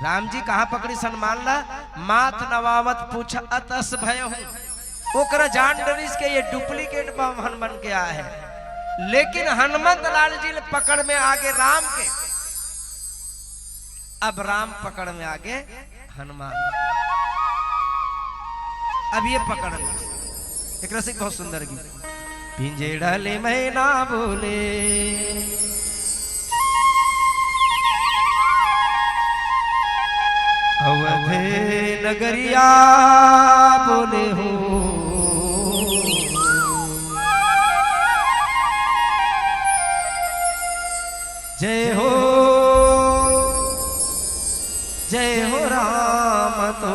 राम जी कहाँ पकड़िस हनुमान ला? "माथ नवावत पूछ अतस भयहु।" ओकरा जान डरिस के ये duplicate वामन बन के आए हे, लेकिन हनुमंत लाल जी ले पकड़ में आगे राम के। अब राम पकड़ में आगे हनुमान। अब ये पकड़ में एक रसिक बहुत सुंदर गीत। पिंजड़ा ले मैना बोले, अवध नगरिया बोले हो। जय हो, जय हो राम तो।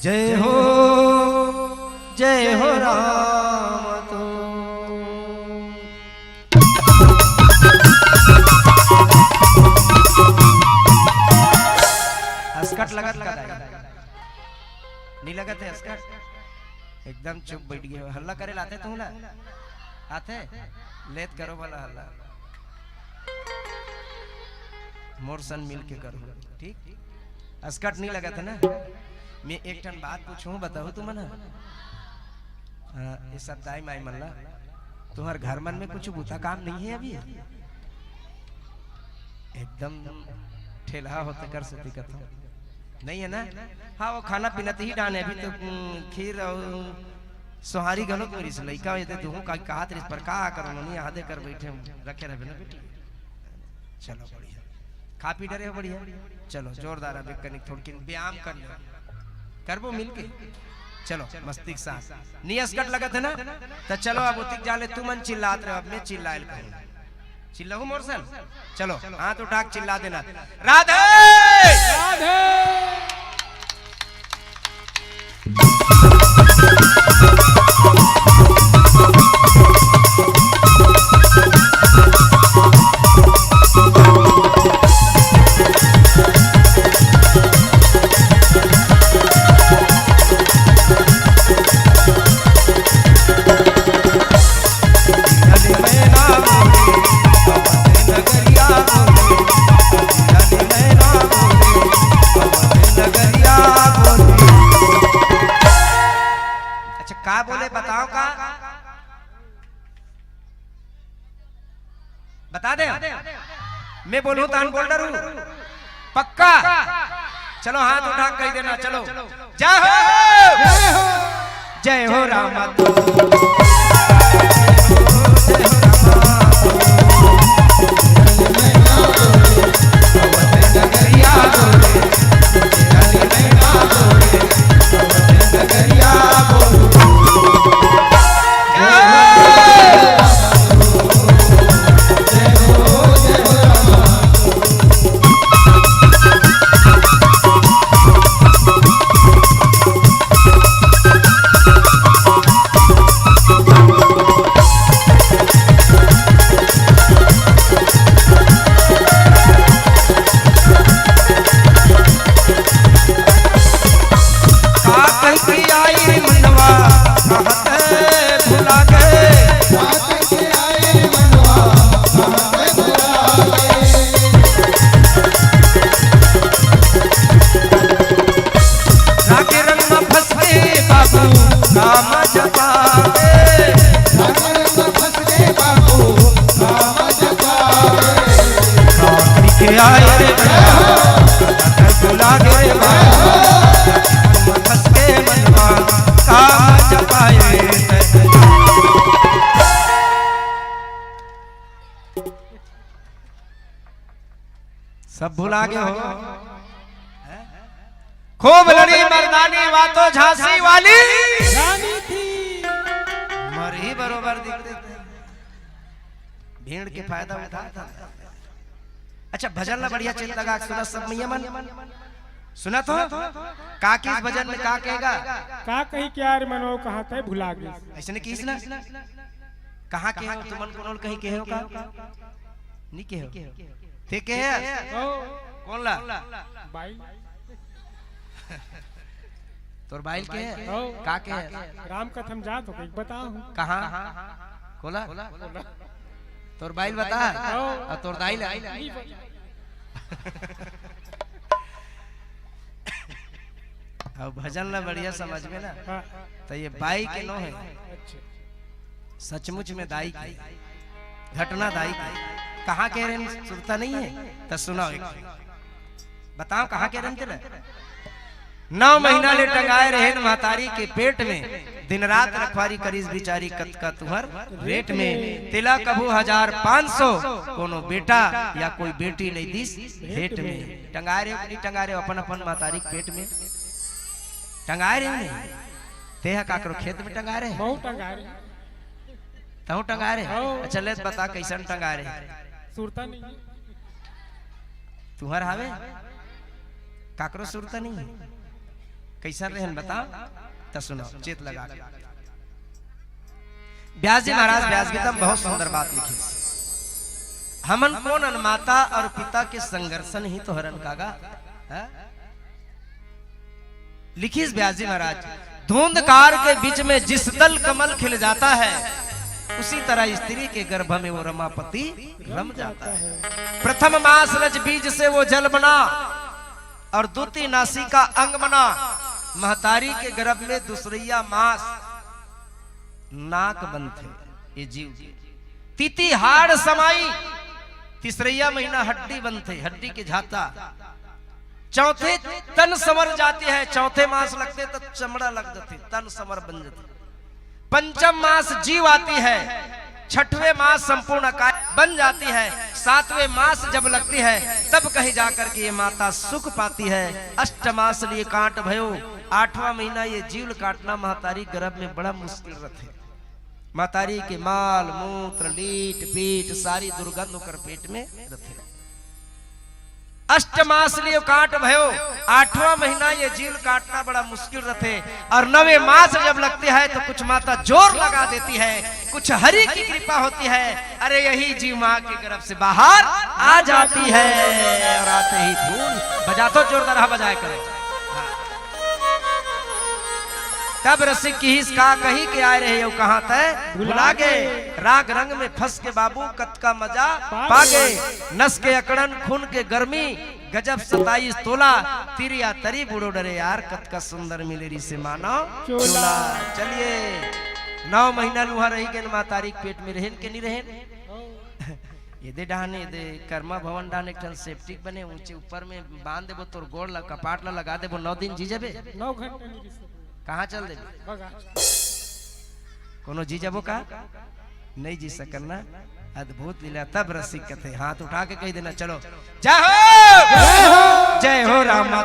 जय हो, जय हो राम तो। असकट लगत का दाई? नी लगत हे असकट? एकदम चुप बैठ गए हो। हल्ला करे ल आथे तुमला? आथे? लेत करो भला हल्ला। मोर सन मिल के करो, ठीक? असकट नी लगत हे ना? मैं एक ठन बात पूछूं, बताओ तुमन ह? हाँ, ये सब दाई माई मन ला, तुम्हर घर मन में कुछ बूता काम नहीं है अभी? एकदम ठेलहा होते कर सेती कथो। नहीं है ना? हाँ, वो खाना पीना तो ही डाने, अभी तो, उम, खीर अउ सोहारी घलो मिलिस, लइका हो जाते, तुहूं का कहत रहिस, पर का करो, मनी आदे कर बैठे हूँ, रखे रहबे ना बेटी। चलो, बढ़िया। खा पी डरे हो, बढ़िया। चलो, जोरदार, अब एक कनिक थोड़किन व्यायाम कर लो। करबो मिलके? चलो, मस्ती के साथ। नी असकट लगत हे ना? त चलो, अब ओतिक जाले तुमन चिल्लात रहे हो, अब मैं चिल्लायल करूँ। चिल्लाहू मोर सन? चलो, हाथ उठा के चिल्ला देना। राधे! राधे! अच्छा, का बोले, बताओ का? बता दे, मैं बोलूं तान बोल डरू, पक्का? चलो, हाथ उठा के कह देना, चलो। जय हो, जय हो राम। सब भुला गे हो। खूब लड़ी मर्दानी, वा तो झांसी वाली रानी थी। मरही बरोबर दिखते थे। भीड़ के फायदा उठाता। अच्छा, भजन ला बढ़िया चित लगा के सुना सब मइया मन। सुना तो, का किहिस भजन में, का कहेगा? का कही के यार मनवा कहाँ तैं भुला गे। अइसने किहिस ना। कहाँ के हो तुमन, कोनो ल कहीं के हो का? नहीं के हो। ते के है? ओ। कौन ला? बाई। तोर बाइल के है? ओ। का के है? राम कथा म जात हो, कहीं बताओ। कहाँ? कोला? तोर बाइल बता। ओ। और तोर दाई ला? नहीं बता। अब भजन ला बढ़िया समझबे ना, हाँ। तो ये बाई के नो है। अच्छा। सचमुच में दाई के, घटना दाई के। कहाँ के रहन, सुरता नहीं है? तो सुनाओ एक। बताओ, कहाँ के रहन तेला? नौ महीना ले टंगाए रहेन महतारी के पेट में, दिन रात रखवारी करिस बिचारी कतका तुहर रेट में। तेला कभू हजार पाँच सौ कोनो बेटा या कोई बेटी नहीं दिस भेंट में। टंगाए रहे, नहीं टंगाए रहे, अपन अपन महतारी के पेट में टंगाए रहे। तेहा काकरो खेत में टंगाए रहे? महूँ टंगाए रहे। तहूँ टंगाए रहे? हाँ। अच्छा, ले बता, कैसन टंगाए रहे? सुरता नहीं है। तुहर हावे? काकरो सुरता नहीं है? कैसन रहन बता? त सुनाओ, चित लगा के। व्यास जी महाराज व्यास गीता म बहुत सुंदर बात लिखिस। हमन कोन अन, माता और पिता के संघर्षन ही तो हरन कागा। हाँ? लिखिस व्यास जी महाराज, धुंधकार के बीच में जिस दल कमल खिल जाता है, उसी तरह स्त्री के गर्भ में वो रमापति रम जाता है। प्रथम मास रज बीज से वो जल बना और दूती नासिका अंग बना। महतारी के गर्भ में दूसरइया मास नाक बनथे ये जीव के। तीती हाड़ समाई, तीसरइया महीना हड्डी बनथे, हड्डी के झाता। चौथे तन संवर जाती है, चौथे मास लगथे त चमड़ा लग जाथे, तन संवर बन जाथे। पंचम मास जीव आती है, छठवें मास संपूर्ण काय बन जाती है, सातवें मास जब लगती है तब कहीं जाकर के ये माता सुख पाती है। अष्ट मास लिए काट भयो, आठवां महीना ये जीव ल काटना महतारी गर्भ में बड़ा मुश्किल रथे। महतारी के माल मूत्र लीट पीट सारी दुर्गंध ओकर पेट में रथे। अष्ट मास लिए काट भयो, आठवां महीना ये जीव ल काटना बड़ा मुश्किल रथे। और नवे मास जब लगती है तो कुछ माता जोर लगा देती है, कुछ हरि की कृपा होती है। अरे यही जीव माँ के गर्भ से बाहर आ जाती है और आते ही धूल बजा तो जोरदार बजाए करो। तब रसिक किहिस का कही के आए रहे अउ कहाँ तैं भुला गे। राग रंग में फंस के बाबू कतका मजा पा गे। नस के अकड़न खून के गर्मी गजब सताइस तोला। तिरिया तरी बुड़ो डरे यार कतका सुंदर मिले रिसे मानव चोला। चोला। चलिए नौ महीना लुहा रही गेन महतारी के पेट में रहेन के नहीं रहेन। ये दे डहान, ये दे कर्मा भवन डहान एक ठन सेप्टिक बने, ऊंचे ऊपर में बांध देबो, तोर गोड़ ला, कपाट ला लगा देबो, नौ दिन जी जाबे। नौ घंटा नहीं जी सकना। कहाँ चल देबे? बगा। कोनो जी जाबो का? नहीं जी सकन ना। अद्भुत लीला। तब रसिक कथे, हाथ उठा के कह देना, चलो। जय हो, जय हो रामा।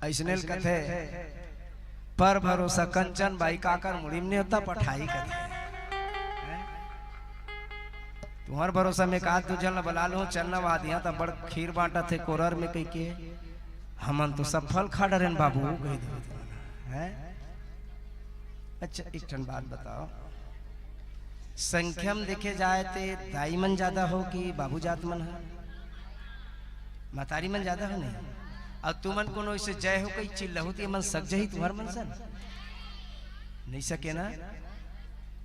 अइसने ल कथे, "पर भरोसा कंचन बाई काकर मुड़ी म नेवता पठाई," कथे। हैं? तुंहर भरोसा में एक आध दू झन ल बला लूं, चलना वाद इहां त बड़ खीर बांटत हे कोरर में कहिके, "हमन तो सब फल खा डरेन बाबू," कहि दो तुमन। हैं? अच्छा, एक ठन बात बताओ, संख्या में देखे जाए ते दाई मन ज्यादा हो कि बाबू जात मन ह? मतारी मन ज्यादा हो नहीं? अउ तुमन कोनो ऐसे जय हो कहि चिल्लाहू त ये मन सक जही तुंहर मन सन? नहीं सके ना।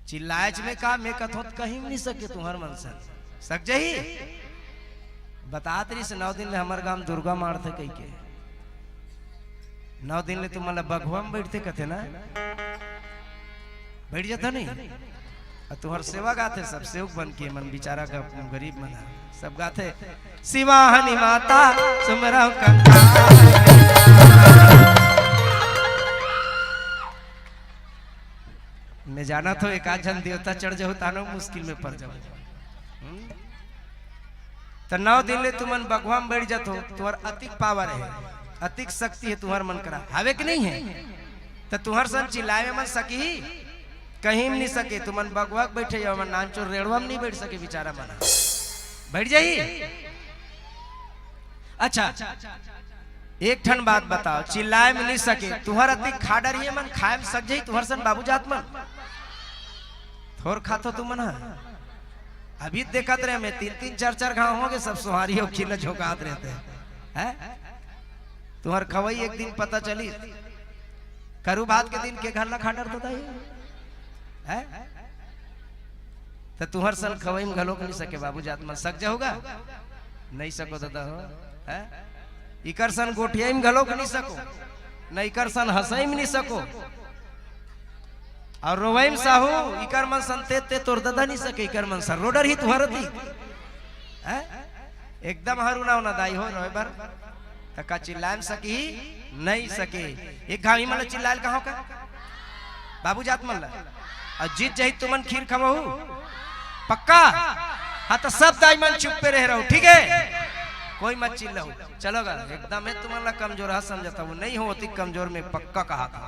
चिल्लाएच में का, मैं कथों त कहीं नहीं सके तुंहर मन सन। सक जही? बतात रहिस नौ दिन ले हमर गांव दुर्गा माड़थे कहिके। नौ दिन ले तुमन ला बघवा में बैठथे कथे ना, बैठ जाता नहीं। अउ तुंहर सेवा गाथे सब सेवक बन के, मन बिचारा ग-, गरीब मन ह, सब गाथे, "सिवाहनी माता सुमरव कंकाल।" मैं जानत हों एक आध झन देवता चढ़ जाहू तानो मुश्किल में पड़ जाहू। हम्म? त नौ दिन ले तुमन बघवा में बैठ जाथो, तुंहर अतिक पावर हे, अतिक शक्ति हे तुंहर मन करा, हावे कि नहीं हे? त तुंहर सन चिल्लाए में मन सकही? कहीं में नहीं सके। तुमन बघवा के बैठे जाओ, मन नानचुर रेड़वा में नहीं बैठ सके बिचारा मन। बैठ जाही? अच्छा, एक ठन बात बताओ, चिल्लाए में नहीं सके, तुंहर अतिक खा डरही मन, खाए में सक जही तुंहर सन बाबू जात मन? थोर खाथो तुमन ह? अभी देखत रहे मैं, तीन तीन चार चार घांव होगे, सब सोहारी अउ खीला झोंकात रहते हैं। तुंहर खवई एक दिन पता चली, करू भात के दिन के घर ला खा डरतो दाई? हैं? त तुंहर सन खवई में घलोक नहीं सके बाबू जात मन, सक जाहू गा? नहीं सको दादा हो। हैं? इकर सन गोठियाई में घलोक नहीं सको, न इकर सन हंसई में नहीं सको। अउ रोवई में साहू, इकर मन सन ते, ते तोर ददा नहीं सके, इकर मन सन रो डरही तुंहर अतिक। हैं? एकदम हरू ना होना दाई हो, रोए बर। त का चिल्लाए में सकही? नहीं सके। एक घाव ही मन ला चिल्लाए ल कहो का? बाबू जात मन ला। अउ जीत जाही तुमन खीर खवहू? पक्का? हाँ, त सब दाई मन चुप्पे रहे रहो, ठीक है? कोई मत चिल्लाओ। चलो गा, एकदम हे तुमन ला कमजोर हा समझता हूँ, नहीं हो अतिक कमजोर, मैं पक्का कहा था।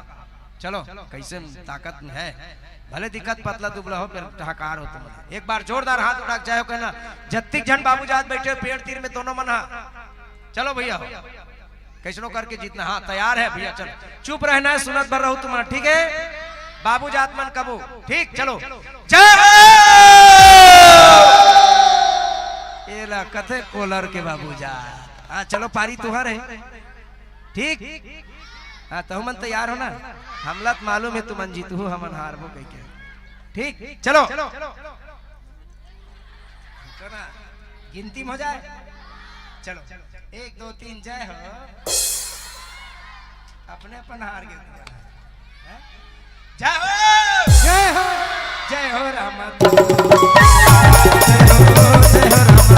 चलो, कैसे ताकत में है, भले दिखत पतला दुबला हो, पर ठहकार हो तुमन। एक बार जोरदार हाथ उठा के जय हो कहना, जत्तिक झन बाबू जात बैठे हो पेड़ तीर में दोनों मन हा। चलो भैया हो, कैसनो करके जीतना। हाँ, तैयार है भैया, चलो। चुप रहना है, सुनत भर रहू तुमन, ठीक है? बाबू जात मन कबू, ठीक, चलो। जय हो! एला कथे कोलर के बाबू जात। हाँ, चलो, पारी तुंहर हे। ठीक? हाँ, तहू मन तैयार हो ना? हमला त मालूम हे तुमन जीतहू, हमन हारबो कहिके। ठीक? चलो। गिनती में हो जाए। चलो, एक, दो, तीन, जय हो। अपने अपन हार गए। हैं? जय हो। जय हो। जय हो राम। जय हो, जय हो राम।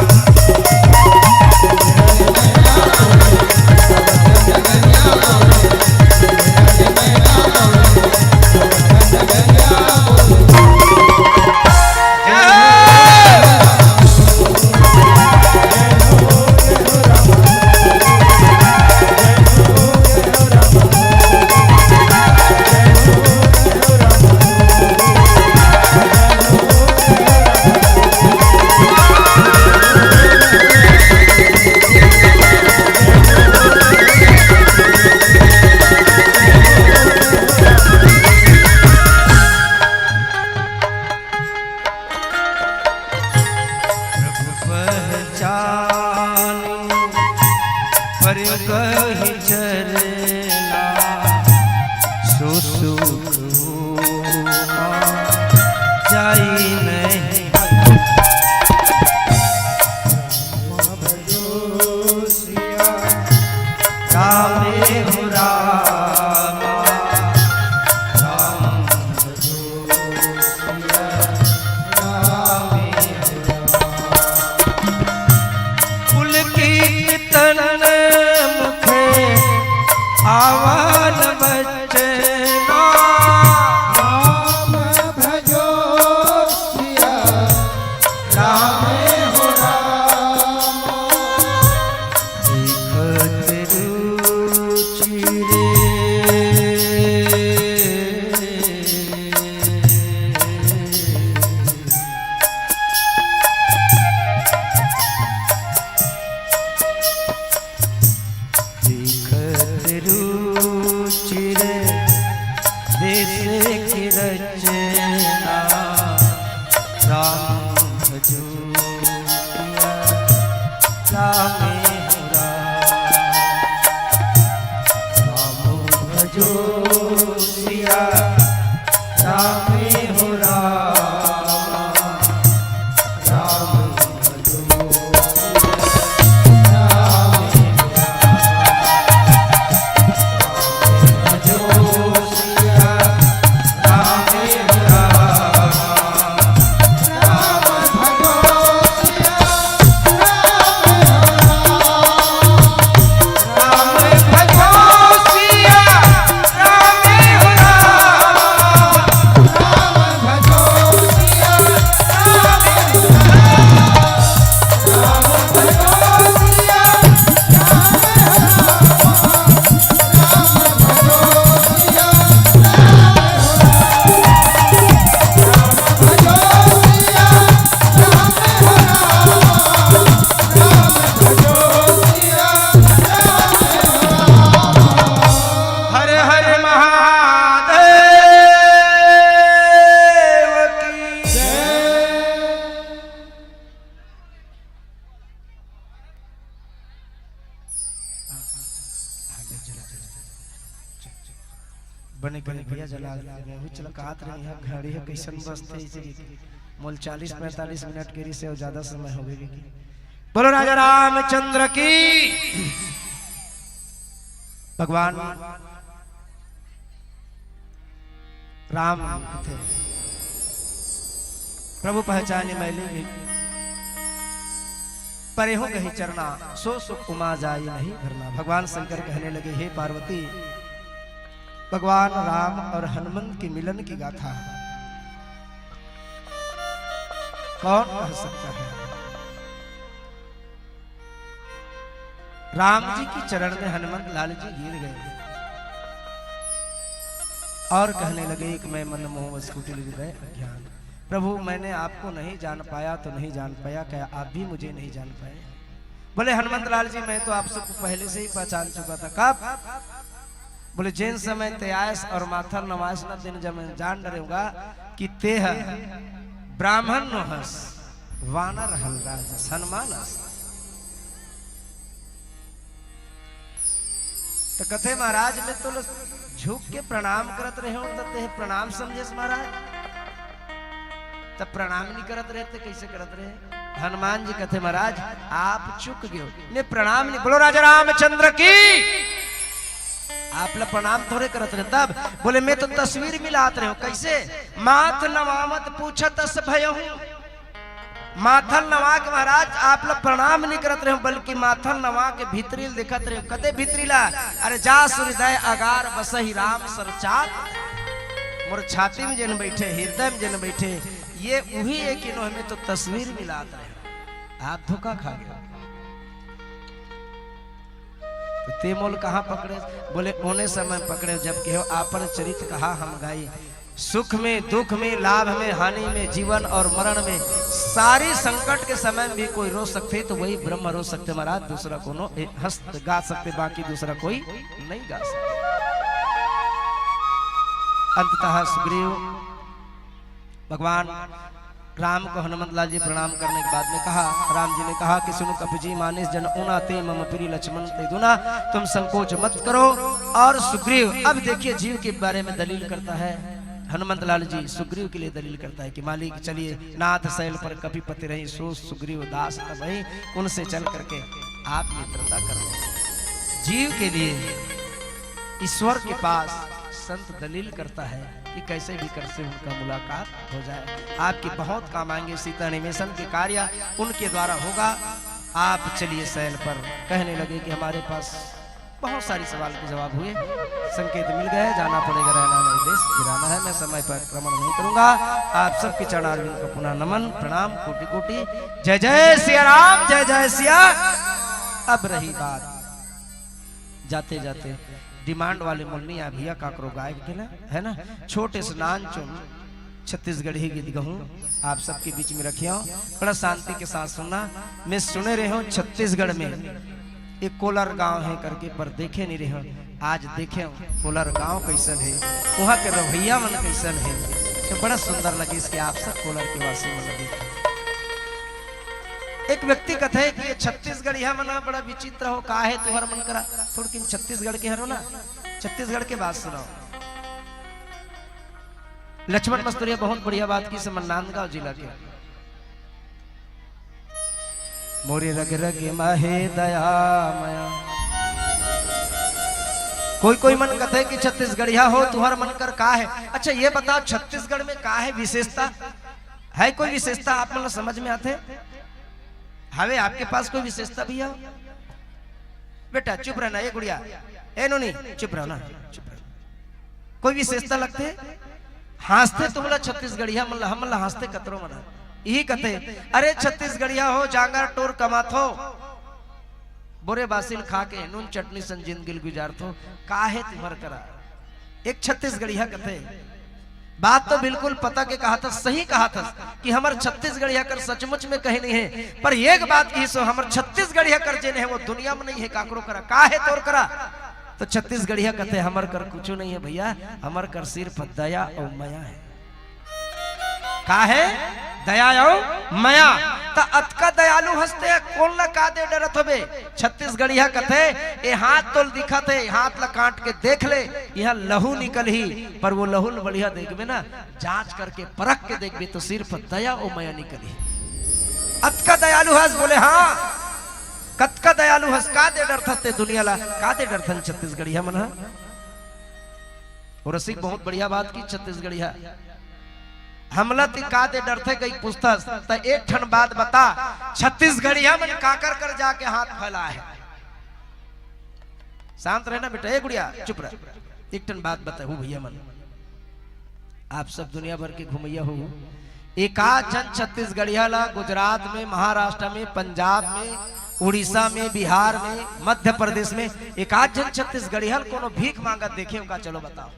प्रभु पहचान पर कही चलना, सो सुख हुआ जाई नहीं। रामे हो रामा, राम भजो सिया रामे हो रामा। पुलकित तन मुखे आवा न बचना। जो सिया राम हो राम, राम भजो सिया राम हो राम, राम भजो सिया राम हो राम, राम भजो सिया राम हो राम। हर हर महादेव की जय। बने बने भैया जला दे। मैं भी चल कहत रही है, घड़ी है कैसन बजथे इसे कि मोल चालीस पैंतालीस मिनट के रिसे और ज्यादा समय हो गई। बोलो राजा रामचंद्र की। भगवान राम थे प्रभु पहचानी मैली गई, परेहू गही चरना, सो सुख उमा जाई नहीं भरना। भगवान शंकर कहने लगे, हे पार्वती, भगवान राम और हनुमंत के मिलन की गाथा कौन कह सकता है? राम जी की चरण में हनुमंत लाल जी गिर गए और कहने लगे कि मैं मन मोह वश कुटिल हृदय अज्ञान। प्रभु, मैंने आपको नहीं जान पाया तो नहीं जान पाया, क्या आप भी मुझे नहीं जान पाए? बोले, हनुमंत लाल जी, मैं तो आप सबको पहले से ही पहचान चुका था। कब? बोले, जिन समय ते आयस और माथा नवायस न, दिन जब मैं जान डरे होगा कि ते ह ब्राह्मण नो हस, वानर हल राज हनुमान हस। तो कथे महाराज, मैं तो झुक के प्रणाम करत रहे हूं, तो ते प्रणाम समझेस महाराज? तब प्रणाम नहीं करत रहे, ते कैसे करत रहे? हनुमान जी कथे, महाराज, आप चुक गयो, मैं प्रणाम नहीं। बोलो राजा रामचंद्र की। आप ला प्रणाम थोड़े करत रहे। तब बोले, मैं तो तस्वीर मिलात रहे हूं। कैसे? माथ नवावत पूछत अस भयहूं। माथल नवा के महाराज आप ला प्रणाम नहीं करत रहे हूं, बल्कि माथल नवा के भीतरी ल देखत रहे हूं। कते भीतरी ला? अरे, जा सूर्योदय अगार बसही राम सरचात। मोर छाती में जन बैठे, हृदय में जन बैठे, ये उही है कि इन्हों हमें तो तस्वीर मिलात रहे। आप धोखा खा गए। तो ते मोल कहाँ पकड़े? बोले, ओने समय पकड़े जब कहो, आपन चरित कहा हम गाई। सुख में, दुख में, लाभ में, हानि में, जीवन और मरण में, सारी संकट के समय में भी कोई रो सकते तो वही ब्रह्म रो सकते महाराज, दूसरा कोनो ए, हंस गा सकते, बाकी दूसरा कोई नहीं गा सकते। अंततः सुग्रीव भगवान राम को हनुमंत लाल जी प्रणाम करने के बाद में कहा, राम जी ने कहा कि सुनो कपि जी, मानिस जन ऊना ते मम प्रिय लक्ष्मण ते दूना, तुम संकोच मत करो। और सुग्रीव, अब देखिए जीव के बारे में दलील करता है हनुमंत लाल जी, सुग्रीव के लिए दलील करता है कि मालिक चलिए, नाथ शैल पर कपिपति रही, सो सुग्रीव दास तब वही, उनसे चल करके आप मित्रता कर लो। जीव के लिए ईश्वर के पास संत दलील करता है कि कैसे भी कर से उनका मुलाकात हो जाए, आपके बहुत काम आएंगे। सीता एनिमेशन के कार्य उनके द्वारा होगा। आप चलिए शैल पर। कहने लगे कि हमारे पास बहुत सारी सवाल के जवाब हुए, संकेत मिल गए, जाना पड़ेगा, रहना नहीं, देश गिराना है। मैं समय पर आक्रमण नहीं करूंगा। आप सबके चरणारविंद को पुनः नमन, प्रणाम, कोटि कोटि जय जय सिया राम, जय जय सिया। अब रही बात जाते जाते डिमांड वाले मोल नहीं आए भैया, काकरो गायक के ना, है ना, छोटे से नान चुन छत्तीसगढ़ी गीत गहूं, आप सबके बीच में रखियो। बड़ा शांति के साथ सुनना। मैं सुने रहे हूं छत्तीसगढ़ में एक कोलर गांव है करके, पर देखे नहीं रहे हूं। आज देखे हूं कोलर गांव कैसन है, वहां के रवैया मन कैसन है, तो बड़ा सुंदर लगे इसके। आप सब कोलर के वासी मन लगे। एक व्यक्ति कथे कि ये छत्तीसगढ़िया मना बड़ा विचित्र हो, का है तुहर मन करा? थोड़किन छत्तीसगढ़ के हरो ना, छत्तीसगढ़ के बात सुनाओ। लक्ष्मण मस्तुरिया बहुत बढ़िया बात किहिस, राजनांदगांव जिला के। मोरे रग रग माहे दया मया। कोई कोई मन कथे कि छत्तीसगढ़िया हो, तुहर मन कर का हे? अच्छा, ये बताओ, छत्तीसगढ़ में का हे विशेषता? हे कोई विशेषता आप मन ला समझ में आथे? हवे आपके पास कोई विशेषता भैया? बेटा, चुप रहना, ए गुड़िया, ए नोनी, चुप रहो ना, चुप रहो। कोई विशेषता लगथे? हाँसथे तुमला छत्तीसगढ़िया मन ला, हमन ला हाँसथे कतरो मन ह। इही कथे, "अरे छत्तीसगढ़िया हो, जांगर टोर कमाथो, बोरे बासी ल खा के नून चटनी सन जिंदगी ल गुजारथो, का हे तुहर करा?" एक छत्तीसगढ़िया कथे, बात तो बिल्कुल पता के कहाथस, सही कहाथस कि हमर छत्तीसगढ़िया कर सचमुच में कहीं नहीं हे, पर एक बात किहिस, हमर छत्तीसगढ़िया कर जेन हे वो दुनिया में नहीं हे, काकरो करा, का हे तोर करा? तो छत्तीसगढ़िया कथे, हमर कर कुछू नहीं हे भैया, हमर कर सिर्फ दया अउ मया हे। का हे? दया अउ मया। त अतका दयालु हस ते, कोन ला का दे डरत होबे? छत्तीसगढ़िया कथे, ए हाथ तोल दिखत हे, हाथ ला काट के देख ले, इहाँ लहू निकलही, पर वो लहू ल बढ़िया देखबे ना, जांच करके परख के देखबे तो सिर्फ दया अउ मया निकलही। अतका दयालु हस? बोले, हाँ। कतका दयालु हस? का दे डरथस ते दुनिया ला? का दे डरथन छत्तीसगढ़िया मन ह? वो रसिक बहुत बढ़िया बात किहिस छत्तीसगढ़िया। हमला ती का दे डरथे कहिके पूछथस, त एक ठन बात बता, छत्तीसगढ़िया मन काकर कर जाके हाथ फैलाय हे? शांत रहे ना बेटा, ए गुड़िया, चुप रह। एक ठन बात बताहूँ भैया मन, आप सब दुनिया भर के घुमैया हो, एकाध झन छत्तीसगढ़िया ला गुजरात में, महाराष्ट्र में, पंजाब में, उड़ीसा में, बिहार में, मध्य प्रदेश में एकाध झन छत्तीसगढ़िया ल कोनो भीख मांगत देखे हो का? चलो बताओ,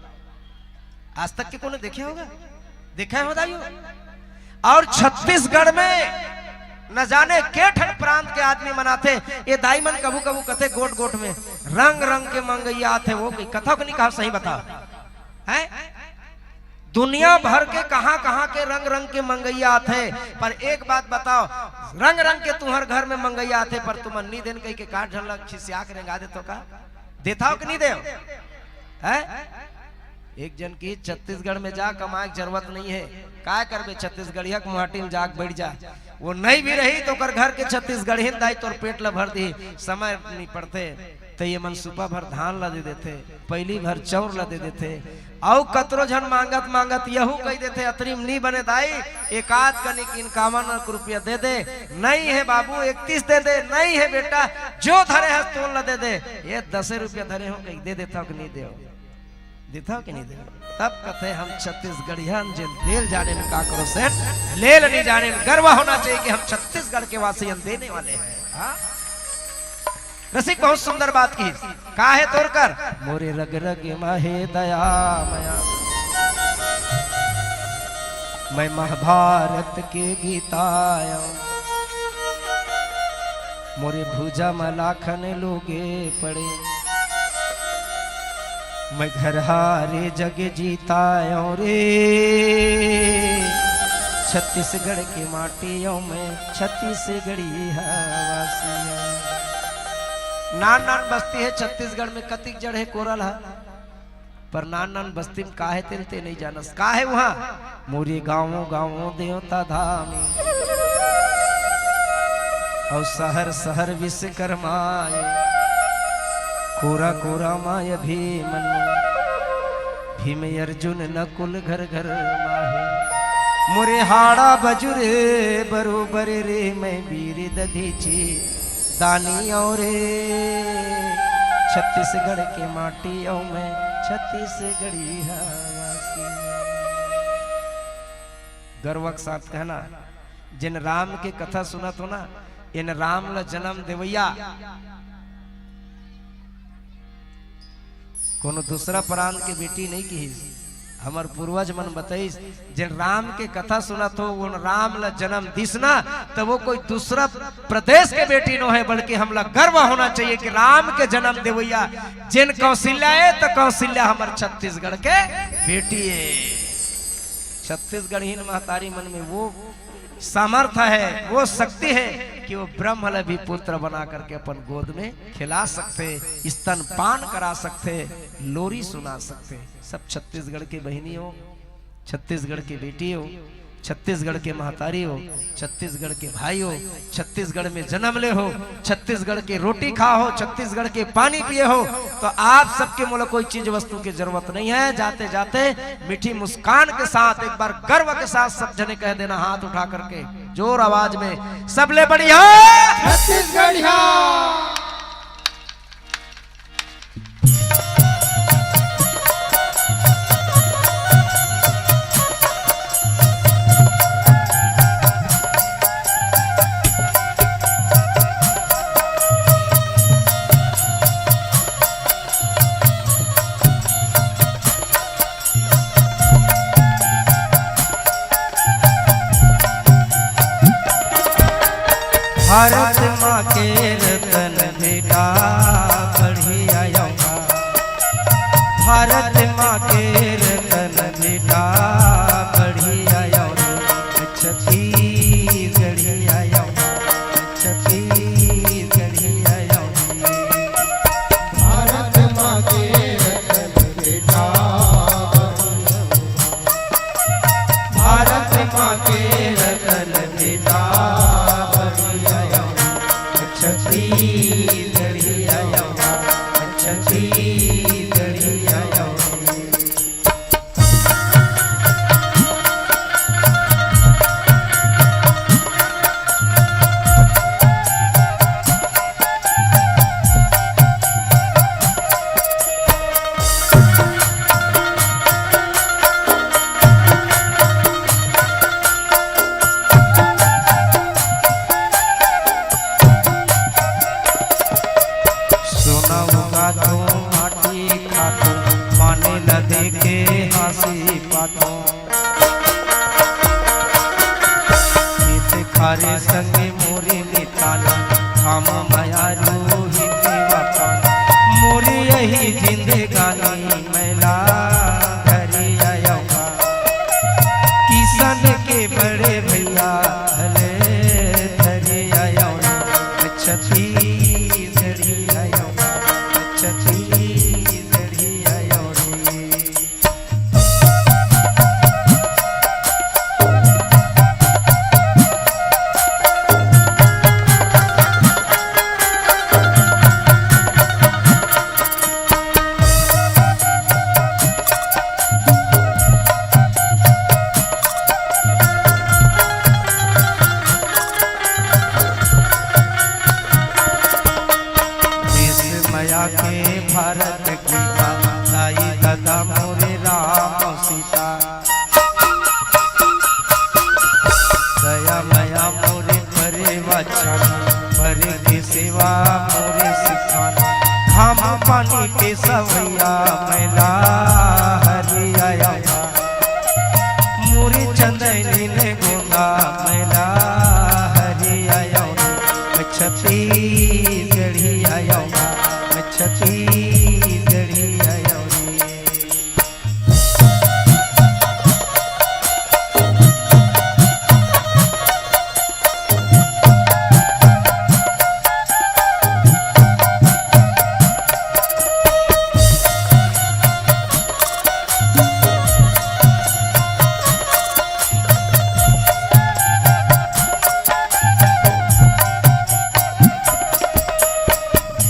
आज तक के कोनो देखे होगा? देखा हो दाइयो? अउ छत्तीसगढ़ में न जाने के ठन प्रांत के आदमी मन आथे। ए दाई मन कभू कभू कथे, गोठ गोठ में रंग रंग के मंगइया आथे, वो कही कथा को नहीं कहा, सही बताओ, हैं? दुनिया भर के कहां कहां के रंग रंग के मंगइया आथे, पर एक बात बताओ, रंग रंग के तुहर घर में मंगइया आथे, पर तुमन नी देन कहिके का ढंग ला खिसिया के रेंगा देथो का? देथव कि नी देव? हैं? एक जन किहिस, छत्तीसगढ़ में जा, कमाए के जरूरत नहीं हे। काय करबे, छत्तीसगढ़िया के मुहाटी में जाके बैठ जा। वो नहीं भी रही तो ओकर घर के छत्तीसगढ़िन दाई तोर पेट ला भर दिही। समय नहीं पड़थे त ये मन सुपा भर धान ला दे देथे, पहली भर चाउर ला दे देथे। अउ कतरो झन मांगत मांगत यहू कहि देथे, "अतरी म नी बने दाई, एकाध कनिक इनकावन रुपया दे दे।" "नहीं हे बाबू, इकतीस दे दे।" "नहीं हे बेटा, जो धरे हस तोन ला दे दे।" "ये दसे रुपया धरे हो, कहि दे देथव कि नी देव?" देथव कि नी देव? तब कथे, "हम छत्तीसगढ़िया हन, जेन दे ल जानेन काकरो से ले ल नी जानेन।" गर्व होना चाहिए कि हम छत्तीसगढ़ के वासी हन, देने वाले हैं। हाँ? रसिक बहुत सुंदर बात किहिस। का हे तोर कर? मोरे रग रग माहे दया मया। मैं महाभारत के गीता आया। मोरे भुजा म लाखन लोगे पड़े। मैं घर हारे जग जीता आया रे। छत्तीसगढ़ के माटी अउ मैं छत्तीसगढ़ी हवासी। नान नान बस्ती हे छत्तीसगढ़ में, कतिक जड़ हे कोरल ह, पर नान नान बस्ती में का हे तेन ते नहीं जानस। का हे उहाँ? मोरे गाँव गाँव देवता धाम, अउ शहर शहर विश्वकर्मा ए। कोरा कोरा माय भीमन, भीम अर्जुन नकुल घर घर माहे। मोरे हाड़ा बजुरे बरोबर रे, मैं वीर दधीची दानी अउ रे। छत्तीसगढ़ के माटी अउ मैं छत्तीसगढ़ी हवासी। गर्व के साथ कहना, जेन राम के कथा सुनत हो ना, एन राम ल जन्म देवैया कोनो दूसरा प्रांत के बेटी नहीं किहिस। हमर पूर्वज मन बतइस, जेन राम के कथा सुनत हो, उन राम ल जन्म दिस ना, त वो कोई दूसरा प्रदेश के बेटी नो हे, बल्कि हमला गर्व होना चाहिए कि राम के जन्म देवैया जेन कौशल्या ए, त कौशल्या हमर छत्तीसगढ़ के बेटी ए। छत्तीसगढ़िन महतारी मन में वो सामर्थ्य है, वो शक्ति है कि वो ब्रह्म ल भी पुत्र बना करके अपन गोद में खिला सकथे, स्तनपान करा सकथे, लोरी सुना सकथे। सब छत्तीसगढ़ के बहिनी हो, छत्तीसगढ़ के बेटी हो, छत्तीसगढ़ के महतारी हो, छत्तीसगढ़ के भाई हो, छत्तीसगढ़ में जन्म ले हो, छत्तीसगढ़ के रोटी खा हो, छत्तीसगढ़ के पानी पिए हो, तो आप सबके मोला कोई चीज वस्तु की जरूरत नहीं है। जाते जाते मीठी मुस्कान के साथ एक बार गर्व के साथ सब जने कह देना, हाथ उठा करके जोर आवाज में, सबले बढ़िया। छत्तीसगढ़िया। भारत माँ के रतन बेटा बढ़िया अवंगा। भारत माँ के रतन बेटा बढ़िया अवंगा। छत्तीसगढ़िया अवंगा, छत्तीसगढ़िया अवंगा। भारत माँ के रतन बेटा बढ़िया अवंगा। भारत माँ के रतन बेटा बढ़िया अवंगा। छत्तीसगढ़िया अवंगा, छत्तीसगढ़िया अवंगा। सोना उगाथों, माटी खाथों, माने ल देके हाँसी पाथों। खेत खारे संगे मोरे मितान, हम मयारू हिंदी वफा। मोरे यही जिंदगानी, मैं ला धरिया अवंगा। किसान के बड़े भैया, हले धरिया अवंगा। छत्तीसगढ़िया अवंगा, छत्तीसगढ़िया अवंगा। देश मया के भारत गीता, दाई ददा मोरे राम सीता। दया मया मोरे परे वचन, परे के सेवा मोरे सिखाना। घाम पानी के सवैया, मैं ला हरिया अवंगा। मोरे चंदैनी ने गोंदा, मैं ला हरिया अवंगा। छत्तीसगढ़िया अवंगा, छत्तीसगढ़िया अवंगा।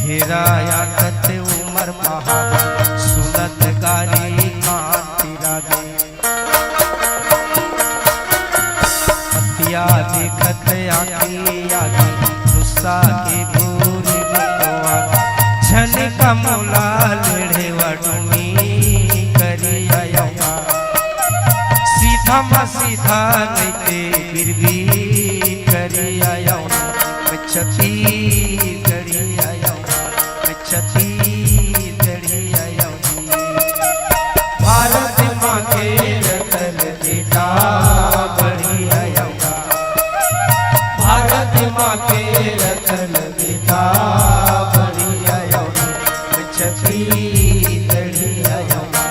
घेरा आकत उमर पहाड़, सुनत गारी कांति रागे। अतिया देखत आँखी आगे, गुस्सा के भूरी बकवा। झन का मोला लेढ़े वडुमी करिया अवंगा। सीधा मा सीधा नइते फिर भी करिया अवंगा। छत्तीसगढ़िया अवंगा, छत्तीसगढ़िया अवंगा। भारत माँ के रतन बेटा बढ़िया अवंगा। भारत माँ के रतन बेटा बढ़िया अवंगा। छत्तीसगढ़िया अवंगा,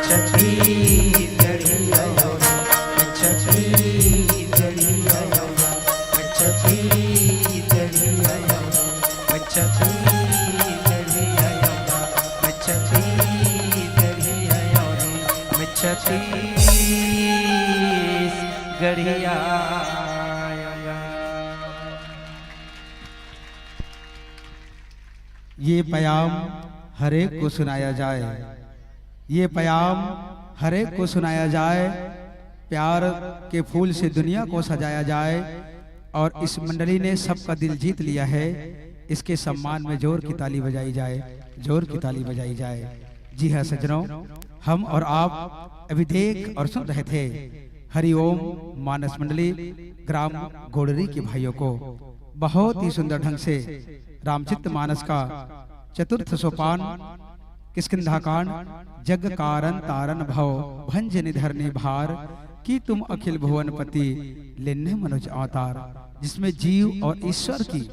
छत्तीसगढ़िया अवंगा। छत्तीसगढ़िया। ये प्याम हर एक को सुनाया जाए, ये प्याम हर एक को सुनाया जाए, प्यार के फूल से दुनिया को सजाया जाए। और इस मंडली ने सबका दिल जीत लिया है, इसके सम्मान में जोर की ताली बजाई जाए, जोर की ताली बजाई जाए। जी हाँ सज्जनों, हम और आप अभी देख और सुन रहे थे हरिओम मानस मंडली ग्राम गोड़री के भाइयों को। बहुत ही सुंदर ढंग से रामचरित मानस का चतुर्थ सोपान, किष्किंधा कांड, जग कारण तारण भव, भंज निधर निभार, की तुम अखिल भुवनपति, लेन्ने मनुज अवतार, जिसमें जीव और ईश्वर की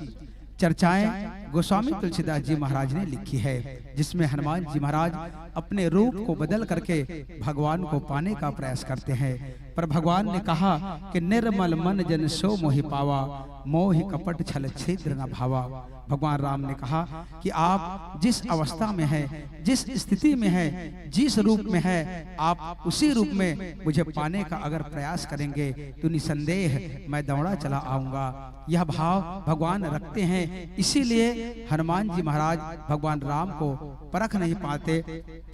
चर्चाएं गोस्वामी तुलसीदास जी महाराज ने लिखी है, जिसमें हनुमान जी महाराज अपने रूप को बदल करके भगवान को पाने का प्रयास करते हैं। पर भगवान ने कहा कि निर्मल मन जन सो मोहि पावा, मोहि कपट छल छिद्र न भावा। भगवान राम ने कहा कि आप जिस अवस्था में हैं, जिस स्थिति में हैं, जिस रूप में हैं, आप उसी रूप में मुझे पाने का अगर प्रयास करेंगे तो निसंदेह मैं दौड़ा चला आऊंगा। यह भाव भगवान रखते हैं, इसीलिए हनुमान जी महाराज भगवान राम को परख नहीं पाते,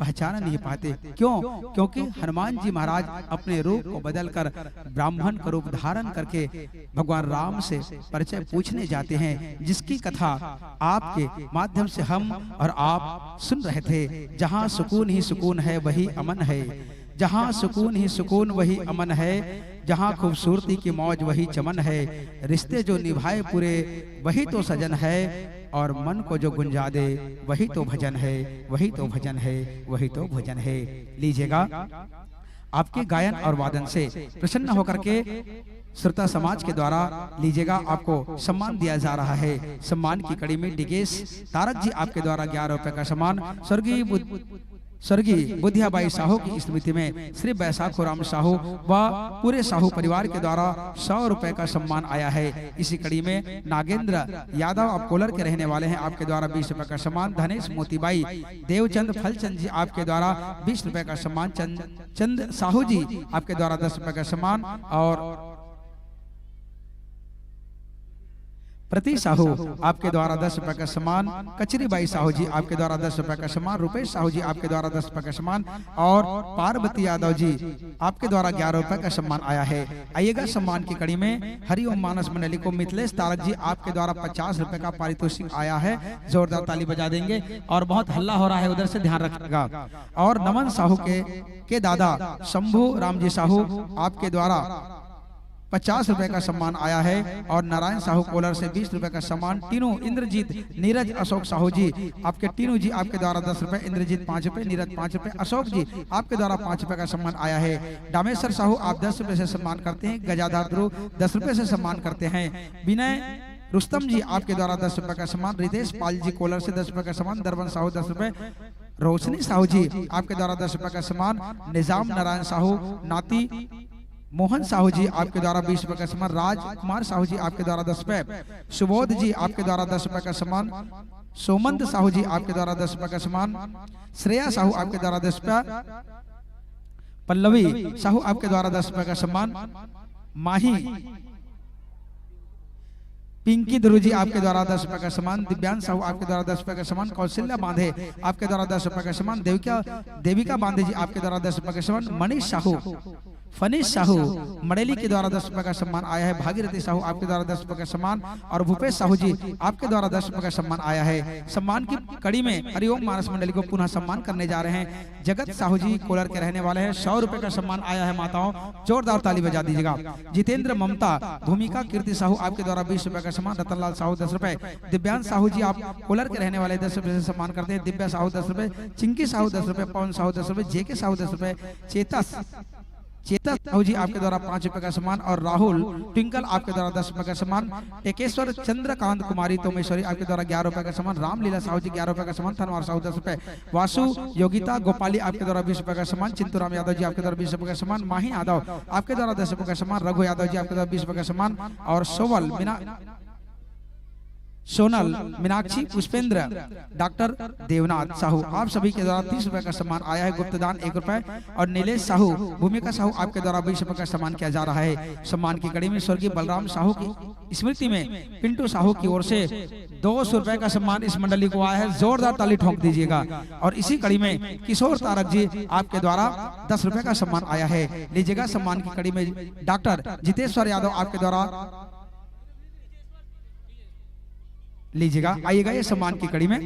पहचान नहीं पाते। क्यों? क्योंकि हनुमान जी महाराज अपने रूप को बदलकर ब्राह्मण का रूप धारण करके भगवान राम से परिचय पूछने जाते हैं, जिसकी कथा आपके माध्यम से हम और आप सुन रहे थे। जहाँ सुकून ही सुकून है, वही अमन है। जहाँ सुकून ही सुकून, वही अमन है। जहाँ खूबसूरती की मौज, वही चमन है। रिश्ते जो निभाए पूरे, वही तो सजन है। और मन को जो गुंजा दे, वही तो भजन है, वही तो भजन है, वही तो भजन है। लीजिएगा, आपके गायन और वादन से प्रसन्न होकर के श्रोता समाज के द्वारा, लीजिएगा, आपको सम्मान दिया जा रहा है। सम्मान की कड़ी में डिगेश तारक जी आपके द्वारा ग्यारह रुपए का सम्मान, स्वर्गीय बुध-, स्वर्गीय बुधियाबाई साहू की स्मृति में श्री बैसाखो राम साहू व पूरे साहू परिवार के द्वारा सौ रुपए का सम्मान आया है। इसी कड़ी में नागेंद्र यादव, आप कोलर के रहने वाले हैं, आपके द्वारा बीस रुपए का सम्मान, धनेश मोतीबाई, देवचंद फलचंद जी आपके द्वारा बीस रुपए का सम्मान, चंद, चंद साहू जी आपके द्वारा दस रुपए का सम्मान और प्रति साहू आपके द्वारा दस रुपए का सम्मान, कचरीबाई साहू जी आपके द्वारा दस रुपए का सम्मान, रुपेश साहू जी आपके द्वारा दस रुपए का सम्मान और पार्वती यादव जी आपके द्वारा ग्यारह रुपए का सम्मान आया है। आइएगा, सम्मान की कड़ी में हरिओम मानस मंडली को मिथिलेश तारक जी आपके द्वारा पचास रुपए का पारितोषिक आया है। जोरदार ताली बजा देंगे और बहुत हल्ला हो रहा है, उधर से ध्यान रखिएगा। और नमन साहू के, के दादा शंभू राम जी साहू आपके द्वारा पचास रुपए का सम्मान आया है और नारायण साहू कोलर से बीस रुपए का सम्मान। तीनों इंद्रजीत, नीरज, अशोक साहू जी आपके, तीनों जी आपके द्वारा दस रुपए, इंद्रजीत पाँच रुपए, नीरज पाँच रुपए, अशोक जी आपके द्वारा पाँच रुपए का सम्मान आया है। डामेश्वर साहू आप दस रुपए से सम्मान करते हैं, गजाधर ध्रुव दस रुपए से सम्मान करते हैं। विनय रुस्तम जी आपके द्वारा दस रुपए का सम्मान, रितेश पाल जी कोलर से दस रुपए का सम्मान, दरवन साहू दस रुपए, रोशनी साहू जी आपके द्वारा दस रुपए का सम्मान, निजाम नारायण साहू नाती, मोहन साहू जी आपके द्वारा बीस रुपए का सम्मान, राजकुमार साहू जी आपके द्वारा दस रुपए, सुबोध जी आपके द्वारा दस रुपए का सम्मान, सोमंत साहू जी आपके द्वारा दस रुपए का सम्मान, श्रेया साहू आपके द्वारा दस रुपए, पल्लवी साहू आपके द्वारा दस रुपए का सम्मान, माही पिंकी ध्रुव जी आपके द्वारा दस रुपए का सम्मान, दिव्यांश साहू आपके द्वारा दस रुपए का सम्मान, कौशल्या बांधे आपके द्वारा दस रुपए का सम्मान, देविका, देविका बांधे जी आपके द्वारा दस रुपए का सम्मान, मनीष साहू, फनीश साहू मड़ेली के द्वारा दस रुपए का सम्मान आया है, भागीरथी साहू आपके द्वारा दस रुपए का सम्मान और भूपेश साहू जी आपके द्वारा दस रुपए का सम्मान आया है। सम्मान की कड़ी में हरिओम मानस मंडली को पुनः सम्मान करने जा रहे हैं। जगत साहू जी कोलर के रहने वाले हैं, सौ रुपए का सम्मान आया है माताओं, जोरदार ताली बजा दीजिएगा। जितेंद्र, ममता, भूमिका, कीर्ति साहू आपके द्वारा बीस रुपए का सम्मान, रतनलाल साहू दस रुपए, दिव्यांश साहू जी आप कोलर के रहने वाले दस रुपए से सम्मान करते हैं, दिव्या साहू दस रुपए, चिंकी साहू दस रुपए, पवन साहू दस रुपए, जेके साहू दस रुपए, चेतस, चेतस साहू जी आपके द्वारा पाँच रुपए का सम्मान और राहुल ट्विंकल आपके द्वारा दस रुपए का सम्मान, टेकेश्वर चंद्रकांत कुमारी तोमेश्वरी आपके द्वारा ग्यारह रुपए का सम्मान, रामलीला साहू जी ग्यारह रुपए का सम्मान, धनवार साहू दस रुपए, वासु योगिता गोपाली आपके द्वारा बीस रुपए का सम्मान, चिंतूराम यादव जी आपके द्वारा बीस रुपए का सम्मान, माही यादव आपके द्वारा दस रुपए का सम्मान, रघु यादव जी आपके द्वारा बीस रुपए का सम्मान और सोवल मीना सोनल, मीनाक्षी, पुष्पेंद्र, डॉक्टर देवनाथ साहू, आप सभी के द्वारा तीस रुपए का सम्मान आया है। गुप्तदान एक रुपए। और नीलेश साहू, भूमिका साहू, आपके द्वारा बीस रुपए का सम्मान किया जा रहा है। सम्मान की कड़ी में स्वर्गीय बलराम साहू की स्मृति में पिंटू साहू की ओर से दो सौ रुपए का सम्मान इस मंडली को आया है। जोरदार ताली ठोंक दीजिएगा। और इसी कड़ी में किशोर तारक जी, आपके द्वारा दस रुपए का सम्मान आया है। लीजिएगा, सम्मान की कड़ी में डॉक्टर जितेश्वर यादव, आपके द्वारा लीजिएगा, आइएगा ये सम्मान की कड़ी में।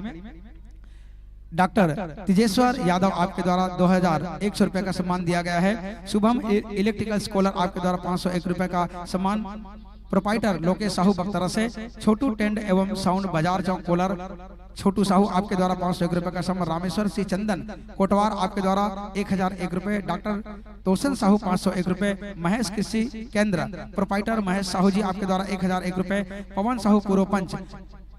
डॉक्टर तेजेश्वर यादव, आपके द्वारा दो हजार एक सौ रुपए का सम्मान दिया गया है। शुभम इ-, इलेक्ट्रिकल स्कॉलर, आपके द्वारा पाँच सौ एक रुपए का सम्मान। प्रोपाइटर लोकेश साहू बख्तरा से। छोटू टेंट एवं साउंड, बाजार चौक कोलार, छोटू साहू, आपके द्वारा पाँच सौ एक रुपए का सम्मान। रामेश्वर सिंह चंदन कोटवार, आपके द्वारा एक हजार एक रुपए। डॉक्टर तोसन साहू, पाँच सौ एक रुपए। महेश कृषि केंद्र, प्रोपाइटर महेश साहू जी, आपके द्वारा एक हजार एक रुपए। पवन साहू, पूर्व पंच,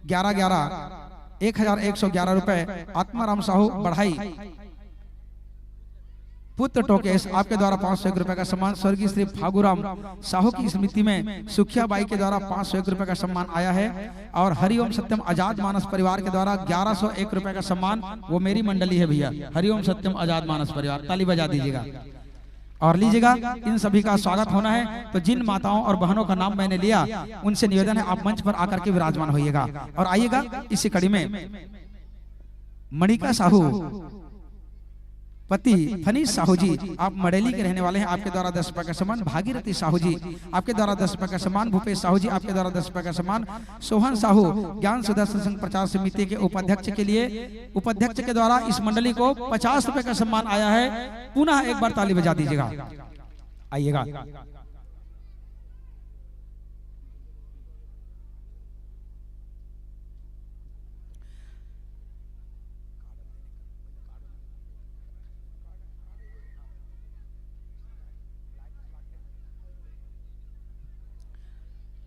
ग्यारह ग्यारह, एक हजार एक सौ ग्यारह रुपए। आत्माराम साहू, बढ़ाई, पुत्र टोकेश, आपके द्वारा पाँच सौ एक रुपए का सम्मान। स्वर्गीय श्री फागुराम साहू की स्मृति में सुखिया बाई के द्वारा पाँच सौ एक रुपए का सम्मान आया है। और हरिओम सत्यम आजाद मानस परिवार के द्वारा ग्यारह सौ एक रुपए का सम्मान। वो मेरी मंडली है भैया, हरिओम सत्यम आजाद मानस परिवार, ताली बजा दीजिएगा। और लीजिएगा, इन सभी का स्वागत होना है। तो जिन माताओं और बहनों का नाम मैंने लिया, उनसे निवेदन है, आप मंच पर आकर के विराजमान होइएगा। और आइएगा, इसी कड़ी में मणिका साहू, पति फनीश साहू जी, आप मड़ेली के रहने वाले हैं, आपके द्वारा दस रुपए का सम्मान। भागीरथी साहू जी, आपके द्वारा दस रुपए का सम्मान। भूपेश साहू जी, आपके द्वारा दस रुपए का सम्मान। सोहन साहू, ज्ञान सुदर्शन संघ प्रचार समिति के उपाध्यक्ष के लिए, उपाध्यक्ष के द्वारा इस मंडली को पचास रुपए का सम्मान आया है। पुनः एक बार ताली बजा दीजिएगा, आइएगा।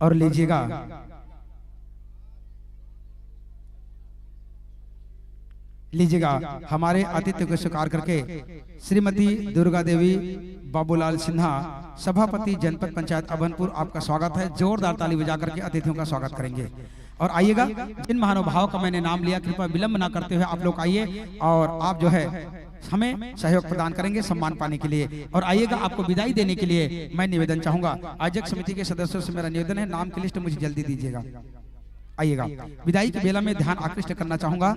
और लीजिएगा, लीजिएगा, हमारे आतिथ्य को स्वीकार करके श्रीमती दुर्गा देवी, बाबूलाल सिन्हा, सभापति जनपद पंचायत अभनपुर, आपका स्वागत है। जोरदार ताली बजा करके अतिथियों का स्वागत करेंगे। और आइएगा, जिन महानुभाव का मैंने नाम लिया, कृपया विलंब ना करते हुए आप लोग आइए और आप जो है हमें सहयोग प्रदान करेंगे सम्मान पाने के लिए। और आइएगा, आपको विदाई देने के लिए मैं निवेदन चाहूंगा, आयोजक समिति के सदस्यों से मेरा निवेदन है, नाम की लिस्ट मुझे जल्दी दीजिएगा। आइएगा, विदाई की बेला में ध्यान आकृष्ट करना चाहूंगा।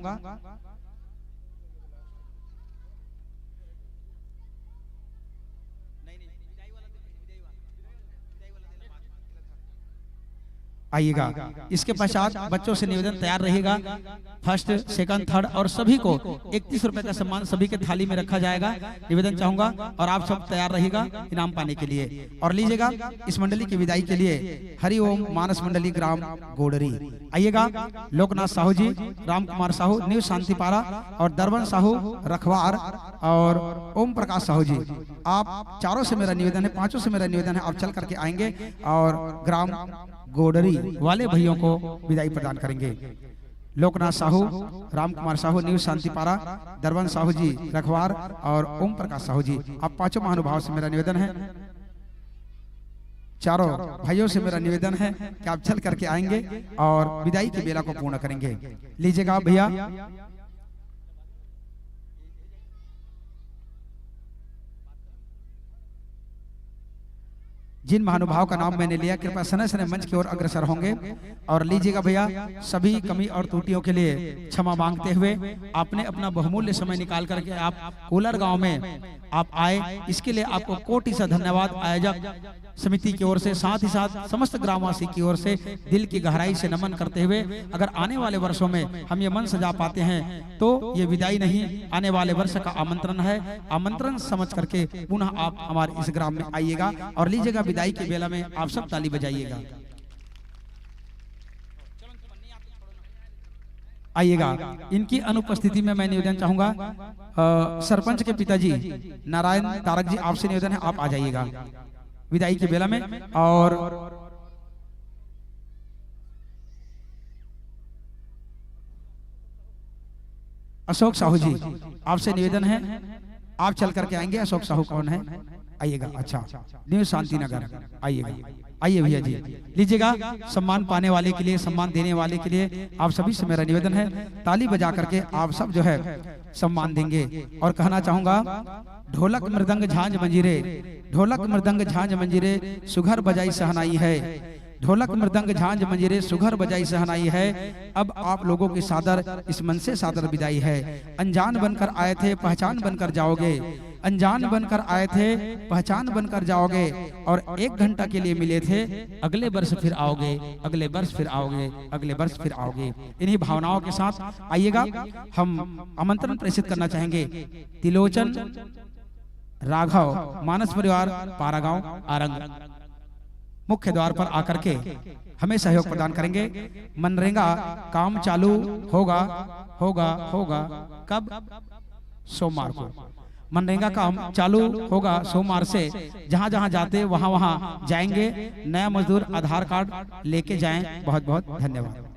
आइएगा। इसके पश्चात बच्चों से निवेदन, तैयार रहिएगा। फर्स्ट, सेकंड, थर्ड और सभी को इकतीस रुपए का सम्मान सभी के थाली में रखा जाएगा। निवेदन चाहूंगा और आप सब तैयार रहिएगा इनाम पाने के लिए। और लीजिएगा, इस मंडली की विदाई के लिए हरिओम मानस मंडली ग्राम गोडरी, आइएगा, लोकनाथ साहू जी, राम कुमार साहू न्यू शांतिपारा और दरवन साहू रखवार और ओम प्रकाश साहू जी, आप चारों से मेरा निवेदन है, पांचों से मेरा निवेदन है, आप चल करके आएंगे और ग्राम गोडरी वाले भइयों को विदाई प्रदान करेंगे। लोकनाथ साहू, राम कुमार साहू न्यू शांतिपारा, दरवन साहू जी रखवार और ओम प्रकाश साहू जी, आप पांचों महानुभाव से मेरा निवेदन है, चारों भाइयों से मेरा निवेदन है कि आप चल करके आएंगे और विदाई की बेला को पूर्ण करेंगे। लीजिएगा भैया, जिन महानुभाव का नाम मैंने लिया, कृपया सने सने मंच की ओर अग्रसर होंगे। और लीजिएगा भैया, सभी कमी और त्रुटियों के लिए क्षमा मांगते हुए आपने अपना बहुमूल्य समय निकाल करके आप कोलार गांव में आप आए, इसके लिए आपको कोटि सा धन्यवाद। आयोजक समिति की ओर से, साथ ही साथ समस्त ग्रामवासी की ओर से दिल की गहराई से नमन करते हुए, अगर आने वाले वर्षों में हम ये मन सजा पाते हैं तो ये विदाई नहीं, आने वाले वर्ष का आमंत्रण है। आमंत्रण समझ करके पुनः आप हमारे इस ग्राम में आइएगा और लीजिएगा, विदाई की बेला में आप सब ताली बजाइएगा। आइएगा। इनकी अनुपस्थिति में मैं निवेदन चाहूंगा, अ, सरपंच के पिताजी नारायण तारक जी, आपसे निवेदन है, आप आ जाइएगा विदाई की बेला में। और अशोक साहू जी, आपसे निवेदन है, आप चल करके आएंगे। अशोक साहू कौन है? आइएगा। अच्छा, न्यू शांति नगर आइएगा। आइए भैया जी, लीजिएगा। सम्मान पाने वाले के लिए, सम्मान देने वाले के लिए आप सभी से मेरा निवेदन है, ताली बजा करके आप सब जो है सम्मान देंगे। और कहना चाहूंगा, ढोलक मृदंग झांझ मंजीरे, ढोलक मृदंग झांझ मंजीरे, सुघर बजाई सहनाई है। ढोलक मृदंग झांझ मंजीरे, सुघर बजाई सहनाई है। अब आप लोगों की सादर इस मन से सादर विदाई है। अनजान बनकर आए थे, पहचान बनकर जाओगे। अनजान बनकर आए थे, पहचान बनकर जाओगे। और एक घंटा के लिए मिले थे, अगले वर्ष फिर आओगे, अगले वर्ष फिर आओगे, अगले वर्ष फिर आओगे। इन्हीं भावनाओं के साथ आइएगा, हम आमंत्रण प्रेषित करना चाहेंगे तिलोचन राघव, मानस परिवार, पारागांव, आरंग, मुख्य द्वार पर आकर के हमें सहयोग प्रदान करेंगे। मनरेगा काम चालू होगा, होगा, होगा। कब? सोमवार को। मनरेगा काम चालू होगा सोमवार से। जहां जहां जाते, वहां वहां जाएंगे, नया मजदूर आधार कार्ड लेके जाएं। बहुत बहुत धन्यवाद।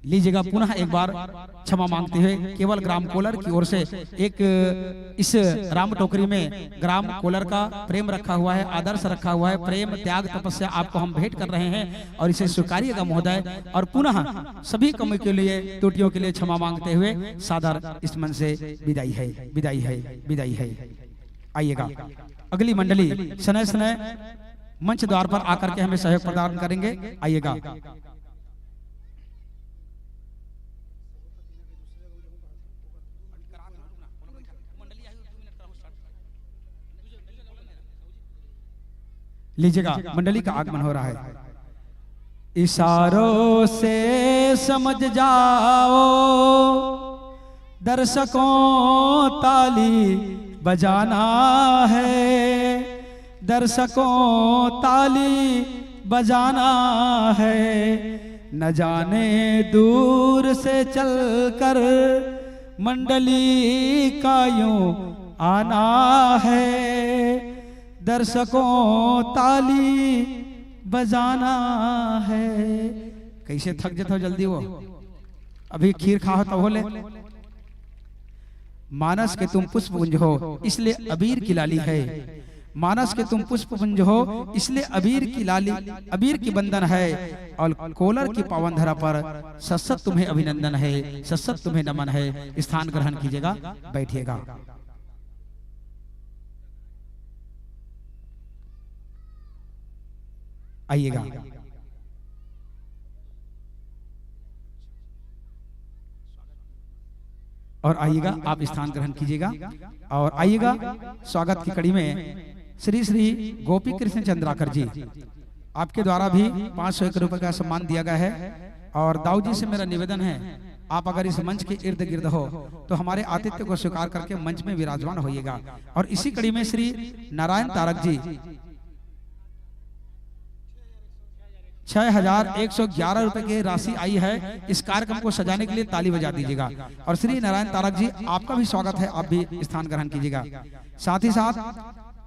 लीजिएगा, पुनः एक बार क्षमा मांगते हुए, केवल ग्राम कोलर की ओर से एक इस राम टोकरी में ग्राम कोलर का प्रेम रखा हुआ है, आदर्श रखा हुआ है, प्रेम, त्याग, तपस्या आपको हम भेंट कर रहे हैं और इसे स्वीकारिएगा महोदय। और पुनः सभी कमियों के लिए, त्रुटियों के लिए क्षमा मांगते हुए सादर इस मन से विदाई है, विदाई है, विदाई है। आइएगा, अगली मंडली सनय सनय मंच द्वार पर आकर के हमें सहयोग प्रदान करेंगे। आइएगा। लीजिएगा, मंडली का आगमन हो रहा है। इशारों से समझ जाओ दर्शकों, ताली बजाना है, दर्शकों, ताली बजाना है। न जाने दूर से चलकर मंडली का यूं आना है। दर्शकों, ताली बजाना है। कैसे थक जथो जल्दी वो, अभी खीर खाहो तभो ले। मानस के तुम पुष्प पुंज हो, इसलिए अबीर की लाली है। मानस के तुम पुष्प पुंज हो, इसलिए अबीर की लाली, अबीर की बंदन है। और कोलर की पावन धरा पर सत सत तुम्हें अभिनंदन है, सत सत तुम्हें नमन है। स्थान ग्रहण कीजिएगा, बैठिएगा। आइएगा। और आइएगा, आप स्थान ग्रहण कीजिएगा। और आइएगा, स्वागत की कड़ी में श्री श्री गोपी कृष्ण चंद्राकर जी, आपके द्वारा भी पाँच सौ एक रुपए का सम्मान दिया गया है। और दाऊ जी से मेरा निवेदन है, आप अगर इस मंच के इर्द गिर्द हो तो हमारे आतिथ्य को स्वीकार करके मंच में विराजमान होइएगा। और इसी कड़ी में श्री नारायण तारक जी, छह हजार एक सौ ग्यारह रुपए की राशि आई है। इस कार्यक्रम को सजाने के लिए ताली बजा दीजिएगा। और श्री नारायण तारक जी, आपका भी स्वागत है, आप भी स्थान ग्रहण कीजिएगा। साथ ही साथ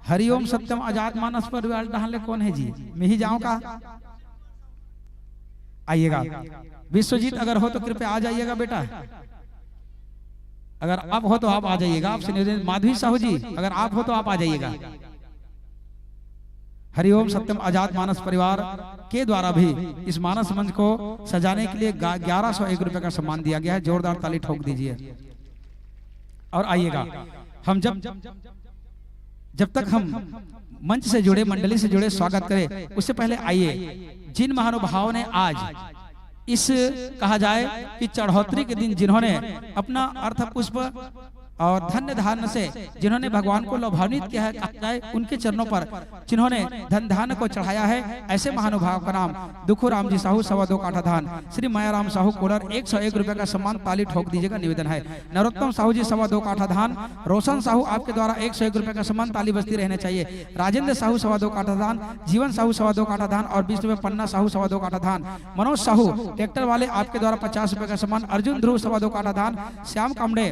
हरिओम सत्यम आजाद मानस परिवार डहान ले कोन हे जी? मिही जांव का? आइएगा। विश्वजीत अगर हो तो कृपया आ जाइएगा बेटा। अगर आप हो तो आप आ जाइएगा, आपसे निवेदन। माधवी साहू जी, अगर आप हो तो आप आ जाइएगा। हरिओम सत्यम आजाद मानस परिवार के द्वारा भी इस मानस मंच को सजाने के लिए गा-, ग्यारह सौ एक रुपए का सम्मान दिया गया है। जोरदार ताली ठोक दीजिए। और आइएगा, हम जब, जब तक हम मंच से जुड़े, मंडली से जुड़े स्वागत करें, उससे पहले आइए, जिन महानुभावों ने आज इस, कहा जाए कि चढ़ोतरी के दिन जिन्होंने अपना अर्थ पुष्प और धन्य धान्य से जिन्होंने भगवान को लाभान्वित किया है, कहा जाए उनके चरणों पर, जिन्होंने धन धान्य को चढ़ाया है, ऐसे महानुभाव का नाम दुखू राम जी साहू सवा दो काठा धान, श्री माया राम साहू कोलर एक सौ एक रुपए का सम्मान, ताली ठोक दीजिएगा, निवेदन है। नरोत्तम साहू जी सवा दो काठा धान, रोशन साहू आपके द्वारा एक सौ एक रुपए का सम्मान, ताली बजती रहनी चाहिए। राजेंद्र साहू सवा दो काठा धान, जीवन साहू सवा दो काठा धान और बीस रुपए पन्ना साहू सवा दो काठा धान। मनोज साहू ट्रैक्टर वाले आपके द्वारा पचास रुपए का सम्मान, अर्जुन ध्रुव सवा दो काठा धान, श्याम कामड़े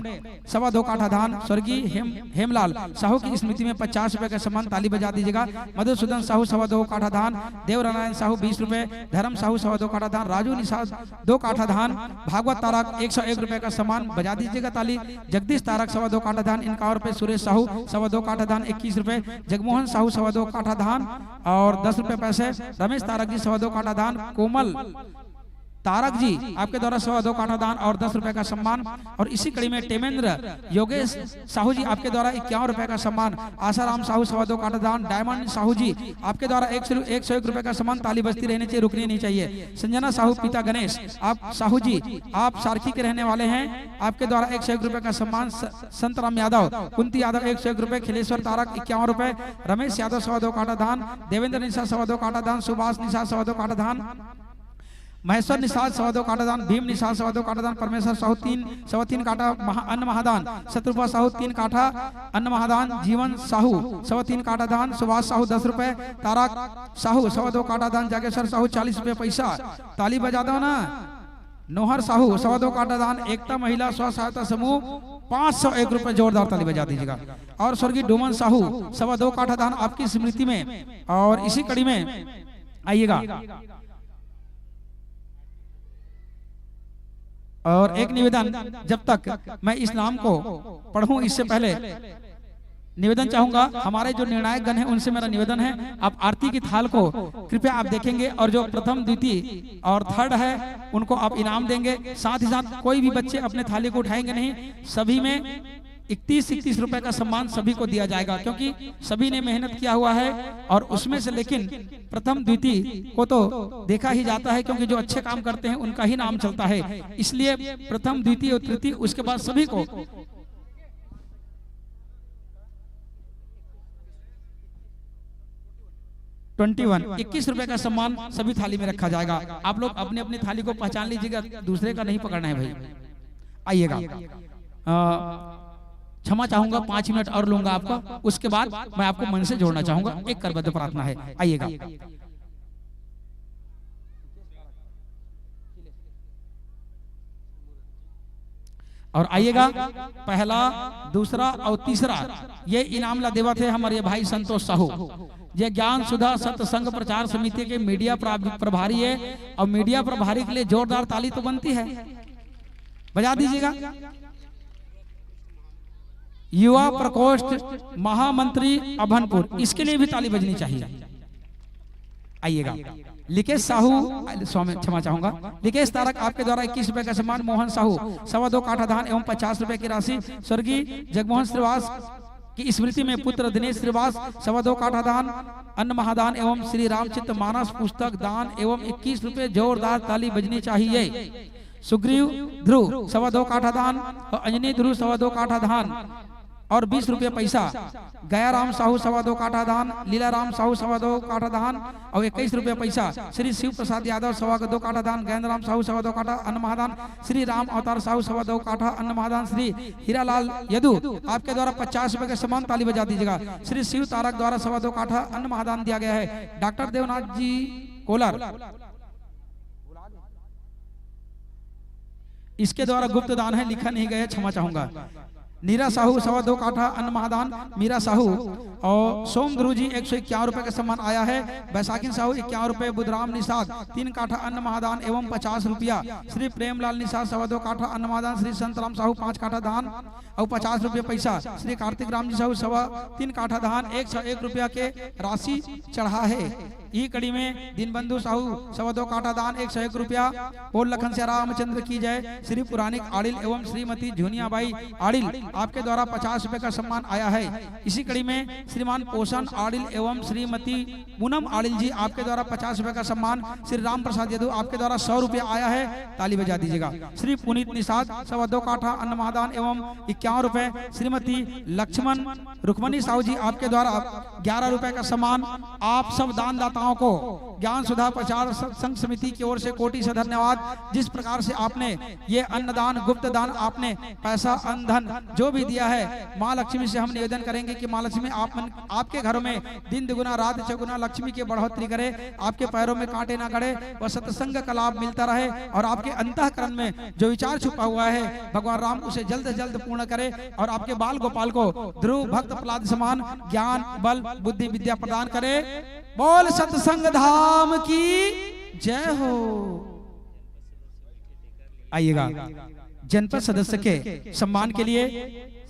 सवा दो काठा धान, स्वर्गीय हेम हेमलाल साहू की स्मृति में पचास रुपए का सम्मान, ताली बजा दीजिएगा। मधुसूदन साहू सवा दो काठा धान, देवनारायण साहू बीस रुपए, धर्म साहू सवा दो काठा धान, राजू निषाद दो काठा धान, भागवत तारक एक सौ एक रुपए का सम्मान, बजा दीजिएगा ताली। जगदीश तारक सवा दो काठा धान इक्यावन रुपए, सुरेश साहू सवा दो काठा धान इक्कीस रुपए, जगमोहन साहू सवा दो काठा धान और दस रुपए पैसे, रमेश तारक जी सवा दो काठा धान, कोमल तारक जी आपके द्वारा सवा दो काठा धान और दस रुपए का सम्मान। और इसी कड़ी में टेमेंद्र योगेश साहू जी आपके द्वारा इक्यावन रुपए का सम्मान, आसाराम साहू सवा दो काठा धान, डायमंड साहू जी आपके द्वारा एक सौ एक रुपए का सम्मान, ताली बजती रहनी चाहिए, रुकनी नहीं चाहिए। संजना साहू पिता गणेश आप साहू जी, आप सारखी के रहने वाले हैं, आपके द्वारा एक सौ एक रुपए का सम्मान। संतराम यादव, कुंती यादव एक सौ एक रुपए, खिलेश्वर तारक इक्यावन रुपए, रमेश यादव सवा दो काठा धान, देवेंद्र निषाद सवा दो काठा धान, सुभाष निषाद सवा दो काठा धान, महेश्वर निषाद सवा दो काठा धान, भीम निषाद सवा दो काठा धान, परमेश्वर साहू तीन सवा तीन काठा अन्न महादान, शत्रुपा साहू तीन काठा अन्न महादान, जीवन साहू सवा तीन काठा धान, सुभाष साहू दस रुपए, तारक साहू सवा दो काठा धान, जागेश्वर साहू चालीस रुपए पैसा। ताली बजा दो ना। नोहर साहू सवा दो काठा धान, एकता महिला स्व सहायता समूह पांच सौ एक रुपए, जोरदार ताली बजा दीजिएगा। और स्वर्गीय डोमन साहू सवा दो काठा धान आपकी स्मृति में। और इसी कड़ी में आइएगा। और एक निवेदन, जब तक मैं इस नाम को पढ़ूं, इससे पहले निवेदन चाहूंगा, हमारे जो निर्णायक गण हैं उनसे मेरा निवेदन है, आप आरती की थाल को कृपया आप देखेंगे, और जो प्रथम, द्वितीय और थर्ड है उनको आप इनाम देंगे। साथ ही साथ कोई भी बच्चे अपने थाली को उठाएंगे नहीं, सभी में इकतीस इकतीस रुपए का सम्मान सभी को दिया जाएगा, क्योंकि सभी ने मेहनत किया हुआ है और उसमें से लेकिन प्रथम, द्वितीय को तो देखा ही जाता है, क्योंकि जो अच्छे काम करते हैं उनका ही नाम चलता है। इसलिए प्रथम, द्वितीय और तृतीय, उसके बाद सभी को ट्वेंटी वन, इक्कीस रुपए का सम्मान सभी थाली में रखा जाएगा। आप लोग अपनी अपनी थाली को पहचान लीजिएगा, दूसरे का नहीं पकड़ना है भाई। आइएगा। क्षमा चाहूंगा, पांच मिनट और लूंगा आपका, उसके बाद मैं आपको मन से जोड़ना चाहूंगा। एक करबद्ध प्रार्थना है, आइएगा। और आइएगा, पहला, दूसरा और तीसरा ये इनाम ला देवा थे हमारे भाई संतोष साहू, ये ज्ञान सुधा सत्संग प्रचार समिति के मीडिया प्रभारी है, और मीडिया प्रभारी के लिए जोरदार ताली तो बनती है, बजा दीजिएगा। युवा प्रकोष्ठ महामंत्री अभनपुर, इसके लिए भी ताली बजनी चाहिए। आइएगा। लिकेश साहू, स्वामी, क्षमा चाहूंगा, लिकेश तारक आपके द्वारा इक्कीस रुपए का सम्मान, मोहन साहू सवा दो काठा धान एवं पचास रुपए की राशि, स्वर्गीय जगमोहन श्रीवास की स्मृति में पुत्र दिनेश श्रीवास सवा दो काठा धान, अन्न महादान एवं श्री रामचित्र मानस पुस्तक दान एवं इक्कीस रुपए, जोरदार ताली बजनी चाहिए। सुग्रीव ध्रुव सवा दो काठा धान और अंजनी ध्रुव सवा दो काठा धान और बीस रुपये पैसा। गया राम साहू सवा दो काठा धान, लीला राम साहू सवा दो काठा धान और इक्कीस रुपये पैसा। श्री शिव प्रसाद यादव सवा दो काठा धान, गैंद राम साहू सवा दो काठा अन्न महादान, श्री राम अवतार साहू सवा दो काठा अन्न महादान, श्री हीरालाल यदु आपके द्वारा पचास रुपए का सम्मान, ताली बजा दीजिएगा। श्री शिव तारक द्वारा सवा दो काठा अन्न महादान दिया गया है। डॉक्टर देवनाथ जी कोलर इसके द्वारा गुप्त दान है, लिखा नहीं गया, क्षमा चाहूंगा। नीरा साहू सवा दो काठा अन्न महादान, मीरा साहू और सोम ध्रुव जी एक सौ इक्यावन रुपए का सम्मान आया है। बैसाखी साहू इक्यावन रुपए, बुधराम निषाद तीन काठा अन्न महादान एवं पचास रुपया, श्री प्रेमलाल निषाद सवा दो काठा अन्न महादान, श्री संतराम साहू पांच काठा धान और पचास रुपये पैसा, श्री कार्तिक राम जी साहू सवा तीन काठा धान एक सौ एक रुपया के राशि चढ़ा है। ई कड़ी में दीनबंधु साहू सवा दो काठा धान एक सौ एक रुपया, बोल लखन सिया रामचंद्र की जय, श्री पुराणिक आड़िल एवं श्रीमती झुनियाबाई आड़िल आपके द्वारा पचास रुपए का सम्मान आया है। इसी कड़ी में श्रीमान पोषण आड़िल एवं श्रीमती पूनम आड़िल जी आपके द्वारा पचास रुपए का सम्मान, श्री राम प्रसाद यदु आपके द्वारा सौ रुपया आया है, ताली बजा दीजिएगा। श्री पुनीत निषाद सवा दो काठा अन्न महादान एवं इक्यावन रुपए, श्रीमती लक्ष्मण रुक्मणी साहू जी आपके द्वारा ग्यारह रुपए का सम्मान। आप सब दानदाताओं को ज्ञान सुधा प्रचार स-, संघ समिति की ओर से कोटि से धन्यवाद। जिस प्रकार से आपने ये अन्नदान, गुप्त दान, आपने पैसा, अन्न धन जो भी दिया है, माँ लक्ष्मी से हम निवेदन करेंगे कि माँ लक्ष्मी आप मन, आपके घरों में दिन दुगुना रात चौगुना लक्ष्मी की बढ़ोतरी करे, आपके पैरों में कांटे ना गड़े, वह सत्संग का लाभ मिलता रहे और आपके अंतःकरण में जो विचार छुपा हुआ है, भगवान राम उसे जल्द से जल्द पूर्ण करे और आपके बाल गोपाल को ध्रुव भक्त प्रहलाद समान ज्ञान, बल, बुद्धि, विद्या प्रदान करे। बोल सत्संग धाम की जय हो। आइएगा, जनपद सदस्य के सम्मान के लिए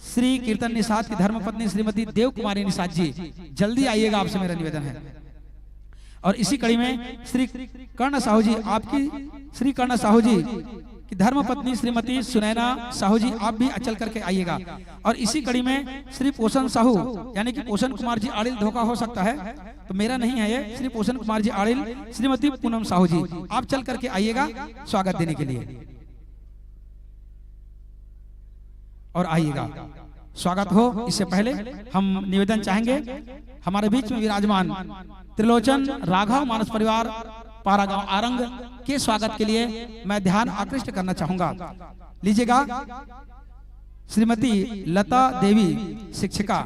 श्री कीर्तन निषाद की धर्मपत्नी श्रीमती देव कुमारी निषाद जी, जल्दी आइएगा, आपसे मेरा निवेदन है। और इसी कड़ी में श्री कर्ण साहू जी, आपकी, श्री कर्ण साहू जी की धर्मपत्नी श्रीमती सुनैना साहू जी, आप भी चल करके आइएगा। और इसी कड़ी में श्री पोषण साहू, यानी कि पोषण कुमार जी आड़िल, धोखा हो सकता है, तो मेरा नहीं है ये, श्री पोषण कुमार जी आड़िल, श्रीमती पूनम साहू जी, आप चल करके आइएगा स्वागत देने के लिए। और आइएगा, स्वागत हो, इससे पहले हम निवेदन चाहेंगे, हमारे बीच में विराजमान त्रिलोचन राघव मानस परिवार पारागांव आरंग के स्वागत के लिए मैं ध्यान आकृष्ट करना चाहूंगा। लीजिएगा, श्रीमती लता देवी शिक्षिका,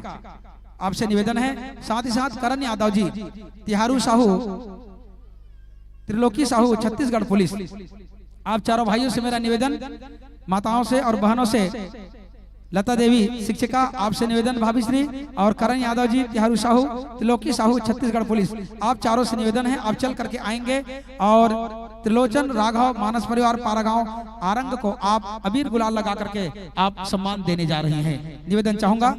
आपसे निवेदन है, साथ ही साथ करण यादव जी, तिहारू साहू, त्रिलोकी साहू, छत्तीसगढ़ पुलिस, आप चारों भाइयों से मेरा निवेदन, माताओं से और बहनों से, लता देवी शिक्षिका, आपसे निवेदन, भाभी श्री और करण यादव जी, तिहारू साहू, त्रिलोकी साहू, छत्तीसगढ़ पुलिस, आप चारों से निवेदन है, आप चल करके आएंगे और त्रिलोचन राघव मानस परिवार पारागांव आरंग को आप अबीर गुलाल लगा करके आप सम्मान देने जा रही हैं। निवेदन चाहूंगा।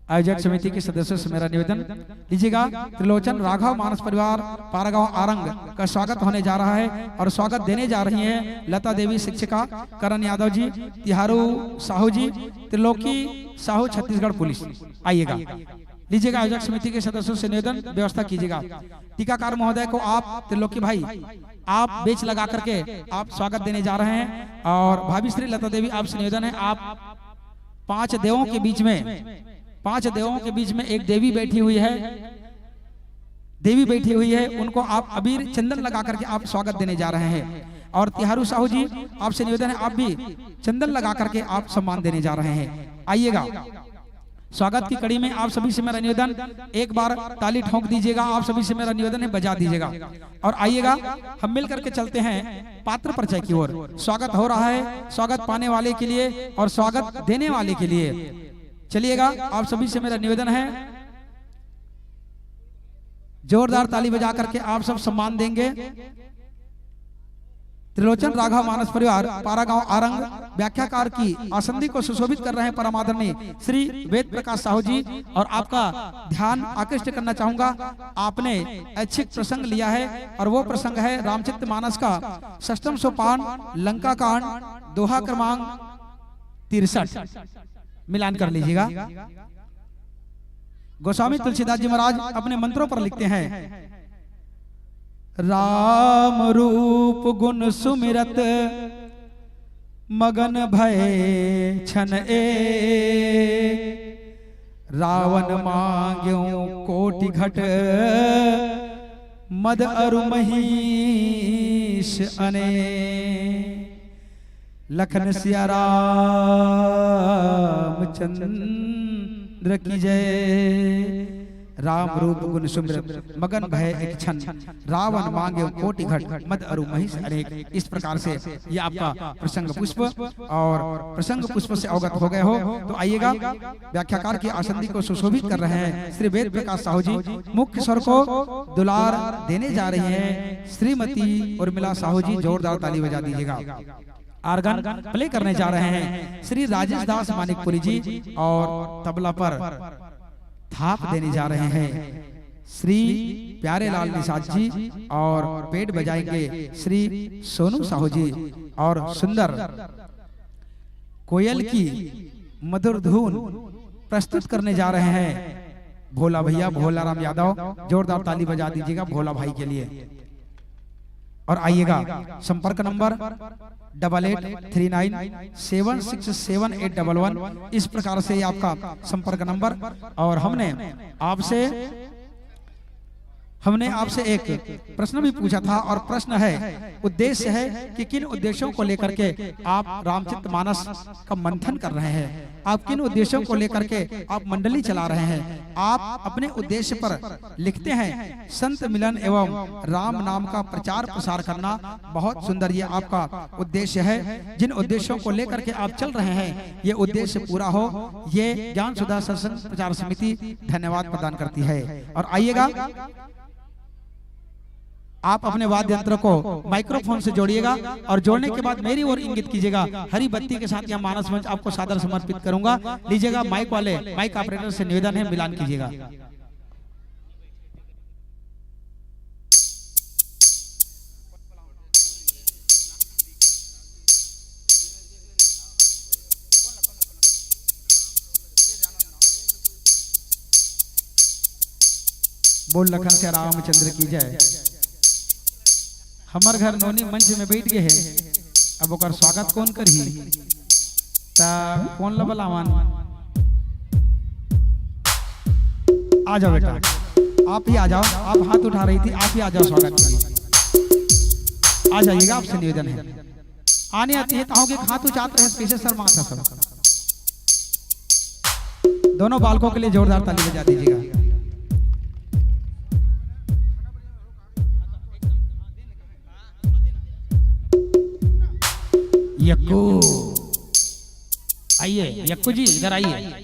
आयोजक समिति के सदस्यों से मेरा निवेदन, लीजिएगा, त्रिलोचन राघव मानस परिवार पारागांव आरंग का स्वागत होने जा रहा है और स्वागत देने जा रही हैं लता देवी शिक्षिका, करण यादव जी, तिहारू साहू जी, त्रिलोकी साहू, छत्तीसगढ़ पुलिस। आइएगा, लीजिएगा, आयोजक समिति के सदस्यों से निवेदन, व्यवस्था कीजिएगा। टीकाकार महोदय को आप, त्रिलोकी भाई, आप बेंच लगा करके आप स्वागत देने जा रहे हैं। और भाभी श्री लता देवी, आपसे निवेदन है, आप पांच देवों के बीच में, पांच देवों के बीच में एक देवी बैठी हुई है, देवी बैठी हुई है, उनको आप अबीर चंदन लगा करके आप स्वागत देने जा रहे हैं। और तिहारू साहू जी, आपसे निवेदन है, आप भी चंदन लगा करके आप सम्मान देने जा रहे हैं। आइएगा, स्वागत की कड़ी में आप सभी से मेरा निवेदन, एक बार ताली ठोंक दीजिएगा, आप सभी से मेरा निवेदन है, बजा दीजिएगा। और आइएगा, हम मिल करके चलते हैं पात्र परिचय की ओर। स्वागत हो रहा है, स्वागत पाने वाले के लिए और स्वागत देने वाले के लिए। चलिएगा, आप सभी से मेरा निवेदन है, जोरदार ताली बजा करके आप सब सम्मान देंगे। त्रिलोचन राघव मानस परिवार पारागांव आरंग व्याख्याकार की आसंदी को सुशोभित कर रहे हैं परम आदरणीय श्री वेद प्रकाश साहू जी, और आपका ध्यान आकृष्ट करना चाहूंगा, आपने ऐच्छिक प्रसंग लिया है और वो प्रसंग है रामचरित मानस का षष्टम सोपान, लंका कांड, दोहा क्रमांक तिरसठ। मिलान कर लीजिएगा। गोस्वामी तुलसीदास जी महाराज अपने मंत्रों पर लिखते हैं, राम रूप गुण सुमिरत मगन भय छन एक, रावण मांग्यो कोटि घट मद अरु महीश अने। लखन सिया रामचंद्र की जय। राम रूप गुण सुमिरत मगन भय एक छन, रावण मांग्यो कोटि घट मद अरु महीश अनेक। इस प्रकार से ये आपका प्रसंग पुष्प, और प्रसंग पुष्प से अवगत हो गए हो तो आइएगा, व्याख्याकार की आसंदी को सुशोभित कर रहे हैं श्री वेद प्रकाश साहू जी। मुख्य स्वर को दुलार देने जा रही हैं श्रीमती उर्मिला साहू जी, जोरदार ताली बजा दीजिएगा। आर्गन प्ले करने जा रहे हैं श्री राजेश दास मानिकपुरी जी, और तबला पर थाप देने जा रहे हैं श्री प्यारेलाल निषाद जी, और पेड बजाएंगे श्री सोनू साहू जी, और सुंदर कोयल की मधुर धुन प्रस्तुत करने जा रहे हैं भोला भैया, भोला राम यादव। जोरदार ताली बजा दीजिएगा भोला भाई के लिए। और आइएगा, संपर्क नंबर double eight three nine seven six seven eight double one. इस प्रकार से ये आपका संपर्क नंबर। और हमने आपसे हमने आपसे एक प्रश्न भी पूछा था और प्रश्न है, उद्देश्य है कि किन उद्देश्यों को लेकर के आप रामचरित मानस का मंथन कर रहे हैं, आप किन उद्देश्यों को लेकर के आप मंडली चला रहे हैं। आप अपने उद्देश्य पर लिखते हैं, संत मिलन एवं राम नाम का प्रचार प्रसार करना। बहुत सुंदर ये आपका उद्देश्य है। जिन उद्देश्यों को लेकर के आप चल रहे हैं, ये उद्देश्य पूरा हो, ये ज्ञान सुधा सत्संग प्रचार समिति धन्यवाद प्रदान करती है। और आइएगा, आप अपने वाद्य यंत्र को माइक्रोफोन से जोड़िएगा और जोड़ने के बाद मेरी ओर इंगित कीजिएगा। हरी बत्ती के साथ यह मानस मंच आपको सादर समर्पित करूंगा। लीजिएगा, माइक वाले, माइक ऑपरेटर से निवेदन है, मिलान कीजिएगा। बोल लखन सिया रामचंद्र की जय। हमर घर नोनी मंच में बैठ गए है, अब ओकर स्वागत कौन करही? ता कौन ला बुलावन? आ जाओ बेटा, आप ही आ जाओ, आप हाथ उठा रही थी, आप ही आ जाओ स्वागत के लिए। आ जाइएगा, आपसे निवेदन है। आने आती है, ताहू के हाथ उचात रहे, कैसे शर्मा था सब। दोनों बालकों के लिए जोरदार ताली बजा दीजिएगा। यक्कू, आइए यक्कू जी, इधर आइए।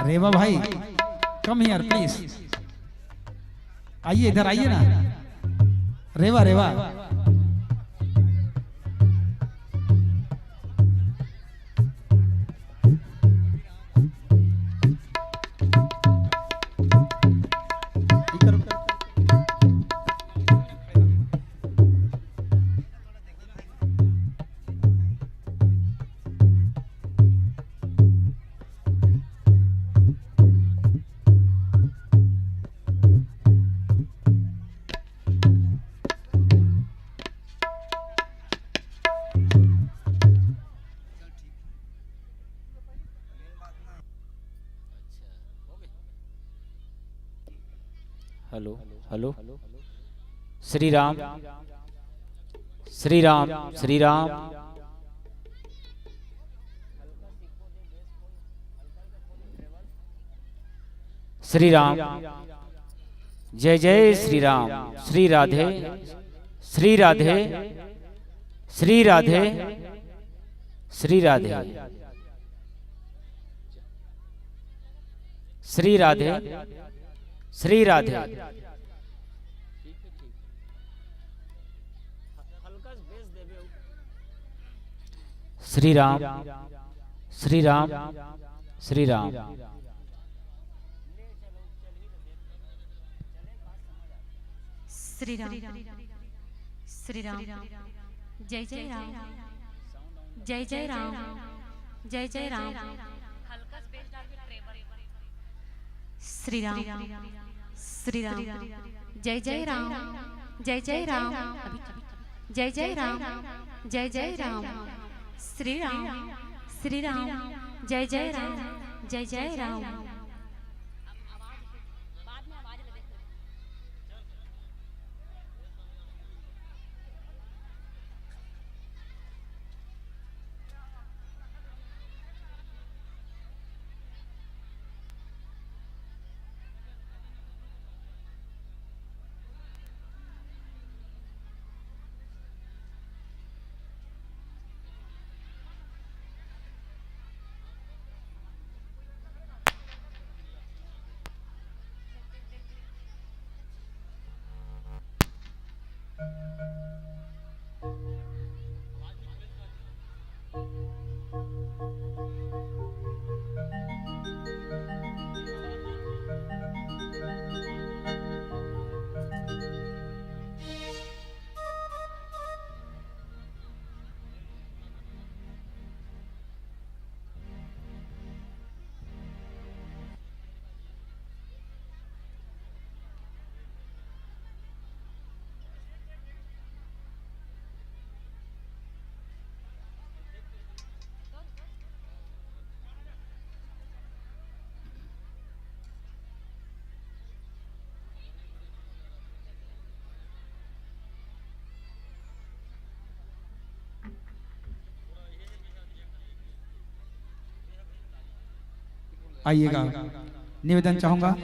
रेवा भाई, come here please, आइए, इधर आइए ना। रेवा, रेवा। Hello, hello. श्री राम, श्री राम, श्री राम। श्री राम, जय जय श्री राम। श्री राधे, श्री राधे, श्री राधे, श्री राधे, श्री राधे, श्री राधे। श्री राम, श्री राम, श्री राम। श्री राम, श्री राम, जय जय राम, जय जय राम, जय जय राम। श्री राम, श्री राम, जय जय राम, जय जय राम, जय जय राम, जय जय राम। श्री राम, श्री राम, जय जय राम, जय जय राम। आइएगा, निवेदन चाहूंगा।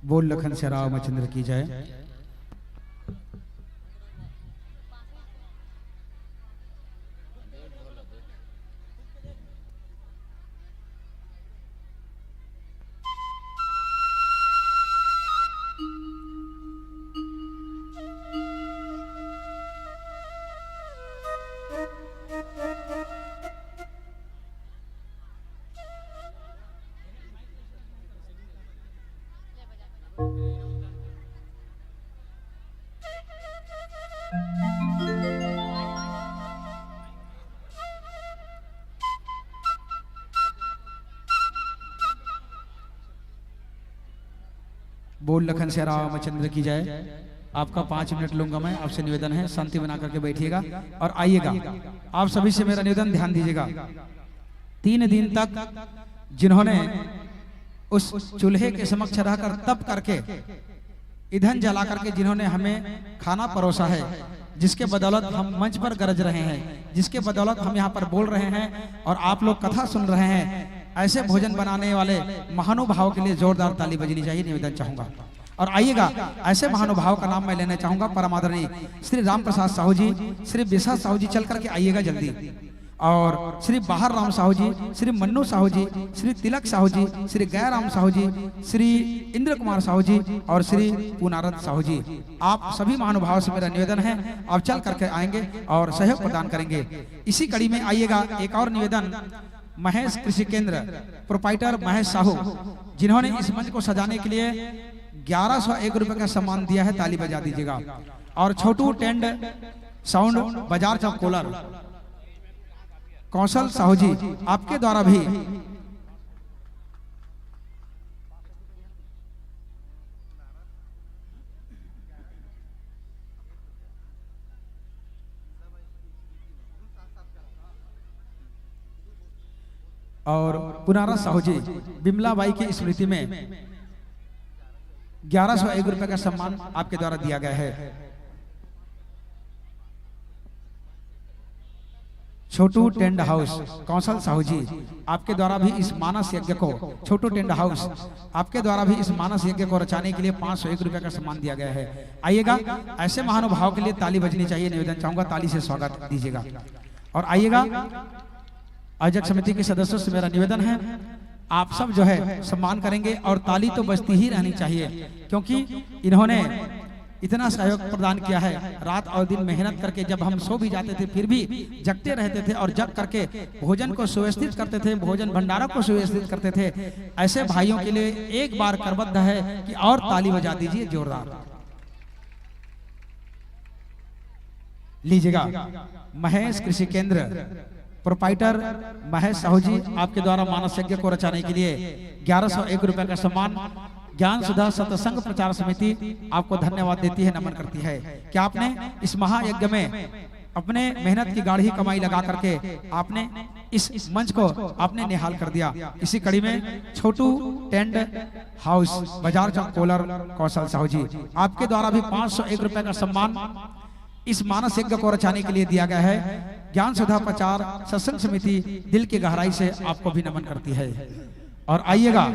बोल लखन से रामचंद्र की जय। बोल लखन से रामचंद्र की जय। आपका पाँच मिनट लूंगा मैं, आपसे निवेदन है शांति बना करके बैठिएगा और आइएगा। आप सभी से मेरा निवेदन, ध्यान दीजिएगा। तीन दिन तक जिन्होंने उस चूल्हे के समक्ष रहकर तप करके, ईंधन जला करके जिन्होंने हमें खाना परोसा है, जिसके बदौलत हम मंच पर गरज रहे हैं, जिसके बदौलत हम यहाँ पर बोल रहे हैं और आप लोग कथा सुन रहे हैं, ऐसे भोजन बनाने वाले महानुभाव के लिए जोरदार ताली बजनी चाहिए, निवेदन चाहूंगा। और आइएगा, ऐसे महानुभाव का नाम मैं लेना चाहूंगा, परम आदरणीय श्री राम प्रसाद साहू जी, श्री विशा साहू जी, चल करके आइएगा जल्दी। और श्री बाहर राम साहू जी, श्री मन्नू साहू जी, श्री तिलक साहू जी, श्री गयाराम साहू जी, श्री इंद्र कुमार साहू जी और श्री पुनारथ साहू जी, आप सभी महानुभाव से मेरा निवेदन है, आप चल करके आएंगे और सहयोग प्रदान करेंगे। इसी कड़ी में आइएगा, एक और निवेदन, महेश कृषि केंद्र, प्रोप्राइटर महेश साहू, जिन्होंने इस मंच को सजाने के लिए ग्यारह सौ एक रुपए का सम्मान दिया है, ताली बजा दीजिएगा। और छोटू टेंट साउंड, बाजार चौक कोलर, कौशल साहू जी, आपके द्वारा भी और पुनारा साहू जी, बिमला बाई की स्मृति में ग्यारह सौ एक रुपए का सम्मान आपके द्वारा दिया गया है। छोटू टेंट हाउस, कौशल साहू जी, आपके द्वारा भी इस मानस यज्ञ को, छोटू टेंट हाउस, आपके द्वारा भी इस मानस यज्ञ को रचाने के लिए पाँच सौ एक रुपए का सम्मान दिया गया है। आइएगा, ऐसे महानुभाव के लिए ताली बजनी चाहिए, निवेदन चाहूंगा, ताली से स्वागत दीजिएगा। और आइएगा, आयोजक समिति के सदस्यों से मेरा निवेदन है, आप सब जो है सम्मान करेंगे और ताली तो बजती ही रहनी चाहिए, क्योंकि इन्होंने इतना सहयोग प्रदान किया है। रात और दिन मेहनत करके जब हम सो भी जाते थे, फिर भी जगते रहते थे और जग करके भोजन को सुव्यवस्थित करते थे, भोजन भंडारा को सुव्यवस्थित करते थे। ऐसे भाइयों के लिए एक बार करबद्ध है कि और ताली बजा दीजिए जोरदार। लीजिएगा, महेश कृषि केंद्र, प्रोप्राइटर महेश साहू जी, आपके द्वारा मानस यज्ञ को रचाने के लिए ग्यारह सौ एक रुपए का सम्मान। ज्ञान सुधा सत्संग प्रचार समिति आपको धन्यवाद देती है, नमन करती है कि आपने इस महायज्ञ में अपने मेहनत की गाढ़ी कमाई लगा करके आपने इस मंच को आपने निहाल कर दिया। इसी कड़ी में छोटू टेंट हाउस, बाजार चौक कोलर, कौशल साहू जी, आपके द्वारा भी पाँच सौ एक रुपए का सम्मान इस मानस यज्ञ को रचाने के लिए दिया गया है। ज्ञान सुधा प्रचार सत्संग समिति दिल की गहराई से आपको भी नमन करती है। और आइएगा,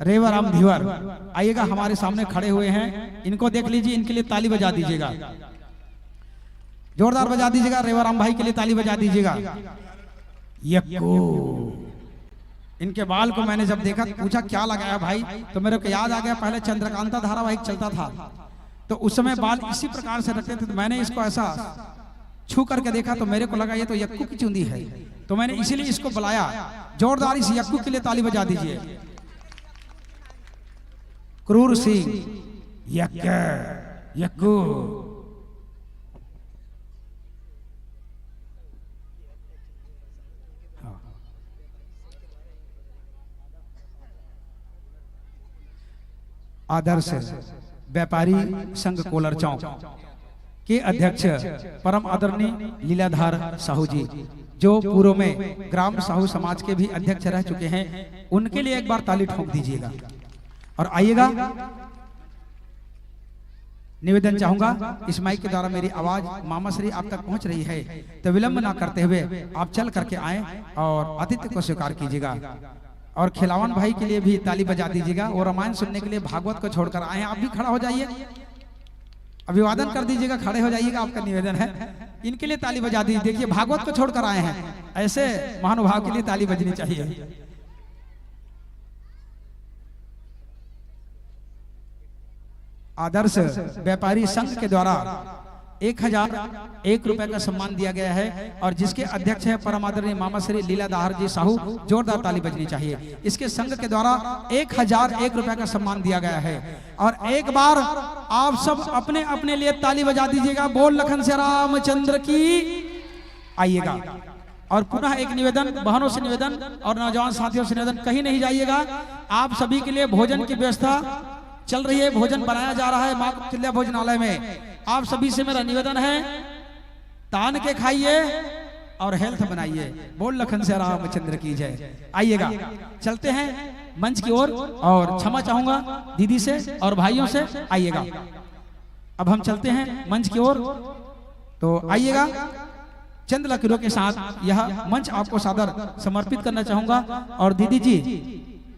रेवाराम धीवर आइएगा, हमारे सामने खड़े हुए हैं, इनको देख लीजिए, इनके लिए ताली बजा दीजिएगा। जोरदार बजा दीजिएगा, रेवाराम भाई के लिए ताली बजा दीजिएगा। यक्कू। इनके बाल को मैंने जब देखा तो पूछा, "क्या लगाया भाई?" तो मेरे को याद आ गया, पहले चंद्रकांता धारावाहिक चलता था, तो उस समय बाल इसी प्रकार से रखते थे। तो मैंने इसको ऐसा छू करके देखा तो मेरे को लगा, "ये तो यक्कू की चुंदी है।" तो मैंने इसीलिए इसको बुलाया। जोरदार इस यक्कू के लिए ताली बजा दीजिए। क्रूर सिंह, यक्क, यक्कू। हाँ। आदर्श व्यापारी संघ कोलर चौक के अध्यक्ष परम आदरणीय लीलाधार साहू जी, जो पूर्व में ग्राम साहू समाज के भी अध्यक्ष रह चुके हैं, उनके लिए एक बार ताली ठोंक दीजिएगा। और आइएगा, निवेदन चाहूंगा, इस माइक के द्वारा मेरी आवाज मामा श्री आप तक पहुंच रही है, तो विलंब ना करते हुए आप चल करके आए और आतिथ्य को स्वीकार कीजिएगा। और खिलावन भाई के लिए भी ताली बजा दीजिएगा। वो रामायण सुनने के लिए भागवत को छोड़कर आए हैं। आप भी खड़ा हो जाइए, अभिवादन कर दीजिएगा, खड़े हो जाइएगा, आपका निवेदन है। इनके लिए ताली बजा दीजिए। देखिए, भागवत को छोड़कर आए हैं, ऐसे महानुभाव के लिए ताली बजनी चाहिए। आदर्श व्यापारी संघ के द्वारा एक हजार एक रुपए का सम्मान दिया गया है और जिसके अध्यक्ष है परम आदरणीय मामा श्री लीलाधार जी साहू। जोरदार ताली बजनी चाहिए। इसके संघ के द्वारा एक हजार एक रुपए का सम्मान दिया गया है। और एक बार आप सब अपने अपने लिए ताली बजा दीजिएगा। बोल लखन से रामचंद्र की। आइएगा। और पुनः एक निवेदन, बहनों से निवेदन और नौजवान साथियों से निवेदन, कहीं नहीं जाइएगा। आप सभी के लिए भोजन की व्यवस्था चल रही है, भोजन बनाया जा रहा है माँ कौशल्या भोजनालय में। आप सभी से मेरा निवेदन है, तान के खाइए और हेल्थ बनाइए। बोल लखन से रामचंद्र की जय। आइएगा, चलते हैं मंच की ओर। और क्षमा चाहूंगा दीदी से और भाइयों से। आइएगा, अब हम चलते हैं मंच की ओर। तो आइएगा, चंद लकीरों के साथ यह मंच आपको सादर समर्पित करना चाहूंगा। और दीदी जी,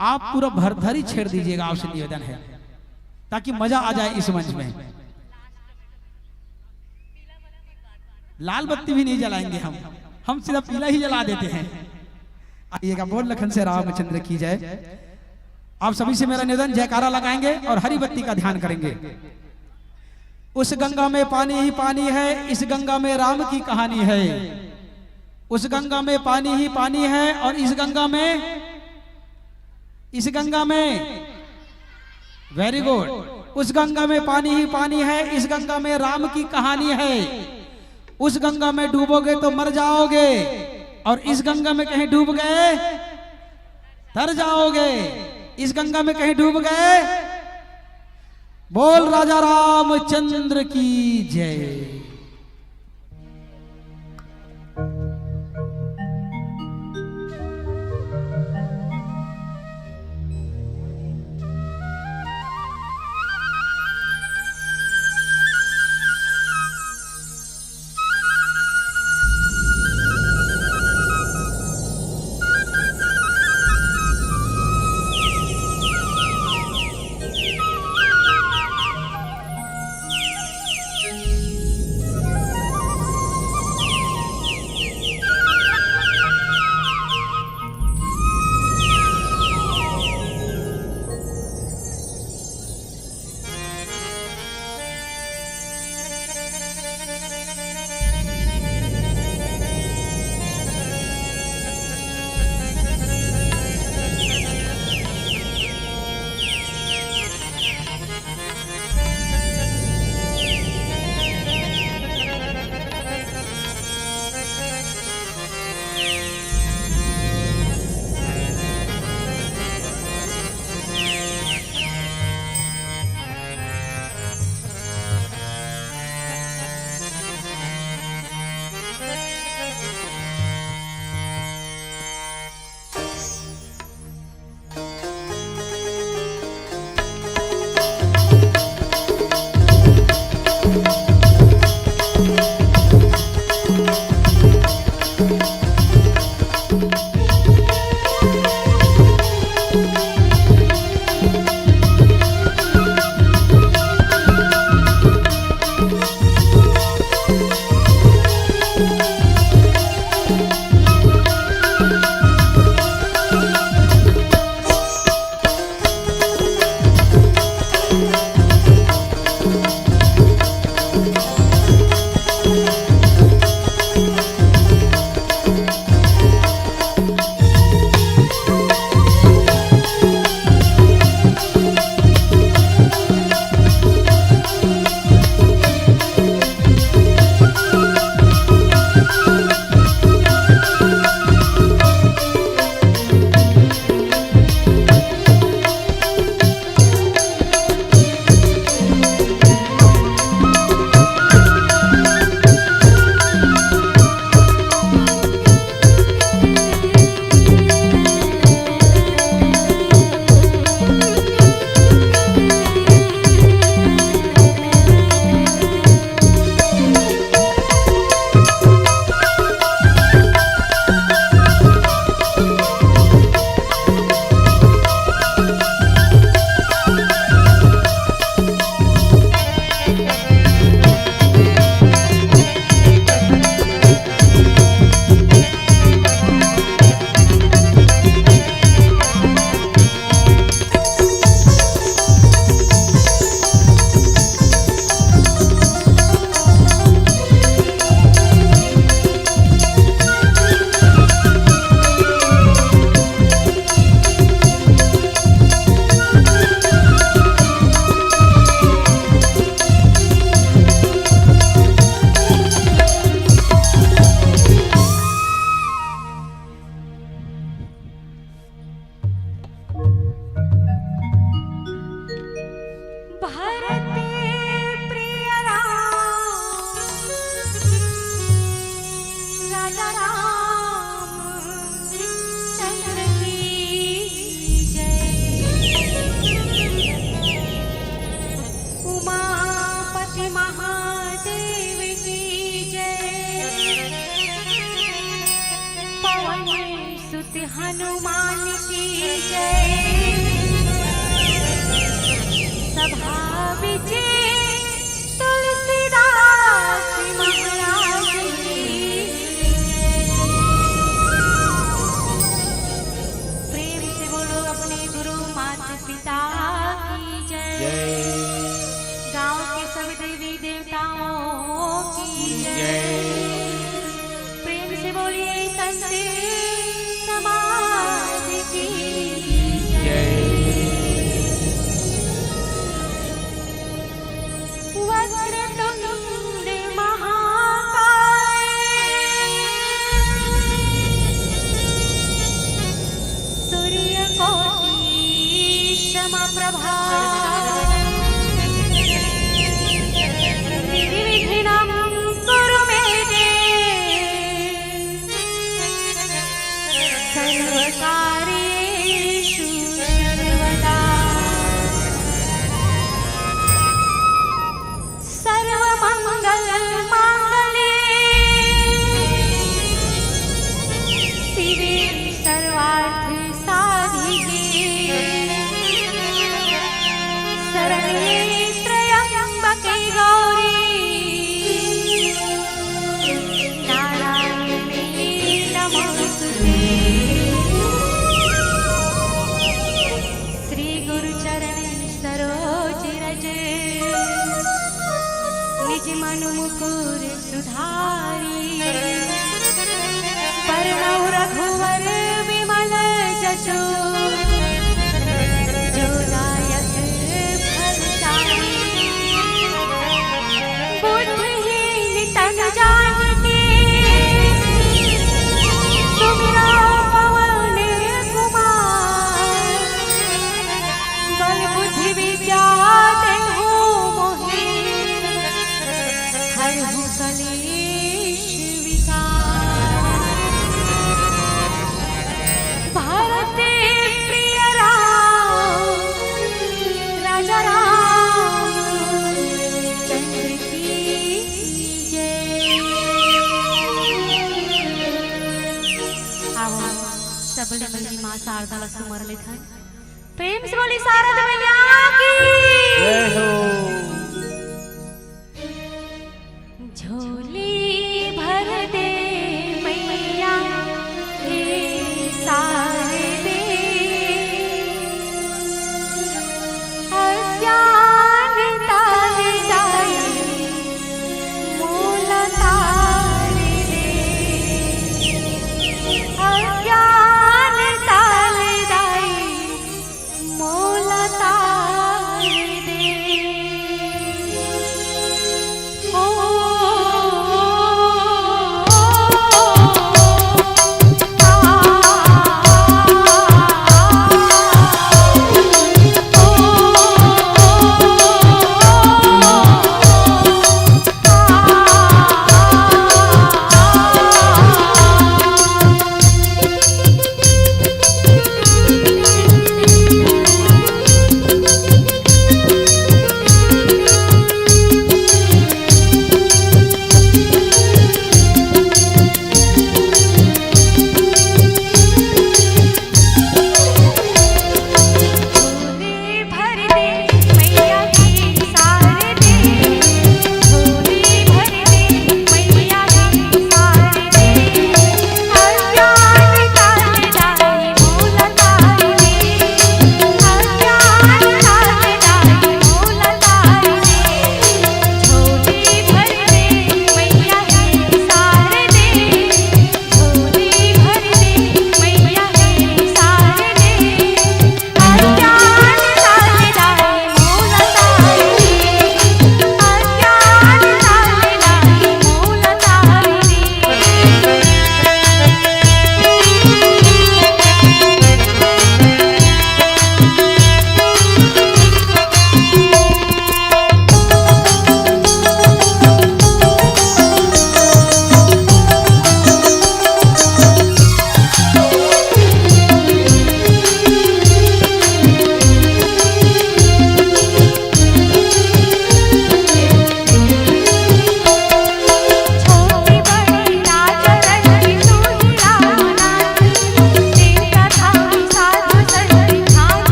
आप पूरा भरथरी छेड़ दीजिएगा, आपसे निवेदन है, ताकि मजा आ जाए इस मंच में। लाल बत्ती भी नहीं जलाएंगे हम, हम सीधा पीला ही जला देते हैं। आइएगा, बोल लखन से रामचंद्र की जय। आप सभी से मेरा निवेदन, जयकारा लगाएंगे और हरी बत्ती का ध्यान करेंगे। उस गंगा में पानी ही पानी है, इस गंगा में राम की कहानी है। उस गंगा में पानी ही पानी है और इस गंगा में, इस गंगा में, वेरी गुड, उस गंगा में पानी ही पानी है, इस गंगा में राम की कहानी है। उस गंगा में डूबोगे तो मर जाओगे, और इस गंगा में कहीं डूब गए, तर जाओगे। इस गंगा में कहीं डूब गए, बोल राजा रामचंद्र की जय। हनुमान की जय। सभा विजय तुलसीदास महाराज की। प्रेम से बोलो अपने गुरु माता पिता की जय। जय। गांव के सब देवी देवताओं की जय। जय। प्रेम से बोलिए संत समाज की जय। जय। वक्रतुंड महाकाय सूर्यकोटि समप्रभा। निर्विघ्नं कुरु मे देव सर्वकार्येषु सर्वदा। सर्वमंगल मांगल्ये शिवे सर्वार्थ साधिके। शरण्ये त्र्यंबके गौरी नारायणी नमोस्तुते। श्री गुरु चरण सरोज रज निज मन मुकुर सुधारी। बरनउँ रघुवर विमल जसु जो दायक फलचारी। बुद्धिहीन तन जानिके सुमिरउँ पवन कुमार। बल बुद्धि विद्या देहु मोहि हरहु कलेश विकार। भरत प्रिय राम राजा राम चंद्र की जय। आवो, सबले पहिली माँ शारदा ला सुमर लेथन। प्रेम से बोली शारदा मैया की। जय हो। झोली भर दे मैया हे शारदे, अज्ञान ताल दाई मोला तार दे, अज्ञान ताल दाई मोला तार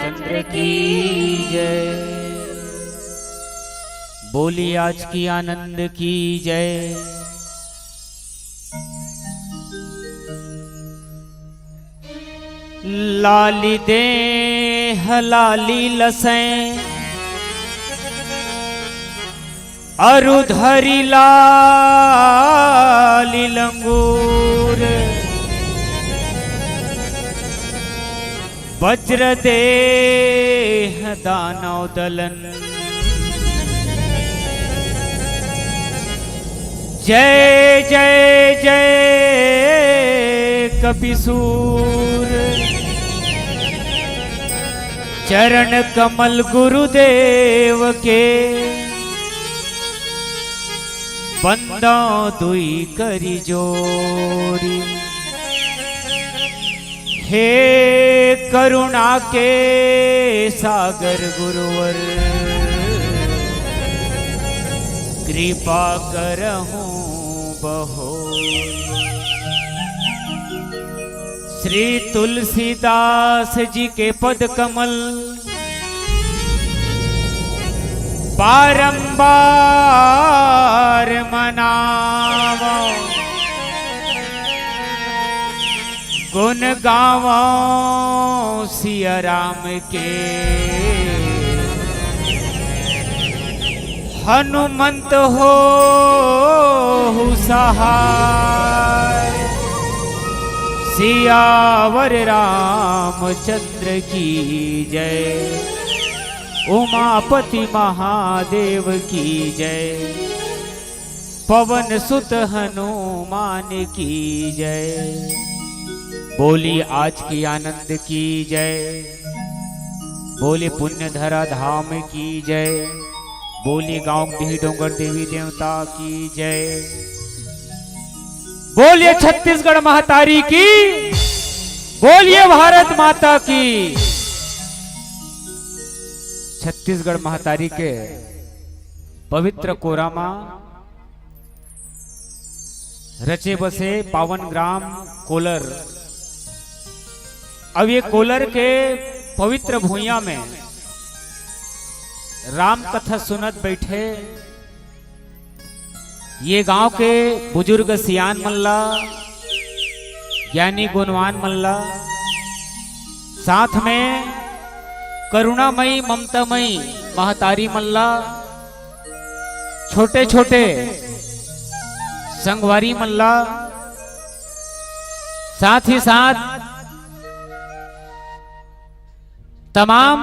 चंद्र की जय। बोली आज की आनंद की जय। लाली देह लाली लसैं, अरु धरि लाली लंगूर। वज्र देह दानव दलन। जय जय जय कपिसूर। चरण कमल गुरुदेव के, बंदों दुई करी जोड़ी। हे करुणा के सागर गुरुवर, कृपा करहु बहो। श्री तुलसीदास जी के पद कमल बारंबार मनावो, गुण गावो सिया राम के। हनुमंत होहु सहाय, सियावर रामचंद्र की जय। उमापति महादेव की जय, पवन सुत हनुमान की जय। बोली आज की आनंद की जय, बोली पुण्य धरा धाम की जय, बोली गांव डीह डोंगर देवी देवता की जय, बोलिए छत्तीसगढ़ महतारी की, बोलिए भारत माता की। छत्तीसगढ़ महतारी के पवित्र कोरा मा रचे बसे पावन ग्राम कोलर। अब ये कोलर के पवित्र भुइयां में राम कथा सुनत बैठे ये गांव के बुजुर्ग सियान मन ला, ज्ञानी गुणवान मन ला, साथ में करुणामयी ममतामयी महतारी मन ला, छोटे छोटे संगवारी मन ला, साथ ही साथ तमाम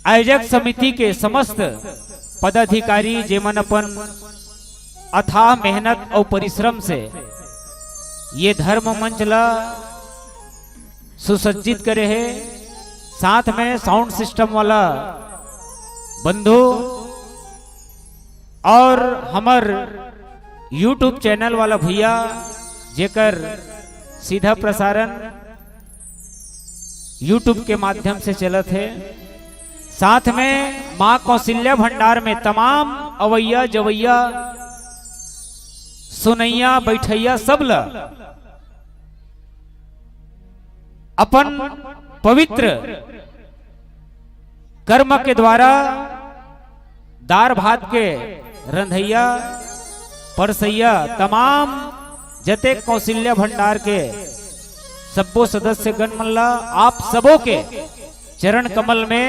आयोजक समिति के समस्त पदाधिकारी, जेमन अपन अथाह मेहनत अउ परिश्रम से ये धर्म मंच ला सुसज्जित करे हे, साथ में साउंड सिस्टम वाला बंधु और हमर YouTube चैनल वाला भैया, जेकर सीधा प्रसारण YouTube के माध्यम से चलत हे, साथ में माँ कौशल्या भंडार में तमाम अवैया जवैया सुनैया बैठैया सब ला अपन पवित्र कर्म के द्वारा दार भात के रंधैया परसैया तमाम जतेक कौशल्या भंडार के सब्बो सदस्य गण मन ला, आप सबो के चरण कमल में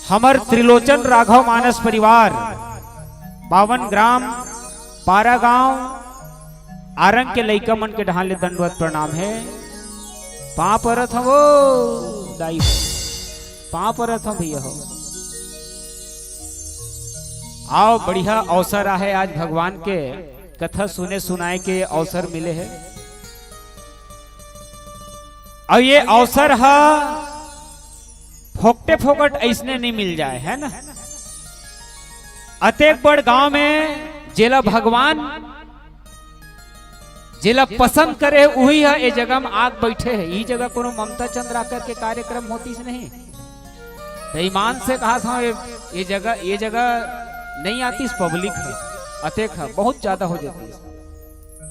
हमर त्रिलोचन राघव मानस परिवार, पावन ग्राम पारा गांव, आरंग के लइका मन के डहान ले दंडवत प्रणाम हे। पाँव परत हंव ओ दाई हो, पाँव परत हंव भैया हो। आओ, बढ़िया अवसर आहे आज भगवान के कथा सुने सुनाए के अवसर मिले हे। अउ ये अवसर ह फोकटे फोकट अइसने नइ मिल जाए, हे ना? अतेक बड़ गांव में जेला भगवान, जेला पसंद करे, उही ह ए जगह में आके बइठे हे। ई जगह कोनो ममता चंद्राकर के कार्यक्रम होतिस नहीं, त ईमान से कहत हंव, ये, ये जगह, ये जगह नइ आतिस पब्लिक ह, अतेक ह, बहुत ज्यादा हो जातिस।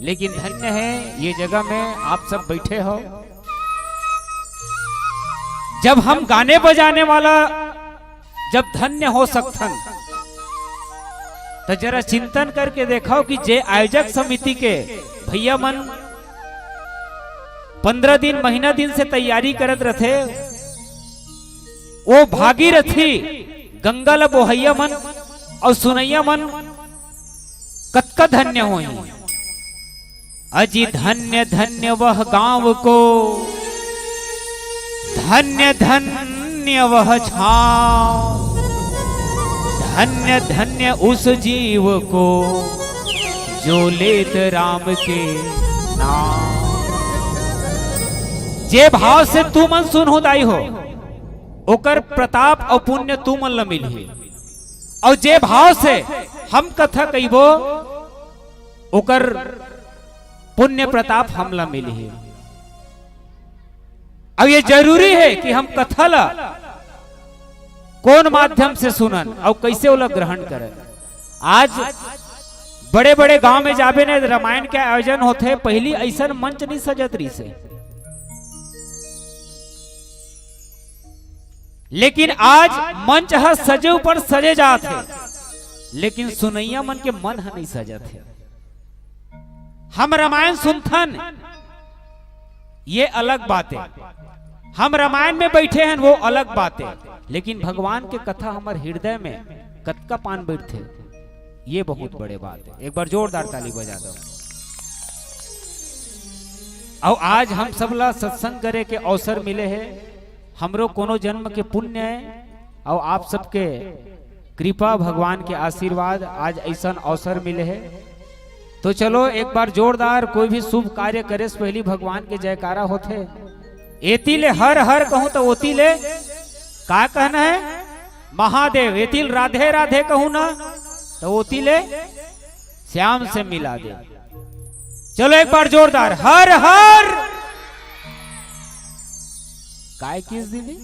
लेकिन धन्य हे ये जगह में आप सब बइठे हो। जब हम गाने बजाने वाला जब धन्य हो सकथन, त जरा चिंतन करके देखव कि जे आयोजक समिति के भैया मन पंद्रह दिन, महीना दिन से तैयारी करत रथे, वो भागीरथी गंगा ल बोहइया मन अउ सुनइया मन कतका धन्य होही। अजी धन्य धन्य वह गांव को, धन्य धन्य वह छांव, धन्य धन्य उस जीव को जो लेत राम के नाम। जे भाव से तुमन सुनहु दाई हो, ओकर प्रताप अउ पुण्य तुमन ल मिलही। अउ जे भाव से हम कथा कहिबो, ओकर पुण्य प्रताप हमला मिलही। अब ये जरूरी हे कि हम कथा ला कोन माध्यम से सुनन अउ कइसे ओला ग्रहण करन। आज बड़े-बड़े गांव में जाबे ने, रामायण के आयोजन होथे, पहिली अइसन मंच नइ सजत रहिसे। लेकिन आज मंच ह सजे ऊपर सजे जात हे, लेकिन सुनइया मन के मन ह नइ सजत हे। हम रामायण सुनथन, ये अलग बात हे, हम रामायण में बइठे हन, वो अलग बात हे, लेकिन भगवान के कथा हमर हृदय में कतका पान बइठथे, ये बहुत बड़े बात हे। एक बार जोरदार ताली बजा दव। अउ आज हम सब ला सत्संग करे के अवसर मिले हे, हमरो कोनो जन्म के पुण्य हे, अउ आप सबके कृपा, भगवान के आशीर्वाद, आज अइसन अवसर मिले हे। तो चलो एक बार जोरदार, कोई भी शुभ कार्य करे से पहिली भगवान के जयकारा होथे। एती ले हर हर कहूं त ओती ले का कहना हे? महादेव। एती ले राधे राधे कहूं ना त ओती ले श्याम से मिला दे। चलो एक बार जोरदार, हर हर। काय किस दीदी?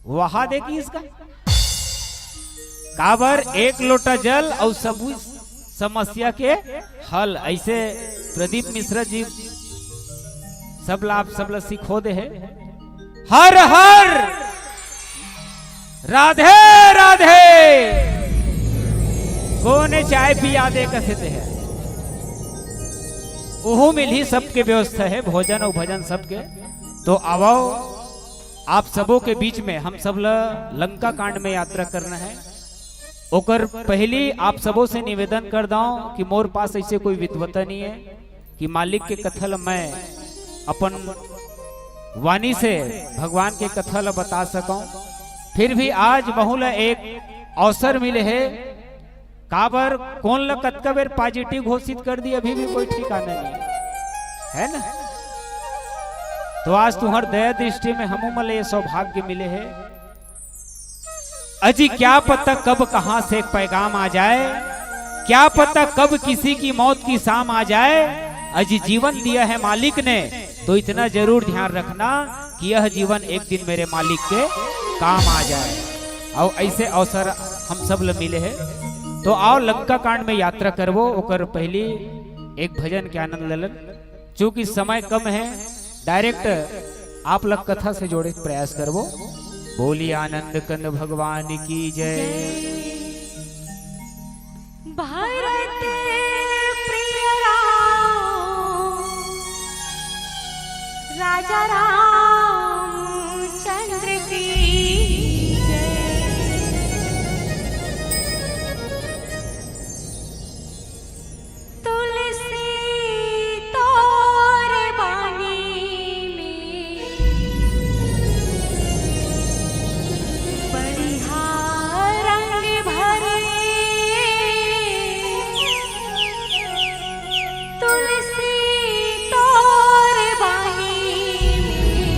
वहा दे किस का? काबर एक लोटा जल अउ सबू समस्या के हल। अइसे प्रदीप मिश्रा जी सब ला, आप सब ला सिखो दे हे। हर हर राधे राधे। कोने चाय पिया दे कथे ते हे, ओहू मिलही, सबके व्यवस्था हे, भोजन अउ भजन सबके। तो आवव, आप सबो के बीच में हम सब ला लंका कांड में यात्रा करना हे। ओकर पहिली आप सबो से निवेदन कर दंव कि मोर पास अइसे कोई विद्वता नइ हे कि मालिक के कथा ल मैं अपन वाणी से भगवान के कथा ल बता सकंव। फिर भी आज महू ल एक अवसर मिले हे, काबर कोन ल कतका बेर positive घोषित कर दी, अभी भी कोई ठिकाना नइ हे, हे ना? तो आज तुंहर दया दृष्टि में हमू मन ल ये सौभाग्य मिले हे। अजी क्या पता कब कहां से एक पैगाम आ जाए, क्या पता कब किसी की मौत की शाम आ जाए। अजी जीवन दिया है मालिक ने, तो इतना जरूर ध्यान रखना कि यह जीवन एक दिन मेरे मालिक के काम आ जाए। अउ अइसे अवसर हम सब ल मिले हे। तो आवव लंका कांड में यात्रा करबो, ओकर पहिली एक भजन के आनंद लेलन। चूंकि समय कम हे, direct आप ल कथा से जोड़े के प्रयास करबो। बोलिए आनंद कंद भगवान की जय। भरत प्रिय राम, राजा रामचंद्र की जय। तुलसी तोर बानी में बढ़िया रंग भरे। तुलसी तोर बानी में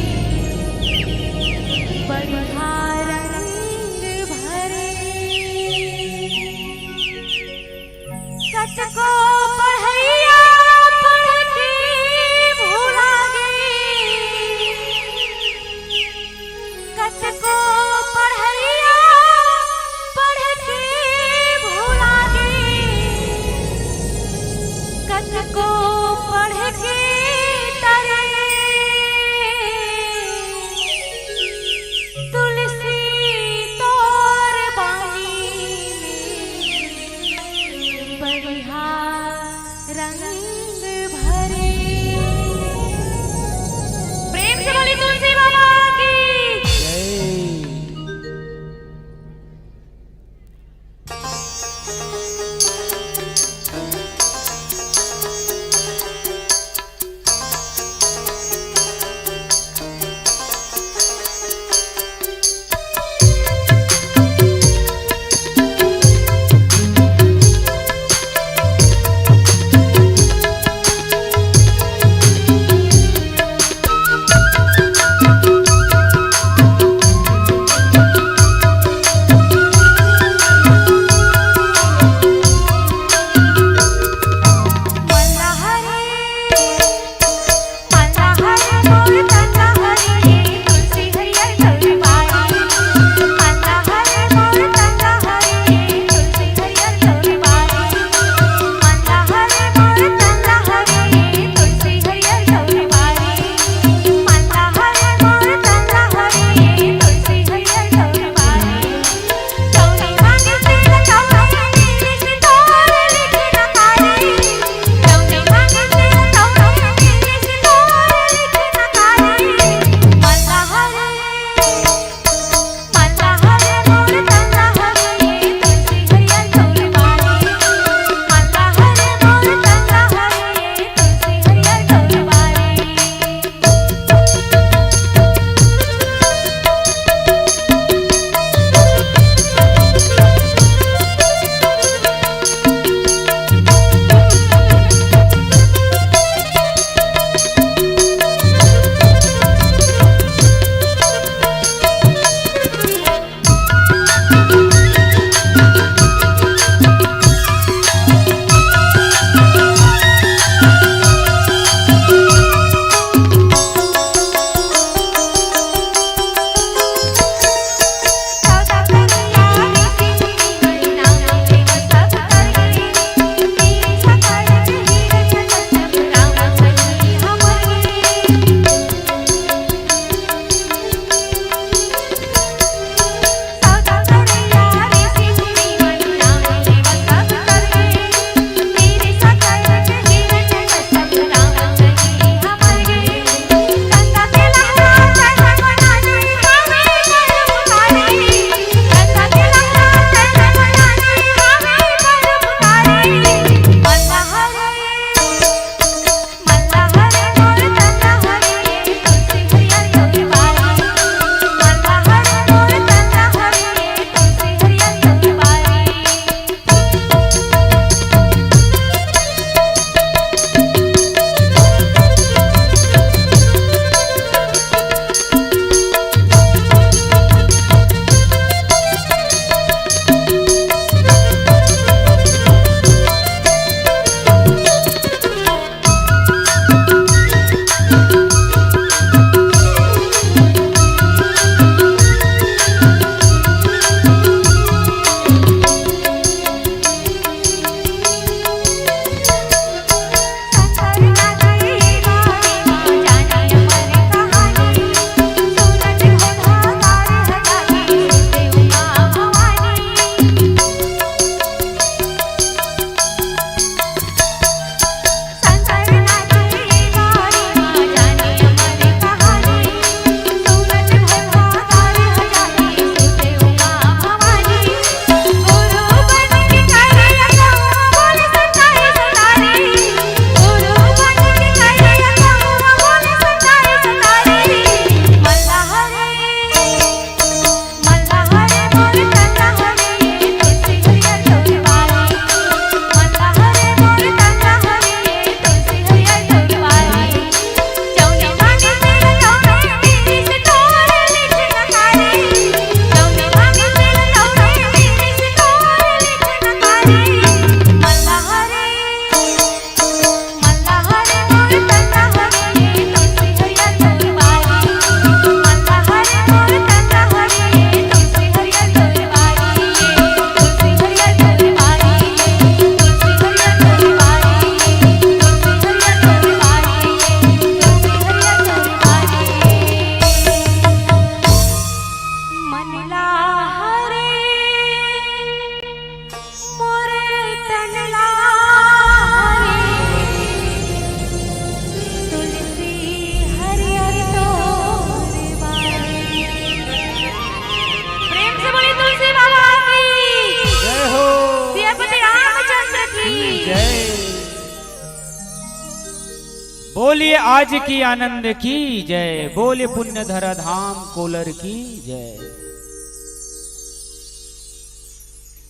बोलिए आज की आनंद की जय, बोलिए पुण्य धरा धाम कोलर की जय।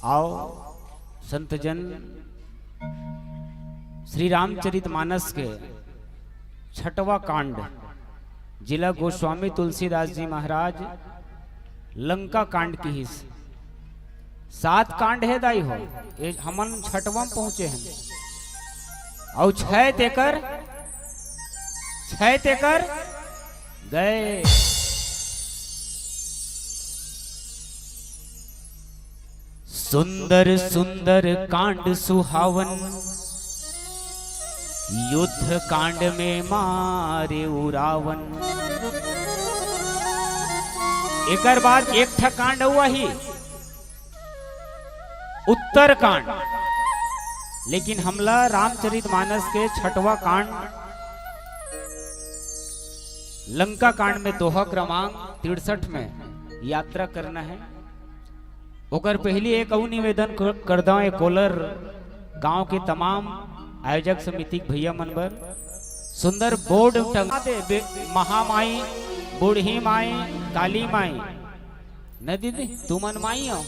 आओ संतजन, श्री रामचरित मानस के छठवां कांड, जिला गोस्वामी तुलसीदास जी महाराज लंका कांड किहिस। सात कांड हे दाई हो, ये हमन छठवां पहुंचे हैं। अउ छह तेकर, छह तेकर गए। सुंदर सुंदर कांड सुहावन, युद्ध कांड में मारे उ रावन। एकर बाद एक ठा कांड हुआ ही, उत्तर कांड। लेकिन हमला रामचरित मानस के छठवां कांड लंका कांड में दोहा क्रमांक तिरसठ में यात्रा करना है। ओकर पहली एक अउ निवेदन कर, कर दंव, ए कोलर गांव के तमाम आयोजक समिति के भैया मन बर सुंदर बोर्ड टंगा दे, बे-, महामाई, बूढ़ी माई, काली माई, न दीदी, तुमन माई हो,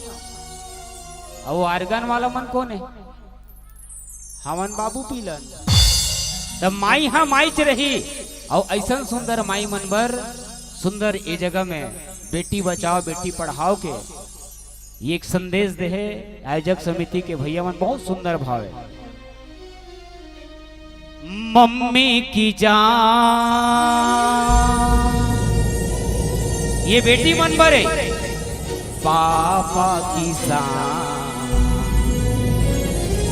अउ organ वाला मन कोन हे? हमन बाबू पीलन। त माई हा माईच रही। अउ ऐसन सुंदर माई मन बर सुंदर ए जगह में बेटी बचाओ, बेटी पढ़ाओ के ये एक संदेश दे हे आयोजक समिति के भैया मन, बहुत सुंदर भाव हे। मम्मी की जान, ये बेटी मन बर हे, पापा की शान,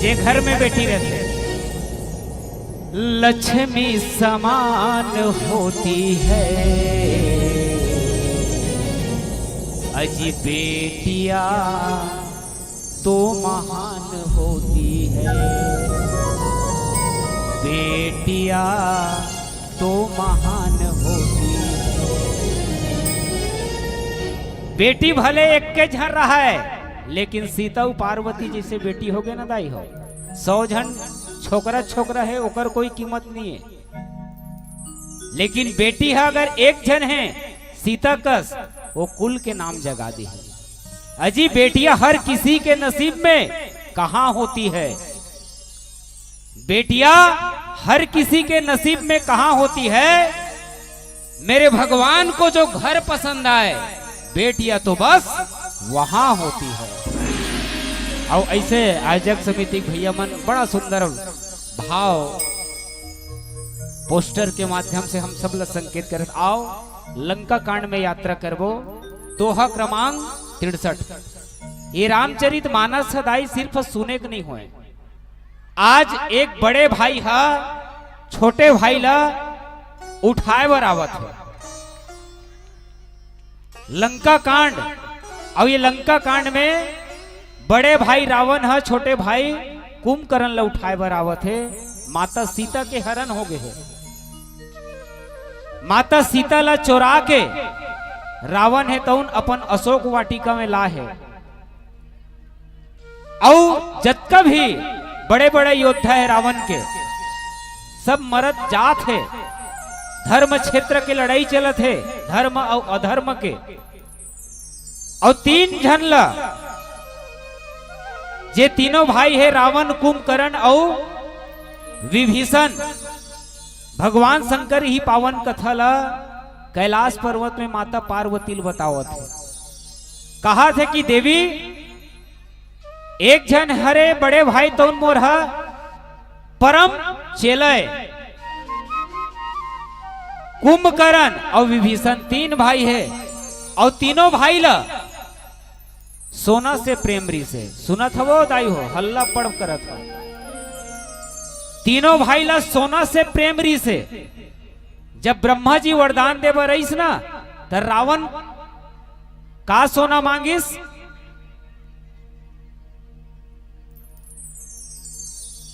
जे घर में बेटी रहिथे, लक्ष्मी समान होती है। अजी बेटिया तो महान होती है, बेटिया तो महान होती है। बेटी भले एक के झन रहे, लेकिन सीता अउ पार्वती जैसे बेटी होगे ना दाई हो, सौ झन छोकरा छोकरा हे, ओकर कोई कीमत नहीं हे। लेकिन बेटी हा अगर एक झन हे सीता कस, वो कुल के नाम जगा दे। अजी बेटिया हर किसी के नसीब में कहाँ होती है, बेटिया हर किसी के नसीब में कहाँ होती है। मेरे भगवान को जो घर पसंद आए, बेटिया तो बस वहां होती है। अउ ऐसे आयोजक समिति के भैया मन बड़ा सुंदर भाव पोस्टर के माध्यम से हम सब ला संकेत करत। आओ लंका कांड में यात्रा करबो। दोहा क्रमांक तिरसठ। ये रामचरित मानस ह दाई सिर्फ सुने के नहीं होए, आज एक बड़े भाई ह छोटे भाई ला उठाए बर आवत हे। लंका कांड, अउ ये लंका कांड में बड़े भाई रावण ह छोटे भाई कुंभकर्ण ला उठाए बर आवत हे। माता सीता के हरण हो गए हे। माता सीता ला चोरा के रावण हे तउन अपन अशोक वाटिका में ला हे। अउ जतका भी बड़े-बड़े योद्धा हे रावण के, सब मरत जात हे। धर्म क्षेत्र के लड़ाई चलत हे, धर्म अउ अधर्म के। अउ तीन झन ला, जे तीनों भाई हे रावण, कुंभकर्ण अउ विभीषण, भगवान शंकर ही पावन कथा ला कैलाश पर्वत में माता पार्वती ल बतावत हे। कहाथे कि देवी, एक झन हरे बड़े भाई तउन मोर ह परम चेला ए। कुंभकर्ण अउ विभीषण तीन भाई हे, अउ तीनों भाई ला सोना से प्रेम रिहिसे। सुनत हवो दाई हो, हल्ला पड़ करत हो। तीनों भाई ला सोना से प्रेम रिहिसे। जब ब्रह्मा जी वरदान दे बर रहिस ना, त रावण का सोना मांगिस?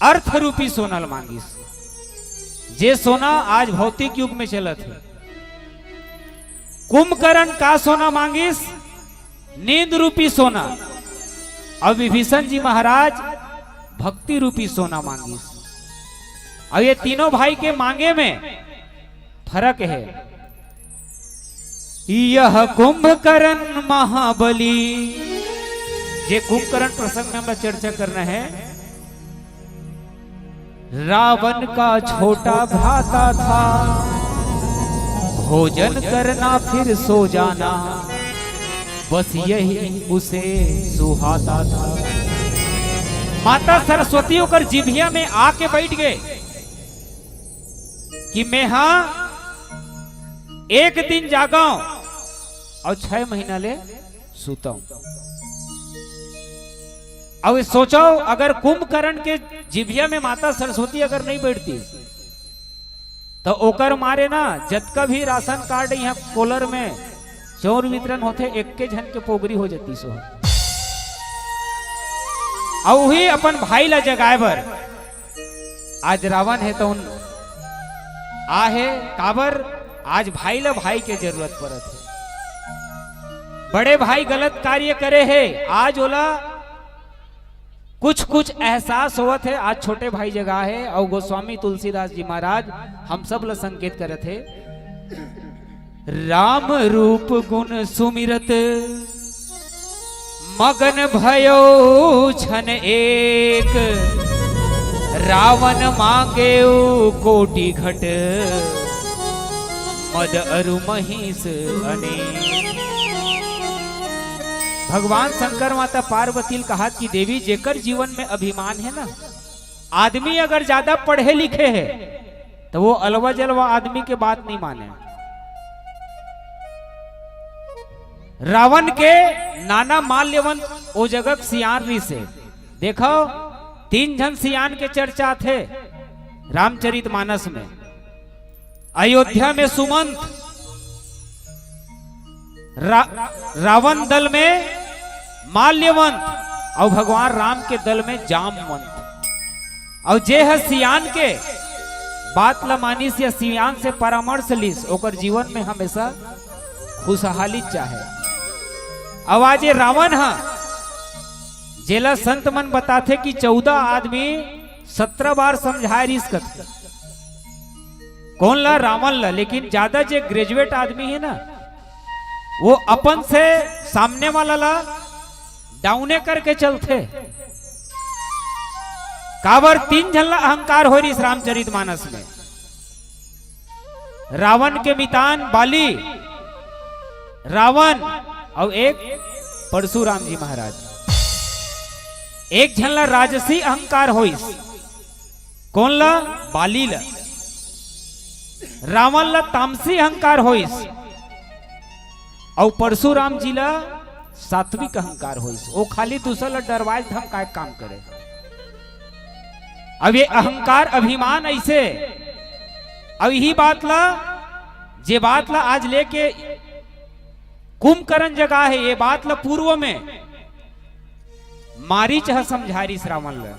अर्थ रूपी सोना ल मांगिस, जे सोना आज भौतिक युग में चलत हे। कुंभकर्ण का सोना मांगिस? नींद रूपी सोना। अउ विभीषण जी महाराज भक्ति रूपी सोना मांगिस। अब ये तीनों भाई के मांगे में फर्क है। यह कुंभकर्ण महाबली, जे कुंभकर्ण प्रसंग में हमरा चर्चा करना है, रावण का छोटा भ्राता था, भोजन करना फिर सो जाना, बस यही उसे सुहाता था। माता सरस्वती ओकर जिभिया में आके बैठ गए कि मैं हा एक दिन जागव और छह महीना ले सुतव। अब सोचो, अगर कुंभकर्ण के जिभिया में माता सरस्वती अगर नहीं बैठती, तो ओकर मारे ना, जतका भी राशन कार्ड यहाँ कोलर में चौर वितरण होथे, एक के झन के पोगरी हो जाती सो। अउ वही अपन भाई ला जगाए बर आज रावण हे तउन आ हे। काबर? आज भाई ला भाई के जरूरत पड़त हे। बड़े भाई गलत कार्य करे हे, आज ओला कुछ कुछ एहसास होवत हे। आज छोटे भाई जगा हे अउ गोस्वामी तुलसीदास जी महाराज हम सब ला संकेत करत हे। राम रूप गुण सुमिरत मगन भयो छन एक, रावण मांगेउ कोटि घट मद अरु महीस अनेक। भगवान शंकर माता पार्वती ल कहत कि देवी, जेकर जीवन में अभिमान हे ना, आदमी अगर ज्यादा पढ़े लिखे हे, तो वो अलवा जलवा आदमी के बात नहीं माने। रावण के नाना माल्यवंत ओ जगह के सियान रिहिसे। देखो, तीन झन सियान के चर्चा आथे रामचरित मानस में। अयोध्या में सुमंत, रा-, रावण दल में माल्यवंत अउ भगवान राम के दल में जामवंत। अउ जे ह सियान के बात ल मानिस या सियान से परामर्श लिस, ओकर जीवन में हमेशा खुशहाली चाहे। अउ आज ये रावण ह, जेला संत मन बताथे कि चौदह आदमी सत्रह बार समझाए रिहिस कथे। कोन ला? रावण ला। लेकिन ज्यादा जे ग्रेजुएट आदमी हे ना, वो अपन से सामने वाला ला डाउने करके चलथे। काबर? तीन झन ला अहंकार होय रिहिस रामचरित मानस में। रावण के मितान बाली, रावण अउ एक परशुराम जी महाराज। एक झन ला राजसी अहंकार होइस। कोन ला? बाली ला। रावण ला तामसी अहंकार होइस अउ परशुराम जी ला सात्विक अहंकार होइस। वो खाली दूसर ला डरवाए धमकाए काम करे। अब ये अहंकार अभिमान ऐसे, अब यही बात ला, जे बात ला आज लेके कुंभकर्ण जगा हे, ये बात ला पूर्व में मारीच ह समझारिस रावण ल।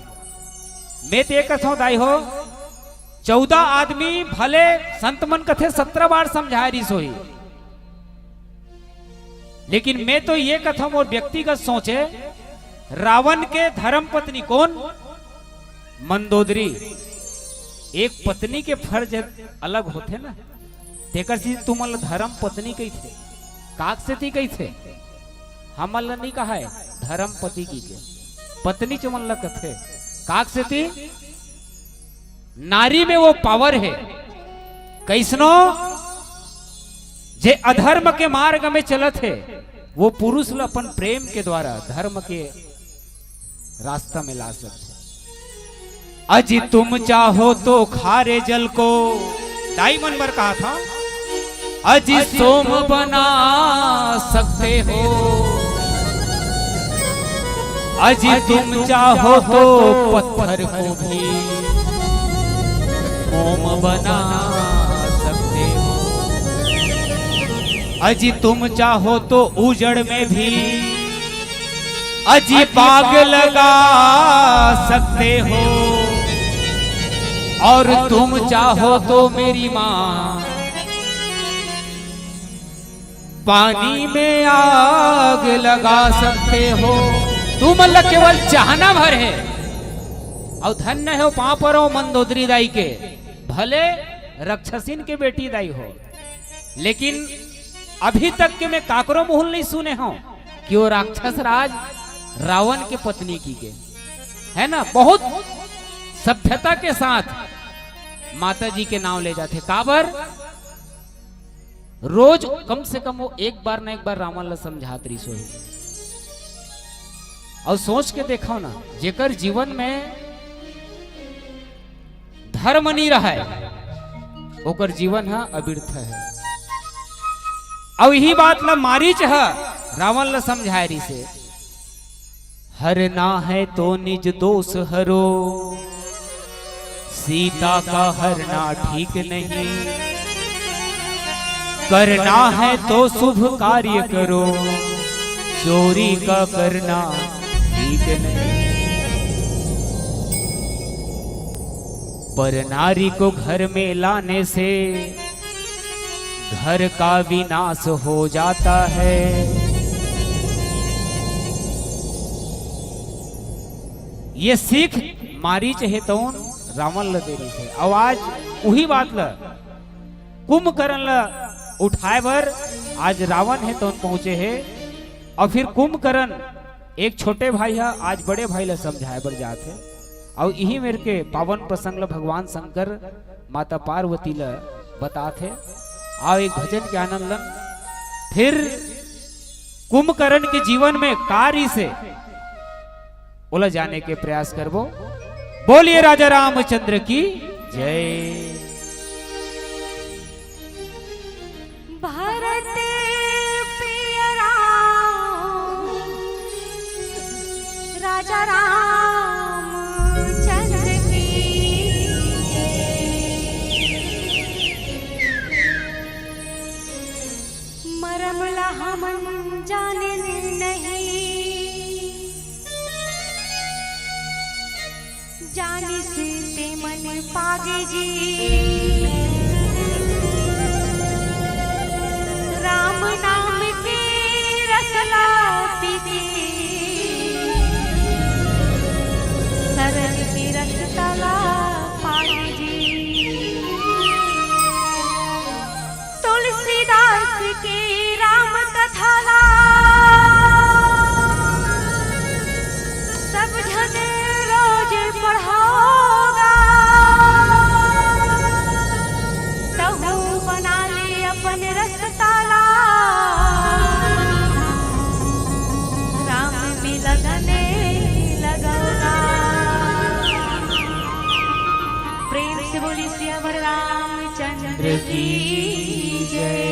मैं ते कथों दाई हो, चौदह आदमी भले संत मन कथे सत्रह बार समझारिस होही, लेकिन मैं तो ये कथों मोर व्यक्तिगत सोचे, रावण के धर्म पत्नी कोन? मंदोदरी। एक पत्नी के फर्ज अलग होथे ना, तेकर से तुमन ल धर्म पत्नी कहिथे। काक सेती कहिथे? हमन ल नइ कहय धर्म पति कहिके, पत्नी चमन ल कथे। काक सेती? नारी में वो पावर हे। कइसनो? जे अधर्म के मार्ग में चलत हे, वो पुरुष ल अपन प्रेम के द्वारा धर्म के रास्ता में ला सकथे। अजी तुम चाहो तो खारे जल को, दाई मन बर कहा था, अजी सोम बना सकते हो, अजी तुम चाहो तो पत्थर को भी मोम बना सकते हो, अजी तुम चाहो तो उजड़ में भी अजी बाग लगा सकते हो, और तुम चाहो तो मेरी माँ पानी में आग लगा सकते हो। तुमन ल केवल चाहना भर हे, अउ धन्य हे ओ पांव परो मंदोदरी दाई के, भले रक्षसिन के बेटी दाई हो, लेकिन अभी तक के मैं काकरो मुहूं ले नइ सुने हों कि ओ राक्षस राज रावण के पत्नी कहिके, है ना, बहुत सभ्यता के साथ माता जी के नांव ले जाथे। काबर? रोज कम से कम ओ एक बार ना एक बार रावण ला समझात रहिस होही। अउ सोच के देखव ना, जेकर जीवन में धर्म नइ रहय, ओकर जीवन ह अबिरथ हे। अउ इही बात ला मारीच ह रावण ला समझाय रहिसे, "हरना है तो निज दोष हरो, सीता का हरना ठीक नहीं। करना है तो शुभ कार्य करो, चोरी का करना ठीक नहीं।" पर नारी को घर में लाने से घर का विनाश हो जाता है। ये सीख मारीच हे तउन रावण ल दे रहिसे। अउ आज उही बात ल कुंभकर्ण ल उठाय बर आज रावण हे तउन पहुंचे हे। अउ फिर कुंभकर्ण एक छोटे भाई ह आज बड़े भाई ल समझाय बर जात हे। अउ इही मेर के पावन प्रसंग ल भगवान शंकर माता पार्वती ल बतात हे। आओ एक भजन के आनंद लन। फिर कुंभकर्ण के जीवन में का रहिसे ओला जाने के प्रयास करबो। बोलिए राजा रामचंद्र की जय। भरत प्रिय राम, राजा रामचंद्र की जय। मरम ला हमन जानेन नहीं, जानिस ते मन पागे जी। राम नाम के रस ला पीके, सरग के रस तला पागे जी। तुलसीदास के राम कथा ला सब झन रोज पढ़ोगा, तहूँ बना ले अपन रस्ता ला, राम में लगन लगोगा। प्रेम से बोली सियावर रामचंद्र की जय।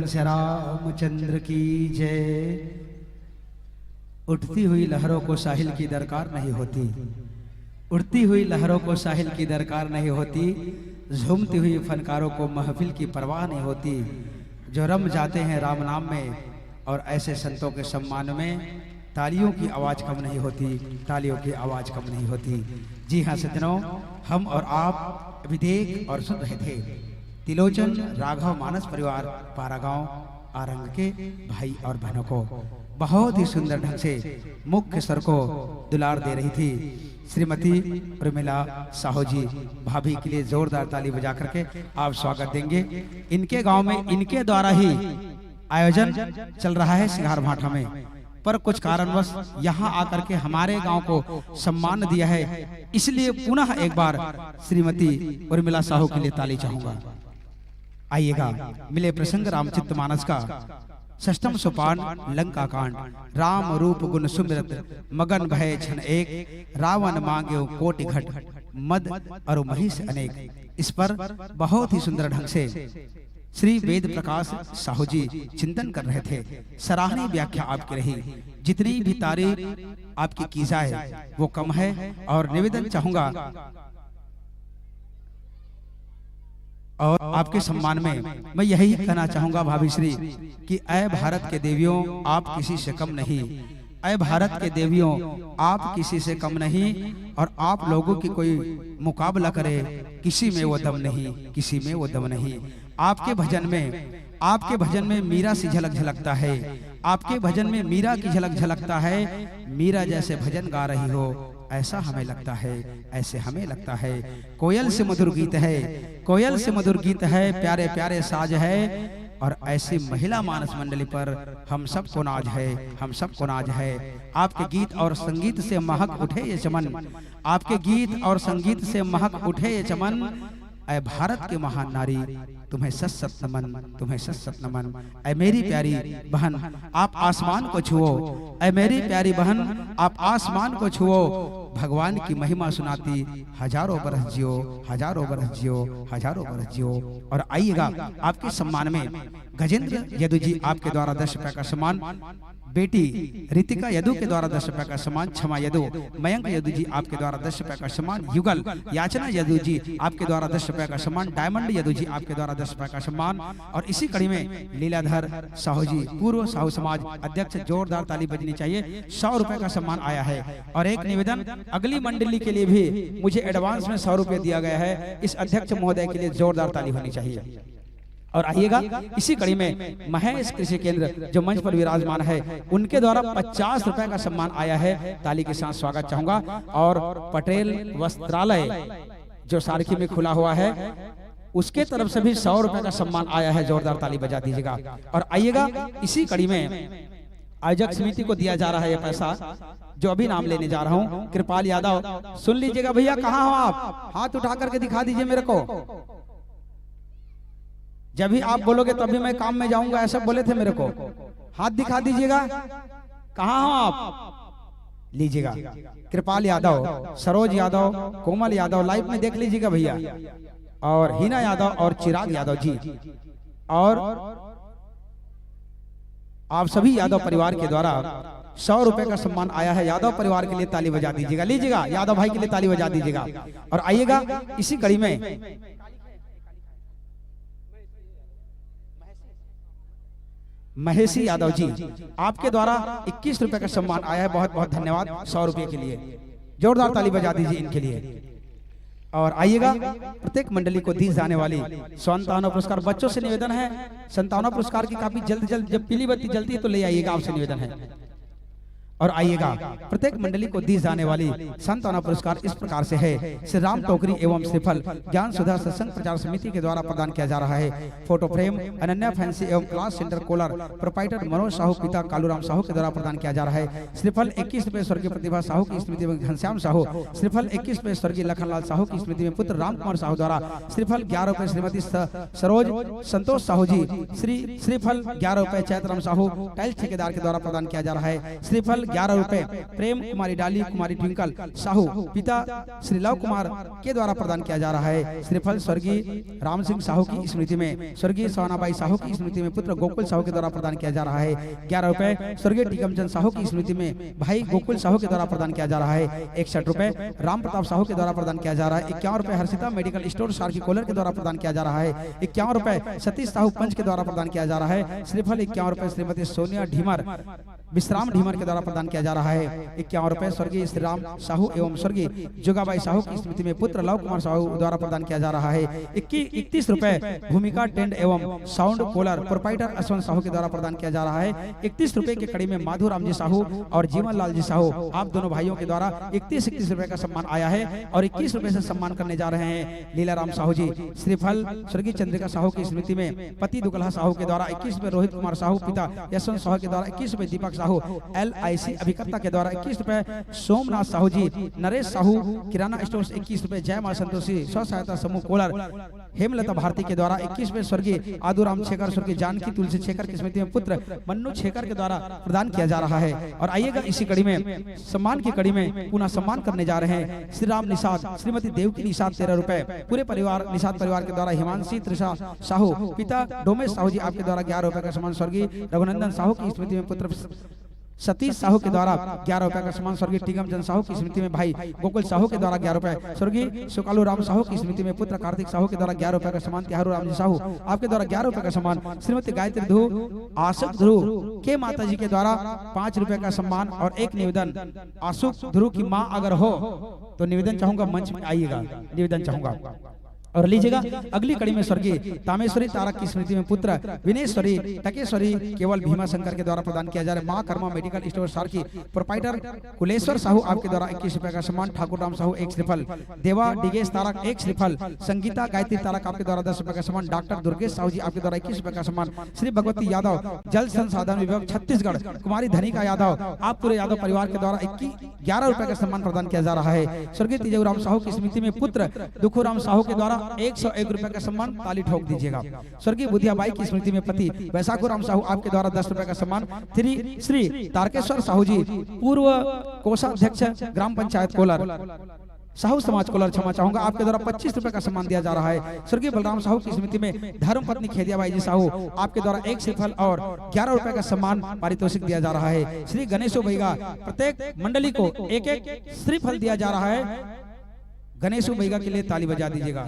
श्री रामचंद्र की जय। उठती हुई लहरों को साहिल की दरकार नहीं होती, उठती हुई लहरों को साहिल की दरकार नहीं होती, झूमती हुई फनकारों को महफिल की परवाह नहीं होती। जो रम जाते हैं राम नाम में और ऐसे संतों के सम्मान में तालियों की आवाज कम नहीं होती, तालियों की आवाज कम नहीं होती। जी हाँ सज्जनों, हम और आप अभी देख और सुन रहे थे त्रिलोचन राघव मानस परिवार पारागांव आरंग के भाई और बहनों को बहुत ही सुंदर ढंग से मुख्य स्वर को दुलार दे रही थी श्रीमती उर्मिला साहू जी। भाभी के लिए जोरदार ताली बजा करके आप स्वागत देंगे। इनके गांव में इनके द्वारा ही आयोजन चल रहा है सिंगार भाटा में, पर कुछ कारणवश यहाँ आकर के हमारे गांव को सम्मान दिया है, इसलिए पुनः एक बार श्रीमती उर्मिला साहू के लिए ताली चाहूंगा। आइएगा, मिले प्रसंग रामचरित मानस का षष्ठम सोपान लंका कांड। राम रूप गुण सुमिरत मगन भय क्षण एक, रावण मांग्यो कोटि घट मद अरु महिष अनेक। इस पर बहुत ही सुंदर ढंग से श्री वेद प्रकाश साहू जी चिंतन कर रहे थे। सराहनीय व्याख्या आपकी रही। जितनी भी तारीफ आपकी की जाए वो कम है। और निवेदन चाहूंगा और आपके सम्मान में मैं यही कहना चाहूंगा भाभी श्री कि ऐ भारत के देवियों, आप किसी से कम नहीं। ऐ भारत के देवियों, आप किसी से कम नहीं और आप लोगों की कोई मुकाबला करे, किसी में वो दम नहीं, किसी में वो दम नहीं। आपके भजन में, आपके भजन में मीरा सी झलक झलकता है, आपके भजन में मीरा की झलक झलकता है। मीरा जैसे भजन गा रही हो ऐसा हमें लगता है, ऐसे हमें लगता है। कोयल से मधुर गीत है, कोयल से मधुर गीत है, प्यारे प्यारे साज है। और ऐसी महिला मानस मंडली पर हम सबको नाज है, हम सबको नाज है। आपके गीत और संगीत से महक उठे ये चमन, आपके गीत और संगीत से महक उठे ये चमन। ऐ भारत के महान नारी, तुम्हें सत सत नमन, तुम्हें सत सत नमन। ऐ मेरी प्यारी बहन, आप आसमान को छुओ। ऐ मेरी प्यारी बहन, आप आसमान को छुओ। भगवान की महिमा सुनाती हजारों बरस जियो, हजारों बरस जियो, हजारों बरस जियो। और आइएगा, आपके सम्मान में गजेंद्र यदु जी आपके द्वारा दस रुपए का सम्मान, बेटी रितिका यदु के द्वारा दस रुपए का सम्मान, क्षमा यदु, मयंक यदु जी आपके द्वारा दस रुपए का सम्मान, युगल याचना यदु जी आपके द्वारा दस रुपए का सम्मान, डायमंड यदु जी आपके द्वारा दस रुपए का सम्मान। और इसी कड़ी में लीलाधर साहू जी, पूर्व साहू समाज अध्यक्ष, जोरदार ताली बजनी चाहिए, सौ रुपए का सम्मान आया है। और एक निवेदन, अगली मंडली के लिए भी मुझे एडवांस में सौ रुपए दिया गया है, इस अध्यक्ष महोदय के लिए जोरदार ताली होनी चाहिए। और आइएगा, इसी कड़ी में महेश कृषि केंद्र जो मंच पर विराजमान है, उनके द्वारा पचास रुपए का सम्मान आया है, ताली के साथ स्वागत चाहूंगा। और पटेल वस्त्रालय जो सारखी में खुला हुआ है, उसके तरफ से भी सौ रुपए का सम्मान आया है, जोरदार ताली बजा दीजिएगा। और आइएगा, इसी कड़ी में आयोजक समिति को दिया जा रहा है ये पैसा, जो अभी नाम लेने जा रहा हूं, कृपाल यादव। सुन लीजिएगा भैया, कहाँ हो आप? हाथ उठा करके दिखा दीजिए मेरे को। जब भी आप बोलोगे तभी मैं काम में जाऊंगा, ऐसा बोले थे मेरे को। हाथ दिखा दीजिएगा, कहाँ हो आप? लीजिएगा, कृपाल यादव, सरोज यादव, कोमल यादव, लाइव में देख लीजिएगा भैया, और हीना यादव और चिराग यादव जी, और आप सभी यादव परिवार के द्वारा सौ रुपए का सम्मान आया है। यादव परिवार के लिए ताली बजा दीजिएगा, लीजिएगा, यादव भाई के लिए ताली बजा दीजिएगा। और आइएगा, इसी कड़ी में महेशी यादव जी, आपके द्वारा इक्कीस रुपए का सम्मान आया है, बहुत बहुत धन्यवाद। सौ रुपए के लिए जोरदार ताली बजा दीजिए इनके लिए। और आइएगा, प्रत्येक मंडली को दी जाने वाली सांत्वना पुरस्कार, बच्चों से निवेदन है, सांत्वना पुरस्कार की कापी जल्द जल्द, जब पीली बत्ती जलती है तो ले आइएगा, आपसे निवेदन है। और आइएगा, प्रत्येक मंडली को दी जाने वाली सांत्वना पुरस्कार इस प्रकार से है। श्री राम टोकरी एवं श्रीफल ज्ञान सुधा सत्संग प्रचार समिति के द्वारा प्रदान किया जा रहा है। फोटो फ्रेम अनन्या फैंसी एवं class centre Kolar, proprietor Manoj Sahu, पिता कालूराम साहू के द्वारा प्रदान किया जा रहा है। श्रीफल इक्कीस रुपए स्वर्गीय प्रतिभा साहू की स्मृति में घनश्याम साहू, श्रीफल इक्कीस रुपए स्वर्गीय लखनलाल साहू की स्मृति में पुत्र राम कुमार साहू द्वारा, श्रीफल ग्यारह रुपए श्रीमती स-, सरोज संतोष साहू जी, श्री श्रीफल ग्यारह रुपए चैतराम साहू टाइल्स ठेकेदार के द्वारा प्रदान किया जा रहा है। श्रीफल ग्यारह रुपए प्रेम कुमारी डाली कुमारी ट्विंकल साहू पिता श्री लव कुमार के द्वारा प्रदान किया जा रहा है। श्रीफल स्वर्गीय राम सिंह साहू की स्मृति में, स्वर्गीय सोनाबाई साहू की स्मृति में पुत्र गोकुल साहू के द्वारा प्रदान किया जा रहा है। ग्यारह रुपए स्वर्गीय टीकमचंद साहू की स्मृति में भाई गोकुल साहू के द्वारा प्रदान किया जा रहा है। इकसठ रुपए राम प्रताप साहू के द्वारा प्रदान किया जा रहा है। इक्यावन रुपए हर्षिता मेडिकल स्टोर सारखी कोलर के द्वारा प्रदान किया जा रहा है। इक्यावन रुपए सतीश साहू पंच के द्वारा प्रदान किया जा रहा है। श्रीफल इक्यावन रुपए श्रीमती सोनिया ढीमर विश्राम ढीमर के द्वारा प्रदान किया जा रहा है। इक्यावन रुपए स्वर्गीय श्री राम साहू एवं स्वर्गीय जोगाबाई साहू की स्मृति में पुत्र लव कुमार साहू द्वारा प्रदान किया जा रहा है। इक्कीस इकतीस रुपए भूमिका टेंट एवं sound collar proprietor Ashwath Sahu के द्वारा प्रदान किया जा रहा है। इकतीस रुपए की कड़ी में माधुराम जी साहू और जीवन लाल जी साहू, आप दोनों भाइयों के द्वारा इकतीस इकतीस रुपए का सम्मान आया है और इक्कीस रुपए से सम्मान करने जा रहे हैं लीलाराम साहू जी। श्रीफल स्वर्गीय चंद्रिका साहू की स्मृति में पति दुगलहा साहू के द्वारा इक्कीस रुपए, रोहित कुमार साहू पिता यशवंत साहू के द्वारा इक्कीस रुपए, दीपक साहू एल आई सी अभिकर्ता के द्वारा इक्कीस रुपए, सोमनाथ साहू जी, नरेश साहू किराना स्टोर से इक्कीस रुपए, जय मां संतोषी स्व सहायता समूह कोलर हेमलता भारती के द्वारा इक्कीस रुपए, स्वर्गीय आदूराम छेकर, स्वर्गीय जानकी तुलसी छेकर की स्मृति में पुत्र मन्नू छेकर के द्वारा प्रदान किया जा रहा है। और आइएगा, इसी कड़ी में, सम्मान की कड़ी में पुनः सम्मान करने जा रहे हैं श्री राम निषाद, श्रीमती देवकी निषाद, तेरह रुपए, पूरे परिवार निषाद परिवार के द्वारा हिमांशी त्रिषा साहू पिता डोमेश साहू जी, आपके द्वारा ग्यारह रुपए का सम्मान स्वर्गीय रघुनंदन साहू की स्मृति में पुत्र सतीश साहू के द्वारा ग्यारह रुपए का सम्मान स्वर्गीय टीकमचंद साहू की स्मृति में भाई गोकुल साहू के द्वारा ग्यारह रुपए, स्वर्गीय सुकालू राम साहू की स्मृति में पुत्र कार्तिक साहू के द्वारा ग्यारह रुपए का सम्मान तिहारू राम जी साहू, आपके द्वारा ग्यारह रुपए का सम्मान श्रीमती गायत्री ध्रुव, आशुक ध्रुव के माता जी के द्वारा पांच रुपए का सम्मान और एक निवेदन, आशुक ध्रुव की माँ अगर हो तो निवेदन चाहूंगा मंच में आइएगा, निवेदन चाहूंगा। और लीजिएगा, अगली कड़ी में स्वर्गीय तामेश्वरी तारक की स्मृति में पुत्र विनेश्वरी टकेश्वरी केवल भीमा शंकर के द्वारा प्रदान किया जा रहा है। माँ कर्मा मेडिकल स्टोर सारखी प्रोपाइटर कुलेश्वर साहू आपके द्वारा इक्कीस रुपए का सम्मान, ठाकुर राम साहू एक श्रीफल, देवा डिगेश तारक एक श्रीफल, संगीता गायत्री तारक आपके द्वारा दस रुपए का सम्मान, डॉक्टर दुर्गेश साहू जी आपके द्वारा इक्कीस रुपए का सम्मान, श्री भगवती यादव जल संसाधन विभाग छत्तीसगढ़, कुमारी धनिका यादव, आप पूरे यादव परिवार के द्वारा इक्कीस ग्यारह रुपए का सम्मान प्रदान किया जा रहा है। स्वर्गीय तेजाऊ राम साहू की स्मृति में पुत्र दुखू राम साहू के द्वारा एक सौ एक रुपए का सम्मान, ताली ठोक दीजिएगा। स्वर्गीय बुधिया बाई की स्मृति में पति वैशाखू राम साहू आपके द्वारा दस रुपए का सम्मान, श्री श्री तारकेश्वर साहू जी, पूर्व कोषाध्यक्ष, ग्राम पंचायत कोलर, साहू समाज कोलर, क्षमा चाहूंगा, आपके द्वारा पच्चीस रुपए का सम्मान दिया जा रहा है। स्वर्गीय बलराम साहू की स्मृति में धर्म पत्नी खेदिया बाई जी साहू आपके द्वारा एक श्रीफल और ग्यारह रुपए का सम्मान पारितोषिक दिया जा रहा है। श्री गणेशो बैगा, प्रत्येक मंडली को एक एक श्रीफल दिया जा रहा है गणेशो बैगा के लिए। ताली बजा दीजिएगा।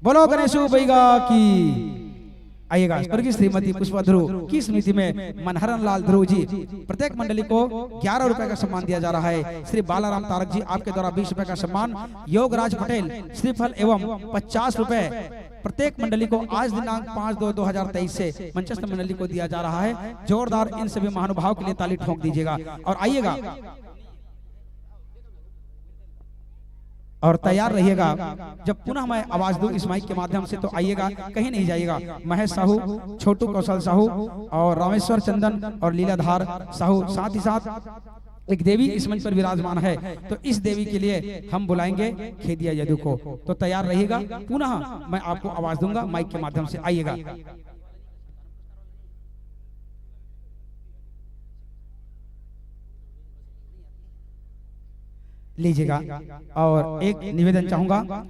बोलो गणेशो बैगा की। आइएगा, स्वर्गीय श्रीमती पुष्पा ध्रुव की स्मृति में मनहरन लाल ध्रुव जी प्रत्येक मंडली को ग्यारह रुपए का सम्मान दिया जा रहा है। श्री बालाराम तारक जी आपके द्वारा बीस रुपए का सम्मान, योगराज पटेल श्रीफल एवं पचास रुपए प्रत्येक मंडली को आज दिनांक पाँच दो दो हजार तेईस से मंचस्थ मंडली को दिया जा रहा है। जोरदार इन सभी महानुभाव के लिए ताली ठोंक दीजिएगा और आइएगा और तैयार रहिएगा। जब पुनः मैं आवाज दूं इस माइक के माध्यम से तो आइएगा, कहीं नहीं जाइएगा। महेश साहू, छोटू कौशल साहू और रामेश्वर चंदन और लीलाधार साहू, साथ ही साथ एक देवी इस मंच पर विराजमान है, तो इस देवी के लिए हम बुलाएंगे खेदिया यदु को। तो तैयार रहिएगा, पुनः मैं आपको आवाज दूंगा, माइक के माध्यम से आइएगा। लीजिएगा। और एक निवेदन चाहूंगा,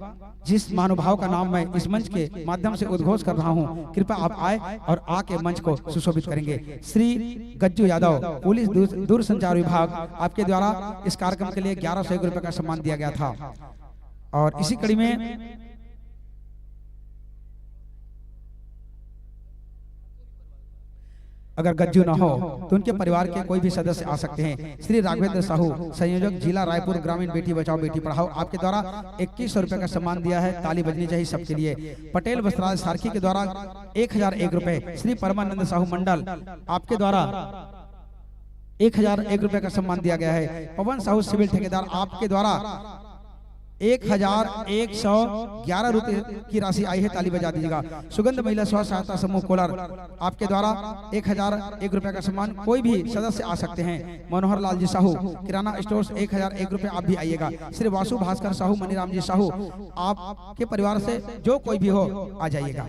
जिस महानुभाव का नाम मैं इस मंच के माध्यम से उद्घोष कर रहा हूं, कृपया आप आए और आके मंच को सुशोभित करेंगे। श्री गज्जू यादव, पुलिस दूर, दूरसंचार विभाग, आपके द्वारा इस कार्यक्रम के लिए ग्यारह सौ एक रुपए का सम्मान दिया गया था। और इसी कड़ी में अगर गज्जू ना हो तो उनके परिवार के कोई भी सदस्य आ सकते हैं। श्री राघवेंद्र साहू, संयोजक जिला रायपुर ग्रामीण बेटी बचाओ बेटी पढ़ाओ, आपके द्वारा इक्कीस सौ रुपए का सम्मान दिया है। ताली बजनी चाहिए सबके लिए। पटेल वस्त्रालय सारखी के द्वारा एक हजार एक रुपए। श्री परमानंद साहू मंडल, आपके द्वारा एक हजार एक रुपए का सम्मान दिया गया है। पवन साहू सिविल ठेकेदार, आपके द्वारा एक हजार एक सौ ग्यारह रुपए की राशि आई है, ताली बजा दीजिएगा। सुगंध महिला स्व सहायता समूह कोलार, आपके द्वारा एक हजार एक रुपए का सम्मान, कोई भी सदस्य आ सकते हैं। मनोहर लाल जी साहू, किराना स्टोर्स, एक हजार एक रुपए, आप भी आइएगा। श्री वासु भास्कर साहू, मनीराम जी साहू, आपके परिवार से जो कोई भी हो, आ जाइएगा।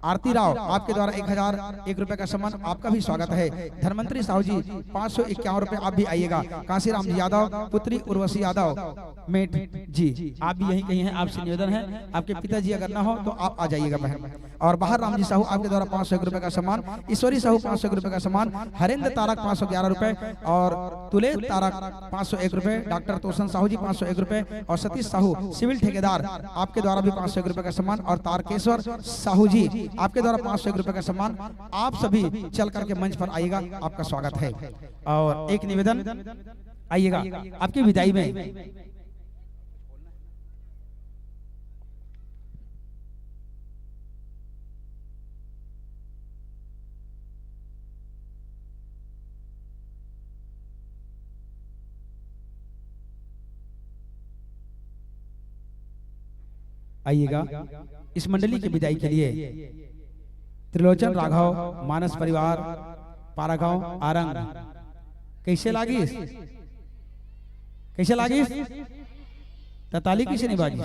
आरती राव, आपके द्वारा एक हजार एक रुपए का सम्मान, आपका भी स्वागत है। धर्मेंद्र साहू जी, पाँच सौ इक्यावन रुपए, आप भी आइएगा। कांसीराम जी यादव, पुत्री उर्वशी यादव, मेट जी, आप भी यहीं कहीं हैं, आपसे निवेदन है, आपके पिताजी अगर ना हो तो आप आ जाइएगा बहन। और बाहर राम जी साहू, आपके द्वारा पाँच सौ एक रुपए का सम्मान, ईश्वरी साहू, पाँच सौ एक रुपए का सम्मान, हरेंद्र तारक, पाँच सौ ग्यारह रुपए, और तुलेश तारक, पाँच सौ एक रुपए, डॉक्टर तोसन साहू जी, पाँच सौ एक रुपए, और सतीश साहू, सिविल ठेकेदार, आपके द्वारा भी पाँच सौ एक रुपए का सम्मान, और तारकेश्वर साहू जी, आपके द्वारा पाँच सौ एक रुपए का सम्मान। आप सभी चल करके मंच पर आइएगा, आपका स्वागत है। और एक निवेदन, आइएगा आपकी विदाई में। आइएगा, इस मंडली की विदाई के लिए त्रिलोचन राघव, मानस परिवार, पारागांव, आरंग। कैसे लागिस? कैसे लागिस? त ताली कैसे नहीं बाजिस?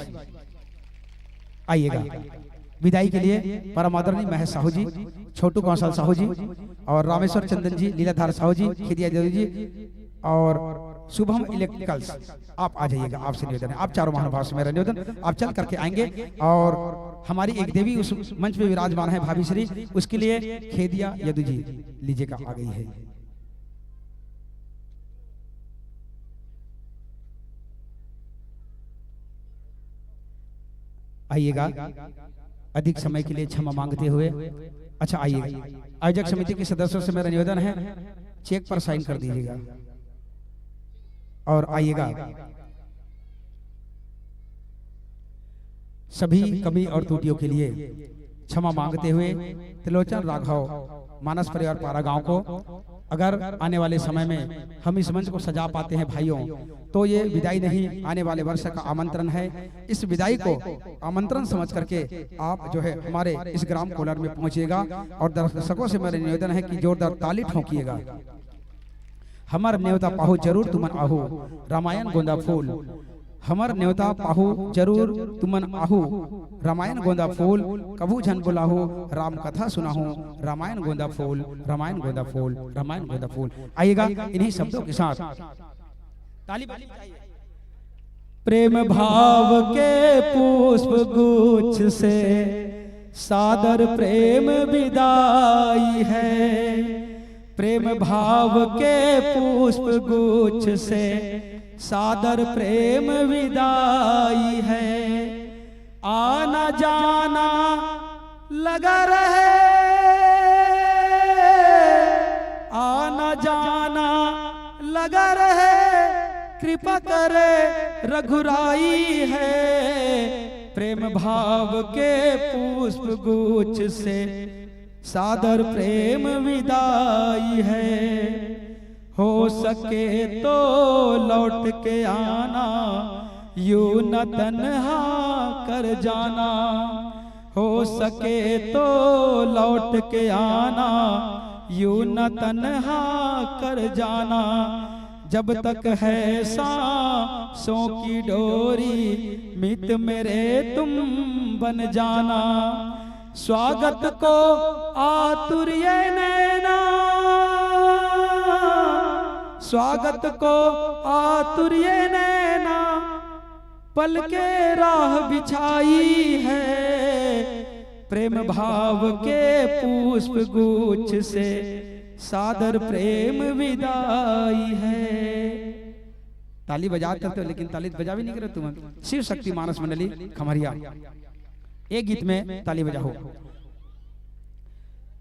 आइएगा, विदाई के लिए परम आदरणीय महेश साहू जी, छोटू कौशल साहू जी और रामेश्वर चंदन जी, लीलाधार साहू जी, खेदिया देवी जी और शुभम इलेक्ट्रिकल्स, आप आ जाइएगा, आपसे निवेदन है, आप चारों महानुभाव से मेरा निवेदन, आप चल करके आएंगे। और हमारी एक देवी उस मंच पे विराजमान है, भाभी श्री, उसके लिए खेदिया यदु जी लीजिएगा, आ गई है। आइएगा, अधिक समय के लिए क्षमा मांगते हुए। अच्छा, आइए, आयोजक समिति के सदस्यों से मेरा निवेदन है, चेक पर साइन कर दीजिएगा। और आइएगा, सभी कमी और त्रुटियों के लिए क्षमा मांगते हुए त्रिलोचन राघव, मानस परिवार पारा गांव को, अगर आने वाले समय में हम इस मंच को सजा पाते हैं भाइयों, तो ये विदाई नहीं, आने वाले वर्ष का आमंत्रण है। इस विदाई को आमंत्रण समझ करके आप जो है हमारे इस ग्राम कोलार में पहुंचिएगा और दर्शकों से मेरा निवेदन है कि जोरदार ताली ठोंकिएगा। हमर नेवता पाहू जरूर तुमन आहू, रामायण गोंदा फूल। हमर नेवता पाहू जरूर तुमन आहू, रामायण गोंदा फूल। कभू झन बुलाहू, राम कथा सुनाहू, रामायण गोंदा फूल, रामायण गोंदा फूल, रामायण गोंदा फूल। आइएगा, इन्हीं शब्दों के साथ ताली बजाइए। प्रेम भाव के पुष्प गुच्छ से सादर प्रेम विदाई है। प्रेम भाव के पुष्प गुच्छ से सादर प्रेम विदाई है। आना जाना लगा रहे, आना जाना लगा रहे, कृपा करे रघुराई है। प्रेम भाव के पुष्प गुच्छ से सादर प्रेम विदाई है। हो सके तो लौट के आना, यू न तन्हा कर जाना। हो सके तो लौट के आना, यू न तन्हा कर जाना। जब तक है सांसों की डोरी, मित मेरे तुम बन जाना। स्वागत को आतुर ये नैना, स्वागत को आतुर ये नैना, पल के राह बिछाई है। प्रेम भाव के पुष्प गुच्छ से सादर प्रेम विदाई है। ताली बजात रहते हो, लेकिन ताली बजा भी नहीं करे तुम। शिव शक्ति मानस मंडली खमरिया, एक गीत में ताली बजाओ।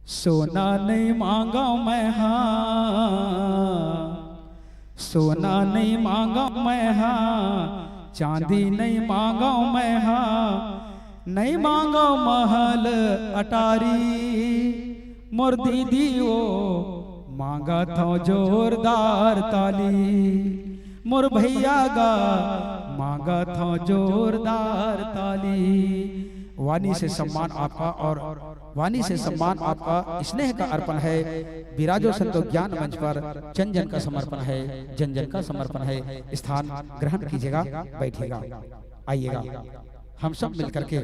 सोना नहीं मांगा मैं, हाँ, सोना नहीं मांगा मैं, हाँ, चांदी नहीं मांगा मैं, हाँ, नहीं मांगा महल अटारी। मोर दीदी वो मांगा था जोरदार ताली, मोर भैया गा मांगा था जोरदार ताली। वाणी से सम्मान आपका और वाणी से सम्मान आपका स्नेह का अर्पण है। विराजो संतो ज्ञान मंच पर जन जन का समर्पण है, जन जन का समर्पण है। स्थान ग्रहण कीजिएगा, बैठिएगा, आइएगा, हम सब मिलकर के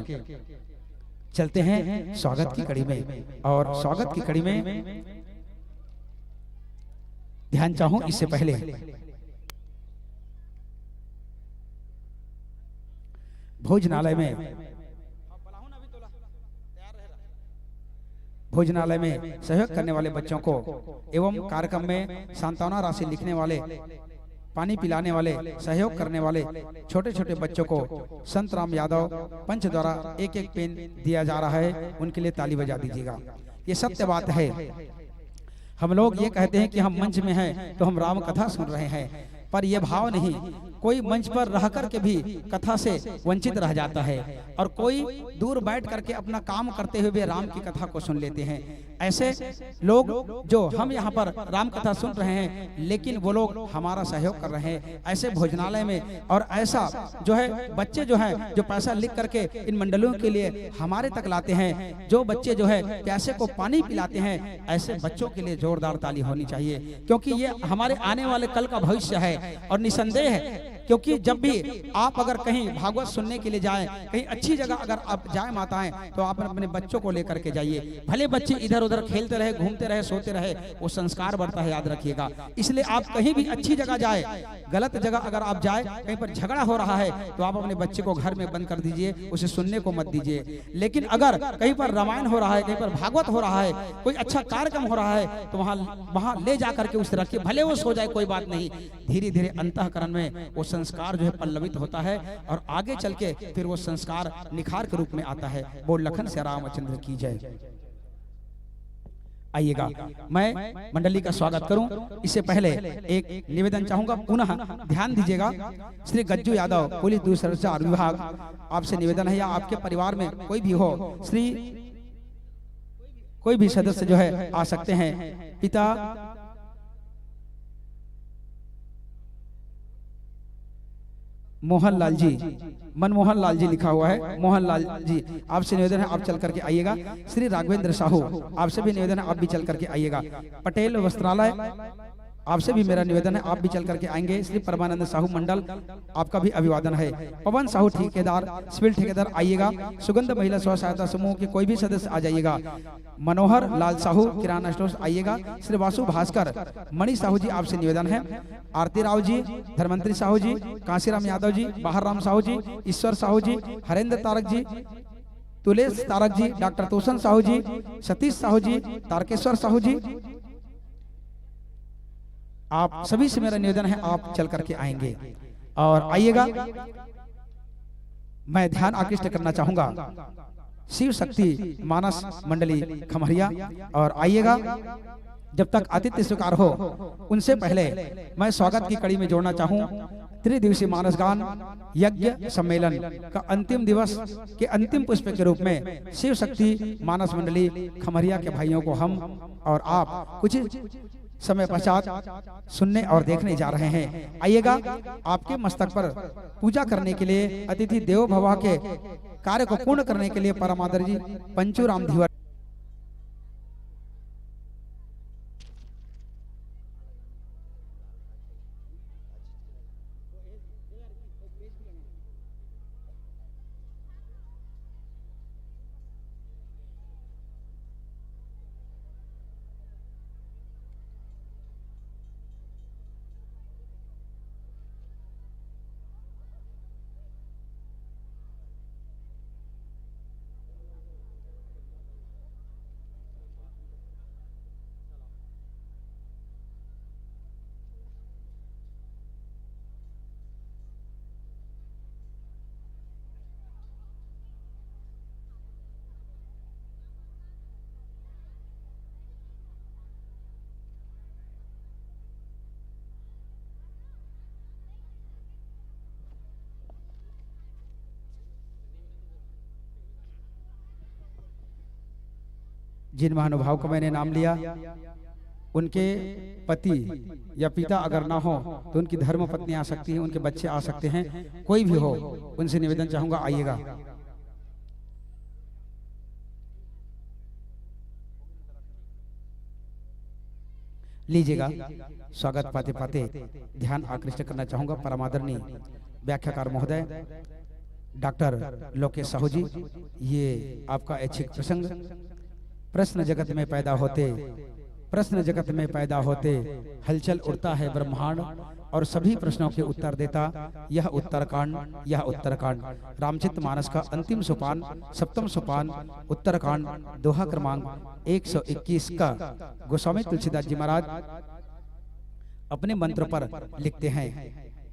चलते हैं स्वागत की कड़ी में। और स्वागत की कड़ी में ध्यान चाहूं, इससे पहले भोजनालय में, भोजनालय में सहयोग करने वाले बच्चों को एवं कार्यक्रम में सांत्वना राशि लिखने वाले, पानी पिलाने वाले, सहयोग करने वाले छोटे छोटे बच्चों को संत राम यादव पंच द्वारा एक एक पेन दिया जा रहा है। उनके लिए ताली बजा दीजिएगा। ये सत्य बात है। हम लोग ये कहते हैं कि हम मंच में हैं तो हम राम कथा सुन रहे हैं, पर यह भाव नहीं। कोई मंच पर रह करके भी कथा से वंचित रह जाता है और कोई दूर बैठ करके अपना काम करते हुए भी राम की कथा को सुन लेते हैं। ऐसे लोग जो हम यहाँ पर राम कथा सुन रहे हैं, लेकिन वो लोग हमारा सहयोग कर रहे हैं। ऐसे भोजनालय में और ऐसा जो है, बच्चे जो हैं, जो पैसा लिख करके इन मंडलियों के लिए हमारे तक लाते हैं, जो बच्चे जो है प्यासे को पानी पिलाते हैं, ऐसे बच्चों के लिए जोरदार ताली होनी चाहिए, क्योंकि ये हमारे आने वाले कल का भविष्य है। और निसंदेह है, क्योंकि जब भी आप अगर कहीं भागवत सुनने के लिए जाएं, कहीं अच्छी जगह अगर आप जाएं माताएं, तो आप अपने बच्चों को लेकर के जाइए। भले बच्चे इधर उधर खेलते रहे, घूमते रहे, सोते रहे, वो संस्कार बढ़ता है, याद रखिएगा। इसलिए आप कहीं भी अच्छी जगह जाए, गलत जगह अगर आप जाए, कहीं पर झगड़ा हो रहा है, तो आप अपने बच्चे को घर में बंद कर दीजिए, उसे सुनने को मत दीजिए। लेकिन अगर कहीं पर रामायण हो रहा है, कहीं पर भागवत हो रहा है, कोई अच्छा कार्यक्रम हो रहा है, तो वहाँ वहाँ ले जा करके उसे रखिए, भले वो सो जाए, कोई बात नहीं। धीरे धीरे अंतःकरण में वो संस्कार जो है पल्लवित होता है और आगे चल के फिर वो संस्कार निखार के रूप में आता है। बोल लखन से रामचंद्र की जय। आइएगा, मैं मंडली का स्वागत करूं, इससे पहले एक निवेदन चाहूंगा, पुनः ध्यान दीजिएगा। श्री गज्जू यादव, पुलिस दूरसंचार विभाग, आपसे निवेदन है, या आपके परिवार में कोई भी हो, श्री कोई भी सदस्य जो है आ सकते हैं। पिता मोहन लाल जी, मनमोहन लाल जी लिखा हुआ है, मोहन लाल जी, आपसे निवेदन है, आप चल करके आइएगा। श्री राघवेंद्र साहू, आपसे भी निवेदन है, आप भी चल करके आइएगा। पटेल वस्त्रालय, आपसे भी मेरा निवेदन है, आप भी चल करके आएंगे। श्री परमानंद साहू मंडल, आपका भी अभिवादन है। पवन साहू ठेकेदार, सिविल ठेकेदार, आइएगा। सुगंध महिला स्व सहायता समूह के कोई भी सदस्य आ जाइएगा। मनोहर लाल साहू किराना स्टोर, आइएगा। श्री वासु भास्कर, मणि साहू जी, आपसे निवेदन है। आरती राव जी, धर्मेंद्र साहू जी, कांशीराम यादव जी, बाहर राम साहू जी, ईश्वर साहू जी, हरेंद्र तारक जी, तुलेश तारक जी, डॉक्टर तोसन साहू जी, सतीश साहू जी, तारकेश्वर साहू जी, आप सभी से मेरा निवेदन है, आप चल करके आएंगे और आइएगा। मैं ध्यान आकृष्ट करना चाहूंगा शिव शक्ति मानस मंडली खमरिया, और आइएगा, जब तक आतिथ्य स्वीकार हो, उनसे पहले मैं स्वागत की कड़ी में जोड़ना चाहूं त्रिदिवसीय मानस गान यज्ञ सम्मेलन का अंतिम दिवस के अंतिम पुष्प के रूप में शिव शक्ति मानस मंडली खमरिया के भाइयों को हम और आप कुछ समय पश्चात सुनने और देखने जा रहे हैं। आइएगा, आपके मस्तक पर पूजा करने के लिए, अतिथि देवो भवा के कार्य को पूर्ण करने के लिए परम आदरणीय पंचू राम धीवर। जिन महानुभाव का मैंने नाम लिया, उनके पति या पिता अगर ना हो, तो उनकी धर्म पत्नी आ सकती है, उनके बच्चे आ सकते हैं, कोई भी हो, उनसे निवेदन चाहूंगा, आइएगा। लीजिएगा, स्वागत पाते पाते ध्यान आकृष्ट करना चाहूंगा परम आदरणीय व्याख्याकार महोदय, डॉक्टर लोकेश साहू जी, ये आपका ऐच्छिक प्रसंग। प्रश्न जगत में पैदा होते, प्रश्न जगत में पैदा होते, हलचल उठता है ब्रह्मांड और सभी प्रश्नों के उत्तर देता यह उत्तरकांड, यह उत्तरकांड। रामचरित मानस का अंतिम सोपान, सप्तम सोपान, उत्तरकांड, दोहा क्रमांक एक सौ इक्कीस का गोस्वामी तुलसीदास जी महाराज अपने मंत्र पर लिखते हैं।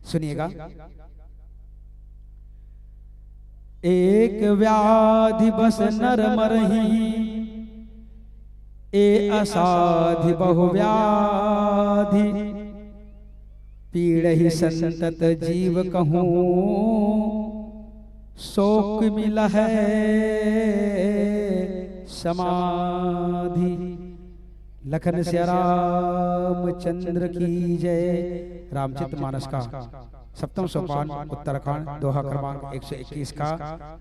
सुनिएगा। एक व्याधि बस नर मरही, ए असाधि बहुव्याधि, पीड़हि संतत जीव कहूँ, सो किमि लहै समाधि। लखन सिया रामचंद्र की जय। रामचरित मानस का सप्तम सोपान, उत्तरकांड, दोहा क्रमांक एक सौ इक्कीस का,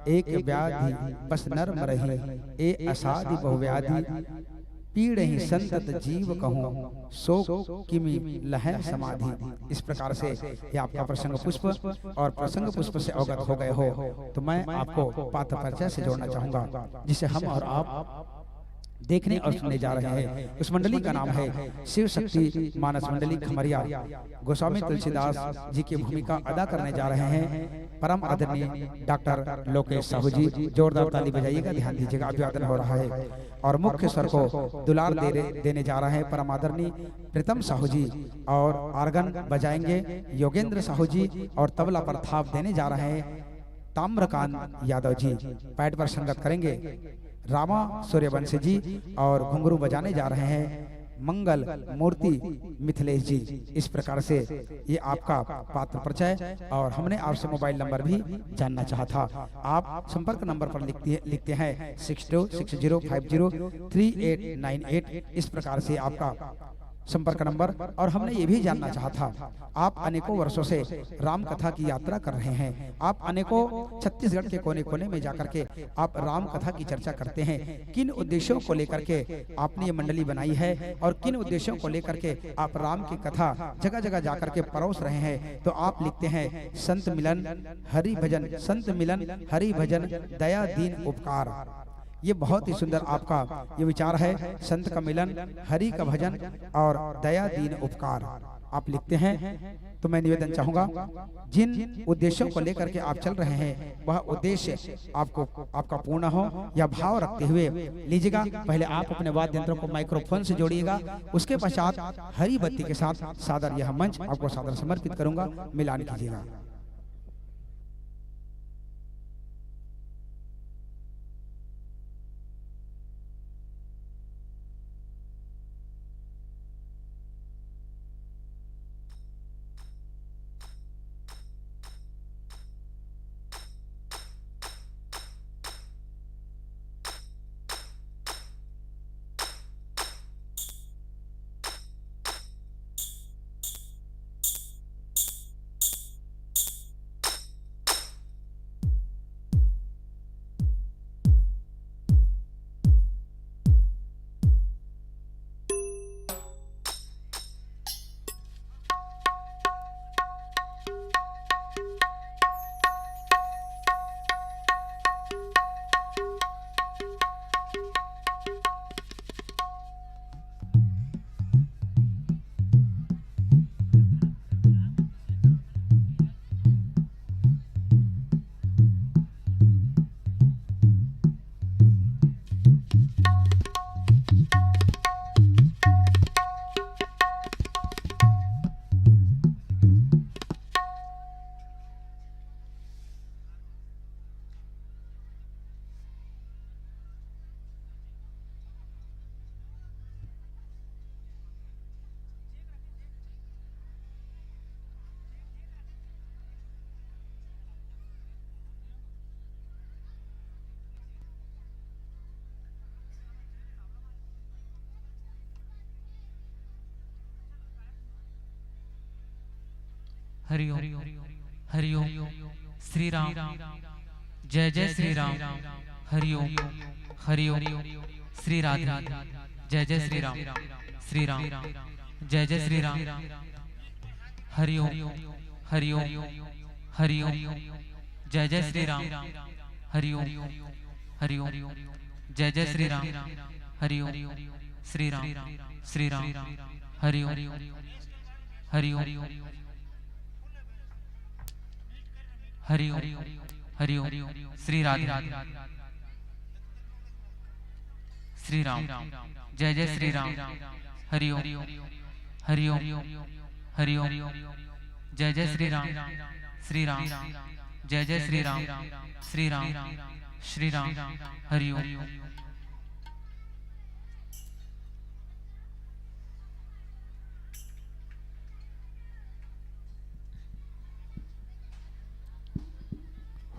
एक व्याधि बस नर मरही, ए असाधि बहुव्याधि, पीड़हि संतत जीव कहूँ, सो किमि लहै समाधि। इस प्रकार से ये आपका प्रसंग पुष्प, और प्रसंग पुष्प से अवगत हो गए हो तो मैं आपको पात्र परिचय से जोड़ना चाहूंगा, जिसे हम और आप देखने और सुनने जा रहे हैं। उस मंडली का नाम है शिव शक्ति मानस मंडली खमरिया। गोस्वामी तुलसीदास जी की भूमिका अदा करने जा रहे हैं परम आदरणीय डॉक्टर लोकेश साहू जी। जोरदार ताली बजाइएगा, ध्यान दीजिएगा, अभिवादन हो रहा है। और मुख्य स्वर को दुलार दे, देने जा रहे हैं परम आदरणीय प्रीतम साहू जी, और आर्गन बजाएंगे योगेंद्र साहू जी, और तबला पर थाप देने जा रहे हैं ताम्रकांत यादव जी। पैड पर संगत करेंगे रामा सूर्यवंशी जी, और घुंघरू बजाने जा रहे हैं मंगल मूर्ति मिथिलेश जी। इस प्रकार से ये आपका पात्र परिचय, और हमने आपसे मोबाइल नंबर भी जानना चाहा था। आप संपर्क नंबर पर लिखते लिखते हैं six two six zero five zero three eight nine eight. इस प्रकार से आपका संपर्क नंबर। और हमने ये भी जानना चाहा था, आप अनेकों वर्षों से राम कथा की यात्रा कर रहे हैं, आप अनेकों छत्तीसगढ़ के कोने कोने में जाकर के आप राम कथा की चर्चा करते हैं, किन उद्देश्यों को लेकर के आपने ये मंडली बनाई है और किन उद्देश्यों को लेकर के आप राम की कथा जगह जगह जाकर के परोस रहे हैं? तो आप लिखते हैं संत मिलन हरि भजन, संत मिलन हरि भजन दया दीन उपकार। ये बहुत ही सुंदर आपका ये विचार है, संत का मिलन, हरि का भजन और दया दीन उपकार। आप लिखते हैं, तो मैं निवेदन चाहूंगा, जिन उद्देश्यों को लेकर के आप चल रहे हैं, वह उद्देश्य आपको, आपका पूर्ण हो, या भाव रखते हुए लीजिएगा। पहले आप अपने वाद्य यंत्रों को माइक्रोफोन से जोड़िएगा, उसके पश्चात हरी बत्ती के साथ सादर यह मंच आपको सादर समर्पित करूंगा, मिलान कीजिएगा। हरिओम, हरिओम। श्री राम, जय जय श्री राम। हरिओम, हरिओम। श्री राधे, जय जय श्री राम। श्री राम, जय जय श्री राम। हरिओम, हरिओम, हरिओम। जय जय श्री राम। हरि ओम। हरि ओम। जय जय श्री राम। हरि ओम। श्री राम। श्री राम। हरि ओम। हरि ओम। हरि ओम। हरि ओम। श्री राधे। श्री राम। जय जय श्री राम। हरि ओम। हरि ओम। हरि ओम। जय जय श्री राम। श्री राम। जय जय श्री राम। श्री राम। श्री राम। हरि ओम।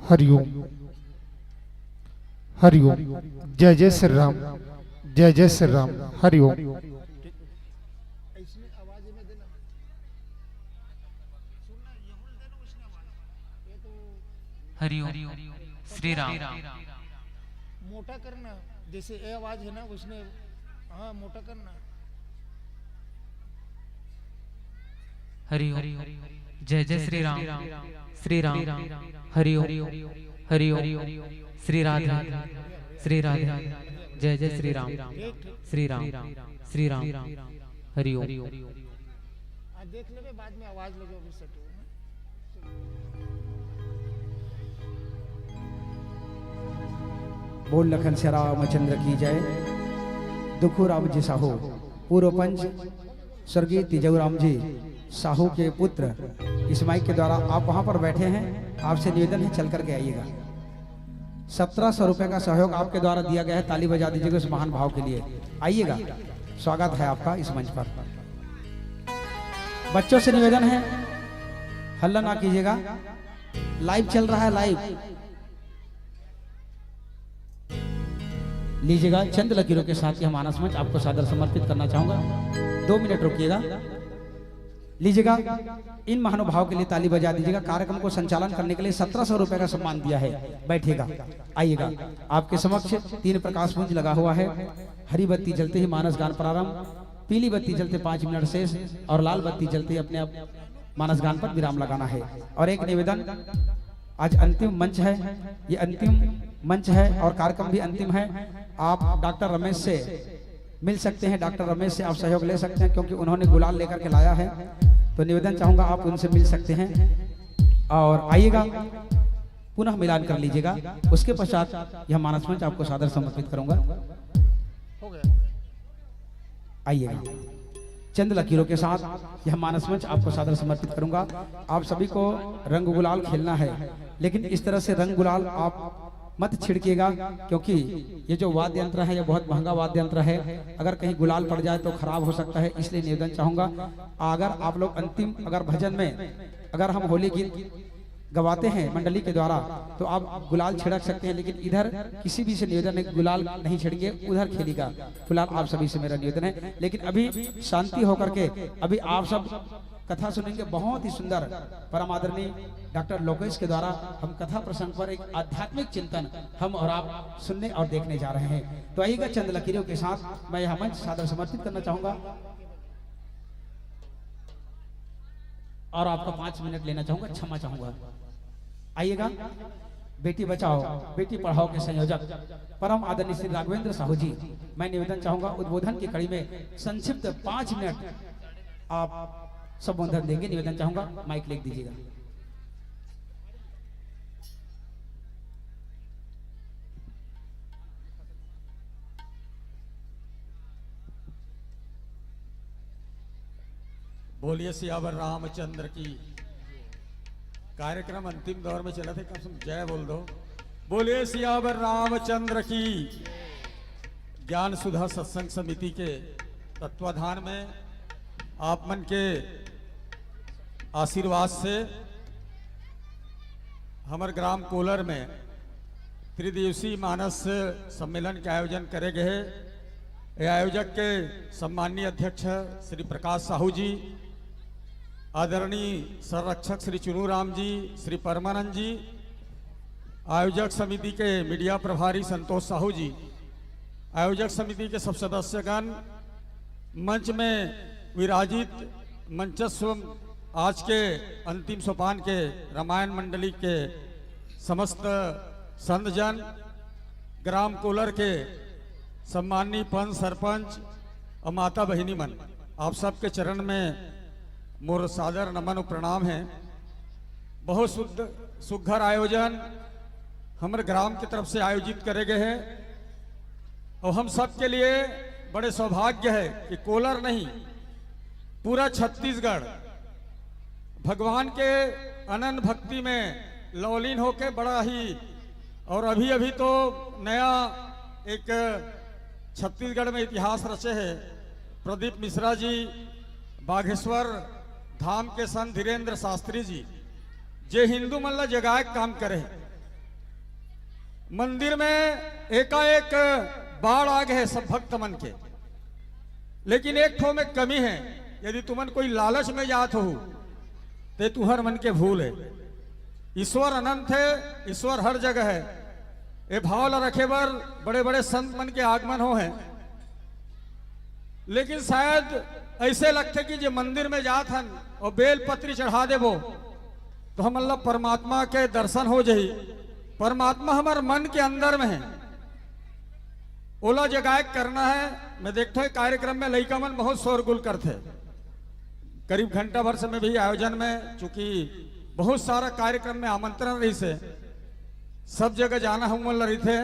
हरि ओम। हरि ओम। जय जय श्री राम। जय जय श्री राम। हरि ओम। हरि ओम। श्री राम। मोटा करना, जैसे ये आवाज है ना, उसने, हाँ, मोटा करना। हरि ओम। जय जय श्री राम। श्री राम। हरि ओम। हरि ओम। श्री राधे। श्री राधे। जय जय श्री राम। श्री राम। श्री राम। हरि ओम। आ, देख लेबे, बाद में आवाज लगे, अभी सेट हो। बोल लखन श्याम रामचंद्र की जय। दुखू राम जी साहू, पूर्व पंच स्वर्गीय तिजऊ राम जी साहू के पुत्र इस माइक के द्वारा आप वहां पर बैठे हैं, आपसे निवेदन है, चल करके आइएगा। सत्रह सौ रुपए का सहयोग आपके द्वारा दिया गया है, ताली बजा दीजिएगा उस महान भाव के लिए। आइएगा, स्वागत है आपका इस मंच पर। बच्चों से निवेदन है, हल्ला ना कीजिएगा, लाइव चल रहा है, लाइव। लीजिएगा, चंद लकीरों के साथ यह मानस मंच आपको सादर समर्पित करना चाहूंगा। दो मिनट रुकिएगा। लीजिएगा, इन महानुभाव के लिए ताली बजा दीजिएगा। कार्यक्रम को संचालन करने के लिए सत्रह सौ रुपए का सम्मान दिया है। बैठिएगा, आइएगा। आपके समक्ष तीन प्रकाश पुंज लगा हुआ है। हरी बत्ती जलते ही मानस गान प्रारंभ, पीली बत्ती जलते पाँच मिनट शेष और लाल बत्ती जलते ही अपने आप मानस गान पर विराम लगाना है। और एक निवेदन, आज अंतिम मंच है, ये अंतिम मंच है और कार्यक्रम भी अंतिम है। आप डॉक्टर रमेश से मिल सकते हैं, डॉक्टर रमेश से आप सहयोग ले सकते हैं, क्योंकि उन्होंने गुलाल लेकर के लाया है। तो निवेदन चाहूंगा, आप उनसे मिल सकते हैं और आइएगा, पुनः मिलान कर लीजिएगा। उसके पश्चात यह मानस मंच आपको सादर समर्पित करूंगा। हो गया। आइएगा, चंद लकीरों के साथ यह मानस मंच आपको सादर समर्पित करूंगा। आप सभी को रंग गुलाल खेलना है, लेकिन इस तरह से रंग गुलाल आप मत छिड़किएगा, क्योंकि ये जो वाद्य यंत्र है, ये बहुत महंगा वाद्य यंत्र है। अगर कहीं गुलाल पड़ जाए तो खराब हो सकता है, इसलिए निवेदन चाहूंगा, अगर आप लोग अंतिम, अगर भजन में अगर हम होली गीत गवाते हैं मंडली के द्वारा, तो आप गुलाल छिड़क सकते हैं, लेकिन इधर किसी भी से निवेदन है, गुलाल नहीं छिड़केंगे, उधर खेलेगा गुलाल। आप सभी से मेरा निवेदन है, लेकिन अभी शांति होकर के अभी आप सब कथा सुनेंगे। बहुत ही सुंदर परम आदरणीय डॉक्टर लोकेश के द्वारा हम कथा प्रसंग पर एक आध्यात्मिक चिंतन हम और आप सुनने और देखने जा रहे हैं। तो आइएगा, चंद लकीरों के साथ मैं यह मंच सादर समर्पित करना चाहूंगा और आपका पाँच मिनट लेना चाहूंगा, क्षमा चाहूंगा। आइएगा, बेटी बचाओ बेटी पढ़ाओ के संयोजक परम आदरणीय श्री राघवेंद्र साहू जी, मैं निवेदन चाहूंगा, उद्बोधन की कड़ी में संक्षिप्त पाँच मिनट आप संबोधन देंगे। निवेदन चाहूंगा, माइक लेके दीजिएगा। बोलिए सियावर रामचंद्र की। कार्यक्रम अंतिम दौर में चला थे, कम से कम जय बोल दो। बोलिए सियावर रामचंद्र की। ज्ञान सुधा सत्संग समिति के तत्वाधान में आप मन के आशीर्वाद से हमर ग्राम कोलर में त्रिदिवसीय मानस सम्मेलन के आयोजन करे गए हे। ये आयोजक के सम्माननीय अध्यक्ष श्री प्रकाश साहू जी, आदरणीय संरक्षक श्री चुनू राम जी, श्री परमानंद जी, आयोजक समिति के मीडिया प्रभारी संतोष साहू जी, आयोजक समिति के सब सदस्यगण, मंच में विराजित मंचस्व आज के अंतिम सोपान के रामायण मंडली के समस्त संतजन, ग्राम कोलर के सम्माननीय पंच, सरपंच और माता बहिनी मन, आप सबके चरण में मोर सादर नमन और प्रणाम है। बहुत शुद्ध सुघर आयोजन हमर ग्राम के तरफ से आयोजित करे गए हैं और हम सबके लिए बड़े सौभाग्य है कि कोलर नहीं, पूरा छत्तीसगढ़ भगवान के अनन्य भक्ति में लवलीन होके बड़ा ही, और अभी अभी तो नया एक छत्तीसगढ़ में इतिहास रचे है प्रदीप मिश्रा जी, बागेश्वर धाम के संत धीरेंद्र शास्त्री जी, जे हिंदू मन ला जगाए के काम करे हे। मंदिर में एकाएक बाढ़ आ गए सब भक्त मन के, लेकिन एक ठो में कमी है। यदि तुमन कोई लालच में जात हो, ते तुहर मन के भूल है। ईश्वर अनंत है, ईश्वर हर जगह है। ए भाव ला रखे बर बड़े बड़े संत मन के आगमन हो है, लेकिन शायद ऐसे लगथे कि जे मंदिर में जात हन और बेल पत्री चढ़ा देबो, तो हमन ला परमात्मा के दर्शन हो जाही। परमात्मा हमर मन के अंदर में है, ओला जगाए के करना है। मैं देखथों, कार्यक्रम में लइका मन बहुत शोरगुल करथे। करीब घंटा भर से मैं भी आयोजन में, चूंकि बहुत सारा कार्यक्रम में आमंत्रण रहिस हे, सब जगह जाना हमन ला रहिथे,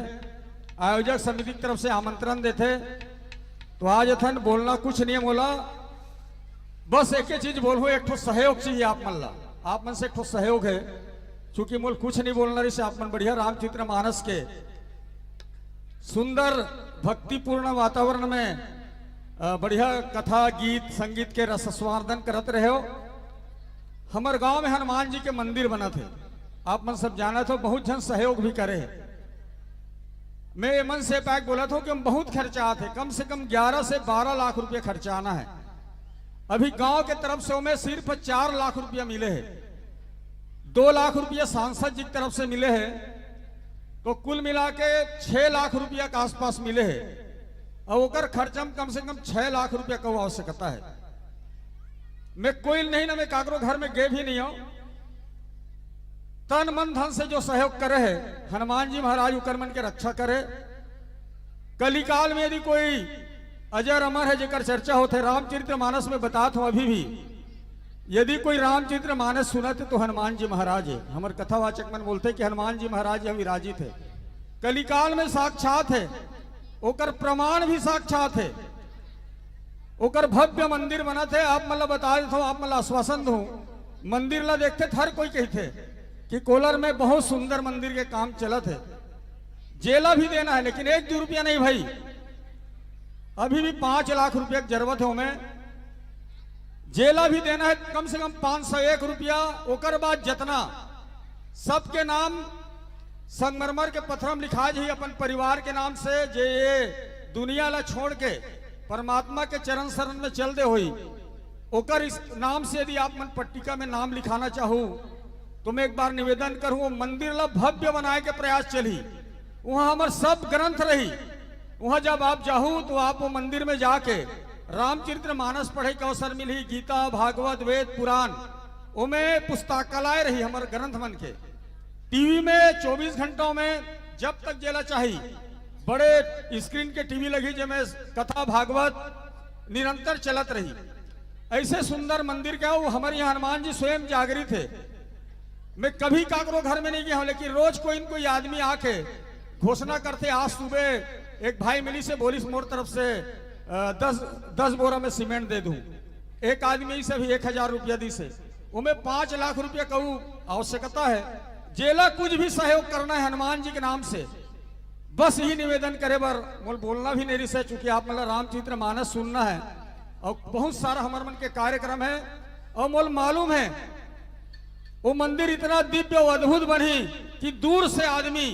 आयोजक समिति की तरफ से आमंत्रण देथे, तो आज अथन बोलना कुछ नहीं है मोला। बस एक ही चीज बोलहूँ, एक ठो सहयोग चाहिए आप मन ला, आप मन से एक ठो सहयोग है। चूंकि मोल कुछ नहीं बोलना रहिस हे, आप मन बढ़िया रामचरित मानस के सुंदर भक्तिपूर्ण वातावरण में, अ, बढ़िया कथा, गीत, संगीत के रसास्वादन करत रहे हो। हमर गांव में हनुमान जी के मंदिर बनत हे, आप मन सब जानत हो, बहुत झन सहयोग भी करे हे। मैं ए मन से पैक बोलत हूँ कि हम बहुत खर्चा आत हे, कम से कम ग्यारह से बारह लाख रुपया खर्चा आना है। अभी गांव के तरफ से ओमे सिर्फ चार लाख रुपया मिले हे, दो लाख रुपया सांसद जी की तरफ से मिले हे, तो कुल मिला के छह लाख रुपया के आसपास मिले हे। और ओकर खर्चा में कम से कम छह लाख रुपया के आवश्यकता है। मैं कोई नहीं ना, मैं काकरो घर में गे भी नहीं हूँ। तन मन धन से जो सहयोग करे हे, हनुमान जी महाराज ओकर मन के रक्षा करे। कलिकाल में यदि कोई अजर अमर है जेकर चर्चा होथे, रामचरित मानस में बतात हूँ अभी भी, यदि कोई रामचरित मानस सुनत तो हनुमान जी महाराज है। हमर कथावाचक मन बोलथे कि हनुमान जी महाराज यहाँ विराजित है, कलिकाल में साक्षात है, ओकर प्रमाण भी साक्षात है। ओकर भव्य मंदिर बनत हे। आप मन ला बता देथव, आप मन ला आश्वासन दूं, मंदिर ला देखथे त हर कोई कहिथे कि कोलर में बहुत सुंदर मंदिर के काम चलत हे। जेला भी देना है, लेकिन एक दू रुपया नहीं भाई, अभी भी पांच लाख रुपया के जरूरत है ओमे। जेला भी देना है, कम से कम पांच सौ एक रुपया। ओकर बाद जतना सबके नाम संगमरमर के पथरा म लिखा जाही अपन परिवार के नाम से, जे ये दुनिया ला छोड़ के परमात्मा के चरण शरण में चल दे होही, ओकर इस नाम से यदि आप मन पट्टिका में नाम लिखाना चाहू, तो मैं एक बार निवेदन करूं, वो मंदिर ला भव्य बनाए के प्रयास चलही। वहां हमर सब ग्रंथ रही। वहां जब आप जाहू, तो आप वो मंदिर में जाके रामचरित्र मानस पढ़े के अवसर मिलही, गीता, भागवत, वेद, पुराण, ओमे पुस्तकालय रही हमर ग्रंथ मन के। टीवी में चौबीस घंटों में जब तक जेला चाही, बड़े स्क्रीन के टीवी लगी, जेमे कथा भागवत निरंतर चलत रही। ऐसे सुंदर मंदिर क्या, वो हमर यहाँ हनुमान जी स्वयं जागृत है। मैं कभी काकरो घर में नहीं गया हूँ, लेकिन रोज कोई न कोई आदमी आके घोषणा करथे, आज सुबह एक भाई मिलिस हे, बोलिस मोर तरफ से, अ, दस, दस बोरा में सीमेंट दे दूं। एक आदमी से भी एक हजार रुपया दिस हे, ओमे पांच लाख रुपया कहू आवश्यकता है। जेला कुछ भी सहयोग करना है हनुमान जी के नाम से, बस यही निवेदन करे बर मोल बोलना भी नहीं रिहिस हे, चूंकि आप मन ला रामचरित्र मानस सुनना है और बहुत सारा हमर मन के कार्यक्रम है और मोल मालूम है वो मंदिर इतना दिव्य और अद्भुत बनही कि दूर से आदमी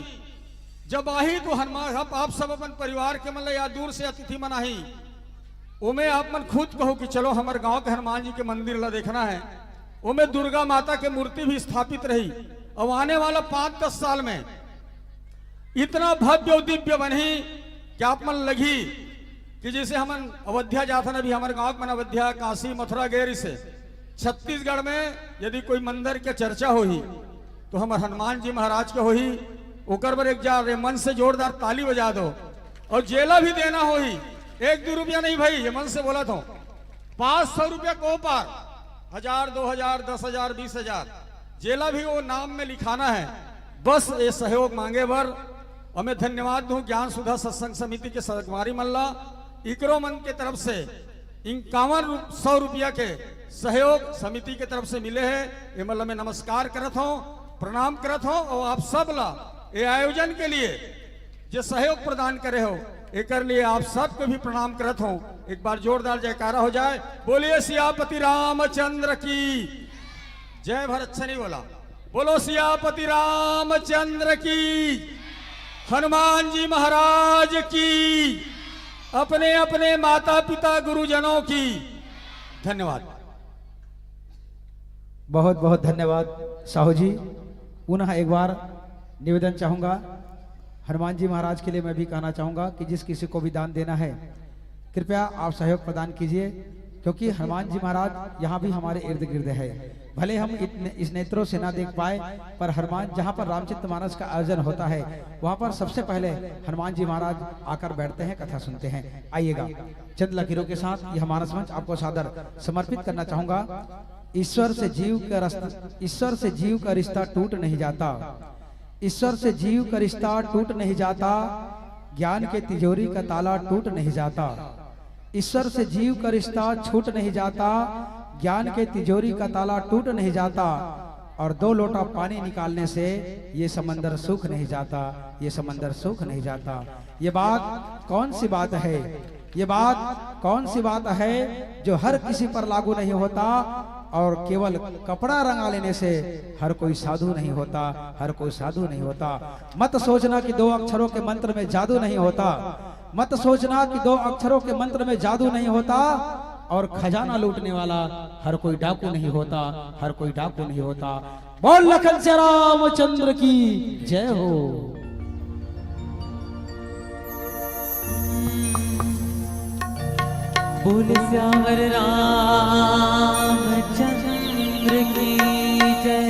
जब आही तो हनुमान, आप, आप सब अपन परिवार के मन ला या दूर से अतिथि मन आही, ओमे आप मन खुद कहू कि चलो हमर गांव के हनुमान जी के मंदिर ला देखना है। ओमे दुर्गा माता के मूर्ति भी स्थापित रही। अब आने वाला पाँच दस साल में इतना भव्य और दिव्य बनही कि आप मन लगही कि जैसे हमन अवध्या जाथन, अभी हमर गांव के मन अवध्या, काशी, मथुरा गए रिहिस हे। छत्तीसगढ़ में यदि कोई मंदिर के चर्चा होही, तो हमर हनुमान जी महाराज के होही, ओकर बर एक बार ये मन से जोरदार ताली बजा दो। और जेला भी देना होही, एक दू रुपया नहीं भाई, ये मन से बोलत हों, पाँच सौ रुपया को पार, हजार, दो हजार, दस हजार, बीस हजार, जेला भी वो नाम में लिखाना है, बस ये सहयोग मांगे बर। और मैं धन्यवाद दूं ज्ञान सुधा सत्संग समिति के संगवारी मन ला, इकरो मन के तरफ से इक्यावन सौ रुपया के सहयोग समिति के तरफ से मिले हे। एमन ला मैं नमस्कार करत हों, प्रणाम करत हों और आप सब ला ये आयोजन के लिए जे सहयोग प्रदान करे हो, एकर लिए आप सबके भी प्रणाम करत हों। एक बार जोरदार जयकारा हो जाए। बोलिए सियापति रामचंद्र की जय। भर अच्छा नहीं बोला। बोलो सियापति रामचंद्र की, हनुमान जी महाराज की, अपने अपने माता पिता गुरुजनों की। धन्यवाद। बहुत बहुत धन्यवाद साहू जी। पुनः एक बार निवेदन चाहूँगा, हनुमान जी महाराज के लिए मैं भी कहना चाहूँगा कि जिस किसी को भी दान देना है, कृपया आप सहयोग प्रदान कीजिए, क्योंकि हनुमान जी महाराज यहाँ भी हमारे इर्द गिर्द है। भले हम इतने, इस नेत्रों से ना देख पाए, पर हनुमान, जहाँ पर रामचरित मानस का आयोजन होता है, वहाँ पर सबसे पहले हनुमान जी महाराज आकर बैठते हैं, कथा सुनते हैं। आइएगा, चंद लकीरों के साथ यह मानस मंच आपको सादर समर्पित करना चाहूँगा। ईश्वर से जीव का रास्ता, ईश्वर से जीव का रिश्ता टूट नहीं जाता। ईश्वर से जीव का रिश्ता टूट नहीं जाता, ज्ञान के तिजोरी का ताला टूट नहीं जाता। ईश्वर से जीव का रिश्ता छूट नहीं जाता, ज्ञान के तिजोरी का ताला टूट नहीं जाता, और दो लोटा पानी निकालने से ये समंदर सूख नहीं जाता, ये समंदर सूख नहीं जाता। ये बात कौन सी बात है? ये बात कौन सी बात है जो हर किसी पर लागू नहीं होता और केवल कपड़ा रंगा लेने से हर कोई साधु नहीं होता, हर कोई साधु नहीं होता। मत सोचना कि दो अक्षरों के मंत्र में जादू नहीं होता, मत सोचना कि दो अक्षरों के मंत्र में जादू नहीं होता और खजाना लूटने वाला हर कोई डाकू नहीं होता, हर कोई डाकू नहीं होता। बोल लखन से रामचंद्र की जय हो। बोल सियावर रामचंद्र की जय।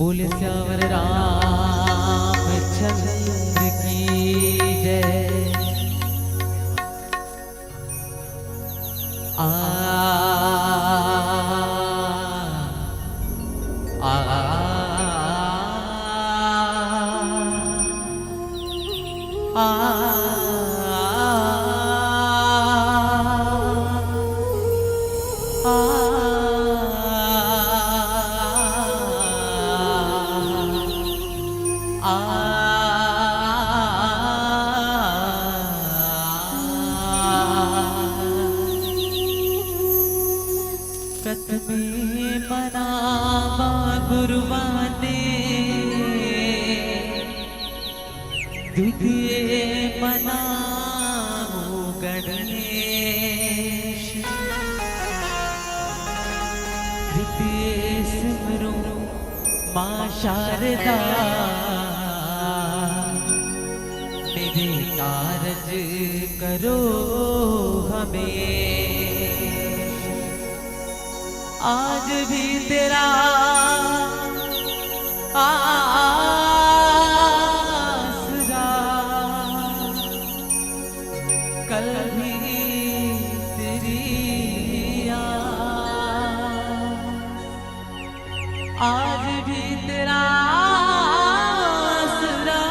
बोले सियावर रामचंद्र की जय। आ, आ, आ, आ, आ, आ, आ, प्रथमे मनावा गुरुवाने, द्वितीये मनावो गणेश, तृतीये सिमरू माँ शारदा, मेरे कारज करो हमें। आज भी तेरा आसरा, कल भी तेरी आस। आज भी तेरा आसरा,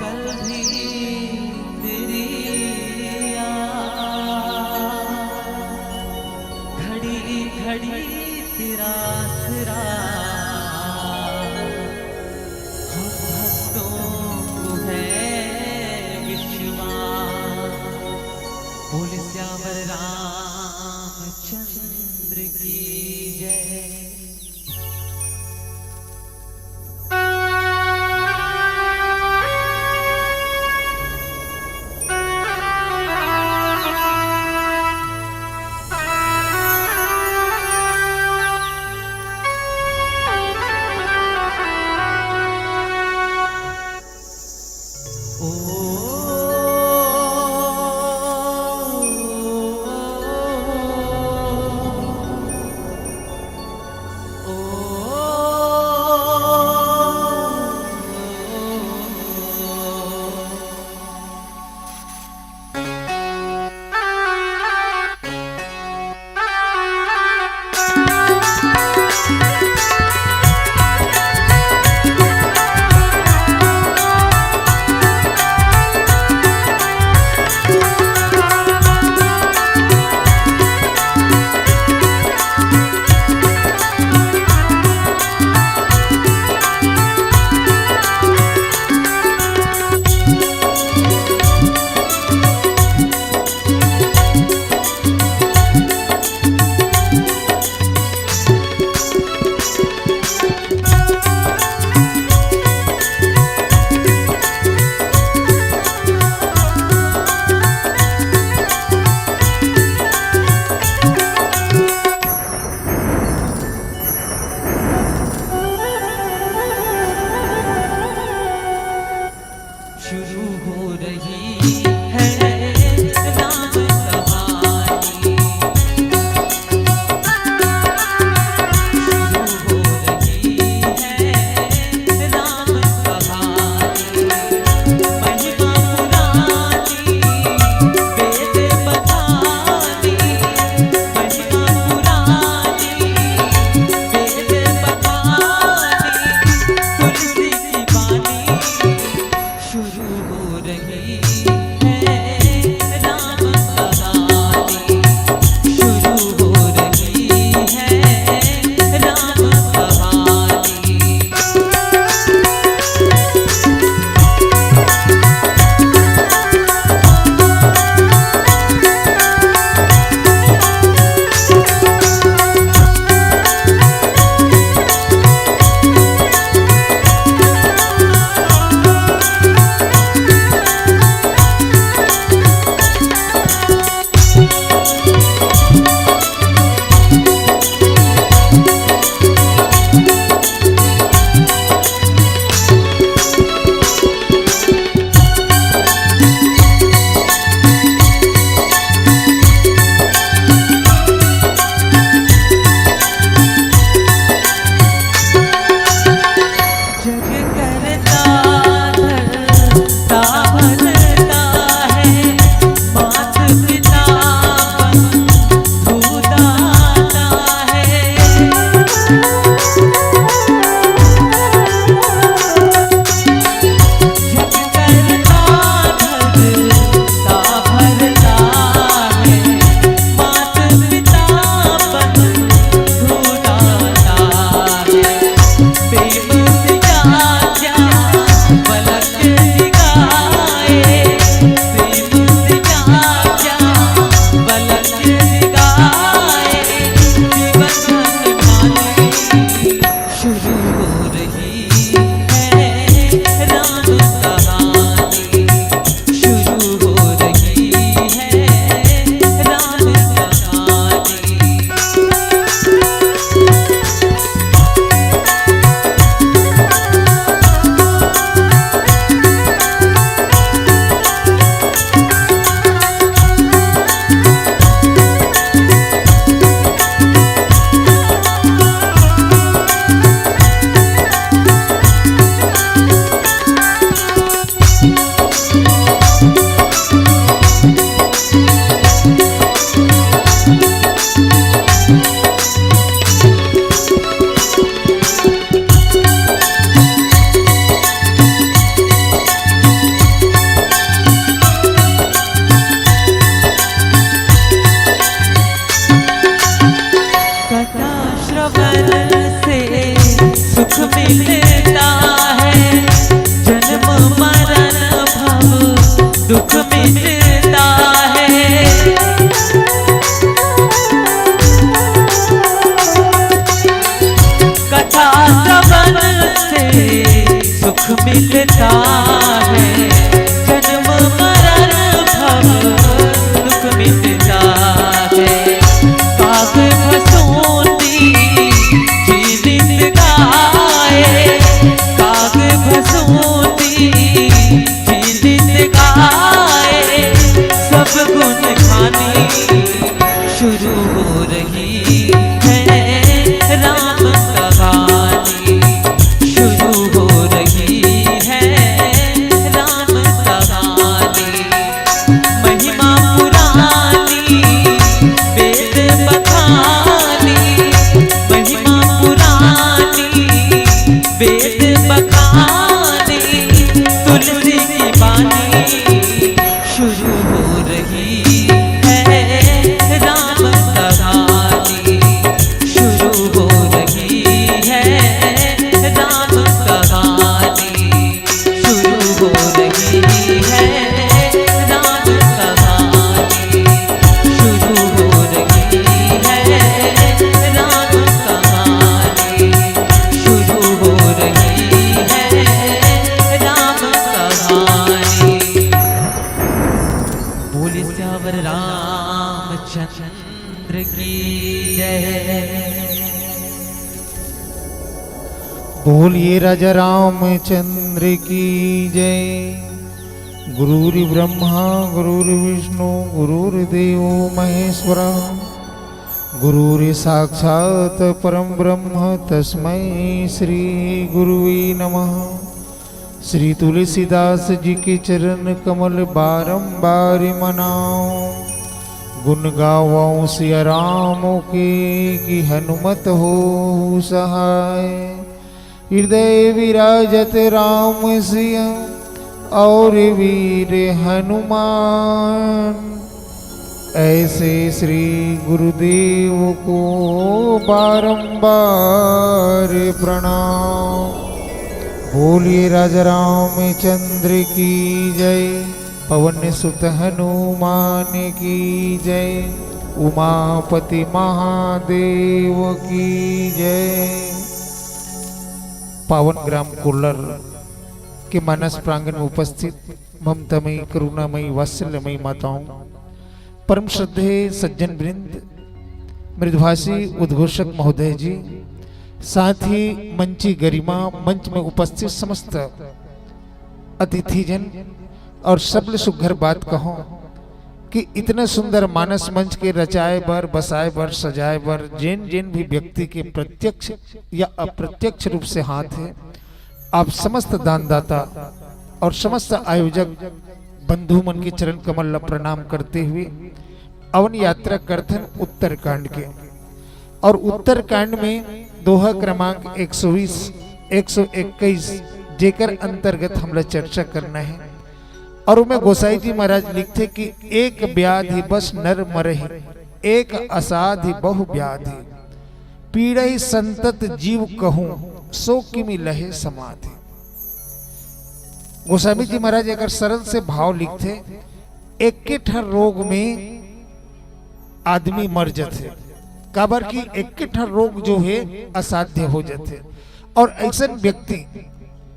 कल भी तेरी आस। घड़ी घड़ी तेरा आसरा, हम भक्तों को है विश्वास। बोल सियावर रामचंद्र की जय। शुरू हो रही है राम कहानी। शुरू हो रही है राम कहानी। महिमा पुरानी, वेद बखानी। महिमा पुरानी, वेद बखानी। तुलसी की बानी शुरू हो रही है राम कहानी, शुरू हो रही है राम कहानी। है राम कहानी, शुरू हो रही है राम कहानी, शुरू हो रही है राम कहानी। बोले सियावर रामचंद्र की जय। बोलिए राजा रामचंद्र की जय। गुरुर्ब्रह्मा गुरुर्विष्णु गुरुर्देवो महेश्वरः। गुरुर्साक्षात् परं ब्रह्म तस्मै श्री गुरुवे नमः। श्री तुलसीदास जी के चरण कमल बारंबार मनाओ। गुण गावो सिया राम के, कि हनुमत हो सहाय। हृदय विराजत राम सिया और वीर हनुमान। ऐसे श्री गुरुदेव को बारंबार प्रणाम। बोलिए राजा रामचंद्र की जय, पवन सुत हनुमान की जय, उमापति महादेव की जय। पावन ग्राम कोल्लर के मानस प्रांगण में उपस्थित ममतामयी, करुणामयी, वात्सल्यमयी माताओं, परम श्रद्धेय सज्जन वृंद, मृदुभाषी उद्घोषक महोदय जी, साथ ही मंची गरिमा, मंच में उपस्थित समस्त अतिथिजन और सबले सुघर बात कहों कि इतने सुंदर मानस मंच के रचाए बर, बसाए बर, सजाए बर जेन जेन भी व्यक्ति के प्रत्यक्ष या अप्रत्यक्ष रूप से हाथ है, आप समस्त दानदाता और समस्त आयोजक बंधु मन के चरण कमल ला प्रणाम करते हुए अवन यात्रा करथन उत्तरकांड के। और उत्तरकांड में दोहा क्रमांक एक सौ बीस, एक सौ इक्कीस, जेकर अंतर्गत हमला चर्चा करना है। और ओमे गोसाई जी महाराज लिखथे कि एक व्याधि बस नर मरहि, एक असाधि बहु व्याधि, पीड़हि संतत जीव कहूँ, सो किमि लहे समाधि। गोस्वामी जी महाराज एकर सरल से भाव लिखथे, एके ठन रोग में आदमी मर जथे, काबर कि एके ठन रोग जो हे असाध्य हो जथे। और ऐसन व्यक्ति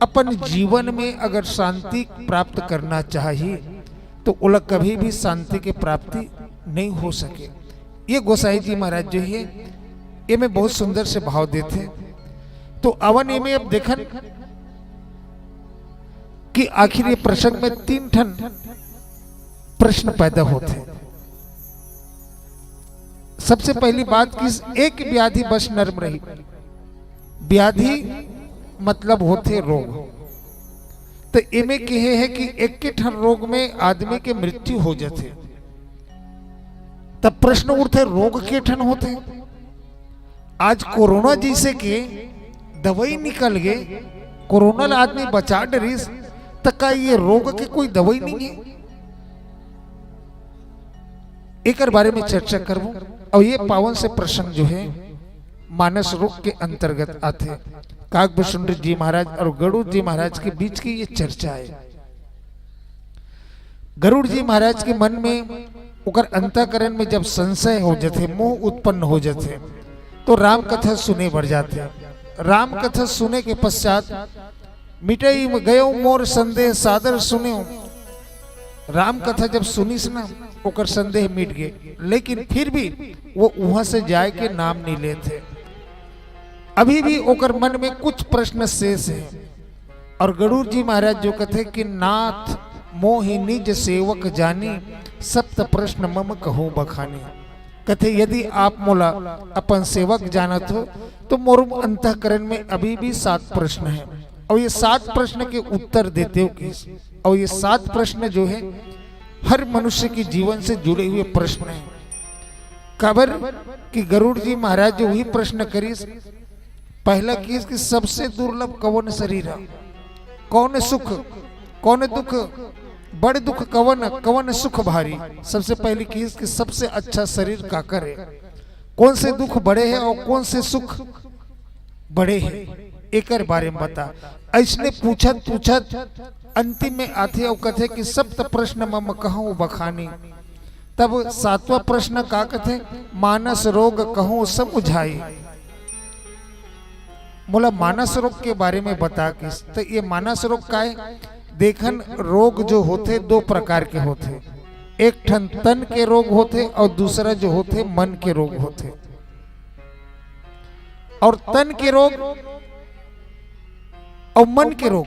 अपन जीवन में अगर शांति प्राप्त करना चाही, तो ओला कभी भी शांति के प्राप्ति नहीं हो सके। ये गोसाई जी महाराज जो हे, एमे बहुत सुंदर से भाव देथे। तो अवन एमे अब देखन कि आखिर ये प्रसंग में तीन ठन प्रश्न पैदा होथे। सबसे पहली बात कि एक व्याधि बस नर मरहि। व्याधि मतलब होथे रोग। तो एमे कहे हे कि एके ठन रोग में आदमी के मृत्यु हो जथे। तब प्रश्न उठथे, रोग के ठन होथे? आज कोरोना जैसे के दवाई निकल गे, कोरोना ला आदमी बचा डरिस, त का ये रोग के कोई दवाई नहीं है? एकर बारे में चर्चा करबो। और ये पावन से प्रसंग जो है मानस रोग के अंतर्गत आथे। काकभूषण जी महाराज और गरुड़ जी महाराज के बीच की ये चर्चा है। गरुड़ जी महाराज के मन में, ओकर अंतःकरण में जब संशय हो जथे, मोह उत्पन्न हो जथे, तो राम कथा सुने बर जाथे। राम कथा सुने के पश्चात, "मिटई गयो मोर संदेह सादर सुन्यो।" राम कथा जब सुनिस ना, ओकर संदेह मिट गे, लेकिन फिर भी वो उहाँ से जाए के नाम नहीं लेथे। अभी भी ओकर मन में कुछ प्रश्न शेष है। और गरुड़ जी महाराज जो कथे कि "नाथ मोहि निज सेवक जानी, सप्त प्रश्न मम कहूँ बखानी।" कथे, "यदि आप मोला अपन सेवक जानत हो, तो मोर अंतःकरण में अभी भी सात प्रश्न है, और ये सात प्रश्न के उत्तर देते हो किस? और ये सात प्रश्न जो है, हर मनुष्य के जीवन से जुड़े हुए प्रश्न हैं।" काबर कि गरुड़ जी महाराज जो वही प्रश्न करिस, पहला किस कि सबसे दुर्लभ कवन शरीर है, कौन सुख, कौन दुख, बड़ दुख कवन, कवन सुख भारी। सबसे पहली किस कि सबसे अच्छा शरीर काकर है, कौन से दुख बड़े हैं और कौन से सुख बड़े हैं, एकर बारे में बता। ऐसने पूछत पूछत अंतिम में आथे अउ कथे कि सप्त प्रश्न मम कहूँ बखानी। तब सातवां प्रश्न का कथे? मानस रोग कहूँ समुझाई। मोला मानस रोग के बारे में बता किस। तो ये मानस रोग का है? देखन, रोग जो होथे दो प्रकार के होथे। एक ठन तन के रोग होथे और दूसरा जो होथे मन के रोग होथे। और तन के रोग और मन के रोग,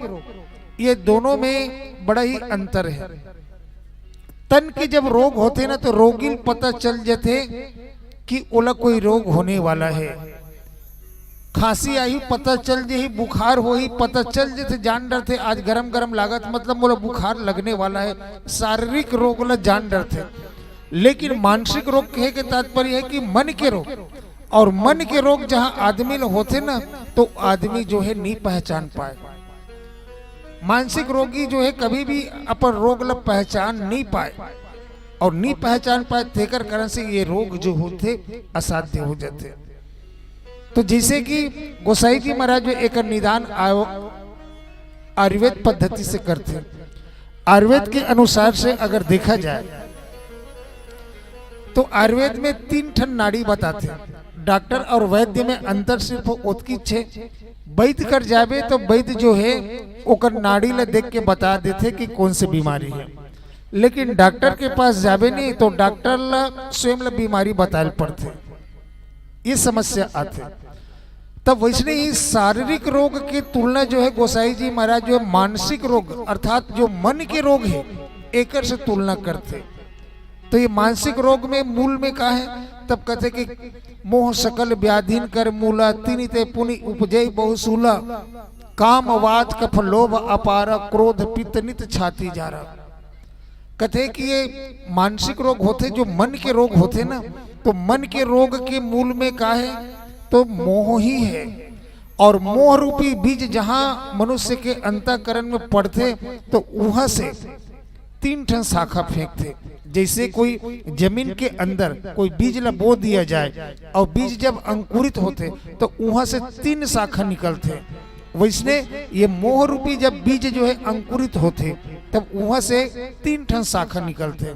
ये दोनों में बड़ा ही अंतर है। तन के जब रोग होथे ना, तो रोगी ल पता चल जथे कि ओला कोई रोग होने वाला है। खांसी आही, पता चल जही, बुखार होही, पता चल जथे, जान डरथे, आज गरम गरम लागत, मतलब मोला बुखार लगने वाला है, शारीरिक रोग ला जान डरथे। लेकिन मानसिक रोग कहे के तात्पर्य है कि मन के रोग, और मन के रोग जहां आदमी ल होथे ना, तो आदमी जो है नी पहचान पाए। मानसिक रोगी जो है कभी भी अपन रोग ल पहचान नी पाए, और नी पहचान पाए, तेकर कारण से ये रोग जो होथे असाध्य हो जाथे। तो जैसे कि गोसाई जी महाराज जो एकर निदान आयो आयुर्वेद पद्धति से करथे, आयुर्वेद के अनुसार से अगर देखा जाए तो आयुर्वेद में तीन ठन नाड़ी बताथे। डॉक्टर और वैद्य में अंतर सिर्फ ओतकीच हे। वैद्य कर जाबे तो वैद्य जो है ओकर नाड़ी ला देख के बता देथे कि कौन से बीमारी है, लेकिन डॉक्टर के पास जाबे नहीं तो डॉक्टर ला स्वयं ला बीमारी बताए ल पड़थे। ये समस्या आथे। तब वैसने ही शारीरिक रोग के तुलना जो है गोसाई जी महाराज जो है मानसिक रोग अर्थात जो मन के रोग है एकर से तुलना करथे। तो ये मानसिक रोग में मूल में का है? तब कथे कि मोह सकल व्याधिन कर मूला, तिनि ते पुनि उपजै बहु सूला। काम वात कफ लोभ अपारा, क्रोध पित्त नित छाती जारा। कथे कि ये मानसिक रोग होथे, जो मन के रोग होथे ना, तो मन के रोग के मूल में का है? तो मोह ही है। और मोह रूपी बीज जहां मनुष्य के अंतःकरण में पड़थे, तो उहां से तीन ठन शाखा फेंकथे। जैसे कोई जमीन के अंदर कोई बीज ला बो दिया जाए और बीज जब अंकुरित होथे, तो उहां से तीन शाखा निकलथे। वैसने ये मोह रूपी जब बीज जो है अंकुरित होथे, तब उहां से तीन ठन शाखा निकलथे।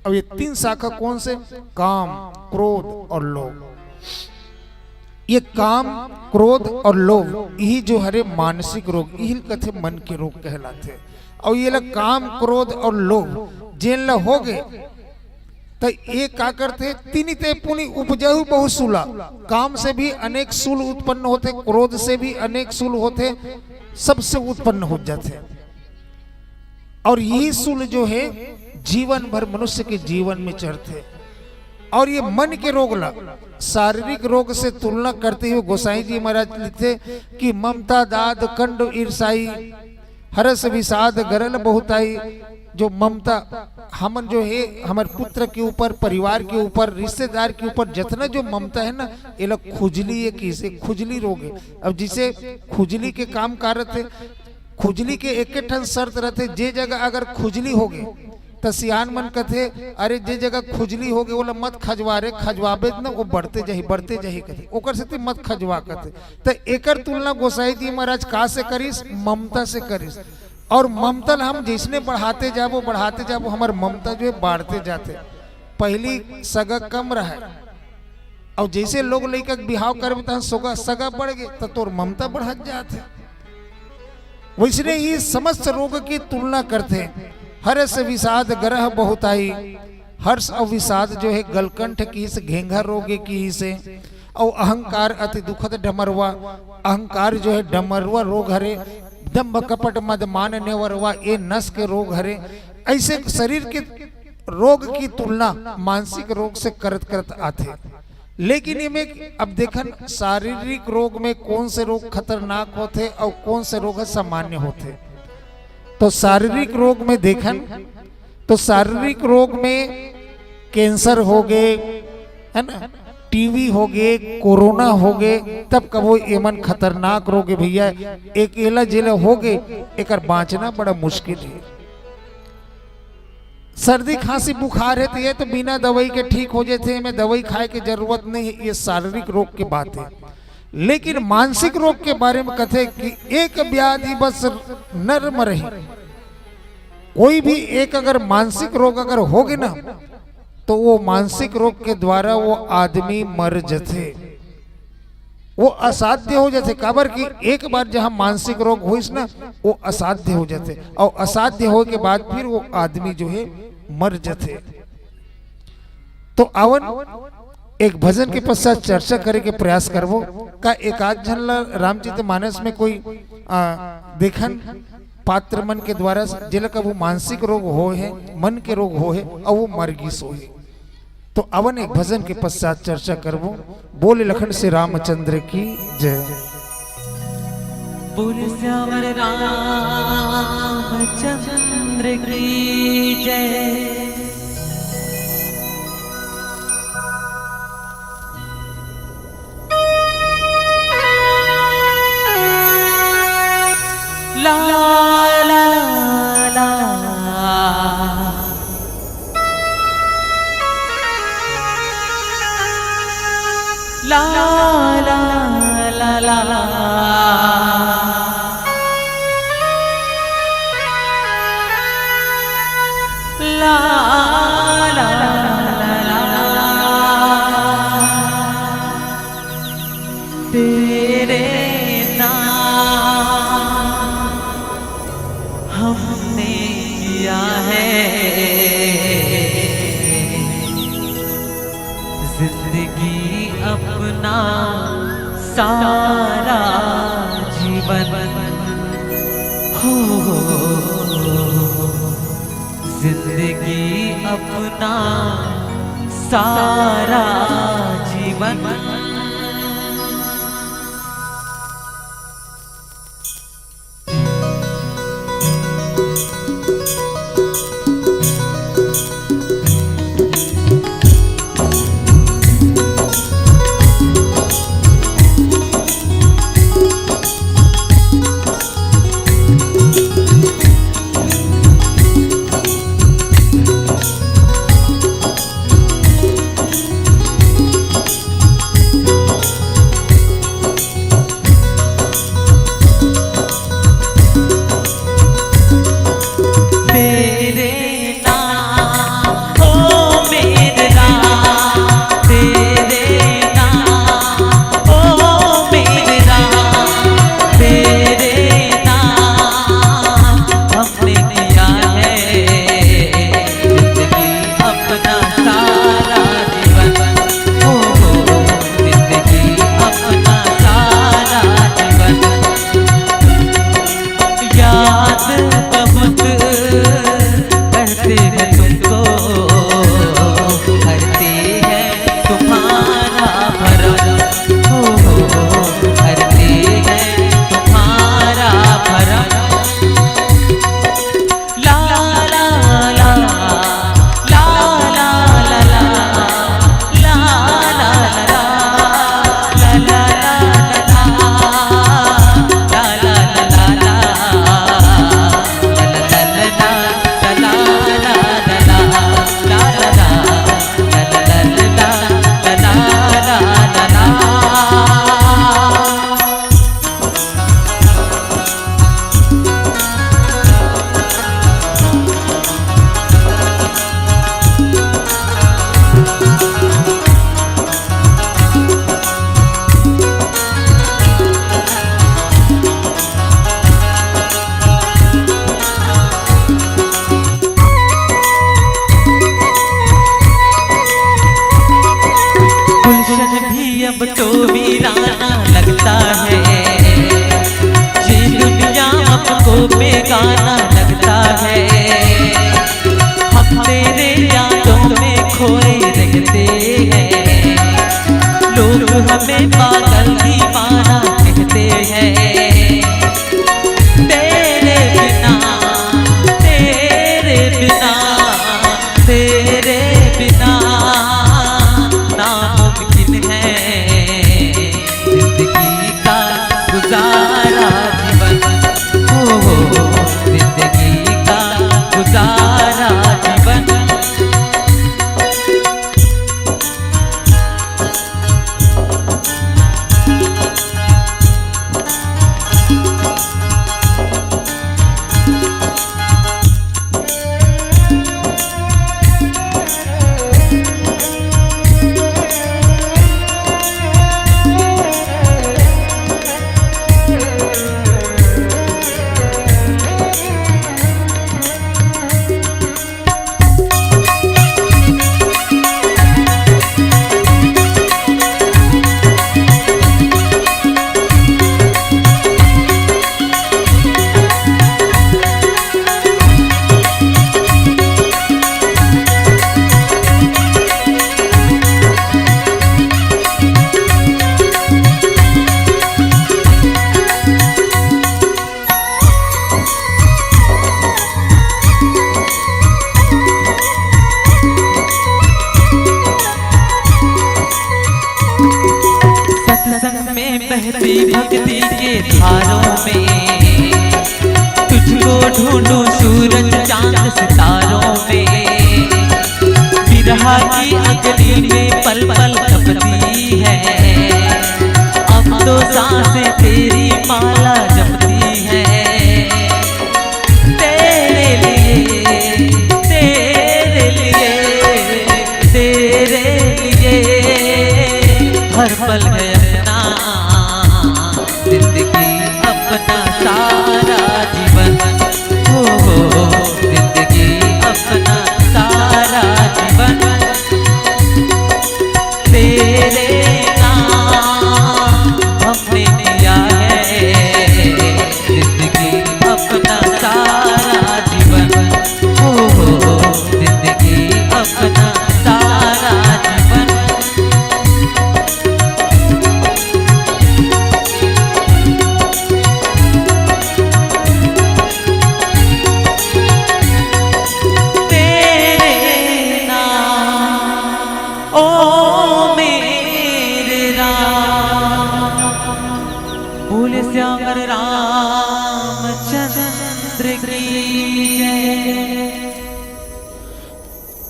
अब ये तीन शाखा कौन से? काम, क्रोध और लोभ। ये काम, क्रोध और लोभ, यही जो हरे मानसिक रोग, यही ल कथे मन के रोग कहलाथे। और ये ला काम, क्रोध और लोभ जेन ला हो गए, त ये का करथे? तिनि ते पुनि उपजहु बहु सूला। काम से भी अनेक सूल उत्पन्न होथे, क्रोध से भी अनेक सूल होथे, सबसे उत्पन्न हो जाथे। और यही सूल जो है जीवन भर मनुष्य के जीवन में चढ़थे। और ये मन के रोग ला शारीरिक रोग से तुलना करते हुए गोसाई जी महाराज लिखते कि ममता दाद कंड ईर्षाई, हरस विषाद गरल बहुताई। जो ममता, हमन जो है हमर पुत्र के ऊपर, परिवार के ऊपर, रिश्तेदार के ऊपर जितना जो ममता है ना, ये लोग खुजली, ये किसे खुजली रोग है। अब जिसे खुजली के काम का रहते, खुजली के एक ठन शर्त रहते, जे जगह अगर खुजली हो गए त सियान मन कथे, अरे जे जगह खुजली हो गए ओला मत खजवा रे, खजवाबे न वो बढ़ते जाही, बढ़ते जाही कथे, ओकर सेती मत खजवा कथे। त एकर तुलना गोसाई जी महाराज का से करिस? ममता से करिस। और ममता ल हम जैसने बढ़ाते जाबो, बढ़ाते जाबो, हमर ममता जो है बाढ़ते जाथे। पहली सगा कम रहे, और जैसे लोग लइका के बिहाव करबे तहन सगा, सगा बढ़ गए त तोर ममता बढ़त जाथे। वैसने ही समस्त रोग की तुलना करथे। हर्ष विषाद गरह बहुताई। हर्ष और विषाद जो है गलकंठ किहिस, घेंघा रोग किहिस, और अहंकार अति दुखद डमरवा। अहंकार जो है डमरवा रोग हरे। दंभ कपट मद मान नेवरवा, ये नस के रोग हरे। ऐसे शरीर के रोग की तुलना मानसिक रोग से करत करत आथे। लेकिन एमे अब देखन, शारीरिक रोग में कौन से रोग खतरनाक होथे और कौन से रोग सामान्य होथे। तो शारीरिक रोग में देखन, तो शारीरिक रोग में कैंसर हो गए, है ना, टीबी हो गए, कोरोना हो गए, तब कबो एमन खतरनाक रोग है भैया। एक एला जेला हो गए, एकर बांचना बड़ा मुश्किल है। सर्दी खांसी बुखार है तो ये तो बिना दवाई के ठीक हो जाते हैं, एमे दवाई खाए के जरूरत नहीं है, ये शारीरिक रोग के बात है। लेकिन मानसिक रोग के बारे में कथे कि एक व्याधि बस नर मरही, कोई भी एक अगर मानसिक रोग अगर होगे ना, तो वो मानसिक रोग के द्वारा वो आदमी मर जथे, वो असाध्य हो जथे। काबर कि एक बार जहाँ मानसिक रोग होइस ना, वो असाध्य हो जथे, और असाध्य होए के बाद फिर वो आदमी जो है मर जथे। तो आवन एक भजन के पश्चात चर्चा करे के प्रयास करबो। का एकाध झन ला रामचरित मानस में कोई, आ, देखन पात्र मन के द्वारा, जेला कभू मानसिक रोग होए हे, मन के रोग होए हे, अउ वो मर गिस होए हे। तो आवन एक भजन के पश्चात चर्चा करबो। बोले लखन से रामचंद्र की जय। बोले सियावर रामचंद्र की जय। ला, ला, ला, ला। ला, ला, ला, ला, ला। ला, ला, ला, ला, ला। तेरे नाम हमने किया है जिंदगी, अपना सारा जीवन। हो, जिंदगी, अपना सारा जीवन। बहती भक्ति के धारों में, तुझको ढूंढूं सूरज चांद सितारों में। विरह की अग्नि में पल पल तपती है, अब तो सांसें तेरी माला जपती है। तेरे लिए, तेरे लिए, तेरे लिए हर पल है अपना, जिंदगी अपना सारा जीवन। हो, हो, जिंदगी अपना सारा जीवन। तेरे नाम हमने दिया है, जिंदगी अपना सारा जीवन। हो, हो, जिंदगी अपना सारा जीवन। तेरे नाम, ओ मेरे राम। बोले श्याम रामचंद्र की जय।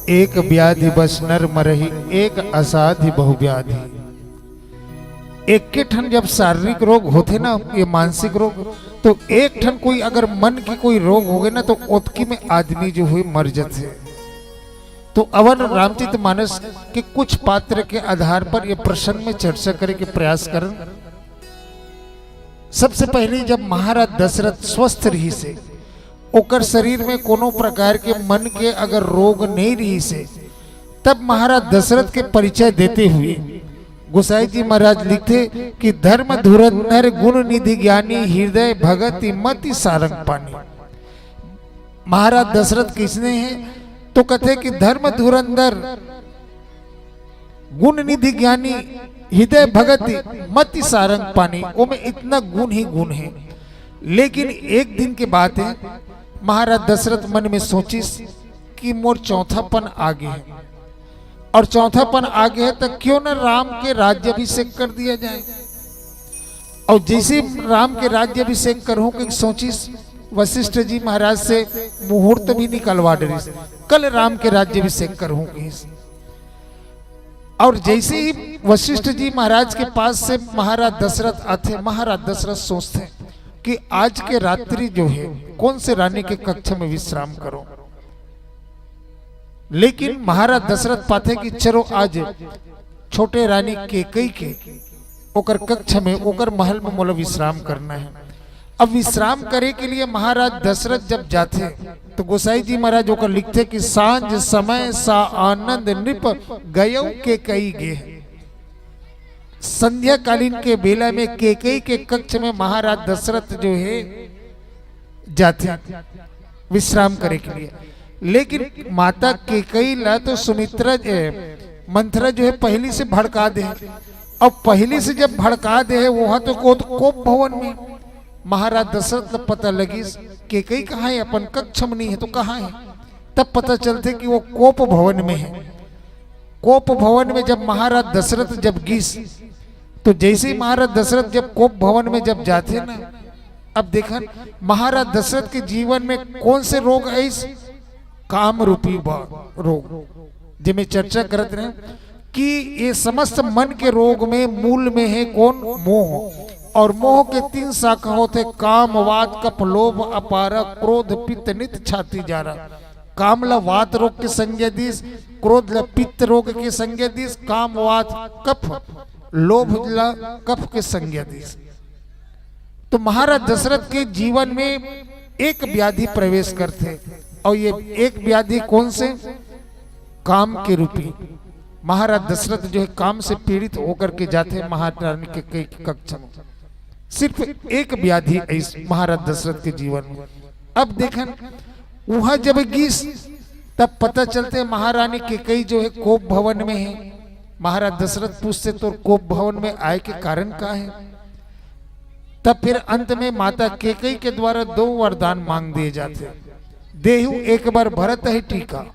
एक व्याधि बस नर मरही, एक असाध्य बहुव्याधि। एके ठन जब शारीरिक रोग होथे ना, ये मानसिक रोग, तो एक ठन कोई अगर मन के कोई रोग होगे ना, तो ओतकी में आदमी जो हे मर जथे। तो अवन रामचरित मानस के कुछ पात्र के आधार पर ये प्रसंग में चर्चा करे के प्रयास करन। सबसे पहले जब महाराज दशरथ स्वस्थ रहिस हे, ओकर शरीर में कोनो प्रकार के मन के अगर रोग नहीं रहिस हे, तब महाराज दशरथ के परिचय देते हुए गोसाई जी महाराज लिखथे कि धर्म धुरंधर गुण निधि ज्ञानी, हृदय भगति मति सारंग पानी। महाराज दशरथ किसने हैं? तो कथे कि धर्म धुरंधर गुण निधि ज्ञानी, हृदय भगति मति सारंग पानी, ओमे इतना गुण ही गुण है। लेकिन एक दिन के बात है, महाराज दशरथ मन में सोचिस कि मोर चौथापन आगे है, और चौथापन आगे है, तो क्यों न राम के राज्याभिषेक कर दिया जाए। और जैसे ही राम के राज्याभिषेक करहूं कि सोचिस, वशिष्ठ जी महाराज से मुहूर्त भी निकलवा डरिस, कल राम के राज्याभिषेक करहूं कहिस। और जैसे ही वशिष्ठ जी महाराज के पास से महाराज दशरथ आथे, महाराज दशरथ सोचथे कि आज के रात्रि जो है, कौन से रानी के कक्ष में विश्राम करो। लेकिन महाराज दशरथ पाथे कि चलो, आज छोटे रानी केकई के ओकर कक्ष में, ओकर महल में मोला विश्राम करना है। अब विश्राम करे के लिए महाराज दशरथ जब जाथे, तो गोसाई जी महाराज ओकर लिखथे कि सांझ समय सा आनंद नृप गयौ केकई गेह। संध्याकालीन के बेला में केकई के कक्ष में महाराज दशरथ जो है, जाथे, विश्राम करे के लिए। लेकिन माता केकई ला तो सुमित्रा, ए, मंथरा जो है, पहली से भड़का दे। अब पहली से जब भड़का दे है, वहां तो को-, कोप भवन में। महाराज दशरथ ला पता लगिस, केकई कहाँ है, अपन कक्ष में नहीं है तो कहाँ है? तब पता चलथे कि वो कोप भवन में है। कोप भवन में जब महाराज दशरथ जब गिस, तो जैसे ही महाराज दशरथ जब कोप भवन में जब जाथे ना, अब देखन, महाराज दशरथ के जीवन में कौन से रोग आइस? काम रूपी बा-, रोग, जेमे चर्चा करत रहे कि ये समस्त मन के रोग में मूल में है कौन? मोह। और मोह के तीन शाखा होथे, काम, वात, कफ, लोभ, अपारा, क्रोध, पित्त, नित, छाती, जारा। काम ला वात रोग के संज्ञा दिस, क्रोध ला पित्त रोग के संज्ञा दिस, काम वात कफ, लोभ ला कफ के संज्ञा दिस। तो महाराज दशरथ के जीवन में एक व्याधि प्रवेश करथे, और ये एक व्याधि कौन से? काम के रूपी। महाराज दशरथ जो है, काम से पीड़ित होकर के जाथे महारानी केकई के कक्ष में। सिर्फ एक व्याधि आइस महाराज दशरथ के जीवन में। अब देखन, वहां जब गिस, तब पता चलथे महारानी केकई जो है कोप भवन में है। महाराज दशरथ पूछथे, "तोर कोप भवन में आए के कारण का है?" तब फिर अंत में माता केकई के द्वारा दो वरदान मांग दिए जाथे, "देहु एक बार भरत ही टीका",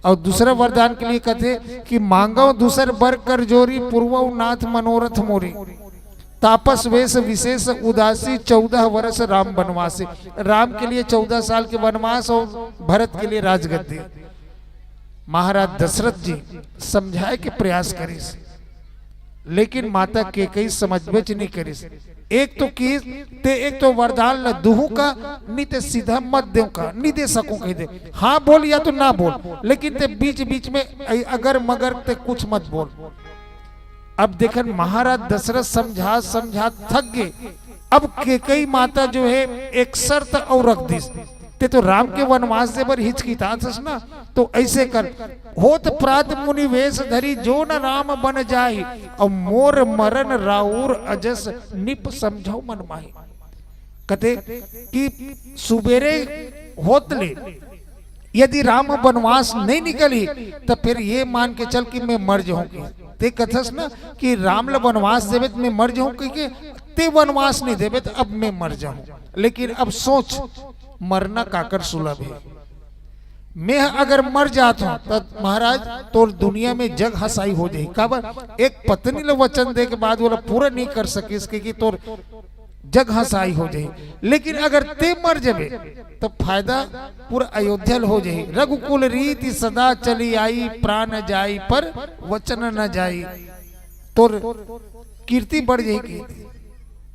और दूसरा वरदान के लिए कहथे कि "मांगव दूसर बर कर जोरी, पुरवव नाथ मनोरथ मोरी।" तापस वेश विशेष उदासी, चौदह वर्ष राम वनवासी। राम के लिए चौदह साल के वनवास और भरत के लिए राजगद्दी। महाराज दशरथ जी समझाए के प्रयास करिस, लेकिन माता कैकेयी समझबेच नहीं करिस। एक तो किस ते, एक तो वरदान ल दुहूं का, नहीं ते सीधा मत देव का, नहीं दे सकूं कह दे। हाँ बोल या तो ना बोल, लेकिन ते बीच बीच में अगर मगर ते कुछ मत बोल। अब देखन महाराज दशरथ समझा समझा थक गए। अब कैकेयी माता जो है एक शर्त और रख दिस, ते तो राम के वनवास दे बर हिचकितात हस ना, तो ऐसे कर, होत प्रात मुनि वेश धरी जो न राम बन जाहि, और मोर मरण राउर अजस निप समझौ मन माहि। कथे कि सुबेरे होत ले यदि राम वनवास नहीं निकली, तो फिर ये मान के चल कि मैं मर जाऊं। कि ते कथस ना कि राम ल वनवास देवे त मैं मर जाऊं, कह के ते वनवास नहीं देवे त अब मैं मर जाऊं। लेकिन अब सोच, मरना काकर सुलभ है। मैं अगर मर जात हूं तो महाराज तोर दुनिया में जग हसाई हो जाही। काबर एक पत्नी ल वचन दे के बाद ओला पूरा नहीं कर सकिस, कि तोर जग हसाई हो जाही। लेकिन अगर ते मर जबे तो फायदा पूरा अयोध्या ल हो जाही। रघुकुल रीति सदा चली आई, प्राण जाई पर वचन न जाई। तोर कीर्ति बढ़ जाही।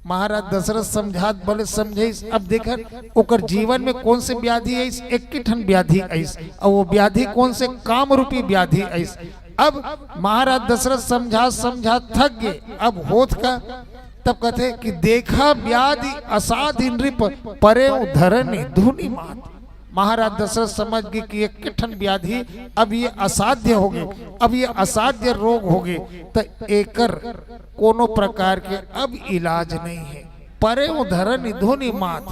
महाराज दशरथ समझात बले समझाइस। अब देखन ओकर जीवन में कौन से व्याधि आइस, एक ठन व्याधि आइस, और वो व्याधि कौन से काम रूपी व्याधि आइस। अब महाराज दशरथ समझात समझात थक गए। अब होत का तब कथे कि देखा व्याधि असाध्य नृप, परेउ धरनि धुनि मात। महाराज दशरथ समझ गए कि एक ठन व्याधि अब ये असाध्य हो गए, अब ये असाध्य रोग हो गए, तो एकर कोनो प्रकार के अब इलाज नहीं है। परेउ धरनि धुनि मात।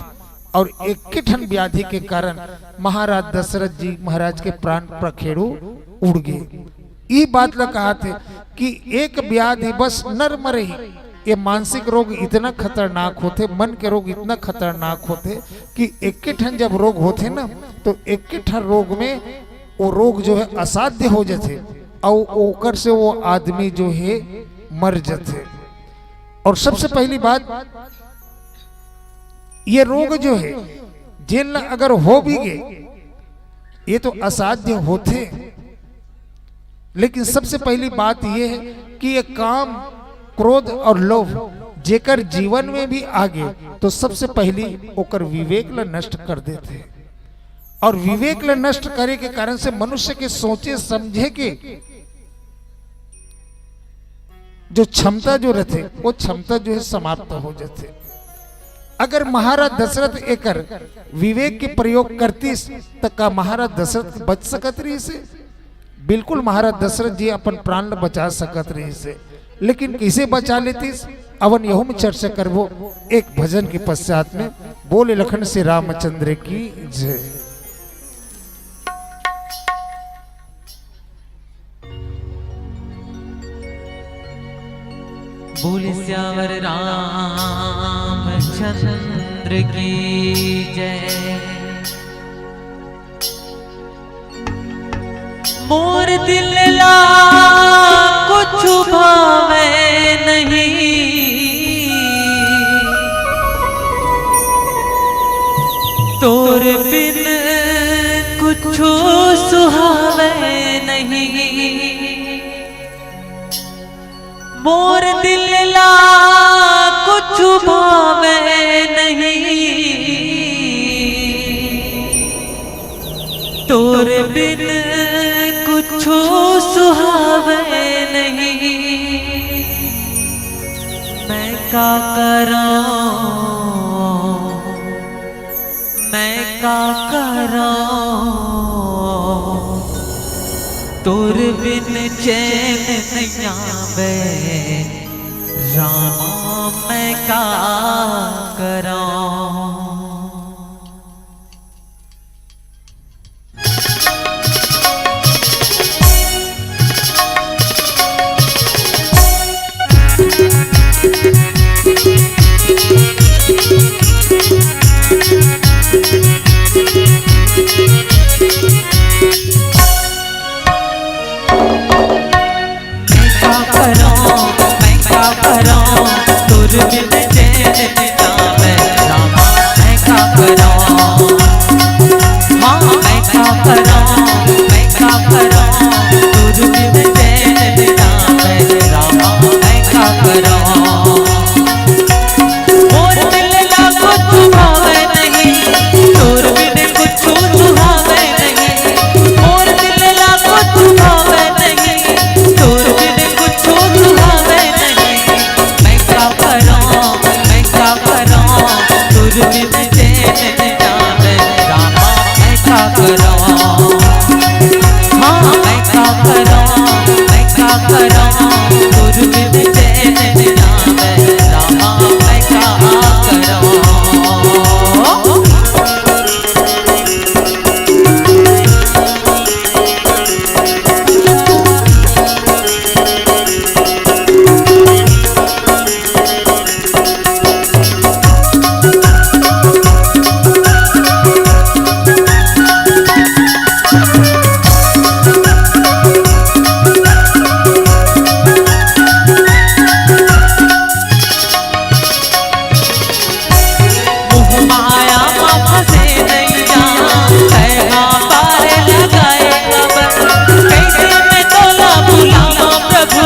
और एक ठन व्याधि के कारण महाराज दशरथ जी महाराज के प्राण पखेरु उड़ गए। ई बात ला कहाथे कि एक व्याधि बस नर मरे ही। ये मानसिक रोग इतना खतरनाक होथे, मन के रोग इतना खतरनाक होथे कि एक ठन जब रोग होथे ना, तो एक ठन रोग में वो रोग जो है असाध्य हो जाथे, और ओकर से वो आदमी जो है मर जाथे। और सबसे पहली बात, ये रोग जो है जेन ला अगर हो भी गए, ये तो असाध्य होथे, लेकिन सबसे पहली बात ये है कि ये काम, क्रोध और लोभ जेकर जीवन में भी आ गए, तो सबसे पहली ओकर विवेक ला नष्ट कर देथे। और विवेक ला नष्ट करे के कारण से मनुष्य के सोचे समझे के जो क्षमता जो रहथे, वो क्षमता जो है समाप्त हो जाथे। अगर महाराज दशरथ एकर विवेक के प्रयोग करतीस, त का महाराज दशरथ बच सकत रहिसे? बिल्कुल, महाराज दशरथ जी अपन प्राण ल बचा सकत रहिसे, लेकिन किसे बचा लेतीस? अवन यहू में चर्चा करबो एक भजन के पश्चात में। बोले लखन से रामचंद्र की जय। बोले सियावर रामचंद्र की जय। मोर दिल ला कुछ भावे नहीं, तोर बिन कुछ सुहावे नहीं। मोर दिल ला कुछ भावे नहीं, तोर बिन कुछ सुहावे नहीं। मैं का करूं, मैं का करूं, तोर बिन चैन नहीं आवे। रामा, मैं का करूं। मैं का करूं, मैं का करूं, तोर तुझ बिन चैन न आवे रामा, मैं का करूं? हाँ, मैं का करूं, मैं का करूं? तुझ बिन चैन न आवे रामा, मैं का करूं? मोर दिल ला कुछ भावे नहीं, तोर बिन कुछ सुहावे नहीं। मोर दिल ला कुछ भावे नहीं, तोर बिन कुछ सुहावे नहीं। मैं का करूं, मैं का करूं, तुझ बिन चैन न आवे रामा, मैं का करूं? हाँ, मैं का करूं, मैं का करूं, तुझ बिन चैन न आवे रामा, मैं का करूं? मोह माया मा फंसे नैया, तैं हा पार लगाए काबर। कैसे मैं तोला भुलावां प्रभु,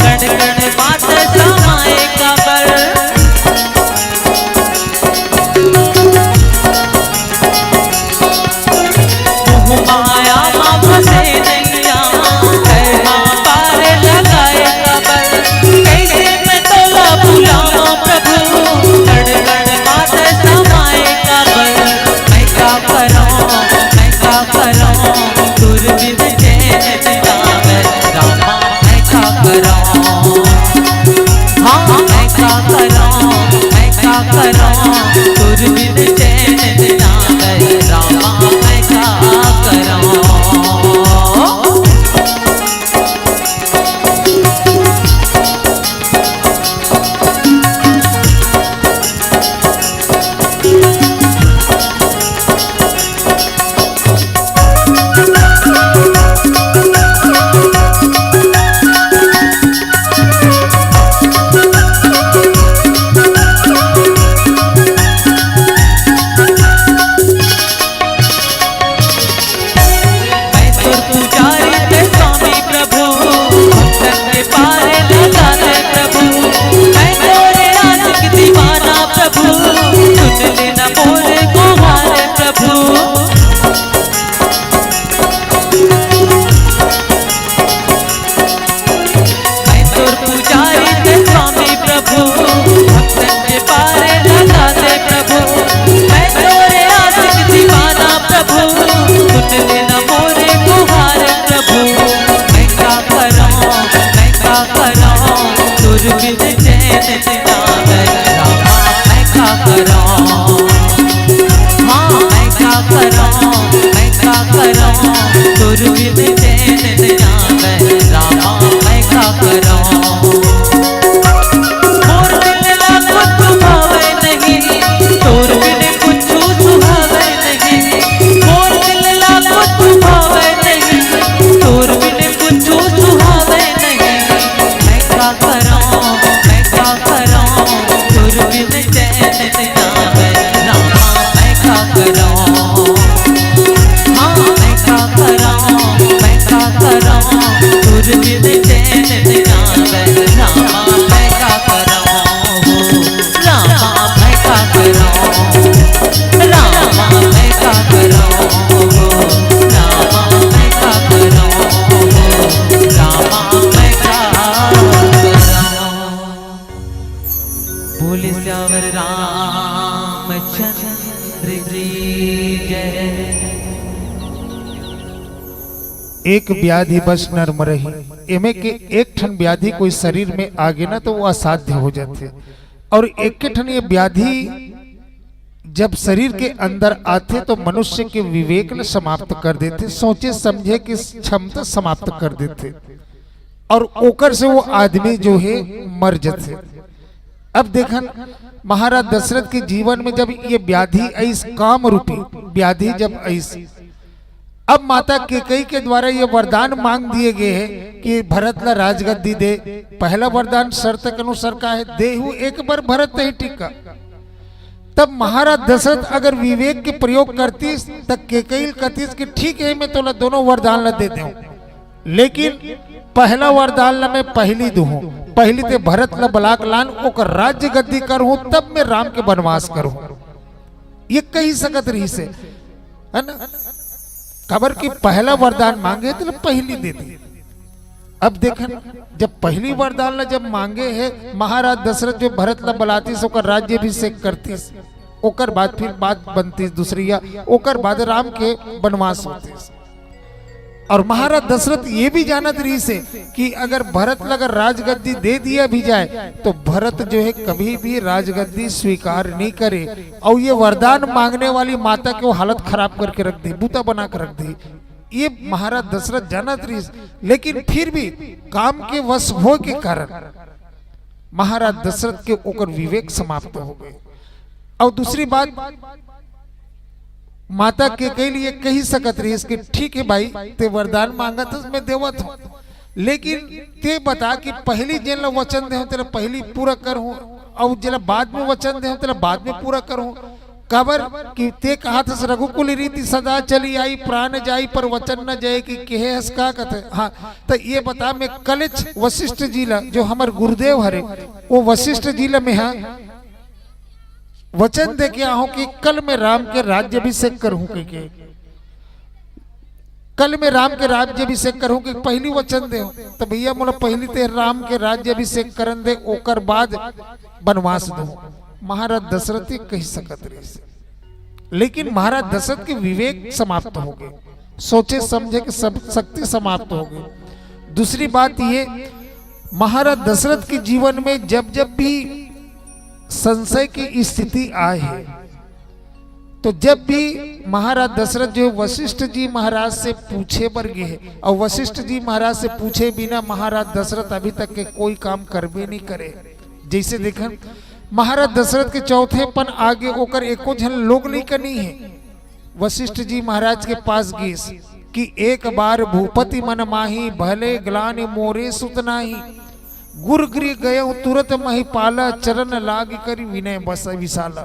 कण कण मात समाए काबर। मोह माया मा फंसे नैया, तैं हा पार लगाए काबर। कैसे मैं तोला भुलावां प्रभु, कण कण मात समाए काबर। मैं का करूं, मैं का करूं, तुझ बिन चैन न आवे रामा, मैं का करूं? हाँ, मैं का करूं, मैं का करूं, तुझ बिन चैन न आवे रामा, मैं का करूं? मैं तोर पुजारी ते स्वामी प्रभु, भक्तन के पार लगा दे प्रभु। मैं तोरे आशिक दीवाना प्रभु, सुन लेना मोर गुहार प्रभु। मैं तोर पुजारी ते स्वामी प्रभु, भक्तन के पार लगा दे प्रभु। मैं तोरे आशिक दीवाना प्रभु, सुन लेना मोर गुहार प्रभु। मैं का करूं, मैं का करूं, तुझ बिन चैन न आवे रामा, मैं का करूं? हाँ, मैं का करूं, मैं का करूं, तुझ बिन चैन न आवे रामा, मैं का करूं? मोर दिल ला कुछ भावे नहीं, तोर बिन कुछ सुहावे नहीं। मोर दिल ला कुछ भावे नहीं, तोर बिन कुछ सुहावे नहीं। मैं का करूं, मैं का करूं, तुझ बिन चैन न आवे रामा, मैं का करूं? हाँ, मैं का करूं, मैं का करूं, तुझ बिन चैन न आवे रामा, मैं का करूं? रामा, मैं का करूं? रामा, मैं का करूं? रामा, मैं का करूं? रामा, मैं का करूं? बोले सियावर रामचंद्र की जय। एक व्याधि बस नर मरही। एमे के एक ठन व्याधि कोई शरीर में आगे ना, तो वो असाध्य हो जाथे। और एक ठन ये व्याधि जब शरीर के अंदर आथे, तो मनुष्य के विवेक ल समाप्त कर देथे, सोचे समझे के क्षमता समाप्त कर देथे, और ओकर से वो आदमी जो है, मर जथे। अब देखन, महाराज दशरथ के जीवन में जब ये व्याधि आइस, काम रूपी व्याधि जब आइस, अब माता कैकेयी के द्वारा ये वरदान मांग दिए गए हैं कि भरत ला राजगद्दी दे। पहला वरदान शर्त के अनुसार का है, देहु एक बर भरत तहि टीका। तब महाराज दशरथ अगर विवेक के प्रयोग करतीस, त केकई ल कतीस कि ठीक है, मैं तोला दोनों वरदान ला दे देहूं, लेकिन पहला वरदान ला मैं पहिली दूहूं, पहिली ते भरत ला बलाक लान, ओकर राज्य गद्दी करहूं, तब मैं राम के बनवास करहूं। ये कही सकत रहिस हे, है ना? काबर कि पहला वरदान मांगे हे, त पहिली दे दे। अब देखन, जब पहिली वरदान ला जब मांगे हे महाराज दशरथ, जो भरत ला बलातीस, ओकर राज्याभिषेक करतीस, ओकर बाद फिर बात बनतीस दूसरी, या ओकर बाद राम के बनवास होतीस। और महाराज दशरथ ये भी जानत रहिस हे कि अगर भरत ला अगर राजगद्दी दे दिया भी जाए, तो भरत जो है, कभी भी राजगद्दी स्वीकार नहीं करे, और ये वरदान मांगने वाली माता के वो हालत खराब करके रख दी, बूता बना के रख दी। ये महाराज दशरथ जानत रहिस, लेकिन फिर भी काम के वश होय के कारण महाराज दशरथ के ओकर विवेक समाप्त हो गए। और दूसरी बात, माता केकई ल ये कही सकत रहिस कि ठीक है भाई, ते वरदान मांगत हस, मैं देवत हूं, लेकिन ते बता कि पहिली जेन ला वचन देहूं, तेला पहिली पूरा करहूं, और जेला बाद में वचन देहूं, तेला बाद में पूरा करहूं। काबर कि ते कहत हस, "रघुकुल रीति सदा चली आई, प्राण जाई पर वचन न जाए," कि केहे हस का कथे? हां, त ये बता, मैं कलेच वशिष्ठ जी ला, जो हमर गुरुदेव हरे, वो वशिष्ठ जी ला मैं हा वचन दे के आहूं कि कल मैं राम के राज्याभिषेक करहूं कहिके, कल मैं राम के राज्याभिषेक करहूं कि पहिली वचन देहूं, त भैया मोला पहिली ते राम के राज्याभिषेक करन दे, ओकर बाद बनवास दूहूं। महाराज दशरथ ये कही सकत रहिस हे, लेकिन महाराज दशरथ के विवेक समाप्त हो गए, सोचे समझे के सब शक्ति समाप्त हो गई। दूसरी बात ये, महाराज दशरथ के जीवन में जब जब भी संशय की स्थिति आए हे, तो जब भी महाराज दशरथ जो वशिष्ठ जी महाराज से पूछे बर गे हे, और वशिष्ठ जी महाराज से पूछे बिना महाराज दशरथ अभी तक के कोई काम करबे नहीं करे। जैसे देखन, महाराज दशरथ के चौथेपन आगे ओकर एको झन लोग लइका नहीं हे। वशिष्ठ जी महाराज के पास गिस कि एक बार भूपति मन माही, भले ग्लानि मोरे सुत नाही। गुर गृह गयउ तुरत महिपाला, चरण लाग करि विनय बस विशाला।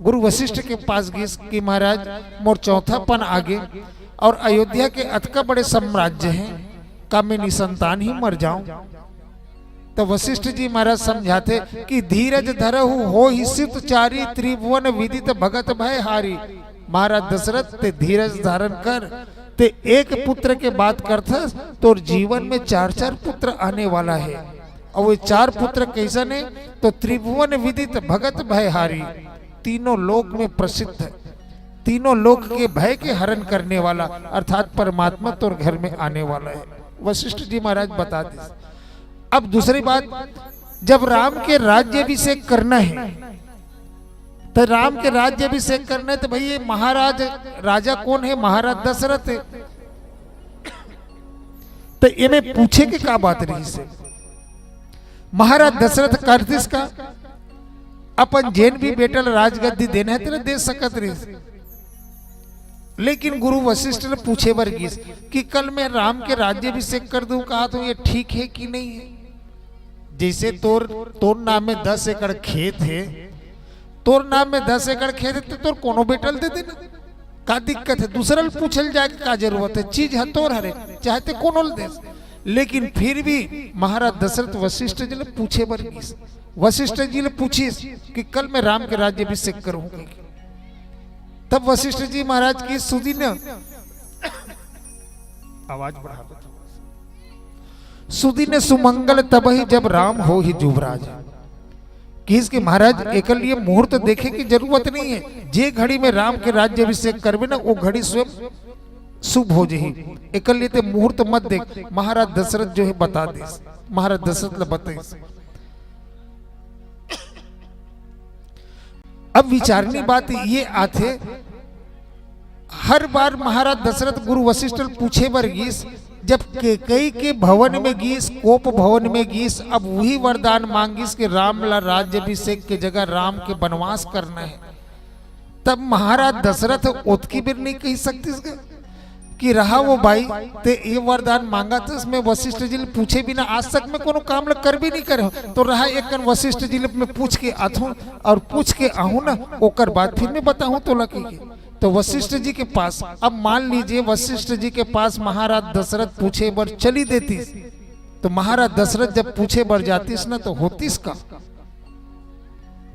गुरु वशिष्ठ के पास गिस कि महाराज, मोर चौथापन आगे और अयोध्या के अतका बड़े साम्राज्य हे, का मैं निसंतान ही मर जाऊं? तो वशिष्ठ जी महाराज समझाथे कि धीरज धरहु होहि सित चारी, त्रिभुवन विदित भगत भय हारी। महाराज दशरथ, ते धीरज धारण कर, ते एक पुत्र के बात करथस, तोर जीवन में चार चार पुत्र आने वाला हे। और वो चार पुत्र कैसन हे? तो त्रिभुवन विदित भगत भय हारी, तीनों लोक में प्रसिद्ध, तीनों लोक के भय के हरण करने वाला, अर्थात परमात्मा तोर घर में आने वाला हे। वशिष्ठ जी महाराज बता दे। अब दूसरी बात, जब राम के राज्याभिषेक करना हे, तो राम के राज्याभिषेक करना हे, तो भाई, ये महाराज, राजा कौन हे? महाराज दशरथ हे। तो एमे पूछे के का बात रहिस हे? महाराज दशरथ करतिस का, अपन जेन भी बेटा ल राजगद्दी देना हे, तेला दे सकत रहिस। लेकिन गुरु वशिष्ठ ल पूछे बर गिस कि कल मैं राम के राज्याभिषेक कर दूं, कहा तो ये ठीक हे कि नहीं हे? जैसे तोर, तोर नाम में दस एकड़ खेत हे, तोर नाम में दस एकड़ खेत हे, तो तोर कोनो बेटा ल दे देना, का दिक्कत हे? दूसरा ल पूछे ल जाए के का जरूरत हे? चीज ह तोर हरे, चाहे ते कोनो ल देस। लेकिन फिर भी महाराज दशरथ वशिष्ठ जी ल पूछे बर गिस। वशिष्ठ जी ल पूछिस कि कल मैं राम के राज्याभिषेक करहूं कहिके। तब वशिष्ठ जी महाराज की सुदिन, आवाज बढ़ा दो। सुदिन सुमंगल तबहि जब राम होहि जुवराज। किहिस कि महाराज, एकर लिए मुहूर्त देखे की जरूरत नहीं हे, जे घड़ी में राम के राज्याभिषेक करबे ना, वो घड़ी स्वयं शुभ हो जही। एकर लिए ते मुहूर्त मत देख। महाराज दशरथ जो हे बता दिस, महाराज दशरथ ल बताइस। अब विचारनी बात ये आथे, हर बार महाराज दशरथ गुरु वशिष्ठ ल पूछे बर गिस, जब केकई के भवन में गिस, कोप भवन में गिस, अब वही वरदान मांगिस कि राम ला राज्याभिषेक के जगह राम के बनवास करना हे। तब महाराज दशरथ ओतकी बेर नहीं कहि सकतिस गा? कि रहा वो बाई, ते ये वरदान मांगत हस, मैं वशिष्ठ जी ले पूछे बिना आज तक मैं कोनो काम ल करबे नहीं करे हूँ। तो रहा एक कन वशिष्ठ जी ले मैं पूछ के आथूं और पूछ के आहूं ना, ओकर बाद फिर मैं बताहूं तोला कि। तो वशिष्ठ जी के पास, अब मान लीजिए वशिष्ठ जी के पास महाराज दशरथ पूछे बर चली देतिस, तो महाराज दशरथ जब पूछे बर जातिस ना तो होतिस का?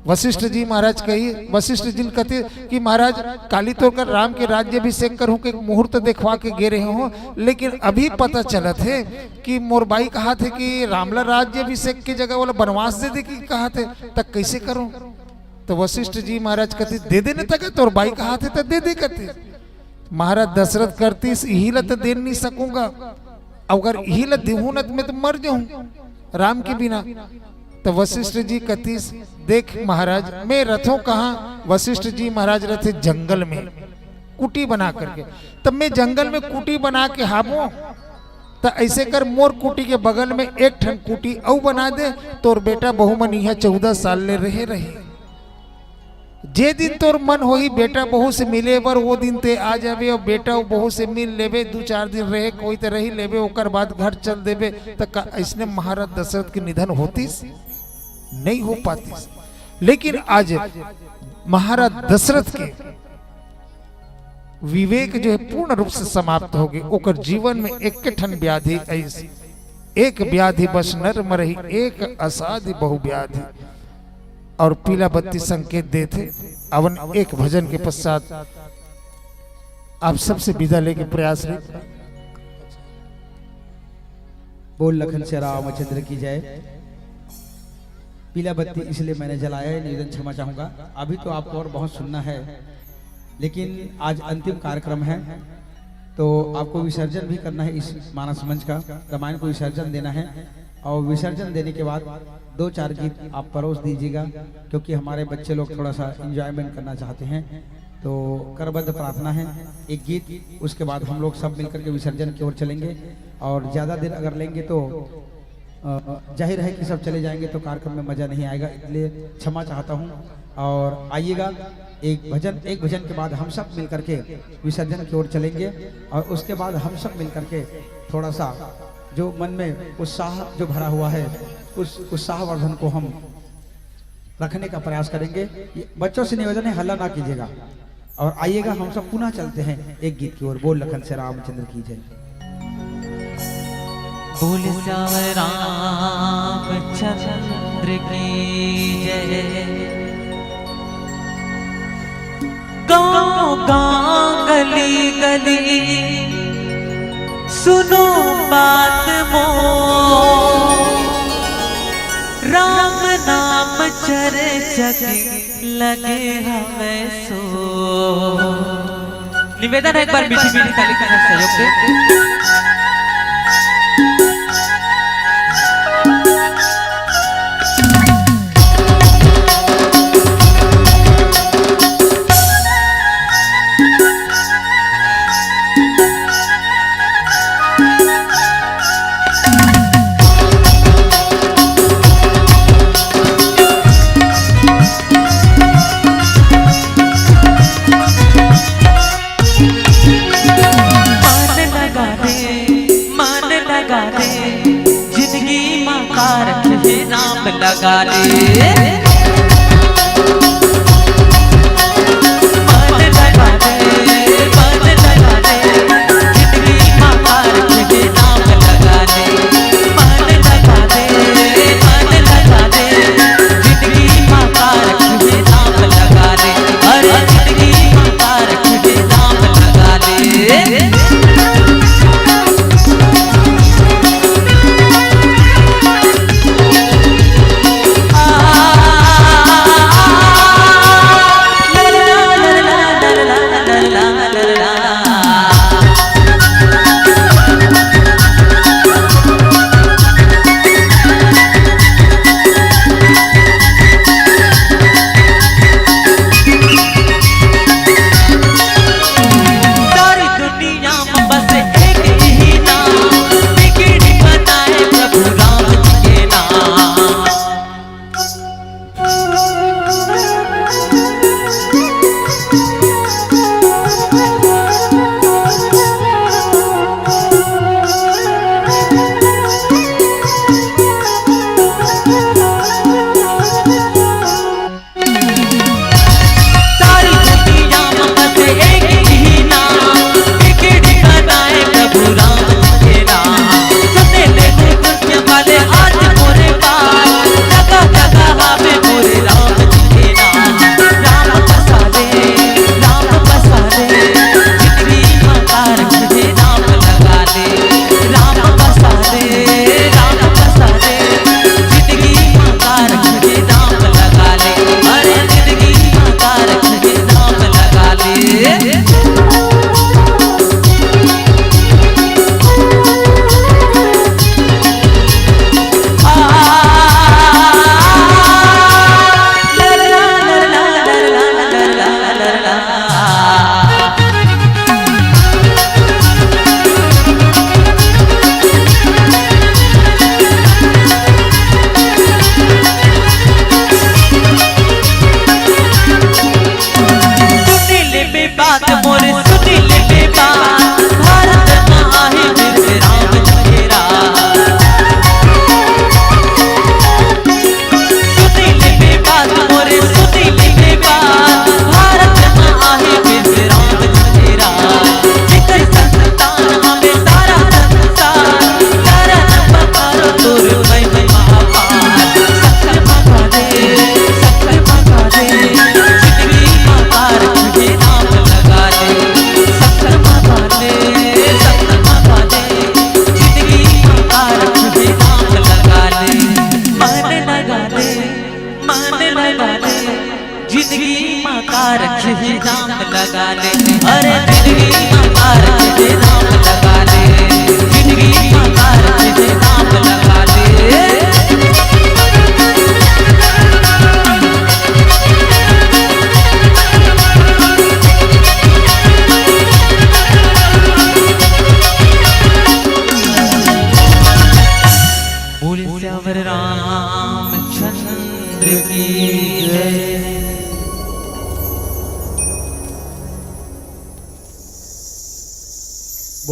वशिष्ठ जी महाराज कही, वशिष्ठ जी कथे कि महाराज, काली तोर कर राम के राज्याभिषेक करहूं के एक मुहूर्त देखवा के गे रहे हो, लेकिन अभी पता चलत हे कि मोर बाई कहाथे कि राम ला राज्याभिषेक के जगह वाला बनवास दे दे कि कहाथे, त कैसे करूं? तो वशिष्ठ जी महाराज कथे, दे दे न तक तोर बाई कहाथे त दे दे कथे। महाराज दशरथ करतिस, इही ला त दे नहीं सकूंगा, अगर इही ला देहूं न त मैं तो मर जाहूं राम के बिना। तो वशिष्ठ जी कतिस, देख महाराज, मैं रथों कहाँ, वशिष्ठ जी महाराज रथे जंगल में कुटी बना करके। तब मैं जंगल में कुटी बना के हाबो, त ऐसे कर, मोर कुटी के बगल में एक ठन कुटी अउ बना दे, तोर बेटा बहू मन इहाँ चौदह साल ले रहे रहे। जे दिन तोर मन होही बेटा बहू से मिले बर, वो दिन ते आ जाबे और बेटा अउ बहू से मिल लेबे, दू चार दिन रहे कोई ते रही लेबे, ओकर बाद घर चल देबे। त का ऐसने महाराज दशरथ के निधन होतिस? नहीं हो पातिस। लेकिन आज महाराज दशरथ के विवेक जो है पूर्ण रूप से समाप्त हो गए। ओकर जीवन में एक ठन व्याधि ऐस, एक व्याधि बस नर मरही, एक असाध्य बहुव्याधि। और पीला बत्ती संकेत देथे। अवन एक भजन के पश्चात आप सबसे विदा लेके प्रयास रहे। बोल लखन से रामचंद्र की जय। पीला बत्ती इसलिए मैंने जलाया है, निवेदन क्षमा चाहूँगा। अभी तो आपको और बहुत सुनना है, लेकिन आज अंतिम कार्यक्रम है, तो आपको विसर्जन भी करना है इस मानस मंच का। रामायण को विसर्जन देना है और विसर्जन देने के बाद दो चार गीत आप परोस दीजिएगा, क्योंकि हमारे बच्चे लोग थोड़ा सा एंजॉयमेंट करना चाहते हैं। तो करबद्ध प्रार्थना है, एक गीत, उसके बाद हम लोग सब मिलकर के विसर्जन की ओर चलेंगे। और ज़्यादा देर अगर लेंगे तो, अ, जाहिर है कि सब चले जाएंगे तो कार्यक्रम में मज़ा नहीं आएगा, इसलिए क्षमा चाहता हूँ। और आइएगा, एक भजन, एक भजन के बाद हम सब मिल करके विसर्जन की ओर चलेंगे और उसके बाद हम सब मिल करके थोड़ा सा जो मन में उत्साह जो भरा हुआ है, उस उत्साहवर्धन को हम रखने का प्रयास करेंगे। ये बच्चों से निवेदन है, हल्ला ना कीजिएगा। और आइएगा, हम सब पुनः चलते हैं एक गीत की ओर। बोल लखन से रामचंद्र की जय। बोल श्याम रामचंद्र की जय। गांव गांव गली गली सुनो बात मोर, राम नाम चर्चक लगे हमें सो। निवेदन है, एक बार मीठी मीठी ताली के साथ सहयोग दे। मन लगा दे, मन लगा दे, जिंदगी मा कारख हे नाम लगा दे। मन लगा दे, मन लगा दे, जिंदगी मा कारख हे नाम लगा दे। मन लगा दे, मन लगा दे, जिंदगी मा कारख हे नाम लगा दे। अरे जिंदगी मा कारख हे नाम लगा दे।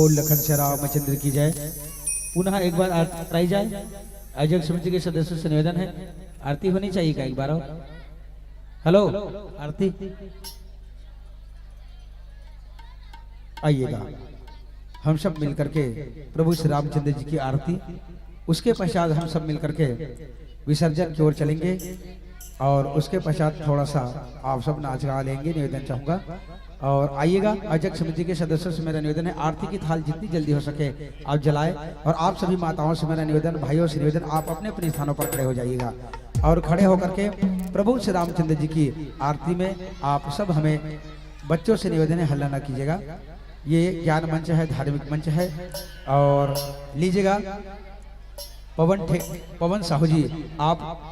बोल लखन से रामचंद्र की जय। पुनः एक बार आरती कराई जाए। आयोजक समिति के सदस्यों से निवेदन है, आरती होनी चाहिए क्या एक बार और? हेलो, आरती आइएगा, हम सब मिलकर के प्रभु श्री रामचंद्र जी की आरती, उसके पश्चात हम सब मिलकर के विसर्जन की ओर चलेंगे और उसके पश्चात थोड़ा सा आप सब नाच गा लेंगे, निवेदन चाहूँगा। और आइएगा, आयोजक समिति के सदस्यों से मेरा निवेदन है, आरती की थाल जितनी जल्दी हो सके आप जलाएं। और आप सभी माताओं से मेरा निवेदन, भाइयों से निवेदन, आप अपने अपने स्थानों पर खड़े हो जाइएगा और खड़े होकर के प्रभु श्री रामचंद्र जी की आरती में आप सब हमें, बच्चों से निवेदन है, हल्ला ना कीजिएगा। ये ज्ञान मंच है, धार्मिक मंच है। और लीजिएगा पवन ठे-, पवन साहू जी, आप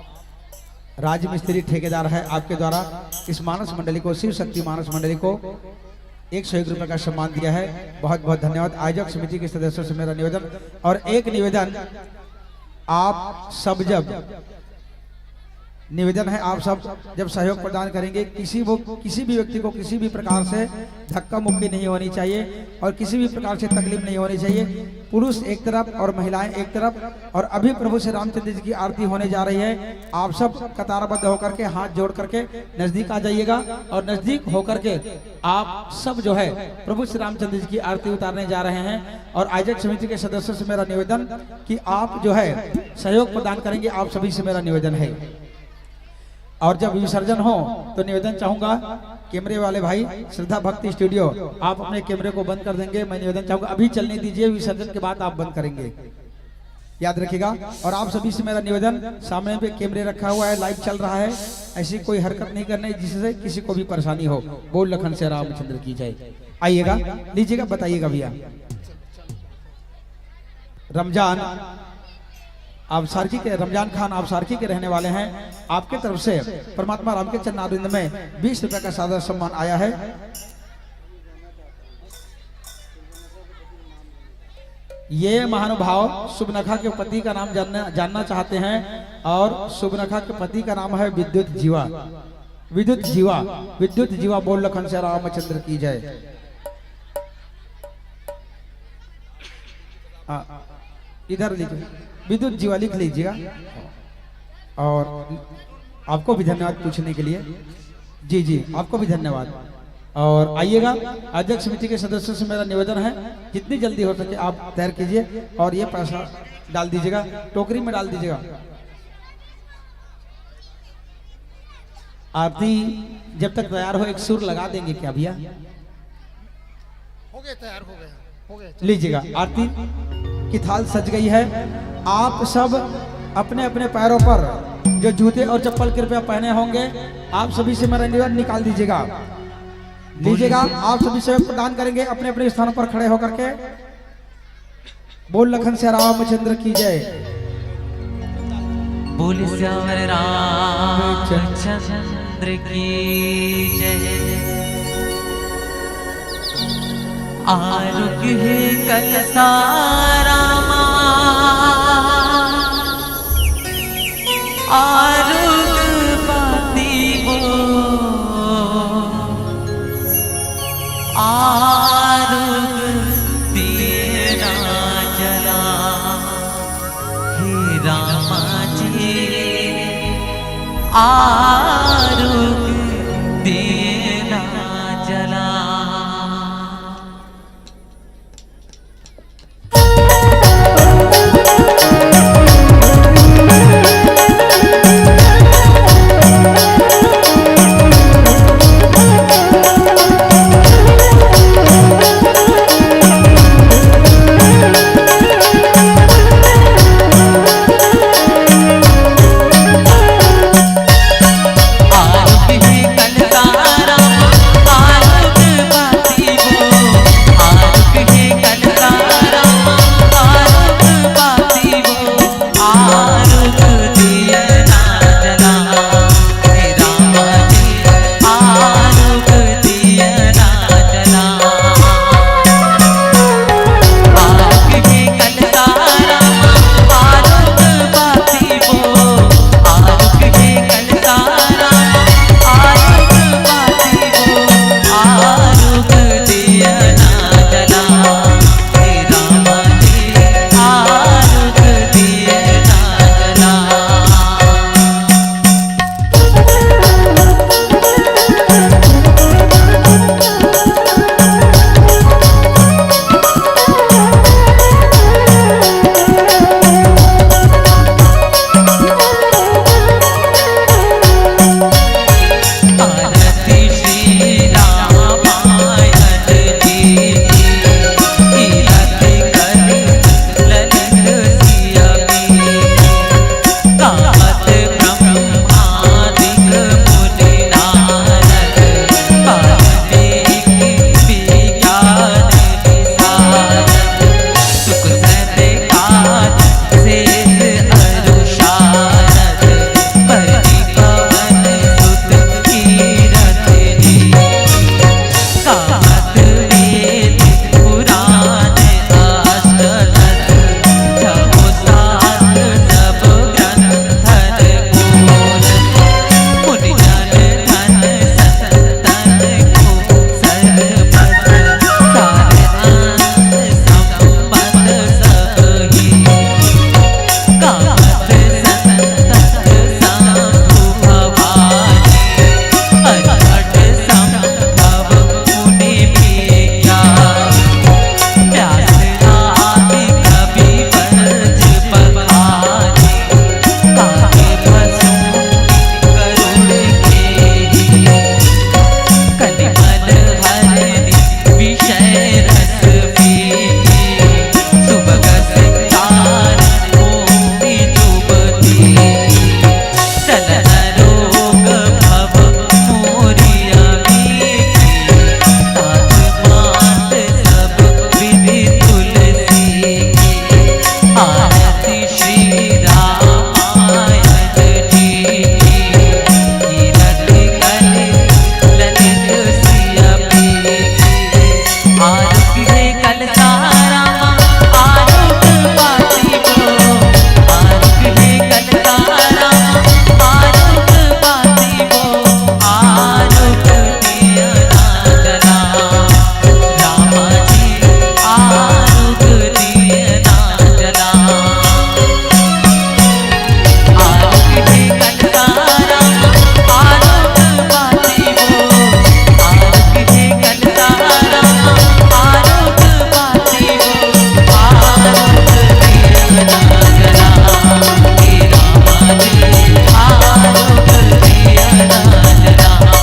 राजमिस्त्री ठेकेदार है, आपके द्वारा इस मानस मंडली को, शिव शक्ति मानस मंडली को एक सौ एक रुपये का सम्मान दिया है। बहुत बहुत धन्यवाद। आयोजक समिति के सदस्यों से मेरा निवेदन, और एक निवेदन, आप सब जब निवेदन है, आप सब जब सहयोग प्रदान करेंगे, किसी वो, किसी भी व्यक्ति को किसी भी प्रकार से धक्का मुक्की नहीं होनी चाहिए और किसी भी प्रकार से तकलीफ नहीं होनी चाहिए। पुरुष एक तरफ और महिलाएं एक तरफ, और अभी प्रभु श्री रामचंद्र जी की आरती होने जा रही है। आप सब कतारबद्ध होकर के, हाथ जोड़ करके नजदीक आ जाइएगा और नजदीक होकर के आप सब जो है प्रभु श्री रामचंद्र जी की आरती उतारने जा रहे हैं। और आयोजक समिति के सदस्यों से मेरा निवेदन कि आप जो है सहयोग प्रदान करेंगे, आप सभी से मेरा निवेदन है। और जब विसर्जन हो तो निवेदन चाहूंगा, कैमरे वाले भाई, श्रद्धा भक्ति स्टूडियो, आप अपने कैमरे को बंद कर देंगे। मैं निवेदन चाहूंगा, अभी चलने दीजिए, विसर्जन के बाद आप बंद करेंगे, याद रखिएगा। और आप सभी से मेरा निवेदन, सामने पे कैमरे रखा हुआ है, लाइव चल रहा है, ऐसी कोई हरकत नहीं करनी जिससे किसी को भी परेशानी हो। बोल लखन से रामचंद्र की जय। आइएगा, लीजिएगा, बताइएगा भैया। रमजान, आप सारखी के, रमजान खान, आप सारखी के रहने वाले हैं, आपके तरफ से परमात्मा राम के चरणारविंद में बीस रुपए का सादर सम्मान आया है। ये महानुभाव सुबनखा के पति का नाम जानना, जानना चाहते हैं, और सुबनखा के पति का नाम है विद्युत जीवा। विद्युत जीवा, विद्युत जीवा बोल लखन से रामचंद्र की जय। हाँ, इधर लिख, विद्युत जीवा लिख लीजिएगा। और आपको भी धन्यवाद पूछने के लिए। जी जी, आपको भी धन्यवाद। और आइएगा, अध्यक्ष समिति के सदस्यों से मेरा निवेदन है, जितनी जल्दी हो सके आप तैयार कीजिए और ये पैसा डाल दीजिएगा, टोकरी में डाल दीजिएगा। आरती जब तक तैयार हो, एक सुर लगा देंगे क्या भैया? हो गए, तैयार हो गए, हो गए। लीजिएगा, आरती की थाल सज गई है। आप सब अपने अपने पैरों पर जो जूते और चप्पल कृपया पहने होंगे, आप सभी से मेरा निवेदन, निकाल दीजिएगा। लीजिएगा, आप सभी से प्रदान करेंगे अपने अपने स्थानों पर खड़े होकर के। बोल लखन से रामचंद्र की जय। बोल सियावर रामचंद्र की जय। आरुग है कलसा रामा, आरुग बाती वो, आरुग तेरा जला। हे रामा जी, आ